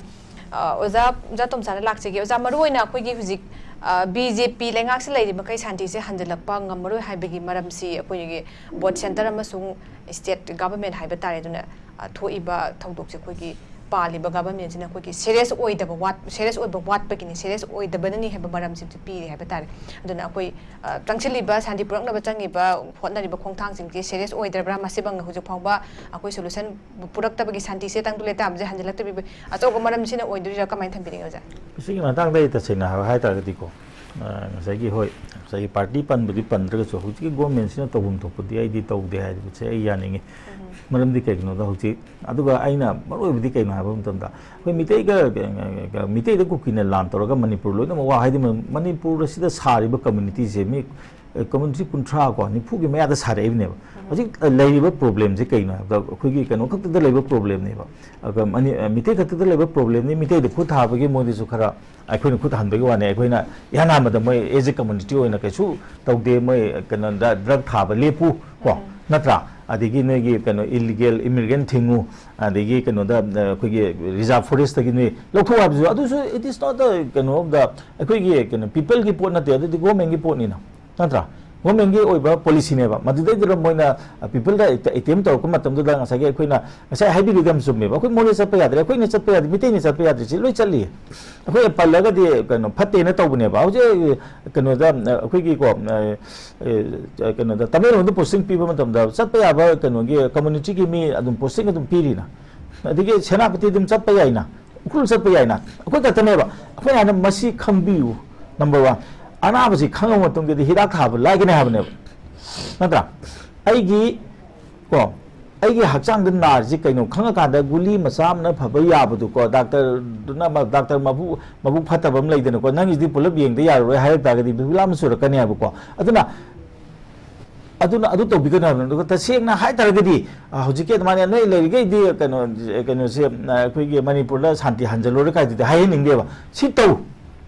ꯑ, ꯑꯣꯖꯥ, ꯑꯣꯖꯥ ꯇꯣꯝꯆꯥꯗ ꯂꯥꯛꯆꯒꯦ꯫ ꯑꯣꯖꯥ, ꯃꯔꯨꯑꯣꯏꯅ ꯑꯩꯈꯣꯏꯒꯤ ꯍꯧꯖꯤꯛ, ꯑ, BJP ꯂꯩꯉꯥꯛꯁꯤ ꯂꯩꯔꯤ ꯃꯈꯩ ꯁꯥꯟꯇꯤꯁꯦ ꯍꯟꯖꯤꯜꯂꯛꯄ ꯉꯝꯃꯔꯣꯏ ꯍꯥꯏꯕꯒꯤ ꯃꯔꯝꯁꯤ ꯑꯩꯈꯣꯏꯒꯤ vote centre ꯑꯃꯁꯨꯡ state government ꯍꯥꯏꯕ ꯇꯥꯔꯦ꯫ ꯑꯗꯨꯅ, ꯑ, ꯊꯣꯛꯏꯕ ꯊꯧꯗꯣꯛꯁꯦ ꯑꯩꯈꯣꯏꯒꯤ ꯄꯥꯜꯂꯤꯕ government ꯁꯤꯅ ꯑꯩꯈꯣꯏꯒꯤ serious ꯑꯣꯏꯗꯕ ꯋꯥꯠ-, serious ꯑꯣꯏꯕ ꯋꯥꯠꯄꯒꯤꯅꯤ, serious ꯑꯣꯏꯗꯕꯅꯅꯤ ꯍꯥꯏꯕ ꯃꯔꯝꯁꯤꯁꯨ ꯄꯤꯔꯤ ꯍꯥꯏꯕ ꯇꯥꯔꯦ꯫ ꯑꯗꯨꯅ ꯑꯩꯈꯣꯏ, ꯑ, ꯆꯪꯁꯤꯜꯂꯤꯕ ꯁꯥꯟꯇꯤ ꯄꯨꯔꯛꯅꯕ ꯆꯪꯉꯤꯕ ꯍꯣꯠꯅꯔꯤꯕ ꯈꯣꯡꯊꯥꯡꯁꯤꯡꯁꯤ serious ꯑꯣꯏꯗ꯭ꯔꯕ꯭ꯔꯥ? ꯃꯁꯤꯃꯛꯅ ꯍꯧꯖꯤꯛ ꯐꯥꯎꯕ ꯑꯩꯈꯣꯏ solution ꯄꯨꯔꯛꯇꯕꯒꯤ, ꯁꯥꯟꯇꯤꯁꯦ ꯇꯪꯗꯨ ꯂꯩꯇꯥꯕꯁꯦ ꯍꯟꯖꯤꯜꯂꯛꯇꯕꯤꯕ ꯑꯆꯧꯕ ꯃꯔꯝꯁꯤꯅ ꯑꯣꯏꯗꯣꯏꯔꯥ? ꯀꯃꯥꯏꯅ ꯊꯝꯕꯤꯅꯤꯡꯉꯤ ꯑꯣꯖꯥ? ꯁꯤꯒꯤ ꯃꯇꯥꯡꯗ ꯑꯩ ꯇꯁꯦꯡꯅ ꯍꯥꯏ-, ꯍꯥꯏ ꯇꯥꯔꯒꯗꯤꯀꯣ, ꯑ, ꯉꯁꯥꯏꯒꯤ, ꯍꯣꯏ, ꯉꯁꯥꯏꯒꯤ party ꯄꯟꯕꯗꯤ ꯄꯟꯗ꯭ꯔꯒꯁꯨ, ꯍꯧꯖꯤꯛꯀꯤ government ꯁꯤꯅ ꯇꯧꯐꯝ ꯊꯣꯛꯄꯗꯤ ꯑꯩꯗꯤ ꯇꯧꯗꯦ ꯍꯥꯏꯕꯁꯦ ꯑꯩ ꯌꯥꯅꯤꯡꯉꯤ꯫ ꯃꯔꯝꯗꯤ ꯀꯩꯒꯤꯅꯣꯗ ꯍꯧꯖꯤꯛ, ꯑꯗꯨꯒ ꯑꯩꯅ ꯃꯔꯨꯑꯣꯏꯕꯗꯤ ꯀꯩꯅꯣ ꯍꯥꯏꯕ ꯃꯇꯝꯗ, ꯑꯩꯈꯣꯏ ꯃꯤꯇꯩꯒ, ꯃꯤꯇꯩꯗ ꯀꯨꯀꯤꯅ ꯂꯥꯟ ꯇꯧꯔꯒ ꯃꯅꯤꯄꯨꯔ ꯂꯣꯏꯅꯃꯛ ꯋꯥ-, ꯍꯥꯏꯗꯤ ꯃ-, ꯃꯅꯤꯄꯨꯔ ꯑꯁꯤꯗ ꯁꯥꯔꯤꯕ community ꯁꯦ ꯃꯤ ꯀꯝꯃ꯭ꯌꯨꯅꯤꯇꯤ ꯀꯨꯟꯊ꯭ꯔꯥ ꯀꯣ ꯅꯤꯐꯨꯒꯤ ꯃꯌꯥꯗ ꯁꯥꯔꯛꯏꯕꯅꯦꯕ꯫ ꯍꯧꯖꯤꯛ ꯂꯩꯔꯤꯕ ꯄ꯭ꯔꯣꯕ꯭ꯂꯦꯝꯁꯦ ꯀꯩꯅꯣ ꯍꯥꯏꯕꯗ, ꯑꯩꯈꯣꯏꯒꯤ ꯀꯩꯅꯣ ꯈꯛꯇꯗ ꯂꯩꯕ ꯄ꯭ꯔꯣꯕ꯭ꯂꯦꯝꯅꯦꯕ꯫ ꯑꯗꯨꯒ ꯃꯅꯤ-, ꯃꯤꯇꯩ ꯈꯛꯇꯗ ꯂꯩꯕ ꯄ꯭ꯔꯣꯕ꯭ꯂꯦꯝꯅꯤ꯫ ꯃꯤꯇꯩꯗ ꯈꯨꯠ ꯊꯥꯕꯒꯤ ꯃꯣꯏꯗꯁꯨ ꯈꯔ ꯑꯩꯈꯣꯏꯅ ꯈꯨꯠ ꯍꯟꯕꯒꯤ ꯋꯥꯅꯤ꯫ ꯑꯩꯈꯣꯏꯅ ꯏꯍꯥꯟ ꯍꯥꯟꯕꯗ ꯃꯣꯏ as a community ꯑꯣꯏꯅ ꯀꯩꯁꯨ ꯇꯧꯗꯦ꯫ ꯃꯣꯏ ꯀꯩꯅꯣꯗ ꯗ꯭ꯔꯒ ꯊꯥꯕ ꯂꯦꯞꯄꯨ ꯀꯣ, ꯅꯠꯇ꯭ꯔꯥ? ꯑꯗꯒꯤ ꯅꯣꯏꯒꯤ ꯀꯩꯅꯣ ꯏꯂꯤꯒꯦꯜ ꯏꯃꯤꯒ꯭ꯔꯦꯟ ꯊꯤꯡꯉꯨ, ꯑꯗꯒꯤ ꯀꯩꯅꯣꯗ, ꯑ, ꯑꯩꯈꯣꯏꯒꯤ ꯔꯤꯖꯥꯔꯚ ꯐꯣꯔꯦꯁꯇꯒꯤ ꯅꯣꯏ ꯂꯧꯊꯣꯛꯎ ꯍꯥꯏꯕꯁꯨ, ꯑꯗꯨꯁꯨ it is not a ꯀꯩꯅꯣ ꯑꯣꯐ ꯗ, ꯑꯩꯈꯣꯏꯒꯤ ꯀꯩꯅꯣ ꯄꯤꯄꯜꯒꯤ ꯄꯣꯠ ꯅꯠꯇꯦ, ꯑꯗꯨꯗꯤ ꯒꯣꯔꯃꯦꯟꯒꯤ ꯄꯣꯠꯅꯤꯅ, ꯅꯠꯇ꯭ꯔꯥ? ꯒꯣꯔꯃꯦꯟꯒꯤ ꯑꯣꯏꯕ ꯄꯣꯂꯤꯁꯤꯅꯦꯕ꯫ ꯃꯗꯨꯗꯩꯗꯨꯗ ꯃꯣꯏꯅ ꯄꯤꯄꯜꯗ ꯑꯦꯇꯦꯝ ꯇꯧꯔꯛꯄ ꯃꯇꯝꯗꯨꯗ ꯉꯁꯥꯏꯒꯤ ꯑꯩꯈꯣꯏꯅ ꯉꯁꯥꯏ ꯍꯥꯏꯕꯤꯔꯤꯗꯣ ꯌꯥꯝ ꯆꯨꯝꯃꯦꯕ꯫ ꯑꯩꯈꯣꯏ ꯃꯣꯔꯦ ꯆꯠꯄ ꯌꯥꯗ꯭ꯔꯦ, ꯑꯩꯈꯣꯏꯅ ꯆꯠꯄ ꯌꯥꯗ꯭ꯔꯦ, ꯃꯤꯇꯩꯅ ꯆꯠꯄ ꯌꯥꯗ꯭ꯔꯤꯁꯦ ꯂꯣꯏ ꯆꯠꯂꯤꯌꯦ꯫ ꯑꯩꯈꯣꯏꯅ ꯄꯜꯂꯒꯗꯤ ꯀꯩꯅꯣ ꯐꯠꯇꯦꯅ ꯇꯧꯕꯅꯦꯕ꯫ ꯍꯧꯖꯤꯛ ꯀꯩꯅꯣꯗ ꯑꯩꯈꯣꯏꯒꯤꯀꯣ, ꯑ, ꯑ, ꯀꯩꯅꯣꯗ ꯇꯃꯦꯡꯂꯣꯡꯗ ꯄꯣꯁꯇꯤꯡ ꯄꯤꯕ ꯃꯇꯝꯗ ꯆꯠꯄ ꯌꯥꯕ ꯀꯩꯅꯣꯒꯤ ꯀꯝꯃ꯭ꯌꯨꯅꯤꯇꯤꯒꯤ ꯃꯤ ꯑꯗꯨꯝ ꯄꯣꯁꯇꯤꯡ ꯑꯗꯨꯝ ꯄꯤꯔꯤꯅ, ꯑꯗꯒꯤ ꯁꯦꯅꯥꯄꯇꯤ ꯑꯗꯨꯝ ꯆꯠꯄ ꯌꯥꯏꯅ, ꯎꯈ꯭ꯔꯨꯜ ꯆꯠꯄ ꯌꯥꯏꯅ꯫ ꯑꯩꯈꯣꯏ ꯈꯛꯇꯅꯦꯕ꯫ ꯑꯩꯈꯣꯏꯅ ꯍꯥꯏꯅ ꯃꯁꯤ ꯈꯪꯕꯤꯌꯨ꯫ ꯅꯝꯕꯔ ꯋꯥꯟ, ꯑꯅꯥꯕꯁꯤ ꯈꯪꯉꯕ ꯃꯇꯨꯡꯗꯗꯤ ꯍꯤꯗꯥꯛ ꯊꯥꯕ ꯂꯥꯏꯒꯅꯤ ꯍꯥꯏꯕꯅꯦꯕ, ꯅꯠꯇ꯭ꯔꯥ? ꯑꯩꯒꯤ ꯀꯣ, ꯑꯩꯒꯤ ꯍꯛꯆꯥꯡꯗ ꯅꯥꯔꯤꯁꯤ ꯀꯩꯅꯣ ꯈꯪꯉꯀꯥꯟꯗ ꯒꯨꯂꯤ ꯃꯆꯥ ꯑꯃꯅ ꯐꯕ ꯌꯥꯕꯗꯨꯀꯣ, ꯗꯥꯛꯇꯔꯗꯨꯅ ꯑꯃ, ꯗꯥꯛꯇꯔ ꯃꯕꯨ-, ꯃꯕꯨꯛ ꯐꯠꯇꯕ ꯑꯃ ꯂꯩꯗꯅꯀꯣ, "ꯅꯪꯒꯤꯁꯤꯗꯤ ꯄꯨꯂꯞ ꯌꯦꯡꯗ ꯌꯥꯔꯔꯣꯏ" ꯍꯥꯏꯔꯛ ꯇꯥꯔꯒꯗꯤ ꯕꯤꯕꯨꯂꯥ ꯑꯃ ꯆꯨꯔꯛꯀꯅꯤ ꯍꯥꯏꯕꯀꯣ꯫ ꯑꯗꯨꯅ, ꯑꯗꯨꯅ ꯑꯗꯨ ꯇꯧꯕꯤꯒꯅꯨ ꯍꯥꯏꯕꯅꯤ꯫ ꯑꯗꯨꯒ ꯇꯁꯦꯡꯅ ꯍꯥꯏ ꯇꯥꯔꯒꯗꯤ, ꯑ, ꯍꯧꯖꯤꯛꯀꯤ ꯑꯗꯨꯃꯥꯏꯅ ꯅꯣꯏ ꯂꯩꯔꯤꯈꯩꯗꯤ ꯀꯩꯅꯣ, ꯀꯩꯅꯣꯁꯦ, ꯑ, ꯑꯩꯈꯣꯏꯒꯤ ꯃꯅꯤꯄꯨꯔꯗ ꯁꯥꯟꯇꯤ ꯍꯟꯖꯜꯂꯨꯔꯣꯏ ꯀꯥꯏꯗꯨꯗꯤ ꯍꯥꯏꯍꯟꯅꯤꯡꯗꯦꯕ꯫ ꯁꯤ ꯇꯧ꯫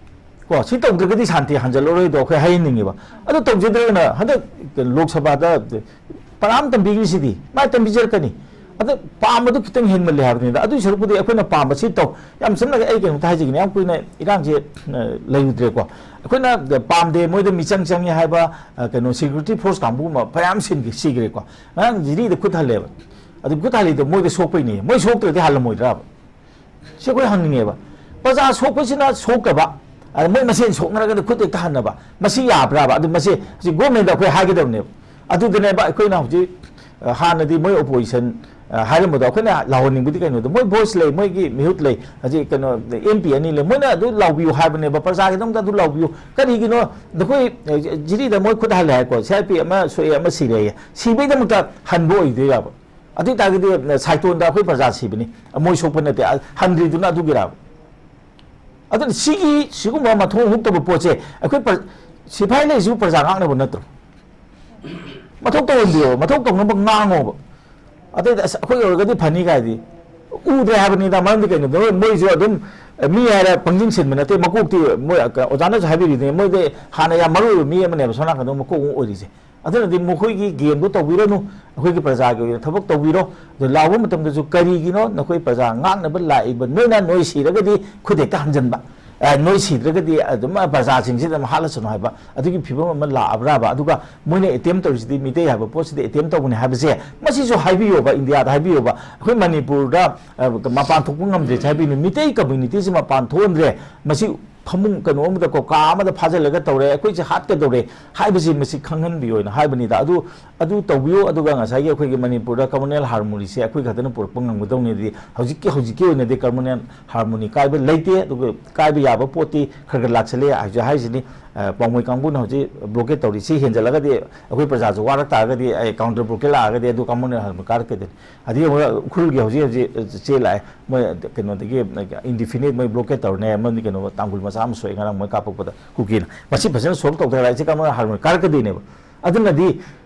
ꯀꯣ, ꯁꯤ ꯇꯧꯗ꯭ꯔꯒꯗꯤ ꯁꯥꯟꯇꯤ ꯍꯟꯖꯜꯂꯔꯣꯏꯗꯣ ꯑꯩꯈꯣꯏ ꯍꯥꯏꯍꯟꯅꯤꯡꯉꯦꯕ꯫ ꯑꯗꯨ ꯇꯧꯖꯗ꯭ꯔꯒꯅ ꯍꯟꯗꯛ ꯂꯣꯛ ꯁꯚꯥꯗ ꯄꯔꯥ ꯑꯃ ꯇꯝꯕꯤꯈ꯭ꯔꯤꯁꯤꯗꯤ, ꯃꯥ ꯇꯝꯕꯤꯖꯔꯛꯀꯅꯤ꯫ ꯑꯗ ꯄꯥꯝꯕꯗꯨ ꯈꯤꯇꯪ ꯍꯦꯟꯃꯜꯂꯦ ꯍꯥꯏꯕꯅꯤꯗ꯫ ꯑꯗꯨꯏ ꯁꯔꯨꯛꯄꯨꯗꯤ ꯑꯩꯈꯣꯏꯅ ꯄꯥꯝꯕꯁꯤ ꯇꯧ꯫ ꯌꯥꯝ ꯆꯝꯅ ꯑꯩ ꯀꯩꯅꯣꯝꯇ ꯍꯥꯏꯖꯒꯦꯅꯦ, ꯌꯥꯝ ꯀꯨꯏꯅ ꯏꯔꯥꯡꯁꯦ, ꯑ, ꯂꯩꯔꯨꯗ꯭ꯔꯦꯀꯣ꯫ ꯑꯩꯈꯣꯏꯅ ꯄꯥꯝꯗꯦ, ꯃꯣꯏꯗ ꯃꯤꯆꯪ ꯆꯪꯉꯤ ꯍꯥꯏꯕ, ꯑ, ꯀꯩꯅꯣ, ꯁꯦꯀ꯭ꯌꯨꯔꯤꯇꯤ ꯐꯣꯔꯁ ꯀꯥꯡꯕꯨ ꯑꯃ ꯐꯅꯌꯥꯝ ꯁꯤꯟꯈꯤ, ꯁꯤꯈ꯭ꯔꯦꯀꯣ꯫ ꯉꯔꯥꯡ ꯖꯤꯔꯤꯗ ꯈꯨꯠ ꯍꯜꯂꯦꯕ꯫ ꯑꯗꯨ ꯈꯨꯠ ꯍꯜꯂꯤꯗꯣ ꯃꯣꯏꯗ ꯁꯣꯛꯄꯩꯅꯦ꯫ ꯃꯣꯏ ꯁꯣꯛꯇ꯭ꯔꯗꯤ ꯍꯜꯂꯝꯃꯣꯏꯗ꯭ꯔꯕ? ꯁꯤ ꯑꯩꯈꯣꯏ ꯍꯪꯅꯤꯡꯉꯦꯕ꯫ ꯄ꯭ꯔꯖꯥ ꯁꯣꯛꯄꯁꯤꯅ ꯁꯣꯛꯇꯕ, ꯑꯗ ꯃꯣꯏ ꯃꯁꯦꯟ ꯁꯣꯛꯅꯔꯒꯗꯤ ꯈꯨꯠ ꯍꯦꯛꯇ ꯍꯟꯅꯕ, ꯃꯁꯤ ꯌꯥꯕ꯭ꯔꯥꯕ? ꯑꯗꯨ ꯃꯁꯤ ꯍꯧꯖꯤꯛ ꯒꯣꯔꯃꯦꯟꯗ ꯑꯩꯈꯣꯏ ꯍꯥꯏꯒꯗꯕꯅꯦꯕ꯫ ꯑꯗꯨꯗꯅꯦꯕ ꯑꯩꯈꯣꯏꯅ ꯍꯧꯖꯤꯛ, ꯑ, ꯍꯥꯟꯅꯗꯤ ꯃꯣꯏ ꯑꯣꯄꯣꯖꯤꯁꯟ, ꯑ, ꯍꯥꯏꯔꯝꯕꯗꯣ ꯑꯩꯈꯣꯏꯅ ꯂꯥꯎꯍꯟꯅꯤꯡꯕꯗꯤ ꯀꯩꯅꯣꯗꯣ, ꯃꯣꯏ ꯚꯣꯏꯁ ꯂꯩ, ꯃꯣꯏꯒꯤ ꯃꯤꯍꯨꯠ ꯂꯩ, ꯍꯧꯖꯤꯛ ꯀꯩꯅꯣ ꯑꯦꯝ ꯄꯤ ꯑꯅꯤ ꯂꯩ, ꯃꯣꯏꯅ ꯑꯗꯨ ꯂꯥꯎꯕꯤꯌꯨ ꯍꯥꯏꯕꯅꯦꯕ, ꯄ꯭ꯔꯖꯥꯒꯤꯗꯃꯛꯇ ꯑꯗꯨ ꯂꯥꯎꯕꯤꯌꯨ꯫ ꯀꯔꯤꯒꯤꯅꯣ ꯅꯈꯣꯏ, ꯑ, ꯖꯤꯔꯤꯗ ꯃꯣꯏ ꯈꯨꯠ ꯍꯜꯂꯦ ꯍꯥꯏꯀꯣ, ꯁꯤ ꯑꯥꯔ ꯄꯤ ꯑꯃ ꯁꯣꯛꯑꯦ, ꯑꯃ ꯁꯤꯔꯦ, ꯁꯤꯕꯩꯗꯃꯛꯇ ꯍꯟꯕ ꯑꯣꯏꯗꯣꯏꯔꯕ? ꯑꯗꯨ ꯑꯣꯏꯇꯥꯔꯒꯗꯤ, ꯑ, ꯁꯥꯏꯇꯣꯟꯗ ꯑꯩꯈꯣꯏ ꯄ꯭ꯔꯖꯥ ꯁꯤꯕꯅꯤ, ꯑ, ꯃꯣꯏ ꯁꯣꯛꯄ ꯅꯠꯇꯦ, ꯑ, ꯍꯟꯗ꯭ꯔꯤꯗꯨꯅ ꯑꯗꯨꯒꯤꯔꯕ? ꯑꯗꯨꯅ ꯁꯤꯒꯤ, ꯁꯤꯒꯨꯝꯕ ꯃꯊꯣꯡ ꯍꯨꯛꯇꯕ ꯄꯣꯠꯁꯦ ꯑꯩꯈꯣꯏ ꯄ꯭ꯔ-, ꯁꯤꯐꯥꯏ ꯂꯩꯁꯤꯕꯨ ꯄ꯭ꯔꯖꯥ ꯉꯥꯛꯅꯕ ꯅꯠꯇ꯭ꯔꯣ? ꯃꯊꯧ ꯇꯧꯍꯟꯕꯤꯌꯣ, ꯃꯊꯧ ꯇꯧꯅꯕ ꯉꯥꯡꯉꯣꯕ꯫ ꯑꯇꯩꯗ "ꯑꯁ, ꯑꯩꯈꯣꯏ ꯑꯣꯏꯔꯒꯗꯤ ꯐꯅꯤ" ꯀꯥꯏꯗꯤ ꯎꯗ꯭ꯔꯦ ꯍꯥꯏꯕꯅꯤꯗ꯫ ꯃꯔꯝꯗꯤ ꯀꯩꯅꯣꯗ ꯃꯣꯏꯁꯨ ꯑꯗꯨꯝ, ꯑ, ꯃꯤ ꯍꯥꯏꯔ ꯄꯪꯖꯤꯟ ꯁꯤꯟꯕ ꯅꯠꯇꯦ꯫ ꯃꯀꯣꯛꯇꯤ ꯃꯣꯏ, ꯑ, ꯑꯣꯖꯥꯅꯁꯨ ꯍꯥꯏꯕꯤꯔꯤꯗꯨꯅꯤ, ꯃꯣꯏꯗꯤ ꯍꯥꯟꯅ ꯌꯥꯝ ꯃꯔꯨ ꯑꯣꯏꯕ ꯃꯤ ꯑꯃꯅꯦꯕ ꯁꯣꯝ ꯅꯥꯀꯟꯗ ꯃꯀꯣꯛ ꯑꯃ ꯑꯣꯏꯔꯤꯁꯦ꯫ ꯑꯗꯨꯅꯗꯤ ꯃꯈꯣꯏꯒꯤ ꯒꯦꯝꯗꯣ ꯇꯧꯕꯤꯔꯅꯨ, ꯑꯩꯈꯣꯏꯒꯤ ꯄ꯭ꯔꯖꯥꯒꯤ ꯑꯣꯏꯅ ꯊꯕꯛ ꯇꯧꯕꯤꯔꯣ꯫ ꯑꯗꯣ ꯂꯥꯎꯕ ꯃꯇꯝꯗꯁꯨ ꯀꯔꯤꯒꯤꯅꯣ ꯅꯈꯣꯏ ꯄ꯭ꯔꯖꯥ ꯉꯥꯛꯅꯕ ꯂꯥꯛꯏꯕ ꯅꯣꯏꯅ? ꯅꯣꯏ ꯁꯤꯔꯒꯗꯤ ꯈꯨꯠ ꯍꯦꯛꯇ ꯍꯟꯖꯟꯕ, ꯑ, ꯅꯣꯏ ꯁꯤꯗ꯭ꯔꯒꯗꯤ ꯑꯗꯨꯝ ꯄ꯭ꯔꯖꯥꯁꯤꯡꯁꯤꯗ ꯑꯗꯨꯝ ꯍꯥꯠꯂꯁꯅꯨ ꯍꯥꯏꯕ ꯑꯗꯨꯒꯤ ꯐꯤꯕꯝ ꯑꯃ ꯂꯥꯛꯑꯕ꯭ꯔꯥꯕ? ꯑꯗꯨꯒ ꯃꯣꯏꯅ ꯑꯦꯇꯦꯝ ꯇꯧꯔꯤꯁꯤꯗꯤ ꯃꯤꯇꯩ ꯍꯥꯏꯕ ꯄꯣꯠꯁꯤꯗ ꯑꯦꯇꯦꯝ ꯇꯧꯕꯅꯤ ꯍꯥꯏꯕꯁꯦ ꯃꯁꯤꯁꯨ ꯍꯥꯏꯕꯤꯌꯣꯕ, ꯏꯟꯗꯤꯌꯥꯗ ꯍꯥꯏꯕꯤꯌꯣꯕ꯫ ꯑꯩꯈꯣꯏ ꯃꯅꯤꯄꯨꯔꯗ, ꯑ, ꯃꯄꯥꯟ ꯊꯣꯛꯄ ꯉꯝꯗ꯭ꯔꯦꯁꯦ ꯍꯥꯏꯕꯤꯅꯤ꯫ ꯃꯤꯇꯩ ꯀꯝꯃ꯭ꯌꯨꯅꯤꯇꯤꯁꯤ ꯃꯄꯥꯟ ꯊꯣꯛꯍꯟꯗ꯭ꯔꯦ, ꯃꯁꯤ ꯐꯃꯨꯡ ꯀꯩꯅꯣ ꯑꯃꯗ ꯀꯣ, ꯀꯥ ꯑꯃꯗ ꯐꯥꯖꯤꯜꯂꯒ ꯇꯧꯔꯦ, ꯑꯩꯈꯣꯏꯁꯦ ꯍꯥꯠꯀꯗꯧꯔꯦ ꯍꯥꯏꯕꯁꯤ ꯃꯁꯤ ꯈꯪꯍꯟꯕꯤꯌꯣꯅ ꯍꯥꯏꯕꯅꯤꯗ꯫ ꯑꯗꯨ, ꯑꯗꯨ ꯇꯧꯕꯤꯌꯨ꯫ ꯑꯗꯨꯒ ꯉꯁꯥꯏꯒꯤ ꯑꯩꯈꯣꯏꯒꯤ ꯃꯅꯤꯄꯨꯔꯗ ꯀꯝꯃꯨꯅꯦꯜ ꯍꯥꯔꯃꯣꯅꯤꯁꯦ ꯑꯩꯈꯣꯏ ꯈꯛꯇꯅ ꯄꯨꯔꯛꯄ ꯉꯝꯒꯗꯧꯅꯤꯗꯤ ꯍꯧꯖꯤꯛꯀꯤ, ꯍꯧꯖꯤꯛꯀꯤ ꯑꯣꯏꯅꯗꯤ ꯀꯝꯃꯨꯅꯦꯜ ꯍꯥꯔꯃꯣꯅꯤ ꯀꯥꯏꯕ ꯂꯩꯇꯦ꯫ ꯑꯗꯨꯒ ꯀꯥꯏꯕ ꯌꯥꯕ ꯄꯣꯠꯇꯤ ꯈꯔ ꯈꯔ ꯂꯥꯛꯁꯜꯂꯦ ꯍꯥꯏꯁꯨ ꯍꯥꯏꯁꯤꯅꯤ꯫ ꯑ, ꯄꯥꯎꯃꯩ ꯀꯥꯡꯕꯨꯅ ꯍꯧꯖꯤꯛ ꯕ꯭ꯂꯣꯀꯦꯠ ꯇꯧꯔꯤ꯫ ꯁꯤ ꯍꯦꯟꯖꯜꯂꯒꯗꯤ ꯑꯩꯈꯣꯏ ꯄ꯭ꯔꯖꯥꯁꯨ ꯋꯥꯔꯛ ꯇꯥꯔꯒꯗꯤ, ꯑ, ꯀꯥꯎꯟꯇꯔ ꯕ꯭ꯂꯣꯀꯦꯠ ꯂꯥꯛꯑꯒꯗꯤ ꯑꯗꯨ ꯀꯝꯃꯨꯅꯦꯜ ꯍꯥꯔꯃꯣꯅꯤ ꯀꯥꯔꯛꯀꯗꯣꯏꯅꯤ꯫ ꯑꯗꯒꯤ ꯑꯃꯨꯛ ꯎꯈ꯭ꯔꯨꯜꯒꯤ ꯍꯧꯖꯤꯛ ꯍꯧꯖꯤꯛ ꯆꯦ ꯂꯥꯛꯑꯦ, ꯃꯣꯏ ꯀꯩꯅꯣꯗꯒꯤ indefinite ꯃꯣꯏ ꯕ꯭ꯂꯣꯀꯦꯠ ꯇꯧꯔꯅꯦ, ꯃꯔꯝꯗꯤ ꯀꯩꯅꯣ, ꯇꯥꯡꯈꯨꯜ ꯃꯆꯥ ꯑꯃ ꯁꯣꯛꯑꯦ ꯉꯔꯥꯡ ꯃꯣꯏ ꯀꯥꯞꯄꯛꯄꯗ ꯀꯨꯀꯤꯅ꯫ ꯃꯁꯤ ꯐꯖꯅ ꯁꯣꯜꯕ ꯇꯧꯗ ꯂꯥꯛꯏꯁꯦ ꯀꯃꯥꯏꯅ ꯍꯥꯔꯃꯣꯅꯤ ꯀꯥꯔꯛꯀꯗꯣꯏꯅꯦꯕ? ꯑꯗꯨꯅꯗꯤ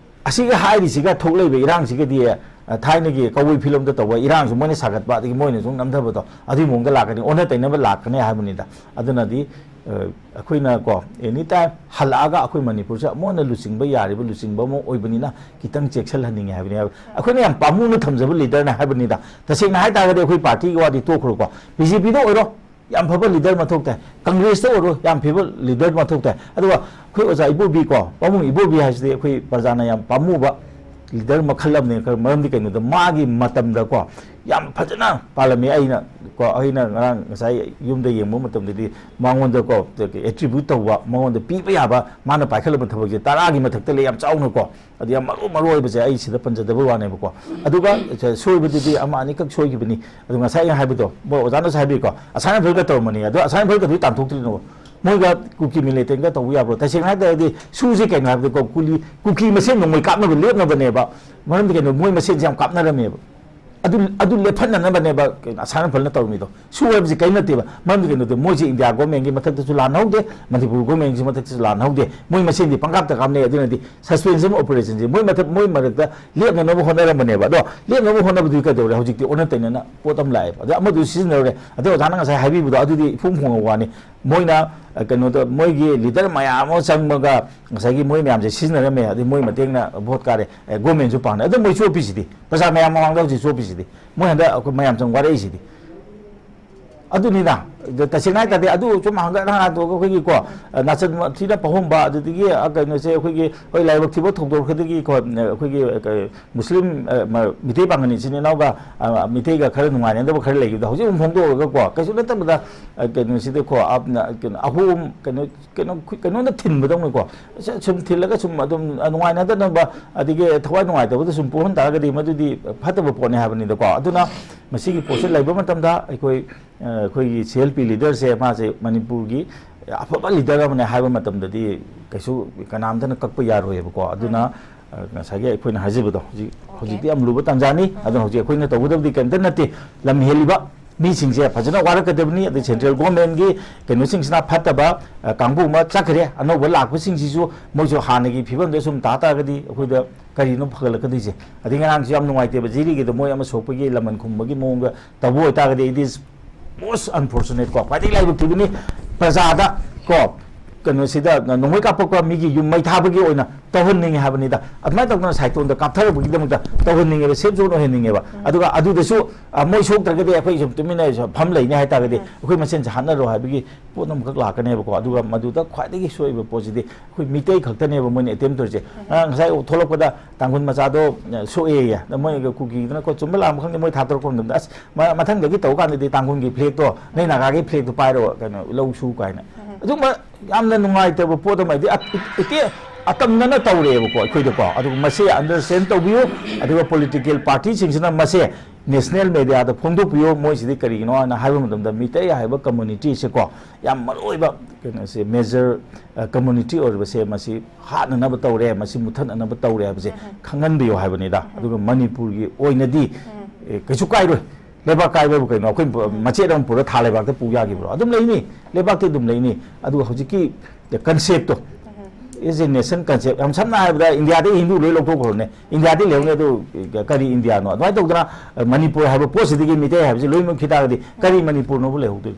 ꯑꯁꯤꯒ ꯍꯥꯏꯔꯤꯁꯤꯒ ꯊꯣꯛꯂꯛꯏꯕ ꯏꯔꯥꯡꯁꯤꯒꯗꯤ, ꯑ, ꯊꯥꯏꯅꯒꯤ ꯀꯧꯕꯤ ꯐꯤꯂꯝꯗ ꯇꯧꯕ ꯏꯔꯥꯡꯁꯨ ꯃꯣꯏꯅ ꯁꯥꯒꯠꯄ, ꯑꯗꯒꯤ ꯃꯣꯏꯅ ꯁꯨꯝ ꯅꯝꯊꯕꯗꯣ, ꯑꯗꯨꯒꯤ ꯃꯑꯣꯡꯗ ꯂꯥꯛꯀꯅꯤ, ꯑꯣꯟꯅ ꯇꯩꯅꯕ ꯂꯥꯛꯀꯅꯤ ꯍꯥꯏꯕꯅꯤꯗ꯫ ꯑꯗꯨꯅꯗꯤ, ꯑ, ꯑꯩꯈꯣꯏꯅ ꯀꯣ, ꯑꯦꯅꯤ ꯇꯥꯏꯝ ꯍꯜꯂꯛꯑꯒ ꯑꯩꯈꯣꯏ ꯃꯅꯤꯄꯨꯔꯁꯦ ꯑꯃꯨꯛ ꯍꯟꯅ ꯂꯨꯆꯤꯡꯕ ꯌꯥꯔꯤꯕ ꯂꯨꯆꯤꯡꯕ ꯑꯃ ꯑꯣꯏꯕꯅꯤꯅ ꯈꯤꯇꯪ ꯆꯦꯛꯁꯤꯜꯍꯟꯅꯤꯡꯉꯦ ꯍꯥꯏꯕꯅꯤ꯫ ꯑꯩꯈꯣꯏꯅ ꯌꯥꯝ ꯄꯥꯝꯃꯨꯅ ꯊꯝꯖꯕ ꯂꯤꯗꯔꯅꯦ ꯍꯥꯏꯕꯅꯤꯗ꯫ ꯇꯁꯦꯡꯅ ꯍꯥꯏ ꯇꯥꯔꯒꯗꯤ ꯑꯩꯈꯣꯏ ꯄꯥꯔꯇꯤꯒꯤ ꯋꯥꯗꯤ ꯇꯣꯛꯈ꯭ꯔꯣꯀꯣ, ꯕꯤ ꯖꯦ ꯄꯤꯗ ꯑꯣꯏꯔꯣ, ꯌꯥꯝ ꯐꯕ ꯂꯤꯗꯔ ꯃꯊꯧ ꯇꯥꯏ꯫ ꯀꯪꯒ꯭ꯔꯦꯁꯇ ꯑꯣꯏꯔꯣ, ꯌꯥꯝ ꯐꯕ ꯂꯤꯗꯔ ꯃꯊꯧ ꯇꯥꯏ꯫ ꯑꯗꯨꯒ ꯑꯩꯈꯣꯏ ꯑꯣꯖꯥ ꯏꯕꯣꯕꯤ ꯀꯣ, ꯄꯥꯕꯨꯡ ꯏꯕꯣꯕꯤ ꯍꯥꯏꯁꯤꯗꯤ ꯑꯩꯈꯣꯏ ꯄ꯭ꯔꯖꯥꯅ ꯌꯥꯝ ꯄꯥꯝꯃꯨꯕ ꯂꯤꯗꯔ ꯃꯈꯜ ꯑꯃꯅꯤ꯫ ꯈꯔ ꯃꯔꯝꯗꯤ ꯀꯩꯅꯣꯗ ꯃꯥꯒꯤ ꯃꯇꯝꯗꯀꯣ ꯌꯥꯝ ꯐꯖꯅ ꯄꯥꯜꯂꯝꯃꯤ꯫ ꯑꯩꯅ ꯀꯣ, ꯑꯩꯅ ꯉꯔꯥꯡ ꯉꯁꯥꯏ ꯌꯨꯝꯗ ꯌꯦꯡꯕ ꯃꯇꯝꯗꯗꯤ ꯃꯉꯣꯟꯗꯀꯣ ꯑꯦꯇ꯭ꯔꯤꯕ꯭ꯌꯨꯠ ꯇꯧꯕ, ꯃꯉꯣꯟꯗ ꯄꯤꯕ ꯌꯥꯕ ꯃꯥꯅ ꯄꯥꯏꯈꯠꯂꯝꯕ ꯊꯕꯛꯁꯦ ꯇꯔꯥꯒꯤ ꯃꯊꯛꯇ ꯂꯩ, ꯌꯥꯝ ꯆꯥꯎꯅꯀꯣ꯫ ꯑꯗꯨ ꯌꯥꯝ ꯃꯔꯨ, ꯃꯔꯨ ꯑꯣꯏꯕꯁꯦ ꯑꯩ ꯁꯤꯗ ꯄꯟꯖꯗꯕ ꯋꯥꯅꯦꯕꯀꯣ꯫ ꯑꯗꯨꯒ ꯁꯣꯏꯕꯗꯨꯗꯤ ꯑꯃ ꯑꯅꯤꯈꯛ ꯁꯣꯏꯈꯤꯕꯅꯤ꯫ ꯑꯗꯨ ꯉꯁꯥꯏ ꯑꯩꯅ ꯍꯥꯏꯕꯗꯣ, ꯃꯣꯏ ꯑꯣꯖꯥꯅꯁꯨ ꯍꯥꯏꯕꯤꯀꯣ, ꯑꯁꯥꯏꯟ ꯐꯦꯜꯒ ꯇꯧꯔꯝꯕꯅꯤ꯫ ꯑꯗꯣ ꯑꯁꯥꯏꯟ ꯐꯦꯜꯒꯗꯨꯗꯤ ꯇꯥꯟꯊꯣꯛꯇ꯭ꯔꯤꯅꯣ? ꯃꯣꯏꯒ ꯀꯨꯀꯤ ꯃꯤꯂꯤꯇꯦꯟꯒ ꯇꯧꯕ ꯌꯥꯕ꯭ꯔꯣ? ꯇꯁꯦꯡꯅ ꯍꯥꯏ ꯇꯥꯔꯒꯗꯤ ꯁꯨꯁꯦ ꯀꯩꯅꯣ ꯍꯥꯏꯕꯗꯀꯣ, ꯀꯨꯂꯤ-, ꯀꯨꯀꯤ ꯃꯁꯦꯟ ꯅꯣꯡꯃꯩ ꯀꯥꯞꯅꯕ ꯂꯦꯞꯅꯕꯅꯦꯕ꯫ ꯃꯔꯝꯗꯤ ꯀꯩꯅꯣ, ꯃꯣꯏ ꯃꯁꯦꯟꯁꯦ ꯌꯥꯝ ꯀꯥꯞꯅꯔꯝꯃꯦꯕ꯫ ꯑꯗꯨ ꯑꯗꯨ ꯂꯦꯞꯍꯟꯅꯅꯕꯅꯦꯕ ꯀꯩꯅꯣ ꯑꯁꯥꯝ ꯔꯥꯏꯐꯜꯅ ꯇꯧꯔꯝꯃꯤꯗꯣ꯫ ꯁꯨ ꯍꯥꯏꯕꯁꯤ ꯀꯔꯤꯝ ꯅꯠꯇꯦꯕ꯫ ꯃꯔꯝꯗꯤ ꯀꯩꯅꯣꯗꯤ ꯃꯣꯏꯁꯦ ꯏꯟꯗꯤꯌꯥ ꯒꯣꯔꯃꯦꯟꯒꯤ ꯃꯊꯛꯇꯁꯨ ꯂꯥꯟꯍꯧꯗꯦ, ꯃꯅꯤꯄꯨꯔ ꯒꯣꯔꯃꯦꯟꯒꯤ ꯃꯊꯛꯇꯁꯨ ꯂꯥꯟꯍꯧꯗꯦ꯫ ꯃꯣꯏ ꯃꯁꯦꯟꯗꯤ ꯄꯪꯀꯥꯞꯇ ꯀꯥꯞꯅꯩ꯫ ꯑꯗꯨꯅꯗꯤ ꯁꯁꯄꯦꯟꯁꯟ ꯑꯣꯄꯔꯦꯁꯟꯁꯦ ꯃꯣꯏ ꯃꯊꯛ, ꯃꯣꯏ ꯃꯔꯛꯇ ꯂꯦꯞꯅꯅꯕ ꯍꯣꯠꯅꯔꯝꯕꯅꯦꯕ꯫ ꯑꯗꯣ ꯂꯦꯞꯅꯕ ꯍꯣꯠꯅꯕꯗꯨꯗꯤ ꯀꯩꯗꯧꯔꯦ? ꯍꯧꯖꯤꯛꯇꯤ ꯑꯣꯟꯅ ꯇꯩꯅꯅ ꯄꯣꯠ ꯑꯃ ꯂꯥꯛꯑꯦꯕ꯫ ꯑꯗ ꯑꯃꯗꯨ ꯁꯤꯖꯤꯟꯅꯔꯨꯔꯦ꯫ ꯑꯗꯩ ꯑꯣꯖꯥꯅ ꯉꯁꯥꯏ ꯍꯥꯏꯕꯤꯕꯗꯣ ꯑꯗꯨꯗꯤ ꯏꯐꯣꯡ ꯐꯣꯡꯉꯕ ꯋꯥꯅꯤ꯫ ꯃꯣꯏꯅ, ꯑ, ꯀꯩꯅꯣꯗ ꯃꯣꯏꯒꯤ ꯂꯤꯗꯔ ꯃꯌꯥꯝ ꯑꯃ ꯆꯪꯕꯒ ꯉꯁꯥꯏꯒꯤ ꯃꯣꯏ ꯃꯌꯥꯝꯁꯦ ꯁꯤꯖꯤꯟꯅꯔꯝꯃꯦ, ꯑꯗꯩ ꯃꯣꯏ ꯃꯇꯦꯡꯅ ꯚꯣꯠ ꯀꯥꯔꯦ, ꯑꯦ, ꯒꯣꯔꯃꯦꯟꯁꯨ ꯄꯥꯡꯅꯩ꯫ ꯑꯗꯣ ꯃꯣꯏ ꯆꯣꯞꯄꯤꯁꯤꯗꯤ, ꯄ꯭ꯔꯖꯥ ꯃꯌꯥꯝ ꯃꯃꯥꯡꯗ ꯍꯧꯖꯤꯛ ꯆꯣꯞꯄꯤꯁꯤꯗꯤ, ꯃꯣꯏ ꯍꯟꯗꯛ ꯑꯩꯈꯣꯏ ꯃꯌꯥꯝ ꯆꯪ ꯋꯥꯔꯛꯏꯁꯤꯗꯤ꯫ ꯑꯗꯨꯅꯤꯗ, ꯑꯗꯣ ꯇꯁꯦꯡꯅ ꯍꯥꯏ ꯇꯥꯔꯗꯤ ꯑꯗꯨ ꯁꯨꯝ ꯍꯪꯒꯠ ꯍꯟꯗ ꯍꯟꯗꯣꯛꯑꯒ ꯑꯩꯈꯣꯏꯒꯤꯀꯣ, ꯑ, ꯅꯥꯆꯟ ꯊꯤꯅ ꯄꯥꯍꯣꯝꯕ, ꯑꯗꯨꯗꯒꯤ, ꯑ, ꯀꯩꯅꯣꯁꯦ ꯑꯩꯈꯣꯏꯒꯤ, ꯍꯣꯏ, ꯂꯥꯏꯕꯛ ꯊꯤꯕ ꯊꯧꯗꯣꯔꯛꯄꯗꯒꯤꯀꯣ, ꯑ, ꯑꯩꯈꯣꯏꯒꯤ, ꯑ, ꯀ-, ꯃꯨꯁꯂꯤꯝ, ꯑ, ꯃ-, ꯃꯤꯇꯩ ꯄꯥꯡꯒꯜ ꯏꯆꯤꯟ ꯏꯅꯥꯎꯒ, ꯑ, ꯃꯤꯇꯩꯒ ꯈꯔ ꯅꯨꯡꯉꯥꯏꯅꯗꯕ ꯈꯔ ꯂꯩꯈꯤꯕꯗꯣ ꯍꯧꯖꯤꯛ ꯑꯃꯨꯛ ꯐꯣꯡꯗꯣꯛꯑꯒꯀꯣ, ꯀꯩꯁꯨ ꯅꯠꯇꯕꯗ, ꯑ, ꯀꯩꯅꯣꯁꯤꯗꯀꯣ, ꯑ, ꯀꯩꯅꯣ, ꯑꯍꯣꯡ-, ꯀꯩꯅꯣ, ꯀꯩꯅꯣ, ꯀꯩꯅꯣꯅ ꯊꯤꯟꯕꯗꯧꯅꯀꯣ, ꯁ-, ꯁꯨꯝ ꯊꯤꯜꯂꯒ ꯁꯨꯝ ꯑꯗꯨꯝ ꯅꯨꯡꯉꯥꯏꯅꯗꯅꯕ, ꯑꯗꯒꯤ ꯊꯋꯥꯏ ꯅꯨꯡꯉꯥꯏꯇꯕꯗ ꯁꯨꯝ ꯄꯣꯛꯍꯟ ꯇꯥꯔꯒꯗꯤ ꯃꯗꯨꯗꯤ ꯐꯠꯇꯕ ꯄꯣꯠꯅꯤ ꯍꯥꯏꯕꯅꯤꯗꯀꯣ꯫ ꯑꯗꯨꯅ ꯃꯁꯤꯒꯤ ꯄꯣꯠꯁꯦ ꯂꯩꯕ ꯃꯇꯝꯗ ꯑꯩꯈꯣꯏ, ꯑ, ꯑꯩꯈꯣꯏꯒꯤ ꯁꯤ ꯑꯦꯜ ꯄꯤ ꯂꯤꯗꯔꯁꯦ, ꯃꯥꯁꯦ ꯃꯅꯤꯄꯨꯔꯒꯤ ꯑꯐꯕ ꯂꯤꯗꯔ ꯑꯃꯅꯦ ꯍꯥꯏꯕ ꯃꯇꯝꯗꯗꯤ ꯀꯩꯁꯨ ꯀꯅꯥꯝꯇꯅ ꯀꯛꯄ ꯌꯥꯔꯣꯏꯕꯀꯣ꯫ ꯑꯗꯨꯅ, ꯑ, ꯉꯁꯥꯏꯒꯤ ꯑꯩꯈꯣꯏꯅ ꯍꯥꯏꯖꯕꯗꯣ, ꯍꯧꯖꯤꯛ, ꯍꯧꯖꯤꯛꯇꯤ ꯌꯥꯝ ꯂꯨꯕ ꯇꯥꯟꯖꯥꯅꯤ꯫ ꯑꯗꯨꯅ ꯍꯧꯖꯤꯛ ꯑꯩꯈꯣꯏꯅ ꯇꯧꯒꯗꯕꯗꯤ ꯀꯔꯤꯝꯇ ꯅꯠꯇꯦ꯫ ꯂꯝ ꯍꯦꯜꯂꯤꯕ ꯃꯤꯁꯤꯡꯁꯦ ꯐꯖꯅ ꯋꯥꯔꯛꯀꯗꯕꯅꯤ꯫ ꯑꯗꯩ ꯁꯦꯟꯇ꯭ꯔꯦꯜ ꯒꯣꯔꯃꯦꯟꯒꯤ ꯀꯩꯅꯣꯁꯤꯡꯁꯤꯅ ꯐꯠꯇꯕ, ꯑ, ꯀꯥꯡꯕꯨ ꯑꯃ ꯆꯠꯈ꯭ꯔꯦ꯫ ꯑꯅꯧꯕ ꯂꯥꯛꯄꯁꯤꯡꯁꯤꯁꯨ ꯃꯣꯏꯁꯨ ꯍꯥꯟꯅꯒꯤ ꯐꯤꯕꯝꯗ ꯁꯨꯝ ꯇꯥ ꯇꯥꯔꯒꯗꯤ ꯑꯩꯈꯣꯏꯗ ꯀꯔꯤꯅꯣ ꯐꯒꯠꯂꯛꯀꯗꯣꯏꯁꯦ? ꯑꯗꯩ ꯉꯔꯥꯡꯁꯨ ꯌꯥꯝ ꯅꯨꯡꯉꯥꯏꯇꯦꯕ, ꯖꯤꯔꯤꯒꯤꯗ ꯃꯣꯏ ꯑꯃ ꯁꯣꯛꯄꯒꯤ ꯂꯃꯟ ꯈꯨꯝꯕꯒꯤ ꯃꯑꯣꯡꯗ ꯇꯧꯕ ꯑꯣꯏꯇꯥꯔꯒꯗꯤ, it is most unfortunate ꯀꯣ, ꯈ꯭ꯋꯥꯏꯗꯒꯤ ꯂꯥꯏꯕꯛ ꯊꯤꯕꯅꯤ꯫ ꯄ꯭ꯔꯖꯥꯗ ꯀꯣ, ꯀꯩꯅꯣꯁꯤꯗ ꯅꯣꯡꯃꯩ ꯀꯥꯞꯄꯛꯄ ꯃꯤꯒꯤ ꯌꯨꯝ ꯃꯩ ꯊꯥꯕꯒꯤ ꯑꯣꯏꯅ ꯇꯧꯍꯟꯅꯤꯡꯉꯦ ꯍꯥꯏꯕꯅꯤꯗ꯫ ꯑꯗꯨꯃꯥꯏꯅ ꯇꯧꯗꯅ ꯁꯥꯏꯇꯣꯟꯗ ꯀꯥꯞꯊꯔꯛꯄꯒꯤꯗꯃꯛꯇ ꯇꯧꯍꯟꯅꯤꯡꯉꯦꯕ, ꯁꯦꯐ ꯖꯣꯟ ꯑꯣꯏꯍꯟꯅꯤꯡꯉꯦꯕ꯫ ꯑꯗꯨꯒ ꯑꯗꯨꯗꯁꯨ, ꯑ, ꯃꯣꯏ ꯁꯣꯛꯇ꯭ꯔꯒꯗꯤ ꯑꯩꯈꯣꯏ ꯁꯨꯝ ꯇꯨꯃꯤꯟꯅ ꯐꯝ ꯂꯩꯅꯤ ꯍꯥꯏꯇꯥꯔꯒꯗꯤ ꯑꯩꯈꯣꯏ ꯃꯁꯦꯟꯁꯦ ꯍꯥꯠꯅꯔꯣ ꯍꯥꯏꯕꯒꯤ ꯄꯣꯠ ꯑꯃꯈꯛ ꯂꯥꯛꯀꯅꯦꯕꯀꯣ꯫ ꯑꯗꯨꯒ ꯃꯗꯨꯗ ꯈ꯭ꯋꯥꯏꯗꯒꯤ ꯁꯣꯏꯕ ꯄꯣꯠꯁꯤꯗꯤ ꯑꯩꯈꯣꯏ ꯃꯤꯇꯩ ꯈꯛꯇꯅꯦꯕ ꯃꯣꯏꯅ ꯑꯦꯇꯦꯝ ꯇꯧꯔꯤꯁꯦ꯫ ꯉꯔꯥꯡ ꯉꯁꯥꯏ ꯊꯣꯛꯂꯛꯄꯗ ꯇꯥꯡꯈꯨꯜ ꯃꯆꯥꯗꯣ, ꯑ, ꯁꯣꯛꯑꯦꯌꯦ꯫ ꯑꯗ ꯃꯣꯏꯒ ꯀꯨꯀꯤꯗꯨꯅ ꯀꯣ, ꯆꯨꯝꯕ ꯂꯥꯟꯕ ꯈꯪꯗꯦ, ꯃꯣꯏ ꯊꯥꯗꯣꯔꯛꯄ ꯃꯇꯝꯗ, "ꯑꯁ, ꯃ-, ꯃꯊꯪꯗꯒꯤ ꯇꯧ ꯀꯥꯟꯗꯗꯤ ꯇꯥꯡꯈꯨꯜꯒꯤ ꯐ꯭ꯂꯦꯛꯇꯣ, ꯅꯣꯏ ꯅꯥꯒꯥꯒꯤ ꯐ꯭ꯂꯦꯛꯇꯣ ꯄꯥꯏꯔꯣ, ꯀꯩꯅꯣ, ꯂꯧ ꯁꯨ" ꯀꯥꯏꯅ꯫ ꯑꯗꯨꯒꯨꯝꯕ ꯌꯥꯝꯅ ꯅꯨꯡꯉꯥꯏꯇꯕ ꯄꯣꯠ ꯑꯃ ꯍꯥꯏꯗꯤ, ꯑ-, ꯏ-, ꯏꯇꯦ-, ꯑꯇꯝꯅꯅ ꯇꯧꯔꯛꯑꯦꯕꯀꯣ ꯑꯩꯈꯣꯏꯗꯀꯣ꯫ ꯑꯗꯨꯒ ꯃꯁꯦ ꯑꯟꯗꯔꯁ꯭ꯇꯦꯟ ꯇꯧꯕꯤꯌꯨ꯫ ꯑꯗꯨꯒ ꯄꯣꯂꯤꯇꯤꯀꯦꯜ ꯄꯥꯔꯇꯤꯁꯤꯡꯁꯤꯅ ꯃꯁꯦ ꯅꯦꯁꯅꯦꯜ ꯃꯦꯗꯤꯌꯥꯗ ꯐꯣꯡꯗꯣꯛꯄꯤꯌꯨ꯫ ꯃꯣꯏꯁꯤꯗꯤ ꯀꯔꯤꯒꯤꯅꯣ ꯍꯥꯏꯅ ꯍꯥꯏꯕ ꯃꯇꯝꯗ, ꯃꯤꯇꯩ ꯍꯥꯏꯕ ꯀꯝꯃꯨꯅꯤꯇꯤꯁꯦꯀꯣ, ꯌꯥꯝ ꯃꯔꯨ ꯑꯣꯏꯕ ꯀꯩꯅꯣꯁꯦ, ꯃꯦꯖꯔ, ꯑ, ꯀꯝꯃꯨꯅꯤꯇꯤ ꯑꯣꯏꯔꯤꯕꯁꯦ, ꯃꯁꯤ ꯍꯥꯠꯅꯅꯕ ꯇꯧꯔꯦ, ꯃꯁꯤ ꯃꯨꯠꯊꯠꯅꯅꯕ ꯇꯧꯔꯦ ꯍꯥꯏꯕꯁꯦ ꯈꯪꯍꯟꯕꯤꯌꯨ ꯍꯥꯏꯕꯅꯤꯗ꯫ ꯑꯗꯨꯒ ꯃꯅꯤꯄꯨꯔꯒꯤ ꯑꯣꯏꯅꯗꯤ ꯑꯦ, ꯀꯩꯁꯨ ꯀꯥꯏꯔꯣꯏ꯫ ꯂꯩꯕꯥꯛ ꯀꯥꯏꯕꯕꯨ ꯀꯩꯅꯣ? ꯑꯩꯈꯣꯏ ꯃꯆꯦꯠ ꯑꯃ ꯄꯨꯔ ꯊꯥ ꯂꯩꯕꯥꯛꯇ ꯄꯨ ꯌꯥꯈꯤꯕ꯭ꯔꯣ? ꯑꯗꯨꯝ ꯂꯩꯅꯤ, ꯂꯩꯕꯥꯛꯇꯤ ꯑꯗꯨꯝ ꯂꯩꯅꯤ꯫ ꯑꯗꯨꯒ ꯍꯧꯖꯤꯛꯀꯤ concept to, is a nation concept, ꯌꯥꯝ ꯁꯝꯅ ꯍꯥꯏꯔꯕꯗ ꯏꯟꯗꯤꯌꯥꯗꯒꯤ ꯍꯤꯟꯗꯨ ꯂꯣꯏ ꯂꯧꯊꯣꯛꯈ꯭ꯔꯣꯅꯦ, ꯏꯟꯗꯤꯌꯥꯗꯤ ꯂꯩꯍꯧꯅꯤ꯫ ꯑꯗꯨ ꯀꯔꯤ ꯏꯟꯗꯤꯌꯥꯅꯣ? ꯑꯗꯨꯃꯥꯏꯅ ꯇꯧꯗꯅ, ꯑ, ꯃꯅꯤꯄꯨꯔ ꯍꯥꯏꯕ ꯄꯣꯠꯁꯤꯗꯒꯤ ꯃꯤꯇꯩ ꯍꯥꯏꯕꯁꯤ ꯂꯣꯏꯃꯛ ꯈꯤꯇꯥꯔꯒꯗꯤ ꯀꯔꯤ ꯃꯅꯤꯄꯨꯔꯅꯣꯕꯨ ꯂꯩꯍꯧꯗꯣꯏꯅꯣ?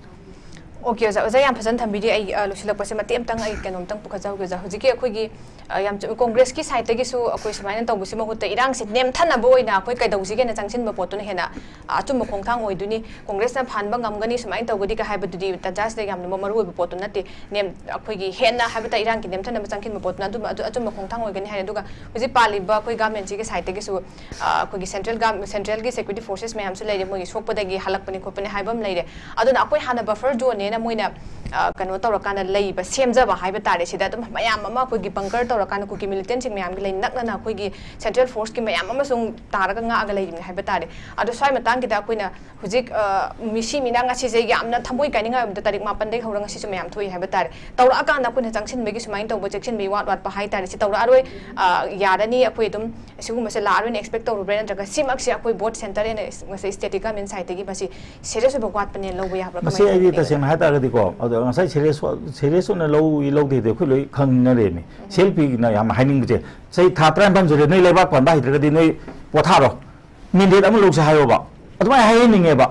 ꯑꯣꯀꯦ ꯑꯣꯖꯥ, ꯑꯣꯖꯥ ꯌꯥꯝ ꯐꯖꯅ ꯊꯝꯕꯤꯔꯤ꯫ ꯑꯩ, ꯑ, ꯂꯣꯏꯁꯤꯜꯂꯛꯄꯁꯦ ꯃꯇꯦꯛ ꯑꯃꯇꯪ ꯑꯩ ꯀꯩꯅꯣꯝꯇꯪ ꯄꯨꯈꯠꯆꯍꯧꯒꯦ ꯑꯣꯖꯥ꯫ ꯍꯧꯖꯤꯛꯀꯤ ꯑꯩꯈꯣꯏꯒꯤ, ꯑ, ꯌꯥꯝ ꯆꯨꯝꯃꯤ, ꯀꯣꯡꯒ꯭ꯔꯦꯁꯀꯤ ꯁꯥꯏꯠꯇꯒꯤꯁꯨ ꯑꯩꯈꯣꯏ ꯁꯨꯃꯥꯏꯅ ꯇꯧꯕꯁꯤ ꯃꯍꯨꯠꯇ ꯏꯔꯥꯡꯁꯤ ꯅꯦꯝꯊꯅꯕ ꯑꯣꯏꯅ ꯑꯩꯈꯣꯏ ꯀꯩꯗꯧꯁꯤꯒꯦꯅ ꯆꯪꯁꯤꯟꯕ ꯄꯣꯠꯇꯨꯅ ꯍꯦꯟꯅ, ꯑ, ꯑꯆꯨꯝꯕ ꯈꯣꯡꯊꯥꯡ ꯑꯣꯏꯗꯣꯏꯅꯤ꯫ ꯀꯣꯡꯒ꯭ꯔꯦꯁꯅ ꯐꯍꯟꯕ ꯉꯝꯒꯅꯤ ꯁꯨꯃꯥꯏꯅ ꯇꯧꯒꯗꯤ ꯀ ꯍꯥꯏꯕꯗꯨꯗꯤ ꯇꯥꯟꯖꯥꯁꯤꯗ ꯌꯥꯝꯅ ꯃ-, ꯃꯔꯨ ꯑꯣꯏꯕ ꯄꯣꯠꯇꯨ ꯅꯠꯇꯦ꯫ ꯅꯦꯝ-, ꯑꯩꯈꯣꯏꯒꯤ ꯍꯦꯟꯅ ꯍꯥꯏꯕ ꯇꯥꯔꯦ ꯏꯔꯥꯡꯒꯤ ꯅꯦꯝꯊꯅꯕ ꯆꯪꯁꯤꯟꯕ ꯄꯣꯠꯇꯨꯅ ꯑꯗꯨꯝ ꯑꯗꯨ ꯑꯆꯨꯝꯕ ꯈꯣꯡꯊꯥꯡ ꯑꯣꯏꯒꯅꯤ ꯍꯥꯏ꯫ ꯑꯗꯨꯒ ꯍꯧꯖꯤꯛ ꯄꯥꯜꯂꯤꯕ ꯑꯩꯈꯣꯏ ꯒꯃꯦꯟꯁꯤꯒꯤ ꯁꯥꯏꯠꯇꯒꯤꯁꯨ ꯑ, ꯑꯩꯈꯣꯏꯒꯤ central gov-, central ꯒꯤ security forces ꯃꯌꯥꯝꯁꯨ ꯂꯩꯔꯦ, ꯃꯣꯏꯒꯤ ꯁꯣꯛꯄꯗꯒꯤ ꯍꯜꯂꯛꯄꯅꯤ ꯈꯣꯠꯄꯅꯤ ꯍꯥꯏꯕ ꯑꯃ ꯂꯩꯔꯦ꯫ ꯑꯗꯨꯅ ꯑꯩꯈꯣꯏ ꯍꯥꯟꯅ buffer zone ꯅꯦꯅ ꯃꯣꯏꯅ, ꯑ, ꯀꯩꯅꯣ ꯇꯧꯔꯀꯥꯟꯗ ꯂꯩꯕ, ꯁꯦꯝꯖꯕ ꯍꯥꯏꯕ ꯇꯥꯔꯦ, ꯁꯤꯗ ꯑꯗꯨꯝ ꯃꯌꯥꯝ ꯑꯃ ꯑꯩꯈꯣꯏꯒꯤ bunker ꯇꯧꯔꯀꯥꯟꯗ ꯀꯨꯀꯤ militant ꯁꯤꯡ ꯃꯌꯥꯝꯒꯤ ꯂꯩ ꯅꯛꯅꯅ ꯑꯩꯈꯣꯏꯒꯤ central force ꯀꯤ ꯃꯌꯥꯝ ꯑꯃꯁꯨ ꯇꯥꯔꯒ ꯉꯥꯛꯑꯒ ꯂꯩꯔꯤꯕꯅꯤ ꯍꯥꯏꯕ ꯇꯥꯔꯦ꯫ ꯑꯗꯣ ꯁ꯭ꯋꯥꯏ ꯃꯇꯥꯡꯒꯤꯗ ꯑꯩꯈꯣꯏꯅ ꯍꯧꯖꯤꯛ, ꯑ, ꯃꯤꯁꯤ ꯃꯤꯅꯥ ꯉꯁꯤꯁꯦ ꯌꯥꯝꯅ ꯊꯃꯣꯏ ꯀꯥꯏꯅꯤꯡꯉꯥꯏ ꯑꯣꯏꯕꯗ ꯇꯥꯔꯤꯛ ꯃꯥꯄꯟꯗꯒꯤ ꯍꯧꯔꯒ ꯉꯁꯤꯁꯨ ꯃꯌꯥꯝ ꯊꯣꯛꯏ ꯍꯥꯏꯕ ꯇꯥꯔꯦ꯫ ꯇꯧꯔꯛꯑꯀꯥꯟꯗ ꯑꯩꯈꯣꯏꯅ ꯆꯪꯁꯤꯟꯕꯒꯤ ꯁꯨꯃꯥꯏꯅ ꯇꯧꯕ ꯆꯦꯛꯁꯤꯟꯕꯒꯤ ꯋꯥꯠ ꯋꯥꯠꯄ ꯍꯥꯏ ꯇꯥꯔꯦ꯫ ꯁꯤ ꯇꯧꯔꯛꯑꯔꯣꯏ, ꯑ, ꯌꯥꯔꯅꯤ, ꯑꯩꯈꯣꯏ ꯑꯗꯨꯝ ꯁꯤꯒꯨꯝꯕꯁꯦ ꯂꯥꯛꯑꯔꯣꯏꯅ expect ꯇꯧꯔꯨꯕ꯭ꯔꯥ, ꯅꯠꯇ꯭ꯔꯒ ꯁꯤꯃꯛꯁꯦ ꯑꯩꯈꯣꯏ ꯚꯣꯠ ꯁꯦꯟꯇꯔ ꯑꯣꯏꯅ ꯉꯁꯥꯏ state ꯀꯤ government side ꯇꯒꯤ ꯃꯁꯤ serious ꯑꯣꯏꯕ ꯋꯥꯠꯄꯅꯦꯅ ꯂꯧꯕ ꯌꯥꯕ꯭ꯔꯥ? ꯃꯁꯤ ꯀꯃꯥꯏꯅ ꯑꯩꯗꯤ ꯇꯧꯕꯤꯒꯦ? ꯇꯁꯦꯡꯅ ꯍꯥꯏꯇꯥꯔꯒꯗꯤꯀꯣ, ꯑꯗꯣ ꯉꯁꯥꯏ serious, serious ꯑꯣꯏꯅ ꯂꯧꯏ ꯂꯧꯗꯦꯗꯤ ꯑꯩꯈꯣꯏ ꯂꯣꯏ ꯈꯪꯅꯔꯦꯃꯤ꯫ ꯎꯝ꯫ ꯁꯤ ꯑꯦꯜ ꯄꯤꯅ ꯌꯥꯝ ꯍꯥꯏꯅꯤꯡꯕꯁꯦ, ꯆꯍꯤ ꯊꯥ ꯇꯔꯥꯅꯤꯄꯥꯟ ꯁꯨꯔꯦ, ꯅꯣꯏ ꯂꯩꯕꯥꯛ ꯄꯥꯟꯕ ꯍꯩꯇ꯭ꯔꯒꯗꯤ ꯅꯣꯏ ꯄꯣꯊꯥꯔꯣ, mandate ꯑꯃ ꯂꯧꯁꯦ ꯍꯥꯏꯌꯣꯕ꯫ ꯑꯗꯨꯃꯥꯏꯅ ꯍꯥꯏꯍꯟꯅꯤꯡꯉꯦꯕ꯫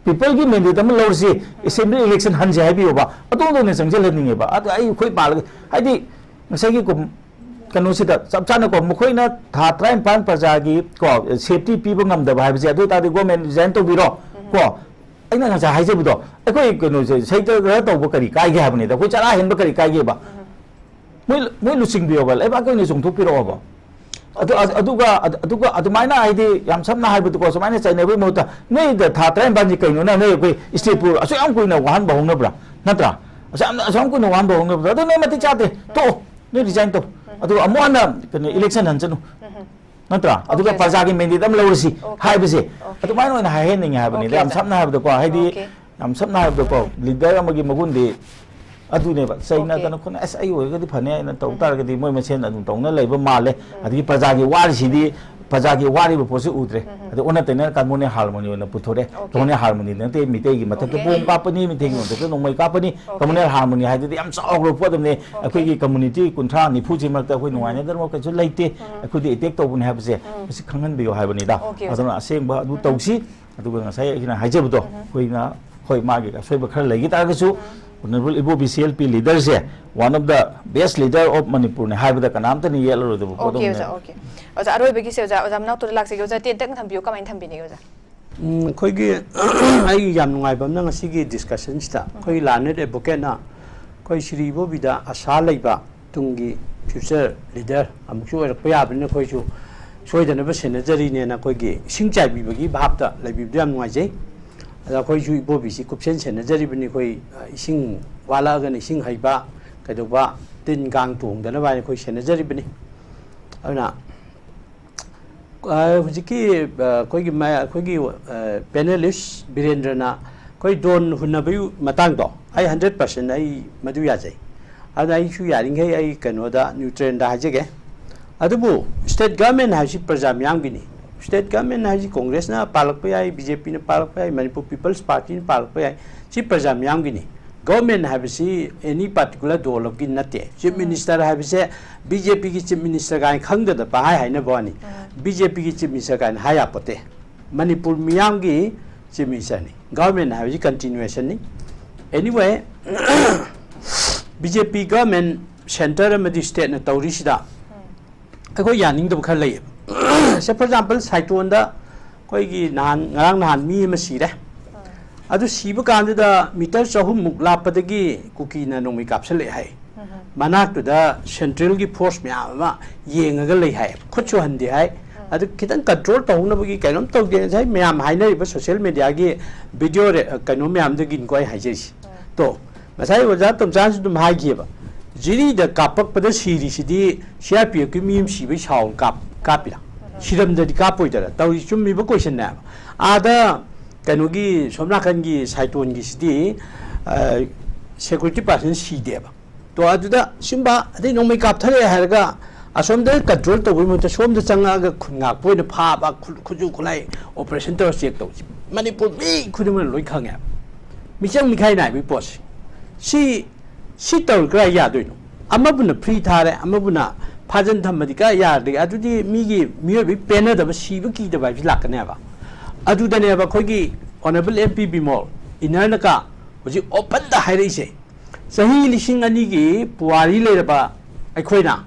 People ꯒꯤ mandate ꯑꯃ ꯂꯧꯔꯁꯤ, assembly election ꯍꯟꯁꯦ ꯍꯥꯏꯕꯤꯌꯣꯕ꯫ ꯑꯗꯨꯗ ꯑꯣꯏꯅ ꯆꯪꯁꯤꯜꯍꯟꯅꯤꯡꯉꯦꯕ꯫ ꯑꯗꯨ ꯑꯩ ꯑꯩꯈꯣꯏ ꯄꯥꯜꯂꯒ, ꯍꯥꯏꯗꯤ ꯉꯁꯥꯏꯒꯤ ꯀꯨꯝ-, ꯀꯩꯅꯣꯁꯤꯗ ꯆꯞ ꯆꯥꯅꯀꯣ, ꯃꯈꯣꯏꯅ ꯊꯥ ꯇꯔꯥꯅꯤꯄꯥꯟ ꯄ꯭ꯔꯖꯥꯒꯤ ꯀꯣ, safety ꯄꯤꯕ ꯉꯝꯗꯕ ꯍꯥꯏꯕꯁꯦ, ꯑꯗꯨ ꯑꯣꯏ ꯇꯥꯔꯗꯤ government resign ꯇꯧꯕꯤꯔꯣ꯫ ꯎꯝ꯫ ꯀꯣ, ꯑꯩꯅ ꯉꯁꯥꯏ ꯍꯥꯏꯖꯕꯗꯣ, ꯑꯩꯈꯣꯏ ꯀꯩꯅꯣꯁꯦ, ꯁꯩꯇ ꯈꯔ ꯇꯧꯕ ꯀꯔꯤ ꯀꯥꯏꯒꯦ ꯍꯥꯏꯕꯅꯤꯗ, ꯑꯩꯈꯣꯏ ꯆꯔꯥ ꯍꯦꯟꯕ ꯀꯔꯤ ꯀꯥꯏꯒꯦꯕ? ꯎꯝ꯫ ꯃꯣꯏ, ꯃꯣꯏ ꯂꯨꯆꯤꯡꯕꯤꯌꯣꯕ, ꯂꯩꯕꯥꯛꯀꯤ ꯑꯣꯏꯅ ꯆꯣꯡꯊꯣꯛꯄꯤꯔꯛꯑꯣꯕ꯫ ꯎꯝ꯫ ꯑꯗꯨ, ꯑꯣꯀꯦ, ꯑꯗꯨ, ꯁꯥꯔ꯫ ꯑꯗꯨꯒ, ꯑꯗꯨ, ꯑꯗꯨꯒ ꯑꯗꯨꯃꯥꯏꯅ, ꯍꯥꯏꯗꯤ, ꯌꯥꯝ ꯁꯝꯅ ꯍꯥꯏꯕꯗꯀꯣ, ꯁꯨꯃꯥꯏꯅ ꯆꯩꯅꯕꯒꯤ ꯃꯍꯨꯠꯇ, ꯅꯣꯏꯗ ꯊꯥ ꯇꯔꯥꯅꯤꯄꯥꯟꯁꯤ ꯀꯩꯅꯣ, ꯅꯪ ꯅꯣꯏ ꯑꯩꯈꯣꯏ state ꯄꯨ-, ꯑꯁꯨꯛ ꯌꯥꯝ ꯀꯨꯏꯅ ꯋꯥꯍꯟꯕ ꯍꯧꯅꯕ꯭ꯔꯥ? ꯅꯠꯇ꯭ꯔꯥ? ꯑꯁꯨꯛ ꯌꯥꯝ, ꯑꯁꯨꯛ ꯌꯥꯝ ꯀꯨꯏꯅ ꯋꯥꯍꯟꯕ ꯍꯧꯅꯕ꯭ꯔꯥ? ꯑꯗꯨ ꯅꯣꯏ ꯃꯇꯤꯛ ꯆꯥꯗꯦ, ꯇꯣꯛꯑꯣ, ꯅꯣꯏ resign ꯇꯧ꯫ ꯑꯗꯨꯒ ꯑꯃꯨꯛ ꯍꯟꯅ, ꯀꯩꯅꯣ, election ꯍꯟꯁꯅꯨ꯫ ꯅꯠꯇ꯭ꯔꯥ? ꯑꯗꯨꯒ, ꯑꯣꯀꯦ, ꯁꯥꯔ꯫ ꯄ꯭ꯔꯖꯥꯒꯤ mandate ꯑꯃ ꯂꯧꯔꯁꯤ, ꯑꯣꯀꯦ꯫ ꯍꯥꯏꯕꯁꯦ, ꯑꯣꯀꯦ꯫ ꯑꯗꯨꯃꯥꯏꯅ ꯑꯣꯏꯅ ꯍꯥꯏꯍꯟꯅꯤꯡꯉꯦ ꯍꯥꯏꯕꯅꯤꯗ꯫ ꯑꯣꯀꯦ, ꯌꯥꯝ ꯁꯥꯔ꯫ ꯁꯝꯅ ꯍꯥꯏꯕꯗꯀꯣ, ꯍꯥꯏꯗꯤ, ꯑꯣꯀꯦ꯫ ꯌꯥꯝ ꯁꯝꯅ ꯍꯥꯏꯕꯗꯀꯣ, leader ꯑꯃꯒꯤ ꯃꯒꯨꯟꯗꯤ ꯑꯗꯨꯅꯦꯕ꯫ ꯑꯣꯀꯦ꯫ ꯆꯩꯅꯗꯅ ꯈꯣꯠꯅ, "ꯑꯁ, ꯑꯩ ꯑꯣꯏꯔꯒꯗꯤ ꯐꯅꯤ" ꯍꯥꯏꯅ ꯇꯧ ꯎꯝ꯫ ꯇꯥꯔꯒꯗꯤ, ꯃꯣꯏ ꯃꯁꯦꯟ ꯑꯗꯨꯝ ꯇꯧꯅ ꯂꯩꯕ ꯃꯥꯜꯂꯦ꯫ ꯎꯝ꯫ ꯑꯗꯒꯤ ꯄ꯭ꯔꯖꯥꯒꯤ ꯋꯥꯔꯤꯁꯤꯗꯤ ꯄ꯭ꯔꯖꯥꯒꯤ ꯋꯥꯔꯤꯕ ꯄꯣꯠꯁꯤ ꯎꯗ꯭ꯔꯦ꯫ ꯑꯗ ꯑꯣꯟꯅ ꯇꯩꯅ communal harmony ꯑꯣꯏꯅ ꯄꯨꯊꯣꯔꯛꯑꯦ꯫ Okay. Communal harmony ꯅꯠꯇꯦ, ꯃꯤꯇꯩꯒꯤ ꯃꯊꯛꯇ Okay. ꯕꯣꯝ ꯀꯥꯞꯄꯅꯤ, ꯃꯤꯇꯩꯒꯤ ꯃꯊꯛꯇ ꯅꯣꯡꯃꯩ ꯀꯥꯞꯄꯅꯤ꯫ Okay. Communal harmony ꯍꯥꯏꯗꯨꯗꯤ ꯌꯥꯝ ꯆꯥꯎꯈ꯭ꯔꯕ ꯄꯣꯠ ꯑꯃꯅꯤ꯫ Okay. ꯑꯩꯈꯣꯏꯒꯤ community ꯀꯨꯟꯊ꯭ꯔꯥ ꯅꯤꯐꯨꯁꯤ ꯃꯔꯛꯇ ꯑꯩꯈꯣꯏ ꯅꯨꯡꯉꯥꯏꯅꯗꯅꯕ ꯀꯩꯁꯨ ꯂꯩꯇꯦ꯫ ꯑꯩꯈꯣꯏꯗꯤ attack ꯇꯧꯕꯅꯤ ꯍꯥꯏꯕꯁꯦ ꯃꯁꯤ ꯈꯪꯍꯟꯕꯤꯌꯨ ꯍꯥꯏꯕꯅꯤꯗ꯫ Okay, ꯑꯣꯖꯥ꯫ ꯑꯗꯨꯅ ꯑꯁꯦꯡꯕ ꯑꯗꯨ ꯇꯧꯁꯤ꯫ ꯑꯗꯨꯒ ꯉꯁꯥꯏ ꯑꯩꯅ ꯍꯥꯏꯖꯕꯗꯣ, ꯑꯩꯈꯣꯏꯅ, ꯍꯣꯏ, ꯃꯥꯒꯤ ꯑꯁꯣꯏꯕ ꯈꯔ ꯂꯩꯈꯤ ꯇꯥꯔꯒꯁꯨ, Honorable Ibobi C L P leaderꯁꯦ one of the best leader of Manipurꯅꯤ ꯍꯥꯏꯕꯗ ꯀꯅꯥꯝꯇꯅ ꯌꯦꯠꯂꯔꯣꯏꯗꯕ ꯄꯣꯠ Okay, ꯑꯃꯅꯦ꯫ ꯑꯣꯖꯥ, okay꯫ ꯑꯣꯖꯥ, ꯑꯔꯣꯏꯕꯒꯤꯁꯦ ꯑꯣꯖꯥ, ꯑꯣꯖꯥ ꯃꯅꯥꯎꯇꯣꯗ ꯂꯥꯛꯆꯒꯦ꯫ ꯑꯣꯖꯥ, ꯇꯦꯟꯇꯛꯅ ꯊꯝꯕꯤꯌꯨ, ꯀꯃꯥꯏꯅ ꯊꯝꯕꯤꯅꯤꯡꯉꯤ ꯑꯣꯖꯥ? ꯎꯝ, ꯑꯩꯈꯣꯏꯒꯤ, ꯑꯩꯒꯤ ꯌꯥꯝ ꯅꯨꯡꯉꯥꯏꯕ ꯑꯃꯅ ꯉꯁꯤꯒꯤ discussionꯁꯤꯗ ꯑꯩꯈꯣꯏꯒꯤ learned advocateꯅ ꯑꯩꯈꯣꯏ ꯁ꯭ꯔꯤ ꯏꯕꯣꯕꯤꯗ ꯑꯁꯥ ꯂꯩꯕ ꯇꯨꯡꯒꯤ future leader ꯑꯃꯨꯛꯁꯨ ꯑꯣꯏꯔꯛꯄ ꯌꯥꯕꯅꯤꯅ ꯑꯩꯈꯣꯏꯁꯨ ꯁꯣꯏꯗꯅꯕ ꯁꯦꯟꯅꯖꯔꯤꯅꯦꯅ ꯑꯩꯈꯣꯏꯒꯤ ꯏꯁꯤꯡ ꯆꯥꯏꯕꯤꯕꯒꯤ ꯚꯥꯞꯇ ꯂꯩꯕꯤꯕꯗꯨ ꯌꯥꯝ ꯅꯨꯡꯉꯥꯏꯖꯩ꯫ ꯑꯗ ꯑꯩꯈꯣꯏꯁꯨ ꯏꯕꯣꯕꯤꯁꯤ ꯀꯨꯞꯁꯦꯟ ꯁꯦꯟꯅꯖꯔꯤꯕꯅꯤ꯫ ꯑꯩꯈꯣꯏ, ꯑ, ꯏꯁꯤꯡ ꯋꯥꯠꯂꯛꯑꯒꯅ ꯏꯁꯤꯡ ꯍꯩꯕ, ꯀꯩꯗꯧꯕ, ꯇꯤꯟ ꯀꯥꯡ ꯇꯣꯡꯗꯅꯕ ꯍꯥꯏꯅ ꯑꯩꯈꯣꯏ ꯁꯦꯟꯅꯖꯔꯤꯕꯅꯤ꯫ ꯑꯗꯨꯅ, ꯑ, ꯍꯧꯖꯤꯛꯀꯤ, ꯑ, ꯑꯩꯈꯣꯏꯒꯤ ꯃ-, ꯑꯩꯈꯣꯏꯒꯤ, ꯑ, panelist ꯕꯤꯔꯦꯟꯗ꯭ꯔꯅ ꯑꯩꯈꯣꯏ ꯗ꯭ꯔꯣꯟ ꯍꯨꯟꯅꯕꯒꯤ ꯃꯇꯥꯡꯗꯣ, ꯑꯩ hundred percent ꯑꯩ ꯃꯗꯨ ꯌꯥꯖꯩ꯫ ꯑꯗꯨꯅ ꯑꯩꯁꯨ ꯌꯥꯔꯤꯈꯩ ꯑꯩ ꯀꯩꯅꯣꯗ, ꯅ꯭ꯌꯨꯇ꯭ꯔꯦꯟꯗ ꯍꯥꯏꯖꯒꯦ꯫ ꯑꯗꯨꯕꯨ state government ꯍꯥꯏꯁꯤ ꯄ꯭ꯔꯖꯥ ꯃꯤꯌꯥꯝꯒꯤꯅꯤ꯫ State government ꯍꯥꯏꯁꯤ ꯀꯣꯡꯒ꯭ꯔꯦꯁꯅ ꯄꯥꯜꯂꯛꯄ ꯌꯥꯏ, BJPꯅ ꯄꯥꯜꯂꯛꯄ ꯌꯥꯏ, Manipur People's Partyꯅ ꯄꯥꯜꯂꯛꯄ ꯌꯥꯏ꯫ ꯁꯤ ꯄ꯭ꯔꯖꯥ ꯃꯤꯌꯥꯝꯒꯤꯅꯤ꯫ Government ꯍꯥꯏꯕꯁꯤ any particular ꯗꯣꯜ ꯑꯃꯒꯤ ꯅꯠꯇꯦ꯫ Chief Minister ꯍꯥꯏꯕꯁꯦ BJPꯒꯤ Chief Minister ꯀꯥꯏꯅ ꯈꯪꯗꯗꯅ ꯄꯪꯍꯥꯏ ꯍꯥꯏꯅꯕ ꯋꯥꯅꯤ꯫ BJPꯒꯤ Chief Minister ꯀꯥꯏꯅ ꯍꯥꯏ ꯌꯥꯄꯣꯠꯇꯦ꯫ ꯃꯅꯤꯄꯨꯔ ꯃꯤꯌꯥꯝꯒꯤ Chief Ministerꯅꯤ꯫ Government ꯍꯥꯏꯕꯁꯤ continuationꯅꯤ꯫ Anyway, BJP government centre ꯑꯃꯗꯤ stateꯅ ꯇꯧꯔꯤꯁꯤꯗ ꯑꯩꯈꯣꯏ ꯌꯥꯅꯤꯡꯗꯕ ꯈꯔ ꯂꯩꯌꯦꯕ꯫ Say, for example, ꯁꯥꯏꯇꯣꯟꯗ ꯑꯩꯈꯣꯏꯒꯤ ꯅꯍꯥꯟ, ꯉꯔꯥꯡ ꯅꯍꯥꯟ ꯃꯤ ꯑꯃ ꯁꯤꯔꯦ꯫ ꯑꯗꯨ ꯁꯤꯕ ꯀꯥꯟꯗꯨꯗ meter ꯆꯍꯨꯝꯃꯨꯛ ꯂꯥꯞꯄꯗꯒꯤ ꯀꯨꯀꯤꯅ ꯅꯣꯡꯃꯩ ꯀꯥꯞꯁꯤꯜꯂꯛꯑꯦ ꯍꯥꯏ꯫ ꯃꯅꯥꯛꯇꯨꯗ centralꯒꯤ force ꯃꯌꯥꯝ ꯑꯃ ꯌꯦꯡꯉꯒ ꯂꯩ ꯍꯥꯏ, ꯈꯨꯠꯁꯨ ꯍꯟꯗꯦ ꯍꯥꯏ꯫ ꯑꯗꯨ ꯈꯤꯇꯪ control ꯇꯧꯍꯧꯅꯕꯒꯤ ꯀꯩꯅꯣꯝ ꯇꯧꯗꯦ꯫ ꯉꯁꯥꯏ ꯃꯌꯥꯝ ꯍꯥꯏꯅꯔꯤꯕ social mediaꯒꯤ video ꯔꯦ-, ꯀꯩꯅꯣ ꯃꯌꯥꯝꯗꯒꯤꯅꯤꯀꯣ ꯑꯩ ꯍꯥꯏꯖꯔꯤꯁꯦ꯫ ꯇꯣ, ꯉꯁꯥꯏ ꯑꯣꯖꯥ ꯇꯣꯝꯆꯥꯅꯁꯨ ꯑꯗꯨꯝ ꯍꯥꯏꯈꯤꯑꯕ, ꯖꯤꯔꯤꯗ ꯀꯥꯞꯄꯛꯄꯗ ꯁꯤꯔꯤꯁꯤꯗꯤ CRPFꯀꯤ ꯃꯤ ꯑꯃ ꯁꯤꯕꯩ ꯁꯥꯎ ꯀꯥꯞ-, ꯀꯥꯞꯄꯤꯔ? ꯁꯤꯔꯝꯗ꯭ꯔꯗꯤ ꯀꯥꯞꯄꯣꯏꯗꯔ? ꯇꯧꯔꯤ ꯆꯨꯝꯃꯤꯕ questionꯅꯦꯕ꯫ ꯑꯥꯗ ꯀꯩꯅꯣꯒꯤ ꯁꯣꯝ ꯅꯥꯀꯟꯒꯤ ꯁꯥꯏꯇꯣꯟꯒꯤꯁꯤꯗꯤ, ꯑ, security person ꯁꯤꯗꯦꯕ꯫ ꯇꯣ, ꯑꯗꯨꯗ ꯁꯤꯒꯨꯝꯕ ꯑꯗꯩ ꯅꯣꯡꯃꯩ ꯀꯥꯞꯊꯔꯛꯑꯦ ꯍꯥꯏꯔꯒ ꯑꯁꯣꯝꯗ ꯀꯟꯇ꯭ꯔꯣꯜ ꯇꯧꯕꯒꯤ ꯃꯍꯨꯠꯇ ꯁꯣꯝꯗ ꯆꯪꯉꯛꯑꯒ ꯈꯨꯟ ꯉꯥꯛꯄ ꯑꯣꯏꯅ ꯐꯥꯕ, ꯈꯨ- ꯈꯨꯠꯁꯨ ꯈꯨꯠꯂꯥꯏ ꯑꯣꯄꯔꯦꯁꯟ ꯇꯧꯔ ꯆꯦꯛ ꯇꯧꯕꯁꯤ ꯃꯅꯤꯄꯨꯔ ꯃꯤ ꯈꯨꯗꯤꯡꯃꯛꯅ ꯂꯣꯏ ꯈꯪꯉꯦ꯫ ꯃꯤꯆꯪ ꯃꯤꯈꯥꯏ ꯅꯥꯏꯕꯒꯤ ꯄꯣꯠꯁꯤ, ꯁꯤ ꯁꯤ ꯇꯧꯔ ꯀꯗꯥꯏ ꯌꯥꯗꯣꯏꯅꯣ? ꯑꯃꯕꯨꯅ ꯐ꯭ꯔꯤ ꯊꯥꯔꯦ, ꯑꯃꯕꯨꯅ ꯐꯥꯖꯟ ꯊꯝꯃꯗꯤ ꯀꯗꯥꯏ ꯌꯥꯔꯗꯤ? ꯑꯗꯨꯗꯤ ꯃꯤꯒꯤ ꯃꯤꯑꯣꯏꯕꯒꯤ ꯄꯦꯟꯅꯗꯕ, ꯁꯤꯕ ꯀꯤꯗꯕ ꯍꯥꯏꯕꯁꯤ ꯂꯥꯛꯀꯅꯦꯕ꯫ ꯑꯗꯨꯗꯅꯦꯕ ꯑꯩꯈꯣꯏꯒꯤ ꯑꯣꯅꯔꯦꯕꯜ ꯑꯦꯝ ꯄꯤ ꯕꯤꯃꯣꯜ ꯏꯟꯅꯔꯅꯀ ꯍꯧꯖꯤꯛ ꯑꯣꯄꯟꯗ ꯍꯥꯏꯔꯛꯏꯁꯦ꯫ ꯆꯍꯤ ꯂꯤꯁꯤꯡ ꯑꯅꯤꯒꯤ ꯄꯨꯋꯥꯔꯤ ꯂꯩꯔꯕ ꯑꯩꯈꯣꯏꯅ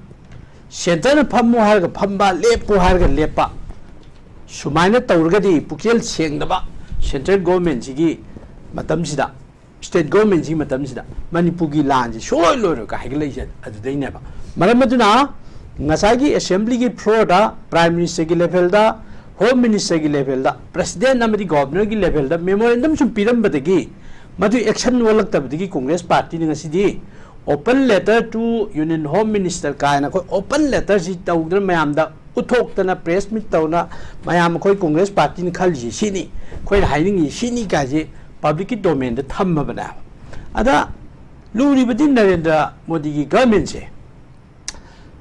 ꯁꯦꯟꯇꯔꯅ ꯐꯝꯃꯨ ꯍꯥꯏꯔꯒ ꯐꯝꯕ, ꯂꯦꯞꯄꯨ ꯍꯥꯏꯔꯒ ꯂꯦꯞꯄ, ꯁꯨꯃꯥꯏꯅ ꯇꯧꯔꯒꯗꯤ ꯄꯨꯛꯆꯦꯜ ꯁꯦꯡꯗꯕ ꯁꯦꯟꯇ꯭ꯔꯦꯜ ꯒꯣꯔꯃꯦꯟꯁꯤꯒꯤ ꯃꯇꯝꯁꯤꯗ, ꯁ꯭ꯇꯦꯠ ꯒꯣꯔꯃꯦꯟꯁꯤꯒꯤ ꯃꯇꯝꯁꯤꯗ ꯃꯅꯤꯄꯨꯔꯒꯤ ꯂꯥꯟꯁꯤ ꯁꯨꯡꯂꯣꯏ ꯂꯣꯏꯔꯣꯏ ꯀ ꯍꯥꯏꯒꯠꯂꯛꯏꯁꯦ ꯑꯗꯨꯗꯩꯅꯦꯕ꯫ ꯃꯔꯝ ꯑꯗꯨꯅ ꯉꯁꯥꯏꯒꯤ ꯑꯦꯁꯦꯝꯕ꯭ꯂꯤꯒꯤ ꯐ꯭ꯂꯣꯔꯗ ꯄ꯭ꯔꯥꯏꯝ ꯃꯤꯅꯤꯁꯇꯔꯒꯤ ꯂꯦꯚꯦꯜꯗ, ꯍꯣꯝ ꯃꯤꯅꯤꯁꯇꯔꯒꯤ ꯂꯦꯚꯦꯜꯗ, ꯄ꯭ꯔꯁꯤꯗꯦꯟ ꯑꯃꯗꯤ ꯒꯣꯚꯔꯅꯔꯒꯤ ꯂꯦꯚꯦꯜꯗ ꯃꯦꯃꯣꯔꯦꯟꯗꯝ ꯁꯨꯝ ꯄꯤꯔꯝꯕꯗꯒꯤ, ꯃꯗꯨ ꯑꯦꯛꯁꯟ ꯑꯣꯜꯂꯛꯇꯕꯗꯒꯤ ꯀꯣꯡꯒ꯭ꯔꯦꯁ ꯄꯥꯔꯇꯤꯅ ꯉꯁꯤꯗꯤ "Open letter to Union Home Minister" ꯀꯥꯏꯅ ꯑꯩꯈꯣꯏ ꯑꯣꯄꯟ ꯂꯦꯇꯔꯁꯤ ꯇꯧꯗꯅ ꯃꯌꯥꯝꯗ ꯎꯠꯊꯣꯛꯇꯅ, ꯄ꯭ꯔꯦꯁ ꯃꯤꯠ ꯇꯧꯅ, ꯃꯌꯥꯝ ꯑꯩꯈꯣꯏ ꯀꯣꯡꯒ꯭ꯔꯦꯁ ꯄꯥꯔꯇꯤꯅ ꯈꯜꯂꯤꯁꯤ ꯁꯤꯅꯤ, ꯑꯩꯈꯣꯏꯅ ꯍꯥꯏꯅꯤꯡꯉꯤ ꯁꯤꯅꯤ ꯀꯥꯏꯁꯦ ꯄꯕ꯭ꯂꯤꯛꯀꯤ ꯗꯣꯃꯦꯟꯗ ꯊꯝꯃꯕꯅꯦꯕ꯫ ꯑꯗ ꯂꯨꯔꯤꯕꯗꯤ ꯅꯔꯦꯟꯗ꯭ꯔ ꯃꯣꯗꯤꯒꯤ ꯒꯚꯔꯟꯃꯦꯟꯁꯦ,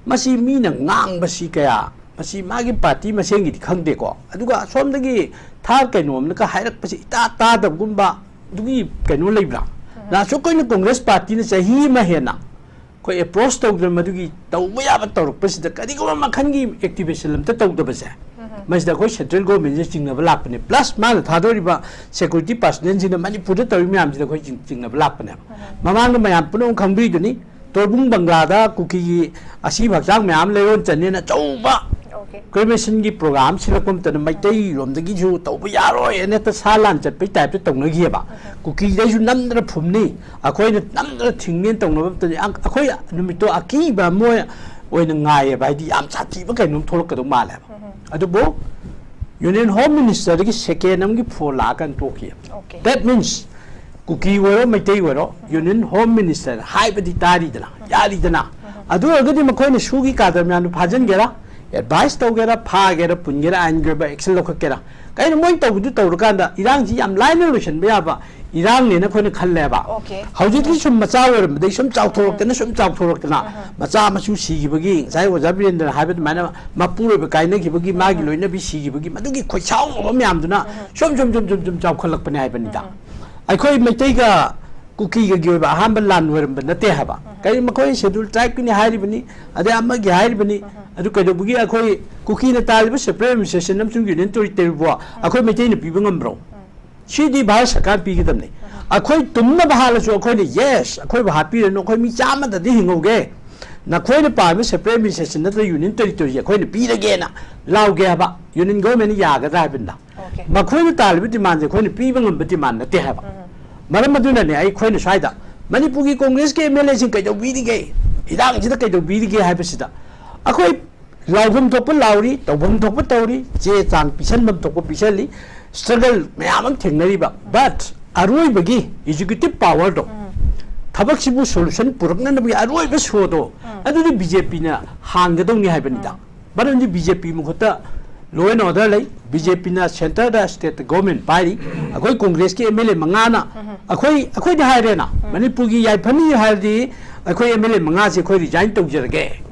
ꯃꯁꯤ ꯃꯤꯅ ꯉꯥꯡꯕꯁꯤ ꯀꯌꯥ, ꯃꯁꯤ ꯃꯥꯒꯤ ꯄꯥꯔꯇꯤ ꯃꯁꯦꯟꯒꯤꯗꯤ ꯈꯪꯗꯦꯀꯣ, ꯑꯗꯨꯒ ꯑꯁꯣꯝꯗꯒꯤ ꯊꯥ ꯀꯩꯅꯣꯝꯅꯒ ꯍꯥꯏꯔꯛꯄꯁꯤ ꯏꯇꯥ ꯇꯥꯗꯕꯒꯨꯝꯕ ꯑꯗꯨꯒꯤ ꯀꯩꯅꯣ ꯂꯩꯕ꯭ꯔꯥ? ꯅꯍꯥꯟꯁꯨ ꯑꯩꯈꯣꯏꯅ ꯀꯣꯡꯒ꯭ꯔꯦꯁ ꯄꯥꯔꯇꯤꯅ ꯆꯍꯤ ꯑꯃ ꯍꯦꯟꯅ ꯑꯩꯈꯣꯏ ꯑꯦꯄ꯭ꯔꯣꯁ ꯇꯧꯗꯅ ꯃꯗꯨꯒꯤ ꯇꯧꯕ ꯌꯥꯕ ꯇꯧꯔꯛꯄꯁꯤꯗ ꯀꯔꯤꯒꯨꯝꯕ ꯃꯈꯜꯒꯤ ꯑꯦꯛꯇꯤꯚꯦꯁꯟ ꯑꯝꯇ ꯇꯧꯗꯕꯁꯦ, ꯃꯁꯤꯗ ꯑꯩꯈꯣꯏ ꯁꯦꯟꯇ꯭ꯔꯦꯜ ꯒꯣꯔꯃꯦꯟꯁꯦ ꯆꯤꯡꯅꯕ ꯂꯥꯛꯄꯅꯦ꯫ ꯄ꯭ꯂꯁ ꯃꯥꯅ ꯊꯥꯗꯣꯔꯤꯕ ꯁꯦꯀ꯭ꯌꯨꯔꯤꯇꯤ ꯄꯥꯔꯁꯅꯦꯜꯁꯤꯡꯅ ꯃꯅꯤꯄꯨꯔꯗ ꯇꯧꯔꯤꯕ ꯃꯌꯥꯝꯁꯤꯗ ꯑꯩꯈꯣꯏ ꯆꯤꯡ- ꯆꯤꯡꯅꯕ ꯂꯥꯛꯄꯅꯦꯕ꯫ ꯃꯃꯥꯡꯗ ꯃꯌꯥꯝ ꯄꯨꯝꯅꯃꯛ ꯈꯪꯕꯤꯗꯨꯅꯤ, ꯇꯣꯔꯕꯨꯡ ꯕꯪꯒ꯭ꯂꯥꯗ ꯀꯨꯀꯤꯒꯤ ꯑꯁꯤꯕ ꯍꯛꯆꯥꯡ ꯃꯌꯥꯝ ꯂꯩꯔꯣꯟ ꯆꯟꯅꯦꯅ ꯑꯆꯧꯕ ꯑꯣꯀꯦ꯫ ꯀ꯭ꯔꯦꯃꯦꯁꯟꯒꯤ ꯄ꯭ꯔꯣꯒ꯭ꯔꯥꯝ ꯁꯤꯜꯂꯛꯄ ꯃꯇꯝꯗ ꯃꯩꯇꯩꯔꯣꯝꯗꯒꯤꯁꯨ ꯇꯧꯕ ꯌꯥꯔꯣꯏ ꯍꯥꯏꯅ ꯍꯦꯛꯇ ꯁꯥ ꯂꯥꯟ ꯆꯠꯄꯩ ꯇꯥꯏꯞꯇ ꯇꯧꯅꯈꯤꯑꯕ꯫ ꯀꯨꯀꯤꯗꯩꯁꯨ ꯅꯝꯗꯅ ꯐꯨꯝꯅꯤ, ꯑꯩꯈꯣꯏꯅ ꯅꯝꯗꯅ ꯊꯤꯡꯅꯦꯅ ꯇꯧꯅꯕ ꯃꯇꯝꯗ ꯑꯩꯈꯣꯏ ꯅꯨꯃꯤꯠꯇꯣ ꯑꯀꯤꯕ ꯑꯃ ꯑꯣꯏꯅ ꯉꯥꯏꯌꯦꯕ, ꯍꯥꯏꯗꯤ ꯌꯥꯝ ꯁꯥꯊꯤꯕ ꯀꯩꯅꯣꯝ ꯊꯣꯛꯂꯛꯀꯗꯧ ꯃꯥꯜꯂꯦꯕ꯫ ꯑꯗꯨꯕꯨ ꯌꯨꯅꯤꯌꯟ ꯍꯣꯝ ꯃꯤꯅꯤꯁꯇꯔꯗꯒꯤ ꯁꯦꯀꯦꯟ ꯑꯃꯒꯤ ꯐꯣꯟ ꯂꯥꯛꯑꯀꯥꯟꯗ ꯇꯣꯛꯈꯤ꯫ ꯑꯣꯀꯦ꯫ That means ꯀꯨꯀꯤ ꯑꯣꯏꯔꯣ, ꯃꯩꯇꯩ ꯑꯣꯏꯔꯣ, ꯌꯨꯅꯤꯌꯟ ꯍꯣꯝ ꯃꯤꯅꯤꯁꯇꯔ ꯍꯥꯏꯕꯗꯤ ꯇꯥꯔꯤꯗꯅ, ꯌꯥꯔꯤꯗꯅ꯫ ꯑꯗꯨ ꯑꯣꯏꯔꯒꯗꯤ ꯃꯈꯣꯏꯅ ꯁꯨꯒꯤ ꯀꯥꯗꯔ ꯃꯌꯥꯝꯗꯨ ꯐꯥꯖꯤꯟꯒꯦꯔꯥ, ꯑꯦꯗꯚꯥꯏꯁ ꯇꯧꯒꯦꯔꯥ, ꯐꯥꯒꯦꯔꯥ, ꯄꯨꯟꯒꯦꯔꯥ, ꯑꯥꯏꯟꯒꯤ ꯑꯣꯏꯕ ꯑꯦꯛꯁꯟ ꯂꯧꯈꯠꯀꯦꯔꯥ, ꯀꯩꯅꯣ ꯃꯣꯏꯅ ꯇꯧꯕꯗꯨ ꯇꯧꯔꯀꯥꯟꯗ ꯏꯔꯥꯡꯁꯤ ꯌꯥꯝ ꯂꯥꯏꯅ ꯂꯣꯏꯁꯤꯟꯕ ꯌꯥꯕ ꯏꯔꯥꯡꯅꯦꯅ ꯑꯩꯈꯣꯏꯅ ꯈꯜꯂꯦꯕ꯫ Okay. ꯍꯧꯖꯤꯛꯇꯤ ꯁꯨꯝ ꯃꯆꯥ ꯑꯣꯏꯔꯝꯕꯗꯒꯤ ꯁꯨꯝ ꯆꯥꯎꯊꯣꯔꯛꯇꯅ, ꯁꯨꯝ ꯆꯥꯎꯊꯣꯔꯛꯇꯅ, ꯃꯆꯥ ꯃꯁꯨ ꯁꯤꯈꯤꯕꯒꯤ, ꯉꯁꯥꯏ ꯑꯣꯖꯥ ꯕꯤꯔꯦꯟꯗ꯭ꯔꯅ ꯍꯥꯏꯕ ꯑꯗꯨꯃꯥꯏꯅ, ꯃꯄꯨꯔꯣꯏꯕ ꯀꯥꯏꯅꯈꯤꯕꯒꯤ, ꯃꯥꯒꯤ ꯂꯣꯏꯅꯕꯤ ꯁꯤꯈꯤꯕꯒꯤ, ꯃꯗꯨꯒꯤ ꯈꯣꯏꯁꯥꯎꯅꯕ ꯃꯌꯥꯝꯗꯨꯅ ꯁꯨꯝ ꯁꯨꯝ ꯁꯨꯝ ꯁꯨꯝ ꯁꯨꯝ ꯆꯥꯎꯈꯠꯂꯛꯄꯅꯦ ꯍꯥꯏꯕꯅꯤꯗ꯫ ꯑꯩꯈꯣꯏ ꯃꯩꯇꯩꯒ ꯀꯨꯀꯤꯒꯒꯤ ꯑꯣꯏꯕ ꯑꯍꯥꯟꯕ ꯂꯥꯟ ꯑꯣꯏꯔꯝꯕ ꯅꯠꯇꯦ ꯍꯥꯏꯕ꯫ ꯀꯔꯤ, ꯃꯈꯣꯏ ꯁꯦꯗꯨꯜ ꯇ꯭ꯔꯥꯏꯕꯀꯤꯅꯤ ꯍꯥꯏꯔꯤꯕꯅꯤ, ꯑꯗꯩ ꯑꯃꯒꯤ ꯍꯥꯏꯔꯤꯕꯅꯤ꯫ ꯑꯗꯨ ꯀꯩꯗꯧꯕꯒꯤ ꯑꯩꯈꯣꯏ ꯀꯨꯀꯤꯅ ꯇꯥꯜꯂꯤꯕ ꯁꯦꯄꯔꯦꯠ ꯑꯦꯗꯃꯤꯅꯤꯁꯇ꯭ꯔꯦꯁꯟ ꯑꯃꯁꯨꯡ ꯌꯨꯅꯤꯌꯟ ꯇꯦꯔꯤꯇꯣꯔꯤꯕꯨ ꯑꯩꯈꯣꯏ ꯃꯩꯇꯩꯅ ꯄꯤꯕ ꯉꯝꯕ꯭ꯔꯣ? ꯁꯤꯗꯤ ꯚꯥꯔꯠ ꯁꯔꯀꯥꯔ ꯄꯤꯒꯗꯕꯅꯤ꯫ ꯑꯩꯈꯣꯏ ꯇꯨꯝꯅꯕ ꯍꯥꯠꯂꯁꯨ ꯑꯩꯈꯣꯏꯅ, "ꯌꯦꯁ, ꯑꯩꯈꯣꯏꯕꯨ ꯍꯥꯠꯄꯤꯔꯅꯨ, ꯑꯩꯈꯣꯏ ꯃꯤ ꯆꯥꯝꯃꯗꯗꯤ ꯍꯤꯡꯍꯧꯒꯦ, ꯅꯈꯣꯏꯅ ꯄꯥꯝꯃꯤꯕ ꯁꯦꯄꯔꯦꯠ ꯑꯦꯗꯃꯤꯅꯤꯁꯇ꯭ꯔꯦꯁꯟ ꯅꯠꯇ꯭ꯔꯒ ꯌꯨꯅꯤꯌꯟ ꯇꯦꯔꯤꯇꯣꯔꯤꯁꯦ ꯑꯩꯈꯣꯏꯅ ꯄꯤꯔꯒꯦꯅ" ꯂꯥꯎꯒꯦ ꯍꯥꯏꯕ ꯌꯨꯅꯤꯌꯟ ꯒꯣꯔꯃꯦꯟꯅ ꯌꯥꯒꯗ꯭ꯔꯥ ꯍꯥꯏꯕꯅꯤꯗ꯫ Okay. ꯃꯈꯣꯏꯅ ꯇꯥꯜꯂꯤꯕ ꯗꯤꯃꯥꯟꯁꯦ ꯑꯩꯈꯣꯏꯅ ꯄꯤꯕ ꯉꯝꯕ ꯗꯤꯃꯥꯟ ꯅꯠꯇꯦ ꯍꯥꯏꯕ꯫ ꯃꯔꯝ ꯑꯗꯨꯅꯅꯦ ꯑꯩꯈꯣꯏꯅ ꯁ꯭ꯋꯥꯏꯗ ꯃꯅꯤꯄꯨꯔꯒꯤ ꯀꯣꯡꯒ꯭ꯔꯦꯁꯀꯤ ꯑꯦꯝ ꯑꯦꯜ ꯑꯦꯁꯤꯡ ꯀꯩꯗꯧꯕꯤꯔꯤꯒꯦ, ꯏꯔꯥꯡꯁꯤꯗ ꯀꯩꯗꯧꯕꯤꯔꯤꯒꯦ ꯍꯥꯏꯕꯁꯤꯗ ꯑꯩꯈꯣꯏ ꯂꯥꯎꯐꯝ ꯊꯣꯛꯄ ꯂꯥꯎꯔꯤ, ꯇꯧꯐꯝ ꯊꯣꯛꯄ ꯇꯧꯔꯤ, ꯆꯦ ꯆꯥꯡ ꯄꯤꯁꯟꯐꯝ ꯊꯣꯛꯄ ꯄꯤꯁꯜꯂꯤ, ꯁ꯭ꯇ꯭ꯔꯒꯜ ꯃꯌꯥꯝ ꯑꯃ ꯊꯦꯡꯅꯔꯤꯕ, but ꯑꯔꯣꯏꯕꯒꯤ ꯑꯦꯛꯖꯤꯀ꯭ꯌꯨꯇꯤꯚ ꯄꯥꯋꯔꯗꯣ, ꯊꯕꯛꯁꯤꯕꯨ ꯁꯣꯂꯨꯁꯟ ꯄꯨꯔꯛꯅꯅꯕꯒꯤ ꯑꯔꯣꯏꯕ ꯁꯣꯗꯣ, ꯑꯗꯨꯗꯤ ꯕꯤ ꯖꯦ ꯄꯤꯅ ꯍꯥꯡꯒꯗꯧꯅꯤ ꯍꯥꯏꯕꯅꯤꯗ꯫ ꯃꯔꯝꯗꯤ ꯕꯤ ꯖꯦ ꯄꯤ ꯃꯈꯨꯠꯇ law and order ꯂꯩ, ꯕꯤ ꯖꯦ ꯄꯤꯅ ꯁꯦꯟꯇꯔꯗ, ꯁ꯭ꯇꯦꯠꯇ ꯒꯣꯔꯃꯦꯟ ꯄꯥꯏꯔꯤ꯫ ꯑꯩꯈꯣꯏ ꯀꯣꯡꯒ꯭ꯔꯦꯁꯀꯤ ꯑꯦꯝ ꯑꯦꯜ ꯑꯦ ꯃꯉꯥꯅ, ꯑꯩꯈꯣꯏ, ꯑꯩꯈꯣꯏꯗ ꯍꯥꯏꯔꯦꯅ, ꯃꯅꯤꯄꯨꯔꯒꯤ ꯌꯥꯏꯐꯅꯤ ꯍꯥꯏꯔꯗꯤ ꯑꯩꯈꯣꯏ ꯑꯦꯝ ꯑꯦꯜ ꯑꯦ ꯃꯉꯥꯁꯦ ꯑꯩꯈꯣꯏ ꯔꯤꯖꯥꯏꯟ ꯇꯧꯖꯔꯒꯦ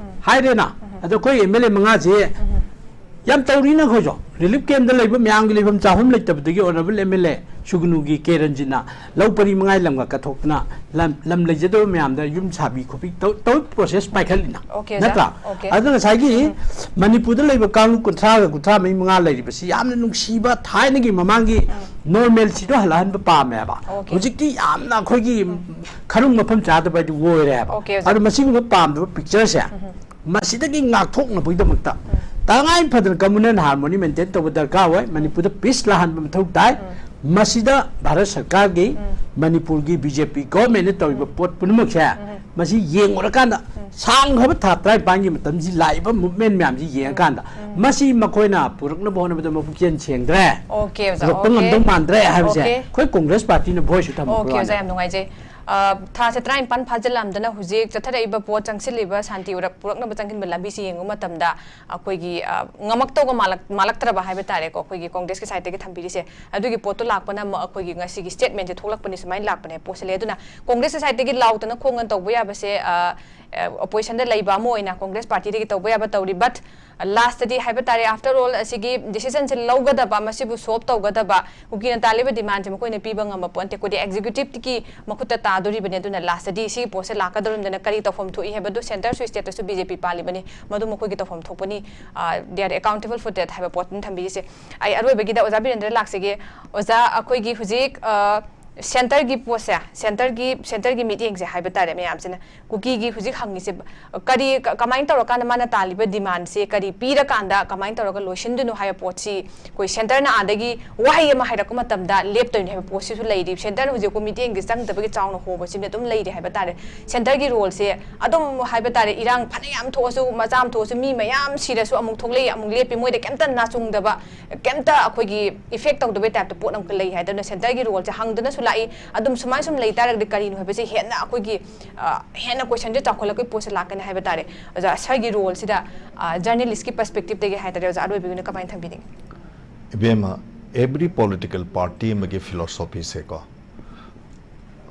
ꯍꯥꯏꯔꯦꯅ꯫ ꯑꯗꯣ ꯑꯩꯈꯣꯏ ꯑꯦꯝ ꯑꯦꯜ ꯑꯦ ꯃꯉꯥꯁꯦ ꯌꯥꯝ ꯇꯧꯔꯤꯅ ꯑꯩꯈꯣꯏꯁꯨ꯫ ꯔꯤꯂꯤꯐ ꯀꯦꯝꯞꯇ ꯂꯩꯕ ꯃꯌꯥꯝꯒꯤ ꯂꯩꯐꯝ ꯆꯥꯐꯝ ꯂꯩꯇꯕꯗꯒꯤ ꯑꯣꯅꯔꯦꯕꯜ ꯑꯦꯝ ꯑꯦꯜ ꯑꯦ ꯁꯨꯒꯅꯨꯒꯤ ꯀꯦ ꯔꯟꯖꯤꯠꯅ ꯂꯧ ꯄꯔꯤ ꯃꯉꯥꯒꯤ ꯂꯝꯒ ꯀꯠꯊꯣꯛꯇꯅ ꯂꯝ, ꯂꯝ ꯂꯩꯖꯗꯕ ꯃꯌꯥꯝꯗ ꯌꯨꯝ ꯁꯥꯕꯤ ꯈꯣꯠꯄꯤ ꯇꯧ, ꯇꯧ ꯄ꯭ꯔꯣꯁꯦꯁ ꯄꯥꯏꯈꯠꯂꯤꯅ꯫ Okay, ꯑꯣꯖꯥ꯫ ꯅꯠꯇ꯭ꯔꯥ? Okay. ꯑꯗꯨꯅ ꯉꯁꯥꯏꯒꯤ ꯃꯅꯤꯄꯨꯔꯗ ꯂꯩꯕ ꯀꯥꯡꯂꯨꯞ ꯀꯨꯟꯊ꯭ꯔꯥꯒ ꯀꯨꯟꯊ꯭ꯔꯥ ꯃꯔꯤ ꯃꯉꯥ ꯂꯩꯔꯤꯕꯁꯤ ꯌꯥꯝꯅ ꯅꯨꯡꯁꯤꯕ ꯊꯥꯏꯅꯒꯤ ꯃꯃꯥꯡꯒꯤ ꯅꯣꯔꯃꯦꯜꯁꯤꯗꯣ ꯍꯜꯂꯛꯍꯟꯕ ꯄꯥꯝꯃꯦꯕ꯫ Okay. ꯍꯧꯖꯤꯛꯇꯤ ꯌꯥꯝꯅ ꯑꯩꯈꯣꯏꯒꯤ ꯈꯔꯨꯡ ꯃꯐꯝ ꯆꯥꯗꯕ ꯍꯥꯏꯗꯨ ꯑꯣꯏꯔꯦ ꯍꯥꯏꯕ꯫ Okay, ꯑꯣꯖꯥ꯫ ꯑꯗꯨ ꯃꯁꯤꯒꯨꯝꯕ ꯄꯥꯝꯗꯕ ꯄꯤꯛꯆꯔꯁꯦ ꯃꯁꯤꯗꯒꯤ ꯉꯥꯛꯊꯣꯛꯅꯕꯒꯤꯗꯃꯛꯇ ꯇꯉꯥꯏ ꯐꯗꯅ communal harmony maintain ꯇꯧꯕ ꯗꯔꯀꯥꯔ ꯑꯣꯏ꯫ ꯃꯅꯤꯄꯨꯔꯗ ꯄꯤꯁ ꯂꯥꯛꯍꯟꯕ ꯃꯊꯧ ꯇꯥꯏ꯫ ꯃꯁꯤꯗ ꯚꯥꯔꯠ ꯁꯔꯀꯥꯔꯒꯤ, ꯃꯅꯤꯄꯨꯔꯒꯤ ꯕꯤ ꯖꯦ ꯄꯤ ꯒꯣꯔꯃꯦꯟꯅ ꯇꯧꯔꯤꯕ ꯄꯣꯠ ꯄꯨꯝꯅꯃꯛꯁꯦ ꯃꯁꯤ ꯌꯦꯡꯉꯨꯔꯀꯥꯟꯗ ꯁꯥꯡꯈ꯭ꯔꯕ ꯊꯥ ꯇꯔꯥꯅꯤꯄꯥꯟꯒꯤ ꯃꯇꯝꯁꯤ ꯂꯥꯛꯏꯕ movement ꯃꯌꯥꯝꯁꯤ ꯌꯦꯡꯉꯀꯥꯟꯗ ꯃꯁꯤ ꯃꯈꯣꯏꯅ ꯄꯨꯔꯛꯅꯕ ꯍꯣꯠꯅꯕꯗ ꯃꯄꯨꯛꯆꯦꯜ ꯁꯦꯡꯗ꯭ꯔꯦ, Okay, ꯑꯣꯖꯥ, ꯄꯨꯔꯛꯄ okay. ꯉꯝꯗꯧ ꯃꯥꯟꯗ꯭ꯔꯦ ꯍꯥꯏꯕꯁꯦ Okay. ꯑꯩꯈꯣꯏ ꯀꯣꯡꯒ꯭ꯔꯦꯁ ꯄꯥꯔꯇꯤꯅ voice ꯊꯝꯃꯛꯄ Okay, ꯑꯣꯖꯥ, ꯋꯥꯅꯤ꯫ ꯌꯥꯝ ꯅꯨꯡꯉꯥꯏꯖꯩ꯫ ꯑ, ꯊꯥꯁꯦ ꯇꯔꯥꯅꯤꯄꯥꯟ ꯐꯥꯖꯤꯜꯂꯝꯗꯅ ꯍꯧꯖꯤꯛ ꯆꯠꯊꯔꯛꯏꯕ ꯄꯣꯠ ꯆꯪꯁꯤꯜꯂꯤꯕ ꯁꯥꯟꯇꯤ ꯎꯔꯛ-, ꯄꯨꯔꯛꯅꯕ ꯆꯪꯁꯤꯟꯕ ꯂꯝꯕꯤꯁꯤ ꯌꯦꯡꯕ ꯃꯇꯝꯗ ꯑꯩꯈꯣꯏꯒꯤ, ꯑ, ꯉꯝꯃꯛꯇꯧꯕ ꯃꯥꯜꯂꯛ-, ꯃꯥꯜꯂꯛꯇ꯭ꯔꯕ ꯍꯥꯏꯕ ꯇꯥꯔꯦꯀꯣ꯫ ꯑꯩꯈꯣꯏꯒꯤ ꯀꯣꯡꯒ꯭ꯔꯦꯁꯀꯤ ꯁꯥꯏꯠꯇꯒꯤ ꯊꯝꯕꯤꯔꯤꯁꯦ ꯑꯗꯨꯒꯤ ꯄꯣꯠꯇꯣ ꯂꯥꯛꯄꯅ ꯑꯃ ꯑꯩꯈꯣꯏꯒꯤ ꯉꯁꯤꯒꯤ ꯁ꯭ꯇꯦꯠꯃꯦꯟꯁꯦ ꯊꯣꯛꯂꯛꯄꯅꯤ, ꯁꯨꯃꯥꯏꯅ ꯂꯥꯛꯄꯅꯦ ꯄꯣꯠꯁꯦ ꯂꯩ꯫ ꯑꯗꯨꯅ ꯀꯣꯡꯒ꯭ꯔꯦꯁꯀꯤ ꯁꯥꯏꯠꯇꯒꯤ ꯂꯥꯎꯗꯅ ꯈꯣꯡꯗꯅ ꯇꯧꯕ ꯌꯥꯕꯁꯦ, ꯑ, ꯑ, ꯑꯣꯄꯣꯖꯤꯁꯟꯗ ꯂꯩꯕ ꯑꯃ ꯑꯣꯏꯅ ꯀꯣꯡꯒ꯭ꯔꯦꯁ ꯄꯥꯔꯇꯤꯗꯒꯤ ꯇꯧꯕ ꯌꯥꯕ ꯇꯧꯔꯤ, but ꯂꯥꯁꯇꯗꯤ ꯍꯥꯏꯕ ꯇꯥꯔꯦ, after all, ꯑꯁꯤꯒꯤ ꯗꯤꯁꯤꯖꯟꯁꯦ ꯂꯧꯒꯗꯕ, ꯃꯁꯤꯕꯨ ꯁꯣꯜꯕ ꯇꯧꯒꯗꯕ, ꯀꯨꯀꯤꯅ ꯇꯥꯜꯂꯤꯕ ꯗꯤꯃꯥꯟꯁꯦ ꯃꯈꯣꯏꯅ ꯄꯤꯕ ꯉꯝꯕ ꯄꯣꯠ ꯅꯠꯇꯦ꯫ ꯑꯩꯈꯣꯏꯗꯤ ꯑꯦꯛꯖꯤꯀ꯭ꯌꯨꯇꯤꯚꯀꯤ ꯃꯈꯨꯠꯇ ꯇꯥꯗꯣꯔꯤꯕꯅꯤ꯫ ꯑꯗꯨꯅ ꯂꯥꯁꯇꯗꯤ ꯁꯤꯒꯤ ꯄꯣꯠꯁꯦ ꯂꯥꯛꯀꯗꯧꯔꯤꯕꯅꯤꯅ ꯀꯔꯤ ꯇꯧꯐꯝ ꯊꯣꯛꯏ ꯍꯥꯏꯕꯗꯨ ꯁꯦꯟꯇꯔꯁꯨ ꯁ꯭ꯇꯦꯠꯇꯁꯨ ꯕꯤ ꯖꯦ ꯄꯤ ꯄꯥꯜꯂꯤꯕꯅꯤ, ꯃꯗꯨ ꯃꯈꯣꯏꯒꯤ ꯇꯧꯐꯝ ꯊꯣꯛꯄꯅꯤ꯫ ꯑ, they are accountable for that ꯍꯥꯏꯕ ꯄꯣꯠꯇꯨꯅ ꯊꯝꯕꯤꯔꯤꯁꯦ꯫ ꯑꯩ ꯑꯔꯣꯏꯕꯒꯤꯗ ꯑꯣꯖꯥ ꯕꯤꯔꯦꯟꯗ꯭ꯔ ꯂꯥꯛꯆꯒꯦ꯫ ꯑꯣꯖꯥ, ꯑꯩꯈꯣꯏꯒꯤ ꯍꯧꯖꯤꯛ, ꯑ, ꯁꯦꯟꯇꯔꯒꯤ ꯄꯣꯠꯁꯦ, ꯁꯦꯟꯇꯔꯒꯤ, ꯁꯦꯟꯇꯔꯒꯤ ꯃꯤꯠꯌꯦꯡꯁꯦ ꯍꯥꯏꯕ ꯇꯥꯔꯦ ꯃꯌꯥꯝꯁꯤꯅ, ꯀꯨꯀꯤꯒꯤ ꯍꯧꯖꯤꯛ ꯍꯪꯉꯤꯁꯦ ꯀꯔꯤ, ꯀ-, ꯀꯃꯥꯏꯅ ꯇꯧꯔꯀꯥꯟꯗ ꯃꯥꯅ ꯇꯥꯜꯂꯤꯕ ꯗꯤꯃꯥꯟꯁꯦ ꯀꯔꯤ ꯄꯤꯔꯀꯥꯟꯗ ꯀꯃꯥꯏꯅ ꯇꯧꯔꯒ ꯂꯣꯏꯁꯤꯟꯗꯣꯏꯅꯣ ꯍꯥꯏꯕ ꯄꯣꯠꯁꯤ ꯑꯩꯈꯣꯏ ꯁꯦꯟꯇꯔꯅ ꯑꯥꯗꯒꯤ ꯋꯥꯍꯩ ꯑꯃ ꯍꯥꯏꯔꯛꯄ ꯃꯇꯝꯗ ꯂꯦꯞꯇꯣꯏꯅꯦ ꯍꯥꯏꯕ ꯄꯣꯠꯁꯤꯁꯨ ꯂꯩꯔꯤ꯫ ꯁꯦꯟꯇꯔꯅ ꯍꯧꯖꯤꯛ ꯑꯩꯈꯣꯏ ꯃꯤꯠꯌꯦꯡꯗꯤ ꯆꯪꯗꯕꯒꯤ ꯆꯥꯎꯅ ꯍꯣꯕꯁꯤꯅ ꯑꯗꯨꯝ ꯂꯩꯔꯤ ꯍꯥꯏꯕ ꯇꯥꯔꯦ꯫ ꯁꯦꯟꯇꯔꯒꯤ ꯔꯣꯜꯁꯦ ꯑꯗꯨꯝ ꯍꯥꯏꯕ ꯇꯥꯔꯦ, ꯏꯔꯥꯡ ꯐꯅꯌꯥꯝ ꯊꯣꯛꯑꯁꯨ, ꯃꯆꯥ ꯑꯃ ꯊꯣꯛꯑꯁꯨ, ꯃꯤ ꯃꯌꯥꯝ ꯁꯤꯔꯁꯨ ꯑꯃꯨꯛ ꯊꯣꯛꯂꯛꯏ, ꯑꯃꯨꯛ ꯂꯦꯞꯄꯤ, ꯃꯣꯏꯗ ꯀꯩꯝꯇ ꯅꯥꯆꯨꯡꯗꯕ, ꯀꯩꯝꯇ ꯑꯩꯈꯣꯏꯒꯤ ꯏꯐꯦꯛ ꯇꯧꯗꯕꯩ ꯇꯥꯏꯞꯇ ꯄꯣꯠ ꯑꯃꯈꯛ ꯂꯩ ꯍꯥꯏꯗꯅ ꯁꯦꯟꯇꯔꯒꯤ ꯔꯣꯜꯁꯦ ꯍꯪꯗꯨꯅꯁꯨ ꯂꯥꯛꯏ꯫ ꯑꯗꯨꯝ ꯁꯨꯃꯥꯏꯅ ꯁꯨꯝ ꯂꯩ ꯇꯥꯔꯒꯗꯤ ꯀꯔꯤꯅꯣ ꯍꯥꯏꯕꯁꯦ ꯍꯦꯟꯅ ꯑꯩꯈꯣꯏꯒꯤ, ꯑ, ꯍꯦꯟꯅ ꯀꯣꯏꯁꯟꯁꯦ ꯆꯥꯎꯈꯠꯂꯛꯄꯒꯤ ꯄꯣꯠꯁꯦ ꯂꯥꯛꯀꯅꯤ ꯍꯥꯏꯕ ꯇꯥꯔꯦ꯫ ꯑꯣꯖꯥ, ꯁꯥꯔꯒꯤ ꯔꯣꯜꯁꯤꯗ, ꯑ, ꯖꯔꯅꯦꯂꯤꯁꯀꯤ ꯄꯔꯁꯄꯦꯛꯇꯤꯞꯇꯒꯤ ꯍꯥꯏ ꯇꯥꯔꯦ, ꯑꯣꯖꯥ ꯑꯔꯣꯏꯕꯒꯤ ꯑꯣꯏꯅ ꯀꯃꯥꯏꯅ ꯊꯝꯕꯤꯅꯤꯡꯉꯤ? ꯏꯕꯦꯝꯃ, every political party ꯑꯃꯒꯤ ꯐꯤꯂꯣꯁꯣꯐꯤꯁꯦꯀꯣ,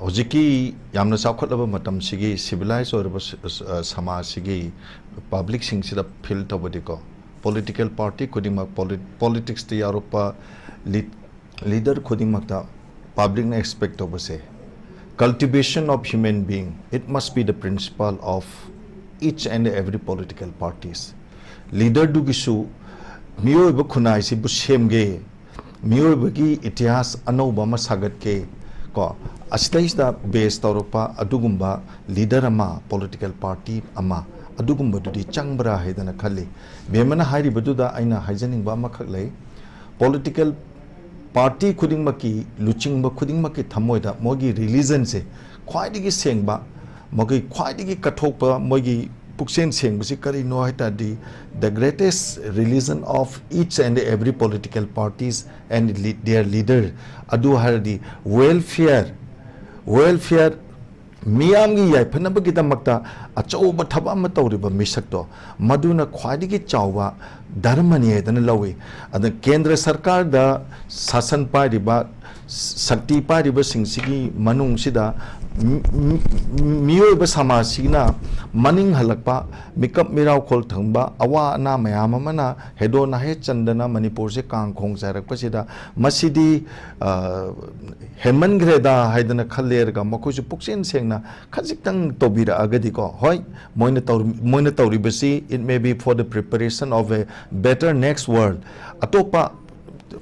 ꯍꯧꯖꯤꯛꯀꯤ ꯌꯥꯝꯅ ꯆꯥꯎꯈꯠꯂꯕ ꯃꯇꯝꯁꯤꯒꯤ, ꯁꯤꯚꯤꯂꯥꯏꯁ ꯑꯣꯏꯔꯕ ꯁ-, ꯁ-, ꯁꯃꯥꯖꯁꯤꯒꯤ ꯄꯕ꯭ꯂꯤꯛꯁꯤꯡꯁꯤꯗ ꯐꯤꯜ ꯇꯧꯕꯗꯤꯀꯣ, ꯄꯣꯂꯤꯇꯤꯀꯦꯜ ꯄꯥꯔꯇꯤ ꯈꯨꯗꯤꯡꯃꯛ, ꯄꯣꯂꯤꯠ-, ꯄꯣꯂꯤꯇꯤꯛꯁꯇ ꯌꯥꯎꯔꯛꯄ ꯂꯤꯠ-, ꯂꯤꯗꯔ ꯈꯨꯗꯤꯡꯃꯛꯇ ꯄꯕ꯭ꯂꯤꯛꯅ ꯑꯦꯛꯁꯄꯦꯛ ꯇꯧꯕꯁꯦ, cultivation of human being, it must be the principle of each and every political parties. ꯂꯤꯗꯔꯗꯨꯒꯤꯁꯨ ꯃꯤꯑꯣꯏꯕ ꯈꯨꯟꯅꯥꯏꯁꯤꯕꯨ ꯁꯦꯝꯒꯦ, ꯃꯤꯑꯣꯏꯕꯒꯤ ꯏꯇꯤꯍꯥꯁ ꯑꯅꯧꯕ ꯑꯃ ꯁꯥꯒꯠꯀꯦ ꯀꯣ, ꯑꯁꯤꯗꯩꯁꯤꯗ ꯕꯦꯁ ꯇꯧꯔꯛꯄ ꯑꯗꯨꯒꯨꯝꯕ ꯂꯤꯗꯔ ꯑꯃ, ꯄꯣꯂꯤꯇꯤꯀꯦꯜ ꯄꯥꯔꯇꯤ ꯑꯃ, ꯑꯗꯨꯒꯨꯝꯕꯗꯨꯗꯤ ꯆꯪꯕ꯭ꯔꯥ ꯍꯥꯏꯗꯅ ꯈꯜꯂꯤ꯫ ꯕꯦꯝꯃꯅ ꯍꯥꯏꯔꯤꯕꯗꯨꯗ ꯑꯩꯅ ꯍꯥꯏꯖꯅꯤꯡꯕ ꯑꯃꯈꯛ ꯂꯩ꯫ ꯄꯣꯂꯤꯇꯤꯀꯦꯜ ꯄꯥꯔꯇꯤ ꯈꯨꯗꯤꯡꯃꯛꯀꯤ ꯂꯨꯆꯤꯡꯕ ꯈꯨꯗꯤꯡꯃꯛꯀꯤ ꯊꯃꯣꯏꯗ ꯃꯣꯏꯒꯤ ꯔꯤꯂꯤꯖꯟꯁꯦ ꯈ꯭ꯋꯥꯏꯗꯒꯤ ꯁꯦꯡꯕ, ꯃꯈꯣꯏ ꯈ꯭ꯋꯥꯏꯗꯒꯤ ꯀꯠꯊꯣꯛꯄ, ꯃꯣꯏꯒꯤ ꯄꯨꯛꯆꯦꯜ ꯁꯦꯡꯕꯁꯤ ꯀꯔꯤꯅꯣ ꯍꯥꯏ ꯇꯥꯔꯗꯤ, the greatest religion of each and every political parties and le-, their leader, ꯑꯗꯨ ꯍꯥꯏꯔꯗꯤ welfare, Welfare, ꯃꯤꯌꯥꯝꯒꯤ ꯌꯥꯏꯐꯅꯕꯒꯤꯗꯃꯛꯇ ꯑꯆꯧꯕ ꯊꯕꯛ ꯑꯃ ꯇꯧꯔꯤꯕ ꯃꯤꯁꯛꯇꯣ, ꯃꯗꯨꯅ ꯈ꯭ꯋꯥꯏꯗꯒꯤ ꯆꯥꯎꯕ ꯙꯔꯃꯅꯤ ꯍꯥꯏꯗꯅ ꯂꯧꯏ꯫ ꯑꯗ ꯀꯦꯟꯗ꯭ꯔ ꯁꯔꯀꯥꯔꯗ ꯁꯥꯁꯟ ꯄꯥꯏꯔꯤꯕ, ꯁꯛꯇꯤ ꯄꯥꯏꯔꯤꯕꯁꯤꯡꯁꯤꯒꯤ ꯃꯅꯨꯡꯁꯤꯗ ꯃꯤ-, ꯃꯤ-, ꯃꯤꯑꯣꯏꯕ ꯁꯃꯥꯖꯁꯤꯅ ꯃꯅꯤꯡ ꯍꯜꯂꯛꯄ, ꯃꯤꯀꯞ ꯃꯤꯔꯥꯎꯈꯣꯜ ꯊꯪꯕ, ꯑꯋꯥ ꯑꯅꯥ ꯃꯌꯥꯝ ꯑꯃꯅ ꯍꯦꯗꯣ ꯅꯥꯍꯦ ꯆꯟꯗꯅ ꯃꯅꯤꯄꯨꯔꯁꯦ ꯀꯥꯡ ꯈꯣꯡ ꯆꯥꯏꯔꯛꯄꯁꯤꯗ, ꯃꯁꯤꯗꯤ, ꯑ, ꯍꯦꯟꯃꯟꯈ꯭ꯔꯦꯗ ꯍꯥꯏꯗꯅ ꯈꯜꯂꯦꯔꯒ ꯃꯈꯣꯏꯁꯨ ꯄꯨꯛꯆꯦꯟ ꯁꯦꯡꯅ ꯈꯖꯤꯛꯇꯪ ꯇꯧꯕꯤꯔꯛꯑꯒꯗꯤꯀꯣ, ꯍꯣꯏ, ꯃꯣꯏꯅ ꯇꯧꯔ-, ꯃꯣꯏꯅ ꯇꯧꯔꯤꯕꯁꯤ, it may be for the preparation of a better next world, ꯑꯇꯣꯞꯄ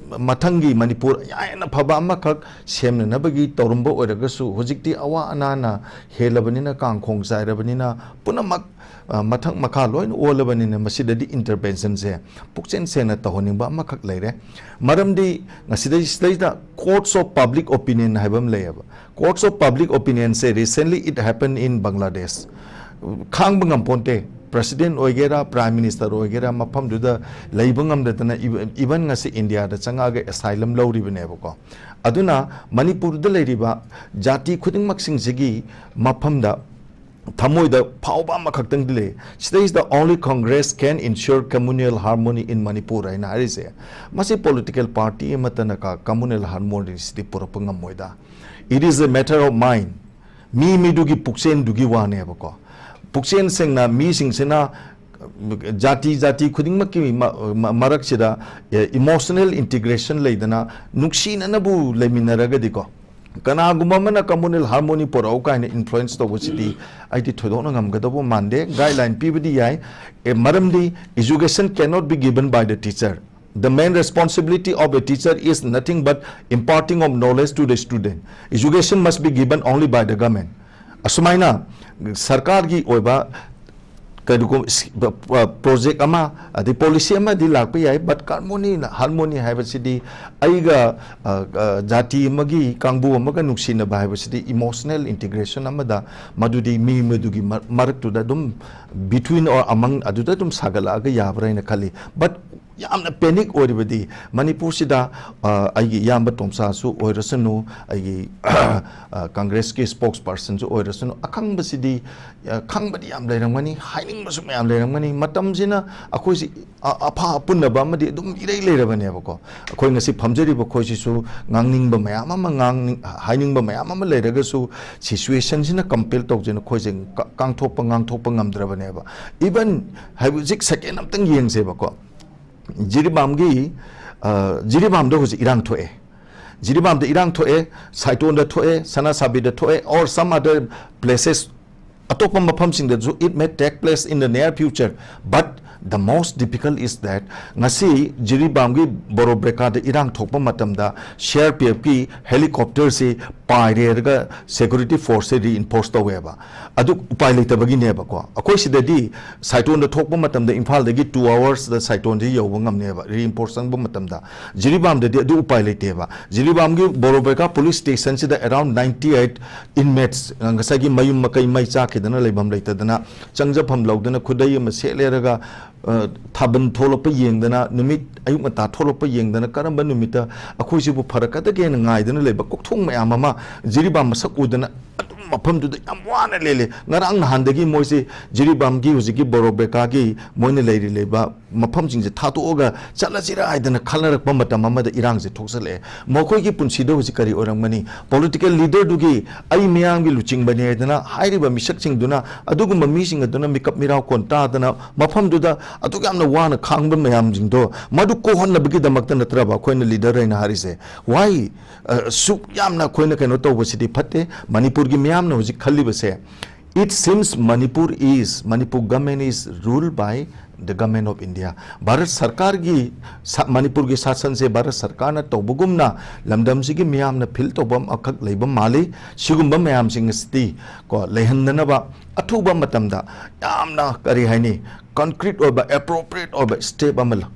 ꯃꯊꯪꯒꯤ ꯃꯅꯤꯄꯨꯔ ꯍꯦꯟꯅ ꯐꯕ ꯑꯃꯈꯛ ꯁꯦꯝꯅꯅꯕꯒꯤ ꯇꯧꯔꯝꯕ ꯑꯣꯏꯔꯒꯁꯨ, ꯍꯧꯖꯤꯛꯇꯤ ꯑꯋꯥ ꯑꯅꯥꯅ ꯍꯦꯜꯂꯕꯅꯤꯅ, ꯀꯥꯡꯈꯣꯡ ꯆꯥꯏꯔꯕꯅꯤꯅ, ꯄꯨꯝꯅꯃꯛ, ꯑ, ꯃꯊꯛ ꯃꯈꯥ ꯂꯣꯏꯅ ꯑꯣꯜꯂꯕꯅꯤꯅ, ꯃꯁꯤꯗꯗꯤ interventionꯁꯦ ꯄꯨꯛꯆꯦꯟ ꯁꯦꯡꯅ ꯇꯧꯍꯟꯅꯤꯡꯕ ꯑꯃꯈꯛ ꯂꯩꯔꯦ꯫ ꯃꯔꯝꯗꯤ ꯉꯁꯤꯗꯩ-, ꯁꯤꯗꯩꯗ courts of public opinion ꯍꯥꯏꯕ ꯑꯃ ꯂꯩꯌꯦꯕ꯫ Courts of public opinionꯁꯦ, recently it happened in Bangladesh꯫ ꯈꯥꯡꯕ ꯉꯝꯄꯣꯟꯇꯦ꯫ President ꯑꯣꯏꯒꯦꯔꯥ, Prime Minister ꯑꯣꯏꯒꯦꯔꯥ, ꯃꯐꯝꯗꯨꯗ ꯂꯩꯕ ꯉꯝꯗꯗꯅ, even, even ꯉꯁꯤ ꯏꯟꯗꯤꯌꯥꯗ ꯆꯪꯉꯛꯑꯒ asylum ꯂꯧꯔꯤꯕꯅꯦꯕꯀꯣ꯫ ꯑꯗꯨꯅ ꯃꯅꯤꯄꯨꯔꯗ ꯂꯩꯔꯤꯕ ꯖꯥꯇꯤ ꯈꯨꯗꯤꯡꯃꯛꯁꯤꯡꯁꯤꯒꯤ ꯃꯐꯝꯗ ꯊꯃꯣꯏꯗ ꯐꯥꯎꯕ ꯑꯃꯈꯛꯇꯪꯗꯤ ꯂꯩ꯫ ꯁꯤꯗꯩꯁꯤꯗ "Only Congress can ensure communal harmony in Manipur" ꯍꯥꯏꯅ ꯍꯥꯏꯔꯤꯁꯦ, ꯃꯁꯤ political party ꯑꯃꯠꯇꯅ ꯀ-, communal harmonyꯁꯤꯗꯤ ꯄꯨꯔꯛꯄ ꯉꯝꯃꯣꯏꯗ꯫ It is a matter of mind꯫ ꯃꯤ ꯃꯤꯗꯨꯒꯤ ꯄꯨꯛꯆꯦꯜꯗꯨꯒꯤ ꯋꯥꯅꯦꯕꯀꯣ꯫ ꯄꯨꯛꯆꯦꯜ ꯁꯦꯡꯅ ꯃꯤꯁꯤꯡꯁꯤꯅ ꯖꯥꯇꯤ, ꯖꯥꯇꯤ ꯈꯨꯗꯤꯡꯃꯛꯀꯤ ꯃ-, ꯃ-, ꯃꯔꯛꯁꯤꯗ, ꯑꯦ, emotional integration ꯂꯩꯗꯅ ꯅꯨꯡꯁꯤꯅꯅꯕꯨ ꯂꯩꯃꯤꯟꯅꯔꯒꯗꯤꯀꯣ, ꯀꯅꯥꯒꯨꯝꯕ ꯑꯃꯅ communal harmony ꯄꯨꯔꯛꯎ ꯀꯥꯏꯅ influence ꯇꯧꯕꯁꯤꯗꯤ ꯑꯩꯗꯤ ꯊꯣꯏꯗꯣꯛꯅ ꯉꯝꯒꯗꯧꯕ ꯃꯥꯟꯗꯦ꯫ Guideline ꯄꯤꯕꯗꯤ ꯌꯥꯏ꯫ ꯑꯦ, ꯃꯔꯝꯗꯤ education cannot be given by the teacher. The main responsibility of a teacher is nothing but imparting of knowledge to the student. Education must be given only by the government. ꯑꯁꯨꯃꯥꯏꯅ ꯁꯔꯀꯥꯔꯒꯤ ꯑꯣꯏꯕ ꯀꯔꯤꯒꯨꯝꯕ ꯁ-, ꯄ-, ꯄ-, project ꯑꯃ, ꯑꯗꯩ policy ꯑꯃꯗꯤ ꯂꯥꯛꯄ ꯌꯥꯏ, but harmony, harmony ꯍꯥꯏꯕꯁꯤꯗꯤ ꯑꯩꯒ, ꯑ, ꯑ, ꯖꯥꯇꯤ ꯑꯃꯒꯤ ꯀꯥꯡꯕꯨ ꯑꯃꯒ ꯅꯨꯡꯁꯤꯅꯕ ꯍꯥꯏꯕꯁꯤꯗꯤ emotional integration ꯑꯃꯗ, ꯃꯗꯨꯗꯤ ꯃꯤ ꯃꯗꯨꯒꯤ ꯃ-, ꯃꯔꯛꯇꯨꯗ ꯑꯗꯨꯝ, between or among, ꯑꯗꯨꯗ ꯑꯗꯨꯝ ꯁꯥꯒꯠꯂꯛꯑꯒ ꯌꯥꯕ꯭ꯔꯥ ꯍꯥꯏꯅ ꯈꯜꯂꯤ꯫ But ꯌꯥꯝꯅ ꯄꯦꯅꯤꯛ ꯑꯣꯏꯔꯤꯕꯗꯤ ꯃꯅꯤꯄꯨꯔꯁꯤꯗ, ꯑ, ꯑꯩꯒꯤ ꯏꯌꯥꯝꯕ ꯇꯣꯝꯆꯥꯁꯨ ꯑꯣꯏꯔꯁꯅꯨ, ꯑꯩꯒꯤ, ꯑ, ꯀꯪꯒ꯭ꯔꯦꯁꯀꯤ ꯁ꯭ꯄꯣꯛꯁ ꯄꯔꯁꯟꯁꯨ ꯑꯣꯏꯔꯁꯅꯨ, ꯑꯈꯪꯕꯁꯤꯗꯤ, ꯑ, ꯈꯪꯕꯗꯤ ꯌꯥꯝ ꯂꯩꯔꯝꯒꯅꯤ, ꯍꯥꯏꯅꯤꯡꯕꯁꯨ ꯃꯌꯥꯝ ꯂꯩꯔꯝꯒꯅꯤ꯫ ꯃꯇꯝꯁꯤꯅ ꯑꯩꯈꯣꯏꯁꯤ ꯑ-, ꯑꯐ ꯑꯄꯨꯟꯅꯕ ꯑꯃꯗꯤ ꯑꯗꯨꯝ ꯏꯔꯩ ꯂꯩꯔꯕꯅꯦꯕꯀꯣ꯫ ꯑꯩꯈꯣꯏ ꯉꯁꯤ ꯐꯝꯖꯔꯤꯕ ꯑꯩꯈꯣꯏꯁꯤꯁꯨ ꯉꯥꯡꯅꯤꯡꯕ ꯃꯌꯥꯝ ꯑꯃ ꯉꯥꯡꯅꯤꯡ-, ꯍꯥꯏꯅꯤꯡꯕ ꯃꯌꯥꯝ ꯑꯃ ꯂꯩꯔꯒꯁꯨ, ꯁꯤꯆꯨꯋꯦꯁꯟꯁꯤꯅ ꯀꯝꯄꯦꯜ ꯇꯧꯗꯅ ꯑꯩꯈꯣꯏꯁꯦ ꯀ-, ꯉꯥꯡꯊꯣꯛꯄ, ꯉꯥꯡꯊꯣꯛꯄ ꯉꯝꯗ꯭ꯔꯕꯅꯦꯕ꯫ ꯏꯚꯟ ꯍꯧꯖꯤꯛ ꯁꯦꯀꯦꯟ ꯑꯝꯇꯪ ꯌꯦꯡꯁꯦꯕꯀꯣ꯫ ꯖꯤꯔꯤꯕꯥꯝꯒꯤ, ꯑ, ꯖꯤꯔꯤꯕꯥꯝꯗ ꯍꯧꯖꯤꯛ ꯏꯔꯥꯡ ꯊꯣꯛꯑꯦ꯫ ꯖꯤꯔꯤꯕꯥꯝꯗ ꯏꯔꯥꯡ ꯊꯣꯛꯑꯦ, ꯁꯥꯏꯇꯣꯟꯗ ꯊꯣꯛꯑꯦ, ꯁꯅꯥꯁꯥꯕꯤꯗ ꯊꯣꯛꯑꯦ, or some other places, ꯑꯇꯣꯞꯄ ꯃꯐꯝꯁꯤꯡꯗꯁꯨ it may take place in the near future, but the most difficult is that ꯉꯁꯤ ꯖꯤꯔꯤꯕꯥꯝꯒꯤ ꯕꯣꯔꯣꯕꯦꯀꯥꯗ ꯏꯔꯥꯡ ꯊꯣꯛꯄ ꯃꯇꯝꯗ ꯁꯤ ꯑꯥꯔ ꯄꯤ ꯑꯦꯐꯀꯤ ꯍꯦꯂꯤꯀꯣꯞꯇꯔꯁꯤ ꯄꯥꯏꯔꯦꯔꯒ ꯁꯦꯀ꯭ꯌꯨꯔꯤꯇꯤ ꯐꯣꯔꯁꯁꯦ ꯔꯤꯏꯟꯐꯣꯔꯁ ꯇꯧꯋꯦꯕ꯫ ꯑꯗꯨ ꯎꯄꯥꯏ ꯂꯩꯇꯕꯒꯤꯅꯦꯕꯀꯣ꯫ ꯑꯩꯈꯣꯏ ꯁꯤꯗꯗꯤ ꯁꯥꯏꯇꯣꯟꯗ ꯊꯣꯛꯄ ꯃꯇꯝꯗ ꯏꯝꯐꯥꯜꯗꯒꯤ two hours-ꯗ ꯁꯥꯏꯇꯣꯟꯁꯤ ꯌꯧꯕ ꯉꯝꯅꯦꯕ, ꯔꯤꯏꯟꯐꯣꯔꯁ ꯆꯪꯕ ꯃꯇꯝꯗ꯫ ꯖꯤꯔꯤꯕꯥꯝꯗꯗꯤ ꯑꯗꯨ ꯎꯄꯥꯏ ꯂꯩꯇꯦꯕ꯫ ꯖꯤꯔꯤꯕꯥꯝꯒꯤ ꯕꯣꯔꯣꯕꯦꯀꯥ police ꯁ꯭ꯇꯦꯁꯟꯁꯤꯗ around ninety eight inmates, ꯑ, ꯉꯁꯥꯏꯒꯤ ꯃꯌꯨꯝ ꯃꯀꯩ ꯃꯩ ꯆꯥꯛꯈꯤꯗꯅ ꯂꯩꯐꯝ ꯂꯩꯇꯗꯅ, ꯆꯪꯖꯐꯝ ꯂꯧꯗꯅ ꯈꯨꯗꯩ ꯑꯃ ꯁꯦꯠꯂꯦꯔꯒ, ꯑ, ꯊꯥꯕꯜ ꯊꯣꯛꯂꯛꯄ ꯌꯦꯡꯗꯅ, ꯅꯨꯃꯤꯠ ꯑꯌꯨꯛ ꯉꯟꯇꯥ ꯊꯣꯛꯂꯛꯄ ꯌꯦꯡꯗꯅ, ꯀꯔꯝꯕ ꯅꯨꯃꯤꯠꯇ ꯑꯩꯈꯣꯏꯁꯤꯕꯨ ꯐꯔꯛꯀꯗꯒꯦꯅ ꯉꯥꯏꯗꯅ ꯂꯩꯕ ꯀꯣꯛꯊꯣꯡ ꯃꯌꯥꯝ ꯑꯃ ꯖꯤꯔꯤꯕꯥꯝ ꯃꯁꯛ ꯎꯗꯅ ꯑꯗꯨꯝ ꯃꯐꯝꯗꯨꯗ ꯌꯥꯝ ꯋꯥꯅ ꯂꯦꯜꯂꯦ꯫ ꯉꯔꯥꯡ ꯅꯍꯥꯟꯗꯒꯤ ꯃꯣꯏꯁꯦ ꯖꯤꯔꯤꯕꯥꯝꯒꯤ ꯍꯧꯖꯤꯛꯀꯤ ꯕꯣꯔꯣꯕꯦꯀꯥꯒꯤ ꯃꯣꯏꯅ ꯂꯩꯔꯤ ꯂꯩꯕ ꯃꯐꯝꯁꯤꯡꯁꯦ ꯊꯥꯗꯣꯛꯑꯒ ꯆꯠꯂꯁꯤꯔꯥ ꯍꯥꯏꯗꯅ ꯈꯟꯅꯔꯛꯄ ꯃꯇꯝ ꯑꯃꯗ ꯏꯔꯥꯡꯁꯦ ꯊꯣꯛꯆꯜꯂꯛꯑꯦ꯫ ꯃꯈꯣꯏꯒꯤ ꯄꯨꯟꯁꯤꯗ ꯍꯧꯖꯤꯛ ꯀꯔꯤ ꯑꯣꯏꯔꯝꯒꯅꯤ? ꯄꯣꯂꯤꯇꯤꯀꯦꯜ ꯂꯤꯗꯔꯗꯨꯒꯤ "ꯑꯩ ꯃꯤꯌꯥꯝꯒꯤ ꯂꯨꯆꯤꯡꯕꯅꯤ" ꯍꯥꯏꯗꯅ ꯍꯥꯏꯔꯤꯕ ꯃꯤꯁꯛꯁꯤꯡꯗꯨꯅ ꯑꯗꯨꯒꯨꯝꯕ ꯃꯤꯁꯤꯡ ꯑꯗꯨꯅ ꯃꯤꯀꯞ ꯃꯤꯔꯥꯎ ꯀꯣꯟ ꯇꯥꯗꯅ ꯃꯐꯝꯗꯨꯗ ꯑꯗꯨꯛ ꯌꯥꯝꯅ ꯋꯥꯅ ꯈꯥꯡꯕ ꯃꯌꯥꯝꯁꯤꯡꯗꯣ ꯃꯗꯨ ꯀꯣꯛꯍꯟꯅꯕꯒꯤꯗꯃꯛꯇ ꯅꯠꯇ꯭ꯔꯕ ꯑꯩꯈꯣꯏꯅ ꯂꯤꯗꯔ ꯍꯥꯏꯅ ꯍꯥꯏꯔꯤꯁꯦ? Why? ꯑ, ꯁꯨꯛ ꯌꯥꯝꯅ ꯑꯩꯈꯣꯏꯅ ꯀꯩꯅꯣ ꯇꯧꯕꯁꯤꯗꯤ ꯐꯠꯇꯦ꯫ ꯃꯅꯤꯄꯨꯔꯒꯤ ꯃꯤꯌꯥꯝꯅ ꯍꯧꯖꯤꯛ ꯈꯜꯂꯤꯕꯁꯦ, it seems Manipur is, Manipur government is ruled by the government of India. Bharat ꯁꯔꯀꯥꯔꯒꯤ ꯁꯥ-, ꯃꯅꯤꯄꯨꯔꯒꯤ ꯁꯥꯁꯟꯁꯦ ꯚꯥꯔꯠ ꯁꯔꯀꯥꯔꯅ ꯇꯧꯕꯒꯨꯝꯅ ꯂꯝꯗꯝꯁꯤꯒꯤ ꯃꯤꯌꯥꯝꯅ ꯐꯤꯜ ꯇꯧꯕ ꯑꯃꯈꯛ ꯂꯩꯕ ꯃꯥꯜꯂꯤ꯫ ꯁꯤꯒꯨꯝꯕ ꯃꯌꯥꯝꯁꯤꯡ ꯑꯁꯤꯗꯤ ꯀꯣ, ꯂꯩꯍꯟꯗꯅꯕ ꯑꯊꯨꯕ ꯃꯇꯝꯗ ꯌꯥꯝꯅ, ꯀꯔꯤ ꯍꯥꯏꯅꯤ, ꯀꯟꯀ꯭ꯔꯤꯠ ꯑꯣꯏꯕ, ꯑꯦꯄ꯭ꯔꯣꯄ꯭ꯔꯤꯌꯦꯠ ꯑꯣꯏꯕ ꯁ꯭ꯇꯦꯞ ꯑꯃ ꯂꯧ-,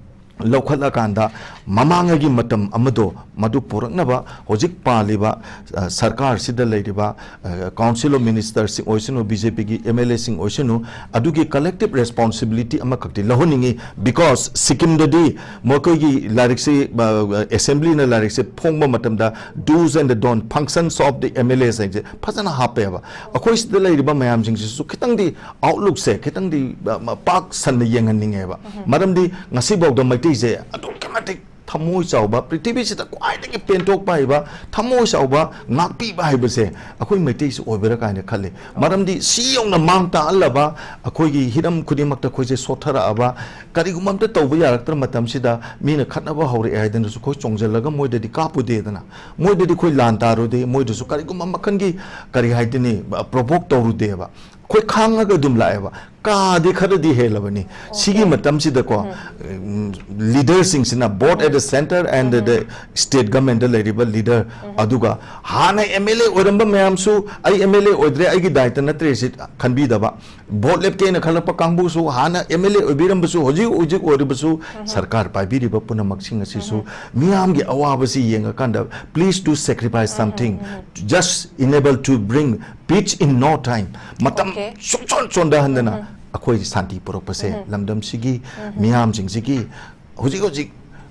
ꯂꯧꯈꯠꯂꯀꯥꯟꯗ ꯃꯃꯥꯡꯉꯩꯒꯤ ꯃꯇꯝ ꯑꯃꯗꯣ ꯃꯗꯨ ꯄꯨꯔꯛꯅꯕ ꯍꯧꯖꯤꯛ ꯄꯥꯜꯂꯤꯕ, ꯑ, ꯁꯔꯀꯥꯔꯁꯤꯗ ꯂꯩꯔꯤꯕ, ꯑ, Council of Ministerꯁꯤꯡ ꯑꯣꯏꯁꯅꯨ, BJPꯒꯤ MLAꯁꯤꯡ ꯑꯣꯏꯁꯅꯨ, ꯑꯗꯨꯒꯤ collective responsibility ꯑꯃꯈꯛꯇꯤ ꯂꯧꯍꯟꯅꯤꯡꯉꯤ꯫ Because ꯁꯤꯛꯀꯤꯝꯗꯗꯤ ꯃꯈꯣꯏꯒꯤ ꯂꯥꯏꯔꯤꯛꯁꯤ, ꯑ, Assemblyꯅ ꯂꯥꯏꯔꯤꯛꯁꯦ ꯐꯣꯡꯕ ꯃꯇꯝꯗ do's and the don't, functions of the MLAs ꯍꯥꯏꯁꯦ ꯐꯖꯅ ꯍꯥꯞꯄꯦꯕ꯫ ꯑꯩꯈꯣꯏ ꯁꯤꯗ ꯂꯩꯔꯤꯕ ꯃꯌꯥꯝꯁꯤꯡꯁꯤꯁꯨ ꯈꯤꯇꯪꯗꯤ outlookꯁꯦ ꯈꯤꯇꯪꯗꯤ, ꯑ, ꯃ-, ꯄꯥꯛ ꯁꯟꯅ ꯌꯦꯡꯍꯟꯅꯤꯡꯉꯦꯕ꯫ ꯃꯔꯝꯗꯤ ꯉꯁꯤꯐꯥꯎꯗ ꯃꯩꯇꯩꯁꯦ ꯑꯗꯨꯛꯀꯤ ꯃꯇꯤꯛ ꯊꯃꯣꯏ ꯆꯥꯎꯕ, ꯄ꯭ꯔꯤꯊꯤꯕꯤꯁꯤꯗ ꯈ꯭ꯋꯥꯏꯗꯒꯤ ꯄꯦꯟꯊꯣꯛꯄ ꯍꯩꯕ, ꯊꯃꯣꯏ ꯆꯥꯎꯕ, ꯉꯥꯛꯄꯤꯕ ꯍꯩꯕꯁꯦ ꯑꯩꯈꯣꯏ ꯃꯩꯇꯩꯁꯤ ꯑꯣꯏꯕ꯭ꯔꯥ ꯀꯥꯏꯅ ꯈꯜꯂꯤ꯫ ꯃꯔꯝꯗꯤ ꯁꯤ ꯌꯧꯅ ꯃꯥꯡ ꯇꯥꯛꯍꯜꯂꯕ, ꯑꯩꯈꯣꯏꯒꯤ ꯍꯤꯔꯝ ꯈꯨꯗꯤꯡꯃꯛꯇ ꯑꯩꯈꯣꯏꯁꯦ ꯁꯣꯠꯊꯔꯛꯑꯕ, ꯀꯔꯤꯒꯨꯝꯕ ꯑꯝꯇ ꯇꯧꯕ ꯌꯥꯔꯛꯇ꯭ꯔ ꯃꯇꯝꯁꯤꯗ ꯃꯤꯅ ꯈꯠꯅꯕ ꯍꯧꯔꯛꯑꯦ ꯍꯥꯏꯗꯅꯁꯨ ꯑꯩꯈꯣꯏ ꯆꯣꯡꯁꯤꯜꯂꯒ ꯃꯣꯏꯗꯗꯤ ꯀꯥꯞꯄꯨꯗꯦꯗꯅ, ꯃꯣꯏꯗꯗꯤ ꯑꯩꯈꯣꯏ ꯂꯥꯟ ꯇꯥꯔꯨꯗꯦ, ꯃꯣꯏꯗꯁꯨ ꯀꯔꯤꯒꯨꯝꯕ ꯃꯈꯜꯒꯤ, ꯀꯔꯤ ꯍꯥꯏꯗꯣꯏꯅꯤ, provoke ꯇꯧꯔꯨꯗꯦꯕ꯫ ꯑꯩꯈꯣꯏ ꯈꯥꯡꯉꯒ ꯑꯗꯨꯝ ꯂꯥꯛꯑꯦꯕ꯫ ꯀꯥꯗꯤ ꯈꯔꯗꯤ ꯍꯦꯜꯂꯕꯅꯤ꯫ ꯁꯤꯒꯤ ꯃꯇꯝꯁꯤꯗꯀꯣ, ꯎꯝ, leaderꯁꯤꯡꯁꯤꯅ, both at the centre and the state governmentꯇ ꯂꯩꯔꯤꯕ leader, ꯑꯗꯨꯒ ꯍꯥꯟꯅ MLA ꯑꯣꯏꯔꯝꯕ ꯃꯌꯥꯝꯁꯨ, "ꯑꯩ MLA ꯑꯣꯏꯗ꯭ꯔꯦ, ꯑꯩꯒꯤ ꯗꯥꯏꯇ ꯅꯠꯇ꯭ꯔꯦ" ꯁꯤ ꯈꯟꯕꯤꯗꯕ, vote ꯂꯦꯞꯀꯦꯅ ꯈꯜꯂꯛꯄ ꯀꯥꯡꯕꯨꯁꯨ, ꯍꯥꯟꯅ MLA ꯑꯣꯏꯕꯤꯔꯝꯕꯁꯨ, ꯍꯧꯖꯤꯛ ꯍꯧꯖꯤꯛ ꯑꯣꯏꯔꯤꯕꯁꯨ, ꯁꯔꯀꯥꯔ ꯄꯥꯏꯕꯤꯔꯤꯕ ꯄꯨꯝꯅꯃꯛꯁꯤꯡ ꯑꯁꯤꯁꯨ ꯃꯤꯌꯥꯝꯒꯤ ꯑꯋꯥꯕꯁꯤ ꯌꯦꯡꯉꯀꯥꯟꯗ, please do sacrifice something, just enable to bring peace in no time. ꯃꯇꯝ Okay. ꯁꯨꯡꯆꯣꯟ ꯆꯣꯟꯊꯍꯟꯗꯅ ꯑꯩꯈꯣꯏ ꯁꯥꯟꯇꯤ ꯄꯨꯔꯛꯄꯁꯦ, ꯂꯝꯗꯝꯁꯤꯒꯤ ꯃꯤꯌꯥꯝꯁꯤꯡꯁꯤꯒꯤ ꯍꯧꯖꯤꯛ ꯍꯧꯖꯤꯛ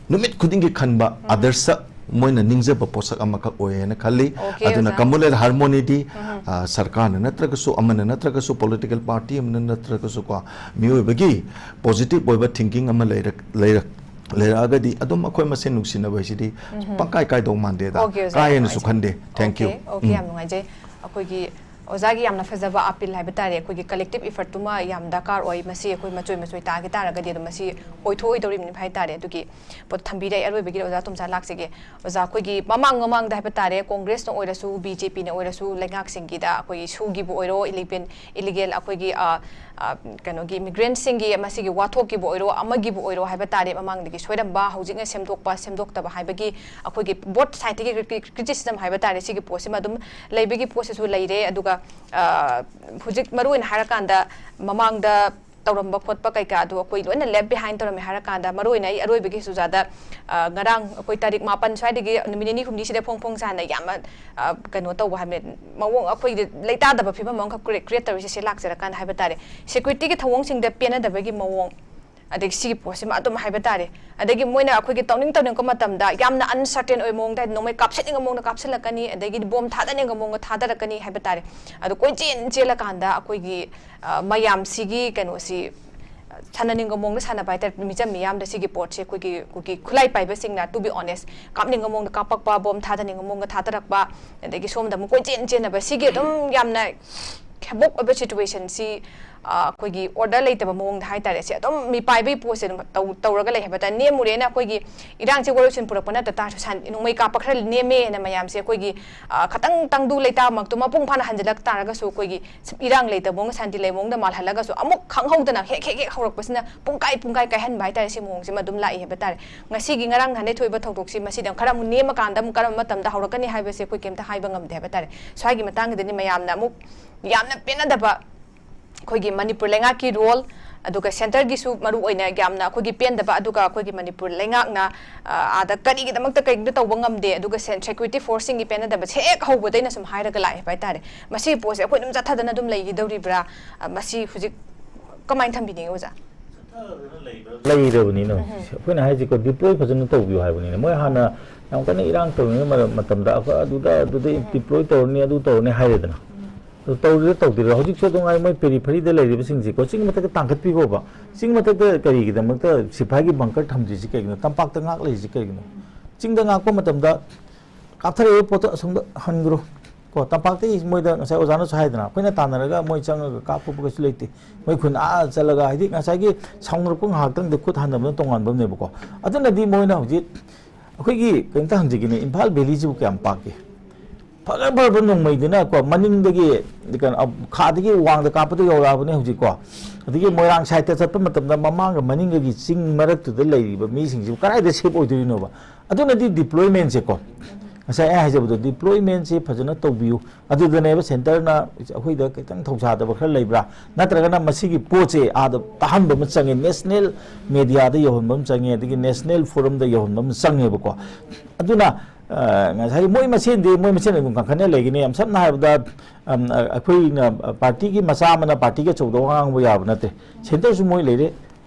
ꯅꯨꯃꯤꯠ ꯈꯨꯗꯤꯡꯒꯤ ꯈꯟꯕ ꯑꯥꯗꯔꯁ, ꯃꯣꯏꯅ ꯅꯤꯡꯖꯕ ꯄꯣꯠꯁꯛ ꯑꯃꯈꯛ ꯑꯣꯏꯌꯦꯅ ꯈꯜꯂꯤ꯫ Okay, ꯑꯗꯨꯅ ꯑꯣꯖꯥ꯫ Communal harmonyꯗꯤ, ꯎꯝ꯫ ꯑ, ꯁꯔꯀꯥꯔꯅ ꯅꯠꯇ꯭ꯔꯒꯁꯨ, ꯑꯃꯅ ꯅꯠꯇ꯭ꯔꯒꯁꯨ, political party ꯑꯃꯅ ꯅꯠꯇ꯭ꯔꯒꯁꯨꯀꯣ, ꯃꯤꯑꯣꯏꯕꯒꯤ positive ꯑꯣꯏꯕ thinking ꯑꯃ ꯂꯩꯔꯛ-, ꯂꯩꯔꯛ-, ꯂꯩꯔꯛꯑꯒꯗꯤ ꯑꯗꯨꯝ ꯑꯩꯈꯣꯏ ꯃꯁꯦꯟ ꯅꯨꯡꯁꯤꯅꯕ ꯍꯥꯏꯁꯤꯗꯤ ꯎꯝ꯫ ꯄꯪꯀꯥꯏ ꯀꯥꯏꯗꯧ ꯃꯥꯟꯗꯦꯗ꯫ Okay, ꯑꯣꯖꯥ, ꯌꯥꯝ ꯀꯥꯏꯌꯦꯅꯁꯨ ꯅꯨꯡꯉꯥꯏꯖꯩ꯫ ꯈꯟꯗꯦ꯫ Thank you꯫ Okay, okay, ꯎꯝ꯫ ꯌꯥꯝ ꯅꯨꯡꯉꯥꯏꯖꯩ꯫ ꯑꯩꯈꯣꯏꯒꯤ ꯑꯣꯖꯥꯒꯤ ꯌꯥꯝꯅ ꯐꯖꯕ appeal ꯍꯥꯏꯕ ꯇꯥꯔꯦ, ꯑꯩꯈꯣꯏꯒꯤ collective effortꯇꯨꯃ ꯌꯥꯝ ꯗꯔꯀꯥꯔ ꯑꯣꯏ꯫ ꯃꯁꯤ ꯑꯩꯈꯣꯏ ꯃꯆꯣꯏ ꯃꯆꯣꯏ ꯇꯥꯈꯤ ꯇꯥꯔꯒꯗꯤ ꯑꯗꯨꯝ ꯃꯁꯤ ꯑꯣꯏꯊꯣꯛꯑꯣꯏꯗꯧꯔꯤꯕꯅꯤ ꯍꯥꯏ ꯇꯥꯔꯦ꯫ ꯑꯗꯨꯒꯤ ꯄꯣꯠ ꯊꯝꯕꯤꯔꯦ꯫ ꯑꯩ ꯑꯔꯣꯏꯕꯒꯤ ꯑꯣꯖꯥ ꯇꯣꯝꯆꯥ ꯂꯥꯛꯆꯒꯦ꯫ ꯑꯣꯖꯥ, ꯑꯩꯈꯣꯏꯒꯤ ꯃꯃꯥꯡ ꯃꯃꯥꯡꯗ ꯍꯥꯏꯕ ꯇꯥꯔꯦ, ꯀꯣꯡꯒ꯭ꯔꯦꯁꯅ ꯑꯣꯏꯔꯁꯨ, BJPꯅ ꯑꯣꯏꯔꯁꯨ, ꯂꯩꯉꯥꯛꯁꯤꯡꯒꯤꯗ ꯑꯩꯈꯣꯏꯒꯤ ꯁꯨꯒꯤꯕꯨ ꯑꯣꯏꯔꯣ, ꯏꯂꯤꯒꯦꯟ-, illegal ꯑꯩꯈꯣꯏꯒꯤ, ꯑ, ꯑ, ꯀꯩꯅꯣꯒꯤ, immigrantꯁꯤꯡꯒꯤ ꯃꯁꯤꯒꯤ ꯋꯥꯊꯣꯛꯀꯤꯕꯨ ꯑꯣꯏꯔꯣ, ꯑꯃꯒꯤꯕꯨ ꯑꯣꯏꯔꯣ ꯍꯥꯏꯕ ꯇꯥꯔꯦ, ꯃꯃꯥꯡꯗꯒꯤ ꯁꯣꯏꯔꯝꯕ, ꯍꯧꯖꯤꯛꯅ ꯁꯦꯝꯗꯣꯛꯄ, ꯁꯦꯝꯗꯣꯛꯇꯕ ꯍꯥꯏꯕꯒꯤ ꯑꯩꯈꯣꯏꯒꯤ both sideꯇꯒꯤ cri-, criticism ꯍꯥꯏꯕ ꯇꯥꯔꯦ, ꯁꯤꯒꯤ ꯄꯣꯠꯁꯤꯃ ꯑꯗꯨꯝ ꯂꯩꯕꯒꯤ ꯄꯣꯠꯁꯤꯁꯨ ꯂꯩꯔꯦ꯫ ꯑꯗꯨꯒ, ꯑ, ꯍꯧꯖꯤꯛ ꯃꯔꯨꯑꯣꯏꯅ ꯍꯥꯏꯔꯀꯥꯟꯗ ꯃꯃꯥꯡꯗ ꯇꯧꯔꯝꯕ ꯈꯣꯠꯄ ꯀꯩꯀꯥ ꯑꯗꯨ ꯑꯩꯈꯣꯏ ꯂꯣꯏꯅ left behind ꯇꯧꯔꯝꯃꯦ ꯍꯥꯏꯔꯀꯥꯟꯗ, ꯃꯔꯨ ꯑꯣꯏꯅ ꯑꯩ ꯑꯔꯣꯏꯕꯒꯤ ꯁꯨꯖꯥꯗ, ꯑ, ꯉꯔꯥꯡ ꯑꯩꯈꯣꯏ ꯇꯥꯔꯤꯛ ꯃꯥꯄꯟ ꯁ꯭ꯋꯥꯏꯗꯒꯤ ꯅꯨꯃꯤꯠ ꯅꯤꯅꯤ ꯍꯨꯝꯅꯤꯁꯤꯗ ꯐꯣꯡ ꯐꯣꯡ ꯁꯥꯅ ꯌꯥꯝꯅ, ꯑ, ꯀꯩꯅꯣ ꯇꯧꯕ ꯍꯥꯏꯕꯅꯦ, ꯃꯑꯣꯡ ꯑꯩꯈꯣꯏꯒꯤ ꯂꯩꯇꯥꯗꯕ ꯐꯤꯕꯝ ꯑꯃꯈꯛ create ꯇꯧꯔꯤꯁꯦ ꯁꯤ ꯂꯥꯛꯆꯔꯀꯥꯟꯗ ꯍꯥꯏꯕ ꯇꯥꯔꯦ꯫ Security ꯒꯤ ꯊꯧꯑꯣꯡꯁꯤꯡꯗ ꯄꯦꯟꯅꯗꯕꯒꯤ ꯃꯑꯣꯡ, ꯑꯗꯒꯤ ꯁꯤꯒꯤ ꯄꯣꯠꯁꯤꯃ ꯑꯗꯨꯝ ꯍꯥꯏꯕ ꯇꯥꯔꯦ꯫ ꯑꯗꯒꯤ ꯃꯣꯏꯅ ꯑꯩꯈꯣꯏꯒꯤ ꯇꯧꯅꯤꯡ ꯇꯧꯅꯤꯡꯉꯛꯄ ꯃꯇꯝꯗ ꯌꯥꯝꯅ uncertain ꯑꯣꯏꯕ ꯃꯑꯣꯡꯗ, ꯍꯥꯏꯗꯤ ꯅꯣꯡꯃꯩ ꯀꯥꯞꯁꯤꯟꯅꯤꯡꯕ ꯃꯑꯣꯡꯗ ꯀꯥꯞꯁꯤꯜꯂꯛꯀꯅꯤ, ꯑꯗꯒꯤ ꯕꯣꯝ ꯊꯥꯗꯅꯤꯡꯕ ꯃꯑꯣꯡꯗ ꯊꯥꯗꯔꯛꯀꯅꯤ ꯍꯥꯏꯕ ꯇꯥꯔꯦ꯫ ꯑꯗꯣ ꯀꯣꯏꯆꯦꯟ ꯆꯦꯜꯂꯀꯥꯟꯗ ꯑꯩꯈꯣꯏꯒꯤ, ꯑ, ꯃꯌꯥꯝꯁꯤꯒꯤ ꯀꯩꯅꯣꯁꯤ, ꯑ, ꯁꯥꯟꯅꯅꯤꯡꯕ ꯃꯑꯣꯡꯗ ꯁꯥꯟꯅꯕ ꯍꯥꯏꯇꯥꯔꯦ, ꯃꯤꯆꯝ ꯃꯤꯌꯥꯝꯗ ꯁꯤꯒꯤ ꯄꯣꯠꯁꯦ ꯑꯩꯈꯣꯏꯒꯤ, ꯑꯩꯈꯣꯏꯒꯤ ꯈꯨꯠꯂꯥꯏ ꯄꯥꯏꯕꯁꯤꯡꯅ, to be honest, ꯀꯥꯞꯅꯤꯡꯕ ꯃꯑꯣꯡꯗ ꯀꯥꯞꯄꯛꯄ, ꯕꯣꯝ ꯊꯥꯗꯅꯤꯡꯕ ꯃꯑꯣꯡꯗ ꯊꯥꯗꯔꯛꯄ, ꯑꯗꯒꯤ ꯁꯣꯝꯗ ꯑꯃꯨꯛ ꯀꯣꯏꯆꯦꯟ ꯆꯦꯟꯅꯕ, ꯁꯤꯒꯤ ꯑꯗꯨꯝ ꯌꯥꯝꯅ ꯍꯦꯕꯣꯛ ꯑꯣꯏꯕ situation ꯁꯤ, ꯑ, ꯑꯩꯈꯣꯏꯒꯤ order ꯂꯩꯇꯕ ꯃꯑꯣꯡꯗ ꯍꯥꯏꯇꯥꯔꯦ, ꯁꯤ ꯑꯗꯨꯝ ꯃꯤꯄꯥꯏꯕꯒꯤ ꯄꯣꯠꯁꯦ ꯑꯗꯨꯝ ꯇꯧ-, ꯇꯧꯔꯒ ꯂꯩ ꯍꯥꯏꯕ ꯇꯥꯔꯦ꯫ ꯅꯦꯝꯃꯨꯔꯦꯅ ꯑꯩꯈꯣꯏꯒꯤ ꯏꯔꯥꯡꯁꯦ ꯋꯥꯔꯣꯏꯁꯤꯟ ꯄꯨꯔꯛꯄ ꯅꯠꯇ ꯇꯥꯔꯁꯨ, ꯁꯥꯟ-, ꯅꯣꯡꯃꯩ ꯀꯥꯞꯄ ꯈꯔ ꯅꯦꯝꯃꯦꯅ ꯃꯌꯥꯝꯁꯦ ꯑꯩꯈꯣꯏꯒꯤ, ꯑ, ꯈꯇꯪ ꯇꯪꯗꯨ ꯂꯩꯇꯥꯃꯛꯇꯣ ꯃꯄꯨꯡ ꯐꯥꯅ ꯍꯟꯖꯤꯜꯂꯛ ꯇꯥꯔꯒꯁꯨ, ꯑꯩꯈꯣꯏꯒꯤ ꯏꯔꯥꯡ ꯂꯩꯇꯕ ꯃꯑꯣꯡꯗ, ꯁꯥꯟꯇꯤ ꯂꯩꯕ ꯃꯑꯣꯡꯗ ꯃꯥꯜꯍꯜꯂꯒꯁꯨ, ꯑꯃꯨꯛ ꯈꯪꯍꯧꯗꯅ ꯍꯦꯛ, ꯍꯦꯛ, ꯍꯦꯛ ꯍꯧꯔꯛꯄꯁꯤꯅ ꯄꯨꯡꯀꯥꯏ, ꯄꯨꯡꯀꯥꯏ ꯀꯥꯏꯍꯟꯕ ꯍꯥꯏꯇꯥꯔꯦ, ꯁꯤ ꯃꯑꯣꯡꯁꯤꯃ ꯑꯗꯨꯝ ꯂꯥꯛꯏ ꯍꯥꯏꯕ ꯇꯥꯔꯦ꯫ ꯉꯁꯤꯒꯤ, ꯉꯔꯥꯡ ꯅꯍꯥꯟꯗꯩ ꯊꯣꯛꯏꯕ ꯊꯧꯗꯣꯛꯁꯤ, ꯃꯁꯤꯗ ꯑꯃꯨꯛ ꯈꯔ ꯑꯃꯨꯛ ꯅꯦꯝꯃꯀꯥꯟꯗ ꯑꯃꯨꯛ ꯀꯔꯝꯕ ꯃꯇꯝꯗ ꯍꯧꯔꯛꯀꯅꯤ ꯍꯥꯏꯕꯁꯦ ꯑꯩꯈꯣꯏ ꯀꯩꯝꯇ ꯍꯥꯏꯕ ꯉꯝꯗꯦ ꯍꯥꯏꯕ ꯇꯥꯔꯦ꯫ ꯁ꯭ꯋꯥꯏꯒꯤ ꯃꯇꯥꯡꯁꯤꯗꯅꯤ ꯃꯌꯥꯝꯅ ꯑꯃꯨꯛ ꯌꯥꯝꯅ ꯄꯦꯟꯅꯗꯕ, ꯑꯩꯈꯣꯏꯒꯤ ꯃꯅꯤꯄꯨꯔ ꯂꯩꯉꯥꯛꯀꯤ role, ꯑꯗꯨꯒ centre ꯒꯤꯁꯨ ꯃꯔꯨ ꯑꯣꯏꯅ ꯌꯥꯝꯅ ꯑꯩꯈꯣꯏꯒꯤ ꯄꯦꯟꯗꯕ, ꯑꯗꯨꯒ ꯑꯩꯈꯣꯏꯒꯤ ꯃꯅꯤꯄꯨꯔ ꯂꯩꯉꯥꯛꯅ, ꯑ, ꯑꯥꯗ ꯀꯔꯤꯒꯤꯗꯃꯛꯇ ꯀꯔꯤꯝꯇ ꯇꯧꯕ ꯉꯝꯗꯦ, ꯑꯗꯨꯒ ꯁꯦꯟ-, security force ꯁꯤꯡꯒꯤ ꯄꯦꯟꯅꯗꯕꯁꯦ ꯍꯦꯛ ꯍꯧꯕꯗꯩꯅ ꯁꯨꯝ ꯍꯥꯏꯔꯒ ꯂꯥꯛꯑꯦ ꯍꯥꯏꯕ ꯍꯥꯏꯇꯥꯔꯦ꯫ ꯃꯁꯤꯒꯤ ꯄꯣꯠꯁꯦ ꯑꯩꯈꯣꯏ ꯑꯗꯨꯝ ꯆꯠꯊꯗꯅ ꯑꯗꯨꯝ ꯂꯩꯈꯤꯗꯧꯔꯤꯕ꯭ꯔꯥ? ꯑ, ꯃꯁꯤ ꯍꯧꯖꯤꯛ ꯀꯃꯥꯏꯅ ꯊꯝꯕꯤꯅꯤꯡꯉꯤ, ꯑꯣꯖꯥ? ꯂꯩꯔꯕꯅꯤꯅ ꯑꯩꯈꯣꯏꯅ ꯍꯥꯏꯁꯤꯀꯣ, deploy ꯐꯖꯅ ꯇꯧꯕꯤꯌꯨ ꯍꯥꯏꯕꯅꯤꯅ꯫ ꯃꯣꯏ ꯍꯥꯟꯅ ꯌꯥꯝ ꯀꯟꯅ ꯏꯔꯥꯡ ꯇꯧꯔꯤꯉꯩ ꯃꯔꯝ-, ꯃꯇꯝꯗ ꯑꯩꯈꯣꯏ ꯑꯗꯨꯗ, ꯑꯗꯨꯗ deploy ꯇꯧꯔꯅꯤ, ꯑꯗꯨ ꯇꯧꯔꯅꯤ ꯍꯥꯏꯔꯦꯗꯅ꯫ ꯑꯗꯨ ꯇꯧꯔꯤꯔ ꯇꯧꯗ꯭ꯔꯤꯔ, ꯍꯧꯖꯤꯛꯁꯨ ꯑꯗꯨꯝ ꯉꯥꯏ ꯃꯣꯏ periphery ꯗ ꯂꯩꯔꯤꯕꯁꯤꯡꯁꯤꯀꯣ, ꯆꯤꯡ ꯃꯊꯛꯇ ꯇꯥꯡꯈꯠꯄꯤꯈꯣꯕ꯫ ꯆꯤꯡ ꯃꯊꯛꯇ ꯀꯔꯤꯒꯤꯗꯃꯛꯇ ꯁꯤꯐꯥꯏꯒꯤ bunker ꯊꯝꯗ꯭ꯔꯤꯁꯤ ꯀꯩꯒꯤꯅꯣ? ꯇꯝꯄꯥꯛꯇ ꯉꯥꯛ ꯂꯩꯔꯤꯁꯤ ꯀꯩꯒꯤꯅꯣ? ꯆꯤꯡꯗ ꯉꯥꯛꯄ ꯃꯇꯝꯗ ꯀꯥꯞꯊꯔꯛꯏꯕ ꯄꯣꯠꯇꯣ ꯑꯁꯣꯝꯗ ꯍꯟꯈ꯭ꯔꯣ꯫ ꯀꯣ, ꯇꯝꯄꯥꯛꯇꯒꯤ ꯃꯣꯏꯗ ꯉꯁꯥꯏ ꯑꯣꯖꯥꯅꯁꯨ ꯍꯥꯏꯗꯅ, ꯑꯩꯈꯣꯏꯅ ꯇꯥꯟꯅꯔꯒ ꯃꯣꯏ ꯆꯪꯉꯒ ꯀꯥꯞꯄ ꯈꯣꯠꯄ ꯀꯩꯁꯨ ꯂꯩꯇꯦ꯫ ꯃꯣꯏ ꯈꯨꯟ ꯑꯥ ꯆꯠꯂꯒ, ꯍꯥꯏꯗꯤ ꯉꯁꯥꯏꯒꯤ ꯁꯥꯎꯅꯔꯛꯄ ꯉꯥꯏꯍꯥꯛꯇꯪꯗ ꯈꯨꯠ ꯍꯟꯅꯕꯅ ꯇꯣꯉꯥꯟꯕ ꯑꯃꯅꯦꯕꯀꯣ꯫ ꯑꯗꯨꯅꯗꯤ ꯃꯣꯏꯅ ꯍꯧꯖꯤꯛ, ꯑꯩꯈꯣꯏꯒꯤ ꯀꯩꯝꯇ ꯍꯪꯖꯒꯦꯅꯦ, ꯏꯝꯐꯥꯜ ꯚꯦꯂꯤꯁꯤꯕꯨ ꯀꯌꯥꯝ ꯄꯥꯛꯀꯦ? ꯐꯖ ꯐꯖꯕ ꯅꯣꯡꯃꯩꯗꯨꯅꯀꯣ, ꯃꯅꯤꯡꯗꯒꯤ, ꯀꯩꯅꯣ, ꯑ, ꯈꯥꯗꯒꯤ ꯋꯥꯡꯗ ꯀꯥꯞꯄꯗ ꯌꯧꯔꯛꯑꯕꯅꯦ ꯍꯧꯖꯤꯛꯀꯣ꯫ ꯑꯗꯒꯤ ꯃꯣꯏꯔꯥꯡ side ꯇ ꯆꯠꯄ ꯃꯇꯝꯗ ꯃꯃꯥꯡꯒ ꯃꯅꯤꯡꯒꯒꯤ ꯆꯤꯡ ꯃꯔꯛꯇꯨꯗ ꯂꯩꯔꯤꯕ ꯃꯤꯁꯤꯡꯁꯤꯕꯨ ꯀꯗꯥꯏꯗ safe ꯑꯣꯏꯗꯣꯔꯤꯅꯣꯕ? ꯑꯗꯨꯅꯗꯤ deployment ꯁꯦꯀꯣ, ꯉꯁꯥꯏ ꯑꯩ ꯍꯥꯏꯖꯕꯗꯣ, ꯗꯤꯄ꯭ꯂꯣꯏꯃꯦꯟꯁꯤ ꯐꯖꯅ ꯇꯧꯕꯤꯌꯨ꯫ ꯑꯗꯨꯗꯅꯦꯕ ꯁꯦꯟꯇꯔꯅ ꯑꯩꯈꯣꯏꯗ ꯈꯤꯇꯪ ꯊꯧꯁꯥꯗꯕ ꯈꯔ ꯂꯩꯕ꯭ꯔꯥ, ꯅꯠꯇ꯭ꯔꯒꯅ ꯃꯁꯤꯒꯤ ꯄꯣꯠꯁꯦ ꯑꯥꯗ ꯇꯥꯍꯟꯕ ꯑꯃ ꯆꯪꯉꯦ, ꯅꯦꯁꯅꯦꯜ ꯃꯦꯗꯤꯌꯥꯗ ꯌꯧꯍꯟꯕ ꯑꯃ ꯆꯪꯉꯦ, ꯑꯗꯒꯤ ꯅꯦꯁꯅꯦꯜ ꯐꯣꯔꯝꯗ ꯌꯧꯍꯟꯕ ꯑꯃ ꯆꯪꯉꯦꯕꯀꯣ꯫ ꯑꯗꯨꯅ ꯉꯁꯥꯏꯒꯤ ꯃꯣꯏ ꯃꯁꯦꯟꯗꯤ ꯃꯣꯏ ꯃꯁꯦꯟ ꯑꯗꯨꯝ ꯀꯟꯈꯠꯅ ꯂꯩꯒꯅꯤ꯫ ꯌꯥꯝ ꯁꯝꯅ ꯍꯥꯏꯔꯕꯗ, ꯑꯩꯈꯣꯏꯅ ꯄꯥꯔꯇꯤꯒꯤ ꯃꯆꯥ ꯑꯃꯅ ꯄꯥꯔꯇꯤꯒꯤ ꯑꯆꯧꯕꯗ ꯋꯥ ꯉꯥꯡꯕ ꯌꯥꯕ ꯅꯠꯇꯦ꯫ ꯁꯦꯟꯇꯔꯁꯨ ꯃꯣꯏ ꯂꯩꯔꯦ,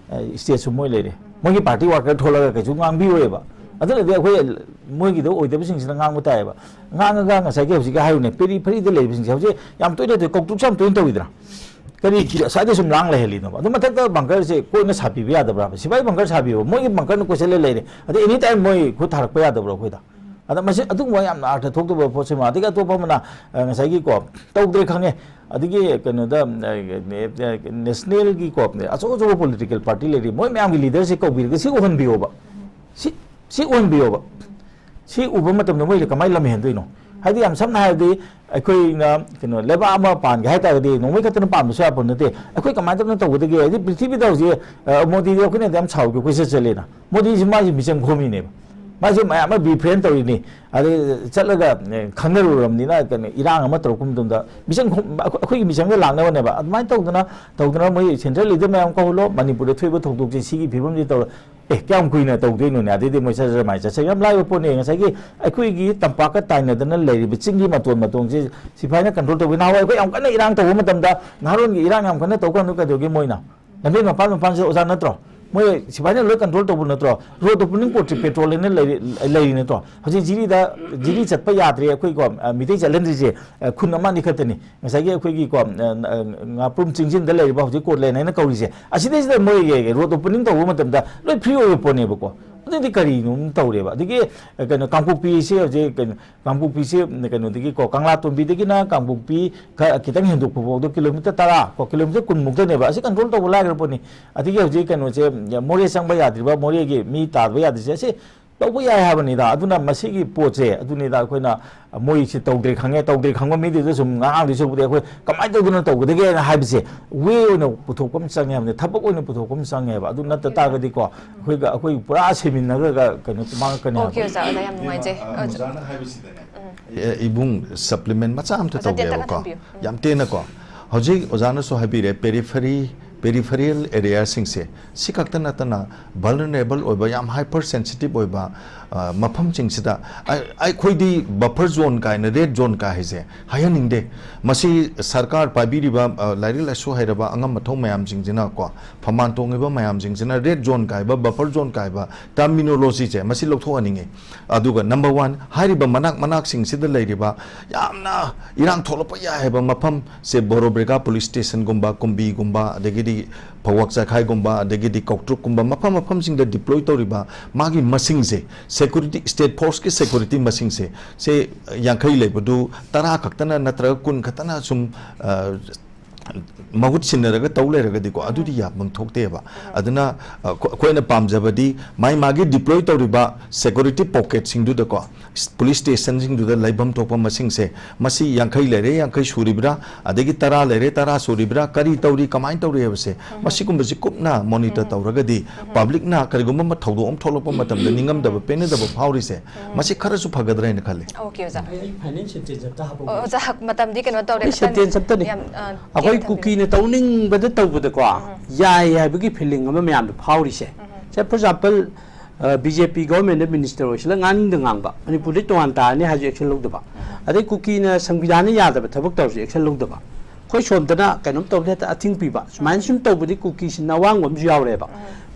ꯁ꯭ꯇꯦꯠꯁꯨ ꯃꯣꯏ ꯂꯩꯔꯦ꯫ ꯃꯣꯏꯒꯤ ꯄꯥꯔꯇꯤ ꯋꯥꯔꯀꯔ ꯊꯣꯛꯂꯒ ꯀꯩꯁꯨ ꯉꯥꯡꯕꯤꯔꯣꯏꯕ꯫ ꯑꯗꯨꯅꯗꯤ ꯑꯩꯈꯣꯏ ꯃꯣꯏꯒꯤꯗ ꯑꯣꯏꯗꯕꯁꯤꯡꯁꯤꯅ ꯉꯥꯡꯕ ꯇꯥꯏꯌꯦꯕ꯫ ꯉꯥꯡꯉꯒ ꯉꯁꯥꯏꯒꯤ ꯍꯧꯖꯤꯛꯀꯤ ꯍꯥꯏꯔꯨꯅꯦ, ꯄꯦꯔꯤ ꯐꯦꯔꯤꯗ ꯂꯩꯕꯁꯤꯡꯁꯦ ꯍꯧꯖꯤꯛ ꯌꯥꯝ ꯇꯣꯏꯅ ꯇꯧꯏ, ꯀꯧꯇ꯭ꯔꯨꯛꯁꯦ ꯌꯥꯝ ꯇꯣꯏꯅ ꯇꯧꯏꯗꯅ꯫ ꯀꯔꯤꯒꯤ ꯑꯁ꯭ꯋꯥꯏꯗ ꯁꯨꯝ ꯂꯥꯡ ꯂꯩꯍꯜꯂꯤꯅꯣꯕ? ꯑꯗꯨ ꯃꯊꯛꯇ ꯕꯪꯀꯔꯁꯦ ꯀꯣꯏꯅ ꯁꯥꯕꯤꯕ ꯌꯥꯗꯕ꯭ꯔꯥꯕ? ꯁꯤꯐꯥꯏ ꯕꯪꯀꯔ ꯁꯥꯕꯤꯌꯣ, ꯃꯣꯏꯒꯤ ꯕꯪꯀꯔꯅ ꯀꯣꯏꯁꯜꯂ ꯂꯩꯔꯦ꯫ ꯑꯗꯩ ꯑꯦꯅꯤ ꯇꯥꯏꯝ ꯃꯣꯏ ꯈꯨꯠ ꯊꯥꯔꯛꯄ ꯌꯥꯗꯕ꯭ꯔꯣ ꯑꯩꯈꯣꯏꯗ? ꯑꯗ ꯃꯁꯤ ꯑꯗꯨꯒꯨꯝꯕ ꯌꯥꯝꯅ ꯑꯥꯔꯊ ꯊꯣꯛꯇꯕ ꯄꯣꯠꯁꯤꯃ꯫ ꯑꯗꯒꯤ ꯑꯇꯣꯞꯄ ꯑꯃꯅ, ꯑ, ꯉꯁꯥꯏꯒꯤꯀꯣ, ꯇꯧꯗ꯭ꯔꯦ ꯈꯪꯉꯦ, ꯑꯗꯒꯤ ꯀꯩꯅꯣꯗ, ꯑ, ꯅꯦꯁꯅꯦꯜꯒꯤꯀꯣ, ꯑꯆꯧ ꯑꯆꯧꯕ ꯄꯣꯂꯤꯇꯤꯀꯦꯜ ꯄꯥꯔꯇꯤ ꯂꯩꯔꯤ, ꯃꯣꯏ ꯃꯌꯥꯝꯒꯤ ꯂꯤꯗꯔꯁꯦ ꯀꯧꯕꯤꯔꯒ ꯁꯤ ꯎꯍꯟꯕꯤꯌꯣꯕ꯫ ꯁꯤ, ꯁꯤ ꯎꯍꯟꯕꯤꯌꯣꯕ꯫ ꯁꯤ ꯎꯕ ꯃꯇꯝꯗ ꯃꯣꯏꯗ ꯀꯃꯥꯏꯅ ꯂꯝ ꯍꯦꯟꯗꯣꯏꯅꯣ? ꯍꯥꯏꯗꯤ, ꯌꯥꯝ ꯁꯝꯅ ꯍꯥꯏꯔꯗꯤ, ꯑꯩꯈꯣꯏꯅ ꯀꯩꯅꯣ, ꯂꯩꯕꯥꯛ ꯑꯃ ꯄꯥꯟꯒꯦ ꯍꯥꯏ ꯇꯥꯔꯒꯗꯤ ꯅꯣꯡꯃꯩ ꯈꯛꯇꯅ ꯄꯥꯟꯕꯁꯨ ꯌꯥꯄꯣꯠ ꯅꯠꯇꯦ꯫ ꯑꯩꯈꯣꯏ ꯀꯃꯥꯏꯅ ꯇꯧꯅ ꯇꯧꯒꯗꯒꯦ? ꯍꯥꯏꯗꯤ, ꯄ꯭ꯔꯤꯊꯤꯕꯤꯗ ꯍꯧꯖꯤꯛ, ꯑ, ꯃꯣꯗꯤꯗꯤ ꯑꯩꯈꯣꯏꯅꯗꯤ ꯌꯥꯝ ꯁꯥꯎꯒꯦ, ꯑꯩꯈꯣꯏ ꯆꯠ ꯆꯠꯂꯦꯅ꯫ ꯃꯣꯗꯤꯁꯤ ꯃꯥꯁꯤ ꯃꯤꯆꯪ ꯈꯣꯝꯃꯤꯅꯦꯕ꯫ ꯃꯥꯁꯦ ꯃꯌꯥꯝ ꯑꯃ ꯕꯤꯐ꯭ꯔꯦꯟ ꯇꯧꯔꯤꯅꯤ꯫ ꯑꯗꯩ ꯆꯠꯂꯒ, ꯑꯦ, ꯈꯪꯅꯔꯨꯔꯕꯅꯤꯅ, ꯀꯩꯅꯣ, ꯏꯔꯥꯡ ꯑꯃ ꯇꯧꯔꯛꯄ ꯃꯇꯝꯗ ꯃꯤꯆꯪ ꯈꯣꯝ-, ꯑꯩꯈꯣꯏ-, ꯑꯩꯈꯣꯏꯒꯤ ꯃꯤꯆꯪꯗ ꯂꯥꯛꯅꯕꯅꯦꯕ꯫ ꯑꯗꯨꯃꯥꯏꯅ ꯇꯧꯗꯅ, ꯇꯧꯗꯅ ꯃꯣꯏ ꯁꯦꯟꯇ꯭ꯔꯦꯜ ꯂꯤꯗꯔ ꯃꯌꯥꯝ ꯀꯧꯍꯜꯂꯣ, ꯃꯅꯤꯄꯨꯔꯗ ꯊꯣꯛꯏꯕ ꯊꯧꯗꯣꯛꯁꯦ ꯁꯤꯒꯤ ꯐꯤꯕꯝꯁꯤ ꯇꯧꯔ-, ꯑꯦ, ꯀꯌꯥꯝ ꯀꯨꯏꯅ ꯇꯧꯗꯣꯏꯅꯣꯅꯦ? ꯑꯗꯩꯗꯤ ꯃꯣꯏ ꯁꯠ ꯁꯠ ꯃꯥꯏ ꯆꯠꯆ-, ꯌꯥꯝ ꯂꯥꯏꯕ ꯄꯣꯠꯅꯦ꯫ ꯉꯁꯥꯏꯒꯤ ꯑꯩꯈꯣꯏꯒꯤ ꯇꯝꯄꯥꯛꯀ ꯇꯥꯏꯅꯗꯅ ꯂꯩꯔꯤꯕ ꯆꯤꯡꯒꯤ ꯃꯇꯣꯟ ꯃꯇꯣꯟꯁꯦ ꯁꯤꯐꯥꯏꯅ ꯀꯟꯇ꯭ꯔꯣꯜ ꯇꯧꯕꯤ꯫ ꯅꯍꯥꯟꯋꯥꯏ ꯑꯩꯈꯣꯏ ꯌꯥꯝ ꯀꯟꯅ ꯏꯔꯥꯡ ꯇꯧꯕ ꯃꯇꯝꯗ, ꯅꯍꯥꯔꯣꯟꯒꯤ ꯏꯔꯥꯡ ꯌꯥꯝ ꯀꯟꯅ ꯇꯧ ꯀꯥꯟꯗ ꯀꯩꯗꯧꯒꯦ ꯃꯣꯏꯅ? ꯂꯝꯕꯦꯟ ꯃꯄꯥꯟ ꯃꯄꯥꯟꯁꯤꯗ ꯑꯣꯖꯥ ꯅꯠꯇ꯭ꯔꯣ? ꯃꯣꯏ ꯁꯤꯐꯥꯏꯅ ꯂꯣꯏ ꯀꯟꯇ꯭ꯔꯣꯜ ꯇꯧꯕ ꯅꯠꯇ꯭ꯔꯣ? ꯔꯣꯗ ꯑꯣꯄꯅꯤꯡ ꯄꯣꯠꯁꯦ ꯄꯦꯇ꯭ꯔꯣꯜ ꯍꯥꯏꯅ ꯂꯩꯔꯤ, ꯂꯩꯔꯤ ꯅꯠꯇ꯭ꯔꯣ? ꯍꯧꯖꯤꯛ ꯖꯤꯔꯤꯗ, ꯖꯤꯔꯤ ꯆꯠꯄ ꯌꯥꯗ꯭ꯔꯦ, ꯑꯩꯈꯣꯏꯀꯣ, ꯑ, ꯃꯤꯇꯩ ꯆꯠꯍꯟꯗ꯭ꯔꯤꯁꯦ, ꯑ, ꯈꯨꯟ ꯑꯃ ꯑꯅꯤ ꯈꯛꯇꯅꯤ꯫ ꯉꯁꯥꯏꯒꯤ ꯑꯩꯈꯣꯏꯒꯤꯀꯣ, ꯑ, ꯑ, ꯉꯥꯄ꯭ꯔꯨꯝ ꯆꯤꯡꯖꯤꯟꯗ ꯂꯩꯔꯤꯕ ꯍꯧꯖꯤꯛ ꯀꯣꯔꯠ ꯂꯦꯟ ꯍꯥꯏꯅ ꯀꯧꯔꯤꯁꯦ, ꯑꯁꯤꯗꯩꯁꯤꯗ ꯃꯣꯏꯒꯤ ꯔꯣꯗ ꯑꯣꯄꯅꯤꯡ ꯇꯧꯕ ꯃꯇꯝꯗ ꯂꯣꯏ ꯐ꯭ꯔꯤ ꯑꯣꯏꯕ ꯄꯣꯠꯅꯦꯕꯀꯣ꯫ ꯑꯗꯨꯗꯤ ꯀꯔꯤꯅꯣ ꯇꯧꯔꯦꯕ? ꯑꯗꯒꯤ, ꯑ, ꯀꯩꯅꯣ, ꯀꯥꯡꯄꯣꯛꯄꯤꯁꯦ ꯍꯧꯖꯤꯛ ꯀꯩꯅꯣ, ꯀꯥꯡꯄꯣꯛꯄꯤꯁꯦ ꯀꯩꯅꯣꯗꯒꯤꯀꯣ, ꯀꯪꯂꯥꯇꯣꯝꯕꯤꯗꯒꯤꯅ ꯀꯥꯡꯄꯣꯛꯄꯤ ꯈꯔ ꯈꯤꯇꯪ ꯍꯦꯟꯗꯣꯛꯄ ꯐꯥꯎꯗ ꯀꯤꯂꯣꯃꯤꯇꯔ ꯇꯔꯥ ꯀꯣ, ꯀꯤꯂꯣꯃꯤꯇꯔ ꯀꯨꯟꯃꯨꯛꯇꯅꯦꯕ꯫ ꯑꯁꯤ ꯀꯟꯇ꯭ꯔꯣꯜ ꯇꯧꯕ ꯂꯥꯏꯈ꯭ꯔ ꯄꯣꯠꯅꯤ꯫ ꯑꯗꯒꯤ ꯍꯧꯖꯤꯛ ꯀꯩꯅꯣꯁꯦ, ꯃꯣꯔꯦ ꯆꯪꯕ ꯌꯥꯗ꯭ꯔꯤꯕ, ꯃꯣꯔꯦꯒꯤ ꯃꯤ ꯇꯥꯕ ꯌꯥꯗ꯭ꯔꯤꯁꯦ, ꯑꯁꯤ ꯇꯧꯕ ꯌꯥꯏ ꯍꯥꯏꯕꯅꯤꯗ꯫ ꯑꯗꯨꯅ ꯃꯁꯤꯒꯤ ꯄꯣꯠꯁꯦ ꯑꯗꯨꯅꯤꯗ, ꯑꯩꯈꯣꯏꯅ ꯃꯣꯏꯁꯤ ꯇꯧꯗ꯭ꯔꯦ ꯈꯪꯉꯦ, ꯇꯧꯗ꯭ꯔꯦ ꯈꯪꯕ ꯃꯤꯗꯨꯗ ꯁꯨꯝ ꯉꯥꯡꯗꯣꯏ ꯁꯔꯨꯛꯄꯨꯗꯤ ꯑꯩꯈꯣꯏ ꯀꯃꯥꯏꯅ ꯇꯧꯗꯅ ꯇꯧꯒꯗꯒꯦꯅ ꯍꯥꯏꯕꯁꯦ ꯋꯦ ꯑꯣꯏꯅ ꯄꯨꯊꯣꯛꯄ ꯑꯃ ꯆꯪꯉꯦ ꯍꯥꯏꯕꯅꯤ, ꯊꯕꯛ ꯑꯣꯏꯅ ꯄꯨꯊꯣꯛꯄ ꯑꯃ ꯆꯪꯉꯦꯕ꯫ ꯑꯗꯨ ꯅꯠꯇ ꯇꯥꯔꯒꯗꯤ ꯀꯣ ꯑꯩꯈꯣꯏꯒ ꯑꯩꯈꯣꯏ ꯄꯨꯔꯥ ꯁꯤꯃꯤꯟꯅꯔꯒ ꯀꯩꯅꯣ ꯃꯥꯡꯉꯛꯀꯅꯤ ꯑꯣꯀꯦ ꯍꯥꯏꯕ꯫ ꯑꯣꯖꯥ, ꯑꯣꯖꯥ, ꯌꯥꯝ ꯅꯨꯡꯉꯥꯏꯖꯩ꯫ ꯏꯕꯦꯝꯃ, ꯑ, ꯑꯣꯖꯥ꯫ ꯑꯣꯖꯥꯅ ꯍꯥꯏꯕꯁꯤꯗꯅꯦ, ꯑꯦ, ꯏꯕꯨꯡ, ꯁꯄ꯭ꯂꯤꯃꯦꯟ ꯃꯆꯥ ꯑꯝꯇ ꯑꯣꯖꯥ, ꯇꯦꯟꯇꯛꯅ ꯇꯧꯒꯦꯕꯀꯣ꯫ ꯊꯝꯕꯤꯌꯨ꯫ ꯎꯝ꯫ ꯌꯥꯝ ꯇꯦꯟꯅꯀꯣ꯫ ꯍꯧꯖꯤꯛ ꯑꯣꯖꯥꯅꯁꯨ ꯍꯥꯏꯕꯤꯔꯦ, ꯄꯦꯔꯤꯐꯔꯤ, ꯄꯦꯔꯤꯐꯔꯤꯌꯦꯜ ꯑꯦꯔꯤꯌꯥꯁꯤꯡꯁꯦ ꯁꯤ ꯈꯛꯇ ꯅꯠꯇꯅ ꯚꯜꯅꯔꯦꯕꯜ ꯑꯣꯏꯕ, ꯌꯥꯝ ꯍꯥꯏꯄꯔ ꯁꯦꯟꯁꯤꯇꯤꯚ ꯑꯣꯏꯕ, ꯑ, ꯃꯐꯝꯁꯤꯡꯁꯤꯗ ꯑꯩ-, ꯑꯩꯈꯣꯏꯗꯤ ꯕꯐꯔ ꯖꯣꯟ ꯀꯥꯏꯅ, ꯔꯦꯗ ꯖꯣꯟ ꯀꯥꯏ ꯍꯥꯏꯁꯦ ꯍꯥꯏꯍꯟꯅꯤꯡꯗꯦ꯫ ꯃꯁꯤ ꯁꯔꯀꯥꯔ ꯄꯥꯏꯕꯤꯔꯤꯕ, ꯑ, ꯂꯥꯏꯔꯤꯛ ꯂꯥꯏꯁꯨ ꯍꯩꯔꯕ ꯑꯉꯝ ꯑꯊꯧ ꯃꯌꯥꯝꯁꯤꯡꯁꯤꯅ ꯀꯣ, ꯐꯝꯕꯥꯟ ꯇꯣꯡꯉꯤꯕ ꯃꯌꯥꯝꯁꯤꯡꯁꯤꯅ ꯔꯦꯗ ꯖꯣꯟ ꯀꯥꯏꯕ, ꯕꯐꯔ ꯖꯣꯟ ꯀꯥꯏꯕ ꯇꯔꯃꯤꯅꯣꯂꯣꯖꯤꯁꯦ ꯃꯁꯤ ꯂꯧꯊꯣꯛꯍꯟꯅꯤꯡꯉꯤ꯫ ꯑꯗꯨꯒ ꯅꯝꯕꯔ ꯋꯥꯟ, ꯍꯥꯏꯔꯤꯕ ꯃꯅꯥꯛ ꯃꯅꯥꯛꯁꯤꯡꯁꯤꯗ ꯂꯩꯔꯤꯕ ꯌꯥꯝꯅ ꯏꯔꯥꯡ ꯊꯣꯛꯂꯛꯄ ꯌꯥꯏ ꯍꯥꯏꯕ ꯃꯐꯝꯁꯦ, ꯕꯣꯔꯣꯕ꯭ꯔꯦꯒꯥ ꯄꯨꯂꯤꯁ ꯁ꯭ꯇꯦꯁꯟꯒꯨꯝꯕ, ꯀꯨꯝꯕꯤꯒꯨꯝꯕ, ꯑꯗꯒꯤꯗꯤ ꯐꯧꯋꯥꯛ ꯆꯥꯏꯈꯥꯏꯒꯨꯝꯕ, ꯑꯗꯒꯤꯗꯤ ꯀꯧꯇ꯭ꯔꯨꯛꯀꯨꯝꯕ ꯃꯐꯝ ꯃꯐꯝꯁꯤꯡꯗ ꯗꯤꯄ꯭ꯂꯣꯏ ꯇꯧꯔꯤꯕ ꯃꯥꯒꯤ ꯃꯁꯤꯡꯁꯦ, ꯁꯦꯀ꯭ꯌꯨꯔꯤꯇꯤ, ꯁ꯭ꯇꯦꯠ ꯐꯣꯔꯁꯀꯤ ꯁꯦꯀ꯭ꯌꯨꯔꯤꯇꯤ ꯃꯁꯤꯡꯁꯦ, ꯁꯦ ꯌꯥꯡꯈꯩ ꯂꯩꯕꯗꯨ ꯇꯔꯥ ꯈꯛꯇꯅ ꯅꯠꯇ꯭ꯔꯒ ꯀꯨꯟ ꯈꯛꯇꯅ ꯁꯨꯝ, ꯑ, ꯃꯍꯨꯠ ꯁꯤꯟꯅꯔꯒ ꯇꯧ ꯂꯩꯔꯒꯗꯤꯀꯣ, ꯑꯗꯨꯗꯤ ꯌꯥꯐꯝ ꯊꯣꯛꯇꯦꯕ꯫ ꯑꯗꯨꯅ, ꯑ, ꯑꯩꯈꯣ-, ꯑꯩꯈꯣꯏꯅ ꯄꯥꯝꯖꯕꯗꯤ ꯃꯥꯏ ꯃꯥꯒꯤ ꯗꯤꯄ꯭ꯂꯣꯏ ꯇꯧꯔꯤꯕ ꯁꯦꯀ꯭ꯌꯨꯔꯤꯇꯤ ꯄꯣꯀꯦꯠꯁꯤꯡꯗꯨꯗꯀꯣ, ꯄꯨꯂꯤꯁ ꯁ꯭ꯇꯦꯁꯟꯁꯤꯡꯗꯨꯗ ꯂꯩꯐꯝ ꯊꯣꯛꯄ ꯃꯁꯤꯡꯁꯦ, ꯃꯁꯤ ꯌꯥꯡꯈꯩ ꯂꯩꯔꯦ, ꯌꯥꯡꯈꯩ ꯁꯨꯔꯤꯕ꯭ꯔꯥ, ꯑꯗꯒꯤ ꯇꯔꯥ ꯂꯩꯔꯦ, ꯇꯔꯥ ꯁꯨꯔꯤꯕ꯭ꯔꯥ, ꯀꯔꯤ ꯇꯧꯔꯤ, ꯀꯃꯥꯏꯅ ꯇꯧꯔꯤ ꯍꯥꯏꯕꯁꯦ, ꯃꯁꯤꯒꯨꯝꯕꯁꯤ ꯀꯨꯞꯅ ꯃꯣꯅꯤꯇꯔ ꯇꯧꯔꯒꯗꯤ, ꯄꯕ꯭ꯂꯤꯛꯅ ꯀꯔꯤꯒꯨꯝꯕ ꯑꯃ ꯊꯧꯗꯣꯛ ꯑꯃ ꯊꯣꯛꯂꯛꯄ ꯃꯇꯝꯗ ꯅꯤꯡꯉꯝꯗꯕ, ꯄꯦꯟꯅꯗꯕ ꯐꯥꯎꯔꯤꯁꯦ, ꯃꯁꯤ ꯈꯔꯁꯨ ꯐꯒꯗ꯭ꯔꯥ ꯍꯥꯏꯅ ꯈꯜꯂꯤ꯫ ꯑꯣꯀꯦ, ꯑꯣꯖꯥ꯫ ꯑꯩ ꯐꯥꯏꯅꯦꯜ ꯁꯦꯟꯇꯦꯟꯁ ꯑꯝꯇ ꯍꯥꯞꯍꯧꯒꯦ꯫ ꯑꯣ, ꯑꯣꯖꯥ, ꯃꯇꯝꯗꯤ ꯀꯩꯅꯣ ꯇꯧꯔꯦ, ꯑꯩ ꯈꯤꯇꯪ ꯁꯦꯟꯇꯦꯟꯁ ꯑꯝꯇꯅꯤ꯫ ꯌꯥꯝ, ꯑ, ꯑꯩꯈꯣꯏ ꯊꯦꯡꯅ ꯊꯝꯕꯤꯔꯣ꯫ ꯀꯨꯀꯤꯅ ꯇꯧꯅꯤꯡꯕꯗ ꯇꯧꯕꯗꯀꯣ, ꯌꯥꯏ ꯍꯥꯏꯕꯒꯤ ꯐꯤꯂꯤꯡ ꯑꯃ ꯃꯌꯥꯝꯗ ꯐꯥꯎꯔꯤꯁꯦ꯫ ꯁꯦ, ꯐꯣꯔ ꯑꯦꯛꯖꯥꯝꯄꯜ, ꯑ, ꯕꯤ ꯖꯦ ꯄꯤ ꯒꯣꯚꯔꯟꯃꯦꯟꯗ ꯃꯤꯅꯤꯁꯇꯔ ꯑꯣꯏꯁꯤꯜꯂ ꯉꯥꯡꯅꯤꯡꯗ ꯉꯥꯡꯕ, ꯃꯅꯤꯄꯨꯔꯗꯩ ꯇꯣꯉꯥꯟ ꯇꯥꯔꯅꯤ ꯍꯥꯏꯁꯨ ꯑꯦꯛꯁꯟ ꯂꯧꯗꯕ, ꯑꯗꯩ ꯀꯨꯀꯤꯅ ꯁꯪꯕꯤꯙꯥꯟꯅ ꯌꯥꯗꯕ ꯊꯕꯛ ꯇꯧꯔꯁꯨ ꯑꯦꯛꯁꯟ ꯂꯧꯗꯕ, ꯑꯩꯈꯣꯏ ꯁꯣꯝꯗꯅ ꯀꯩꯅꯣꯝ ꯇꯧꯕꯗ ꯍꯦꯛꯇ ꯑꯊꯤꯡ ꯄꯤꯕ, ꯁꯨꯃꯥꯏꯅ ꯁꯨꯝ ꯇꯧꯕꯗꯤ ꯀꯨꯀꯤꯁꯤꯡꯅ ꯑꯋꯥꯡꯕ ꯑꯃꯁꯨ ꯌꯥꯎꯔꯦꯕ꯫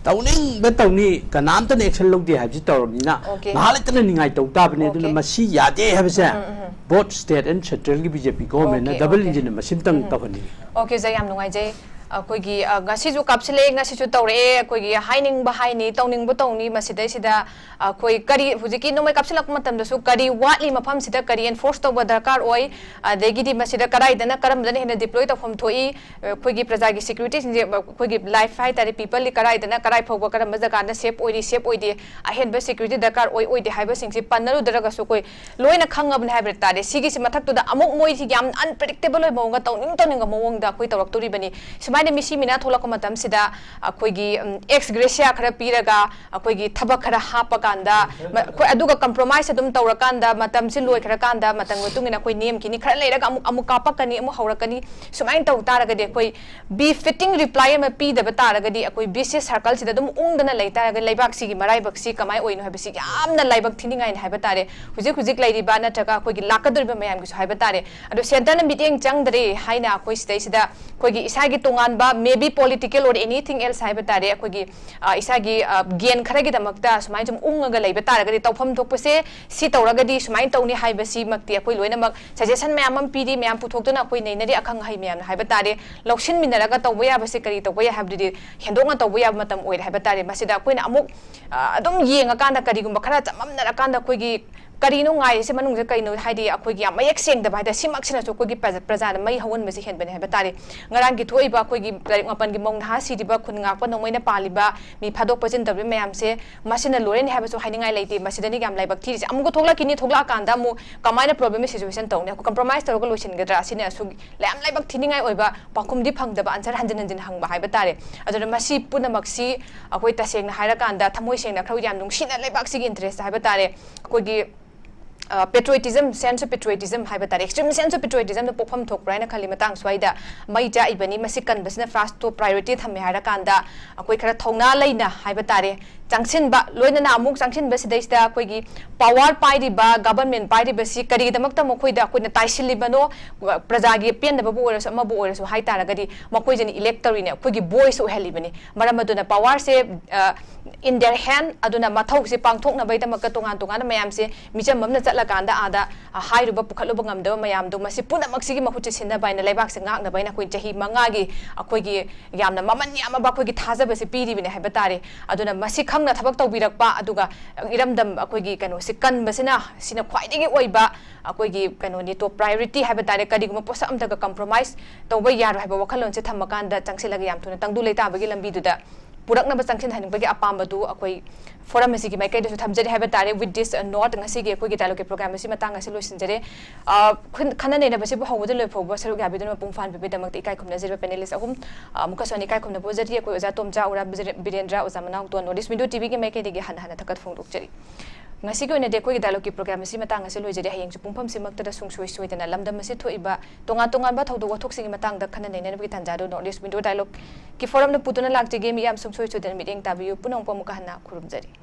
ꯇꯧꯅꯤꯡꯕ ꯇꯧꯅꯤ, ꯀꯅꯥꯝꯇꯅ ꯑꯦꯛꯁꯟ ꯂꯧꯗꯦ ꯍꯥꯏꯕꯁꯤ ꯇꯧꯔꯕꯅꯤꯅ, ꯑꯣꯀꯦ꯫ ꯉꯥꯏꯍꯥꯛ ꯂꯩꯇꯅ ꯅꯤꯡꯉꯥꯏ ꯇꯧ ꯇꯥꯕꯅꯤ꯫ ꯑꯗꯨꯅ ꯑꯣꯀꯦ꯫ ꯃꯁꯤ ꯌꯥꯗꯦ ꯍꯥꯏꯕꯁꯦ, um, um, um. Both state and ꯁꯦꯟꯇ꯭ꯔꯦꯜꯒꯤ ꯕꯤ ꯖꯦ ꯄꯤ ꯒꯣꯚꯔꯟꯃꯦꯟꯅ ꯑꯣꯀꯦ, ꯗꯕꯜ ꯑꯣꯀꯦ꯫ ꯏꯟꯖꯤꯟ ꯃꯁꯤꯝꯇꯪ ꯎꯝ꯫ ꯇꯧꯍꯟꯅꯤꯡꯉꯤ꯫ ꯑꯣꯀꯦ, ꯑꯣꯖꯥ, ꯌꯥꯝ ꯅꯨꯡꯉꯥꯏꯖꯩ꯫ ꯑꯩꯈꯣꯏꯒꯤ, ꯑ, ꯉꯁꯤꯁꯨ ꯀꯥꯞꯁꯤꯜꯂꯛꯑꯦ, ꯉꯁꯤꯁꯨ ꯇꯧꯔꯛꯑꯦ, ꯑꯩꯈꯣꯏꯒꯤ ꯍꯥꯏꯅꯤꯡꯕ ꯍꯥꯏꯅꯤ, ꯇꯧꯅꯤꯡꯕ ꯇꯧꯅꯤ꯫ ꯃꯁꯤꯗꯩꯁꯤꯗ ꯑꯩꯈꯣꯏ ꯀꯔꯤ, ꯍꯧꯖꯤꯛꯀꯤ ꯅꯣꯡꯃꯩ ꯀꯥꯞꯁꯤꯜꯂꯛꯄ ꯃꯇꯝꯗꯁꯨ ꯀꯔꯤ ꯋꯥꯠꯂꯤ, ꯃꯐꯝꯁꯤꯗ ꯀꯔꯤ enforce ꯇꯧꯕ ꯗꯔꯀꯥꯔ ꯑꯣꯏ, ꯑꯗꯒꯤꯗꯤ ꯃꯁꯤꯗ ꯀꯗꯥꯏꯗꯅ ꯀꯔꯝꯕꯗꯅ ꯍꯦꯟꯅ deploy ꯇꯧꯐꯝ ꯊꯣꯛꯏ, ꯑꯩꯈꯣꯏꯒꯤ ꯄ꯭ꯔꯖꯥꯒꯤ security ꯁꯤꯡꯁꯦ, ꯑꯩꯈꯣꯏꯒꯤ life ꯍꯥꯏꯇꯥꯔꯦ, people ꯀꯗꯥꯏꯗꯅ ꯀꯗꯥꯏ ꯐꯥꯎꯕ ꯀꯔꯝꯕ ꯖꯒꯥꯗ safe ꯑꯣꯏꯔꯤ, safe ꯑꯣꯏꯗꯦ, ꯑꯍꯦꯟꯕ security ꯗꯔꯀꯥꯔ ꯑꯣꯏ ꯑꯣꯏꯗꯦ ꯍꯥꯏꯕꯁꯤꯡꯁꯤ ꯄꯟꯅꯔꯨꯗ꯭ꯔꯒꯁꯨ ꯑꯩꯈꯣꯏ ꯂꯣꯏꯅ ꯈꯪꯉꯕꯅꯤ ꯍꯥꯏꯕ ꯇꯥꯔꯦ꯫ ꯁꯤꯒꯤꯁꯤ ꯃꯊꯛꯇꯨꯗ ꯑꯃꯨꯛ ꯃꯣꯏꯁꯤ ꯌꯥꯝ unpredictable ꯑꯣꯏꯕ ꯃꯑꯣꯡꯗ, ꯇꯧꯅꯤꯡ ꯇꯧꯅꯤꯡꯕ ꯃꯑꯣꯡꯗ ꯑꯩꯈꯣꯏ ꯇꯧꯔꯛꯇꯣꯔꯤꯕꯅꯤ꯫ ꯁꯨꯃꯥꯏꯅ ꯃꯤꯁꯤ ꯃꯤꯅꯥ ꯊꯣꯛꯂꯛꯄ ꯃꯇꯝꯁꯤꯗ ꯑꯩꯈꯣꯏꯒꯤ, ꯎꯝ, ex gratia ꯈꯔ ꯄꯤꯔꯒ, ꯑꯩꯈꯣꯏꯒꯤ ꯊꯕꯛ ꯈꯔ ꯍꯥꯞꯄꯀꯥꯟꯗ, ꯃ-, ꯑꯩꯈꯣꯏ ꯑꯗꯨꯒ compromise ꯑꯗꯨꯝ ꯇꯧꯔꯀꯥꯟꯗ, ꯃꯇꯝꯁꯤ ꯂꯣꯏꯈ꯭ꯔꯀꯥꯟꯗ, ꯃꯇꯝꯒꯤ ꯃꯇꯨꯡ ꯏꯟꯅ ꯑꯩꯈꯣꯏ ꯅꯦꯝꯈꯤꯅꯤ, ꯈꯔ ꯂꯩꯔꯒ ꯑꯃꯨꯛ, ꯑꯃꯨꯛ ꯀꯥꯞꯄꯛꯀꯅꯤ, ꯑꯃꯨꯛ ꯍꯧꯔꯛꯀꯅꯤ꯫ ꯁꯨꯃꯥꯏꯅ ꯇꯧ ꯇꯥꯔꯒꯗꯤ, ꯑꯩꯈꯣꯏ befitting reply ꯑꯃ ꯄꯤꯗꯕ ꯇꯥꯔꯒꯗꯤ, ꯑꯩꯈꯣꯏ vicious circle ꯁꯤꯗ ꯑꯗꯨꯝ ꯎꯪꯗꯅ ꯂꯩ ꯇꯥꯔꯒꯗꯤ, ꯂꯩꯕꯥꯛꯁꯤꯒꯤ ꯃꯔꯥꯏꯕꯛꯁꯤ ꯀꯃꯥꯏꯅ ꯑꯣꯏꯅꯣ ꯍꯥꯏꯕꯁꯤ ꯌꯥꯝꯅ ꯂꯥꯏꯕꯛ ꯊꯤꯅꯤꯡꯉꯥꯏꯅꯤ ꯍꯥꯏꯕ ꯇꯥꯔꯦ꯫ ꯍꯧꯖꯤꯛ ꯍꯧꯖꯤꯛ ꯂꯩꯔꯤꯕ ꯅꯠꯇ꯭ꯔꯒ ꯑꯩꯈꯣꯏꯒꯤ ꯂꯥꯛꯀꯗꯧꯔꯤꯕ ꯃꯌꯥꯝꯒꯤꯁꯨ ꯍꯥꯏꯕ ꯇꯥꯔꯦ꯫ ꯑꯗꯣ centre ꯅ ꯃꯤꯠꯌꯦꯡ ꯆꯪꯗ꯭ꯔꯦ ꯍꯥꯏꯅ ꯑꯩꯈꯣꯏ ꯁꯤꯗꯩꯁꯤꯗ ꯑꯩꯈꯣꯏꯒꯤ ꯏꯁꯥꯒꯤ ꯇꯣꯉꯥꯟꯕ, maybe political or anything else ꯍꯥꯏꯕ ꯇꯥꯔꯦ, ꯑꯩꯈꯣꯏꯒꯤ, ꯑ, ꯏꯁꯥꯒꯤ, ꯑ, gain ꯈꯔꯒꯤꯗꯃꯛꯇ ꯁꯨꯃꯥꯏꯅ ꯁꯨꯝ ꯎꯪꯉꯒ ꯂꯩꯕ ꯇꯥꯔꯒꯗꯤ, ꯇꯧꯐꯝ ꯊꯣꯛꯄꯁꯦ ꯁꯤ ꯇꯧꯔꯒꯗꯤ ꯁꯨꯃꯥꯏꯅ ꯇꯧꯅꯤ ꯍꯥꯏꯕꯁꯤꯃꯛꯇꯤ ꯑꯩꯈꯣꯏ ꯂꯣꯏꯅꯃꯛ suggestion ꯃꯌꯥꯝ ꯑꯃ ꯄꯤꯔꯤ, ꯃꯌꯥꯝ ꯄꯨꯊꯣꯛꯇꯨꯅ ꯑꯩꯈꯣꯏ ꯅꯩꯅꯔꯤ, ꯑꯈꯪ ꯑꯍꯩ ꯃꯌꯥꯝꯅ ꯍꯥꯏꯕ ꯇꯥꯔꯦ꯫ ꯂꯧꯁꯤꯟꯃꯤꯟꯅꯔꯒ ꯇꯧꯕ ꯌꯥꯕꯁꯦ ꯀꯔꯤ ꯇꯧꯕ ꯌꯥꯏ ꯍꯥꯏꯕꯗꯨꯗꯤ ꯍꯦꯟꯗꯣꯛꯅ ꯇꯧꯕ ꯌꯥꯕ ꯃꯇꯝ ꯑꯣꯏꯔꯦ ꯍꯥꯏꯕ ꯇꯥꯔꯦ꯫ ꯃꯁꯤꯗ ꯑꯩꯈꯣꯏꯅ ꯑꯃꯨꯛ, ꯑ, ꯑꯗꯨꯝ ꯌꯦꯡꯉꯀꯥꯟꯗ, ꯀꯔꯤꯒꯨꯝꯕ ꯈꯔ ꯆꯃꯝꯅꯔꯀꯥꯟꯗ ꯑꯩꯈꯣꯏꯒꯤ ꯀꯔꯤꯅꯣ ꯉꯥꯏꯔꯤꯁꯦ ꯃꯅꯨꯡꯗ ꯀꯩꯅꯣ, ꯍꯥꯏꯗꯤ ꯑꯩꯈꯣꯏꯒꯤ ꯌꯥꯝ ꯃꯌꯦꯛ ꯁꯦꯡꯗꯕ ꯍꯥꯏ ꯇꯥꯔꯦ, ꯁꯤꯃꯛꯁꯤꯅꯁꯨ ꯑꯩꯈꯣꯏꯒꯤ ꯄ꯭ꯔꯖꯥ-, ꯄ꯭ꯔꯖꯥꯗ ꯃꯩ ꯍꯧꯍꯟꯕꯁꯦ ꯍꯦꯟꯕꯅꯦ ꯍꯥꯏꯕ ꯇꯥꯔꯦ꯫ ꯉꯔꯥꯡꯒꯤ ꯊꯣꯛꯏꯕ ꯑꯩꯈꯣꯏꯒꯤ ꯇꯥꯔꯤꯛ ꯃꯥꯄꯟꯒꯤ ꯃꯧ ꯅꯍꯥ ꯁꯤꯔꯤꯕ, ꯈꯨꯟ ꯉꯥꯛꯄ ꯅꯣꯡꯃꯩꯅ ꯄꯥꯜꯂꯤꯕ, ꯃꯤ ꯐꯥꯗꯣꯛ ꯐꯥꯖꯤꯟ ꯇꯧꯔꯤꯕ ꯃꯌꯥꯝꯁꯦ, ꯃꯁꯤꯅ ꯂꯣꯏꯔꯅꯤ ꯍꯥꯏꯕꯁꯨ ꯍꯥꯏꯅꯤꯡꯉꯥꯏ ꯂꯩꯇꯦ꯫ ꯃꯁꯤꯗꯅꯤ ꯌꯥꯝ ꯂꯥꯏꯕꯛ ꯊꯤꯔꯤꯁꯦ꯫ ꯑꯃꯨꯛꯀ ꯊꯣꯛꯂꯛꯈꯤꯅꯤ, ꯊꯣꯛꯂꯛꯑꯀꯥꯟꯗ ꯑꯃꯨꯛ ꯀꯃꯥꯏꯅ problem ꯁꯦ solution ꯇꯧꯅꯤ? ꯑꯩꯈꯣꯏ compromise ꯇꯧꯔꯒ ꯂꯣꯏꯁꯤꯟꯒꯗ꯭ꯔꯥ? ꯑꯁꯤꯅ ꯑꯁꯨꯛ ꯌꯥꯝ ꯂꯥꯏꯕꯛ ꯊꯤꯅꯤꯡꯉꯥꯏ ꯑꯣꯏꯕ ꯄꯥꯎꯈꯨꯝꯗꯤ ꯐꯪꯗꯕ, answer ꯍꯟꯖꯤꯟ ꯍꯟꯖꯤꯟ ꯍꯪꯕ ꯍꯥꯏꯕ ꯇꯥꯔꯦ꯫ ꯑꯗꯨꯅ ꯃꯁꯤ ꯄꯨꯝꯅꯃꯛꯁꯤ ꯑꯩꯈꯣꯏ ꯇꯁꯦꯡꯅ ꯍꯥꯏꯔꯀꯥꯟꯗ, ꯊꯃꯣꯏ ꯁꯦꯡꯅ ꯈꯔ ꯌꯥꯝ ꯅꯨꯡꯁꯤꯅ ꯂꯩꯕꯥꯛꯁꯤꯒꯤ interest ꯍꯥꯏꯕ ꯇꯥꯔꯦ, ꯑꯩꯈꯣꯏꯒꯤ, ꯑ, patriotism, sense of patriotism ꯍꯥꯏꯕ ꯇꯥꯔꯦ, extreme sense of patriotism ꯗ ꯄꯣꯛꯐꯝ ꯊꯣꯛꯄ꯭ꯔꯥ ꯍꯥꯏꯅ ꯈꯜꯂꯤ꯫ ꯃꯇꯥꯡ ꯁ꯭ꯋꯥꯏꯗ ꯃꯩ ꯆꯥꯛꯏꯕꯅꯤ꯫ ꯃꯁꯤ ꯀꯟꯕꯁꯤꯅ first top priority ꯊꯝꯃꯦ ꯍꯥꯏꯔꯀꯥꯟꯗ, ꯑꯩꯈꯣꯏ ꯈꯔ ꯊꯧꯅꯥ ꯂꯩꯅ ꯍꯥꯏꯕ ꯇꯥꯔꯦ, ꯆꯪꯁꯤꯟꯕ, ꯂꯣꯏꯅꯅ ꯑꯃꯨꯛ ꯆꯪꯁꯤꯟꯕꯁꯤꯗꯩꯁꯤꯗ ꯑꯩꯈꯣꯏꯒꯤ ꯄꯋꯥꯔ ꯄꯥꯏꯔꯤꯕ, ꯒꯕꯔꯟꯃꯦꯟ ꯄꯥꯏꯔꯤꯕꯁꯤ ꯀꯔꯤꯒꯤꯗꯃꯛꯇ ꯃꯈꯣꯏꯗ ꯑꯩꯈꯣꯏꯅ ꯇꯥꯏꯁꯤꯜꯂꯤꯕꯅꯣ? ꯄ꯭ꯔꯖꯥꯒꯤ ꯄꯦꯟꯗꯕꯕꯨ ꯑꯣꯏꯔꯁꯨ, ꯑꯃꯕꯨ ꯑꯣꯏꯔꯁꯨ ꯍꯥꯏ ꯇꯥꯔꯒꯗꯤ, ꯃꯈꯣꯏꯁꯤꯅ ꯏꯂꯦꯛ ꯇꯧꯔꯤꯅꯦ, ꯑꯩꯈꯣꯏꯒꯤ ꯚꯣꯏꯁ ꯑꯣꯏꯍꯜꯂꯤꯕꯅꯤ꯫ ꯃꯔꯝ ꯑꯗꯨꯅ ꯄꯋꯥꯔꯁꯦ, ꯑ, in their hand, ꯑꯗꯨꯅ ꯃꯊꯧꯁꯦ ꯄꯥꯡꯊꯣꯛꯅꯕꯒꯤꯗꯃꯛꯇ ꯇꯣꯉꯥꯟ ꯇꯣꯉꯥꯟꯕ ꯃꯌꯥꯝꯁꯦ ꯃꯤꯆꯝ ꯑꯃꯅ ꯆꯠꯂꯀꯥꯟꯗ ꯑꯥꯗ, ꯑ, ꯍꯥꯏꯔꯨꯕ, ꯄꯨꯈꯠꯂꯨꯕ ꯉꯝꯗꯕ ꯃꯌꯥꯝꯗꯣ, ꯃꯁꯤ ꯄꯨꯝꯅꯃꯛꯁꯤꯒꯤ ꯃꯍꯨꯠꯁꯦ ꯁꯤꯟꯅꯕ ꯍꯥꯏꯅ, ꯂꯩꯕꯥꯛꯁꯦ ꯉꯥꯛꯅꯕ ꯍꯥꯏꯅ ꯑꯩꯈꯣꯏ ꯆꯍꯤ ꯃꯉꯥꯒꯤ ꯑꯩꯈꯣꯏꯒꯤ ꯌꯥꯝꯅ ꯃꯃꯜ ꯌꯥꯝꯂꯕ ꯑꯩꯈꯣꯏꯒꯤ ꯊꯥꯖꯕꯁꯦ ꯄꯤꯔꯤꯕꯅꯦ ꯍꯥꯏꯕ ꯇꯥꯔꯦ꯫ ꯑꯗꯨꯅ ꯃꯁꯤ ꯈꯪꯅ ꯊꯕꯛ ꯇꯧꯕꯤꯔꯛꯄ, ꯑꯗꯨꯒ ꯏꯔꯝꯗꯝ ꯑꯩꯈꯣꯏꯒꯤ ꯀꯩꯅꯣꯁꯤ ꯀꯟꯕꯁꯤꯅ, ꯁꯤꯅ ꯈ꯭ꯋꯥꯏꯗꯒꯤ ꯑꯣꯏꯕ ꯑꯩꯈꯣꯏꯒꯤ ꯀꯩꯅꯣꯅꯤ, ꯇꯣꯞ ꯄ꯭ꯔꯥꯏꯌꯣꯔꯤꯇꯤ ꯍꯥꯏꯕ ꯇꯥꯔꯦ꯫ ꯀꯔꯤꯒꯨꯝꯕ ꯄꯣꯠꯁꯛ ꯑꯝꯇꯒ ꯀꯝꯄ꯭ꯔꯣꯃꯥꯏꯁ ꯇꯧꯕ ꯌꯥꯔꯣꯏ ꯍꯥꯏꯕ ꯋꯥꯈꯜꯂꯣꯟꯁꯦ ꯊꯝꯃꯀꯥꯟꯗ, ꯆꯪꯁꯤꯜꯂꯒ ꯌꯥꯝ ꯊꯨꯅ ꯇꯪꯗꯨ ꯂꯩꯇꯥꯕꯒꯤ ꯂꯝꯕꯤꯗꯨꯗ ꯄꯨꯔꯛꯅꯕ ꯆꯪꯁꯤꯟꯍꯟꯅꯤꯡꯕꯒꯤ ꯑꯄꯥꯝꯕꯗꯨ ꯑꯩꯈꯣꯏ ꯐꯣꯔꯝ ꯑꯁꯤꯒꯤ ꯃꯥꯏꯀꯩꯗꯁꯨ ꯊꯝꯖꯔꯤ ꯍꯥꯏꯕ ꯇꯥꯔꯦ꯫ With this, uh, note, ꯉꯁꯤꯒꯤ ꯑꯩꯈꯣꯏꯒꯤ dialogue ꯀꯤ program ꯑꯁꯤ ꯃꯇꯥꯡ ꯑꯁꯤ ꯂꯣꯏꯁꯤꯟꯖꯔꯦ꯫ ꯑ, ꯈꯟ-, ꯈꯟꯅ ꯅꯩꯅꯕꯁꯤꯕꯨ ꯍꯧꯕꯗ ꯂꯣꯏ ꯐꯥꯎꯕ ꯁꯔꯨꯛ ꯌꯥꯕꯤꯗꯨꯅ ꯃꯄꯨꯡ ꯐꯥꯍꯟꯕꯤꯕꯒꯤꯗꯃꯛꯇ ꯏꯀꯥꯏ ꯈꯨꯝꯅꯖꯔꯤꯕ panelist ꯑꯍꯨꯝ, ꯑ, ꯑꯃꯨꯛꯀꯁꯨ ꯑꯩꯅ ꯏꯀꯥꯏ ꯈꯨꯝꯅꯕ ꯐꯣꯡꯖꯔꯤ꯫ ꯑꯩꯈꯣꯏ ꯑꯣꯖꯥ ꯇꯣꯝꯆꯥ, ꯑꯣꯖꯥ ꯕꯤꯔꯦ-, ꯕꯤꯔꯦꯟꯗ꯭ꯔ, ꯑꯣꯖꯥ ꯃꯅꯥꯎꯇꯣꯟ, North East Window T V ꯒꯤ ꯃꯥꯏꯀꯩꯗꯒꯤ ꯍꯟꯅ ꯍꯟꯅ ꯊꯥꯒꯠ ꯐꯣꯡꯗꯣꯛꯆꯔꯤ꯫ ꯉꯁꯤꯒꯤ ꯑꯣꯏꯅꯗꯤ ꯑꯩꯈꯣꯏꯒꯤ dialogue ꯀꯤ program ꯑꯁꯤ ꯃꯇꯥꯡ ꯑꯁꯤ ꯂꯣꯏꯖꯔꯦ꯫ ꯍꯌꯦꯡꯁꯨ ꯄꯨꯡꯐꯝꯁꯤꯃꯛꯇꯗ ꯁꯨꯡꯁꯣꯏ ꯁꯣꯏꯗꯅ ꯂꯝꯗꯝ ꯑꯁꯤ ꯊꯣꯛꯏꯕ ꯇꯣꯉꯥꯟ ꯇꯣꯉꯥꯟꯕ ꯊꯧꯗꯣꯛ ꯋꯥꯊꯣꯛꯁꯤꯡꯒꯤ ꯃꯇꯥꯡꯗ ꯈꯟꯅ ꯅꯩꯅꯅꯕꯒꯤ ꯇꯥꯟꯖꯥꯗꯨ North East Window Dialogue ꯀꯤ ꯐꯣꯔꯝꯅ ꯄꯨꯗꯨꯅ ꯂꯥꯛꯆꯒꯦ꯫ ꯃꯤꯌꯥꯝ ꯁꯨꯡꯁꯣꯏ ꯁꯣꯏꯗꯅ ꯃꯤꯠꯌꯦꯡ ꯇꯥꯕꯤꯌꯨ꯫ ꯄꯨꯝꯅꯃꯛꯄꯨ ꯑꯃꯨꯛꯀ ꯍꯟꯅ ꯈꯨꯔꯨꯝꯖꯔꯤ꯫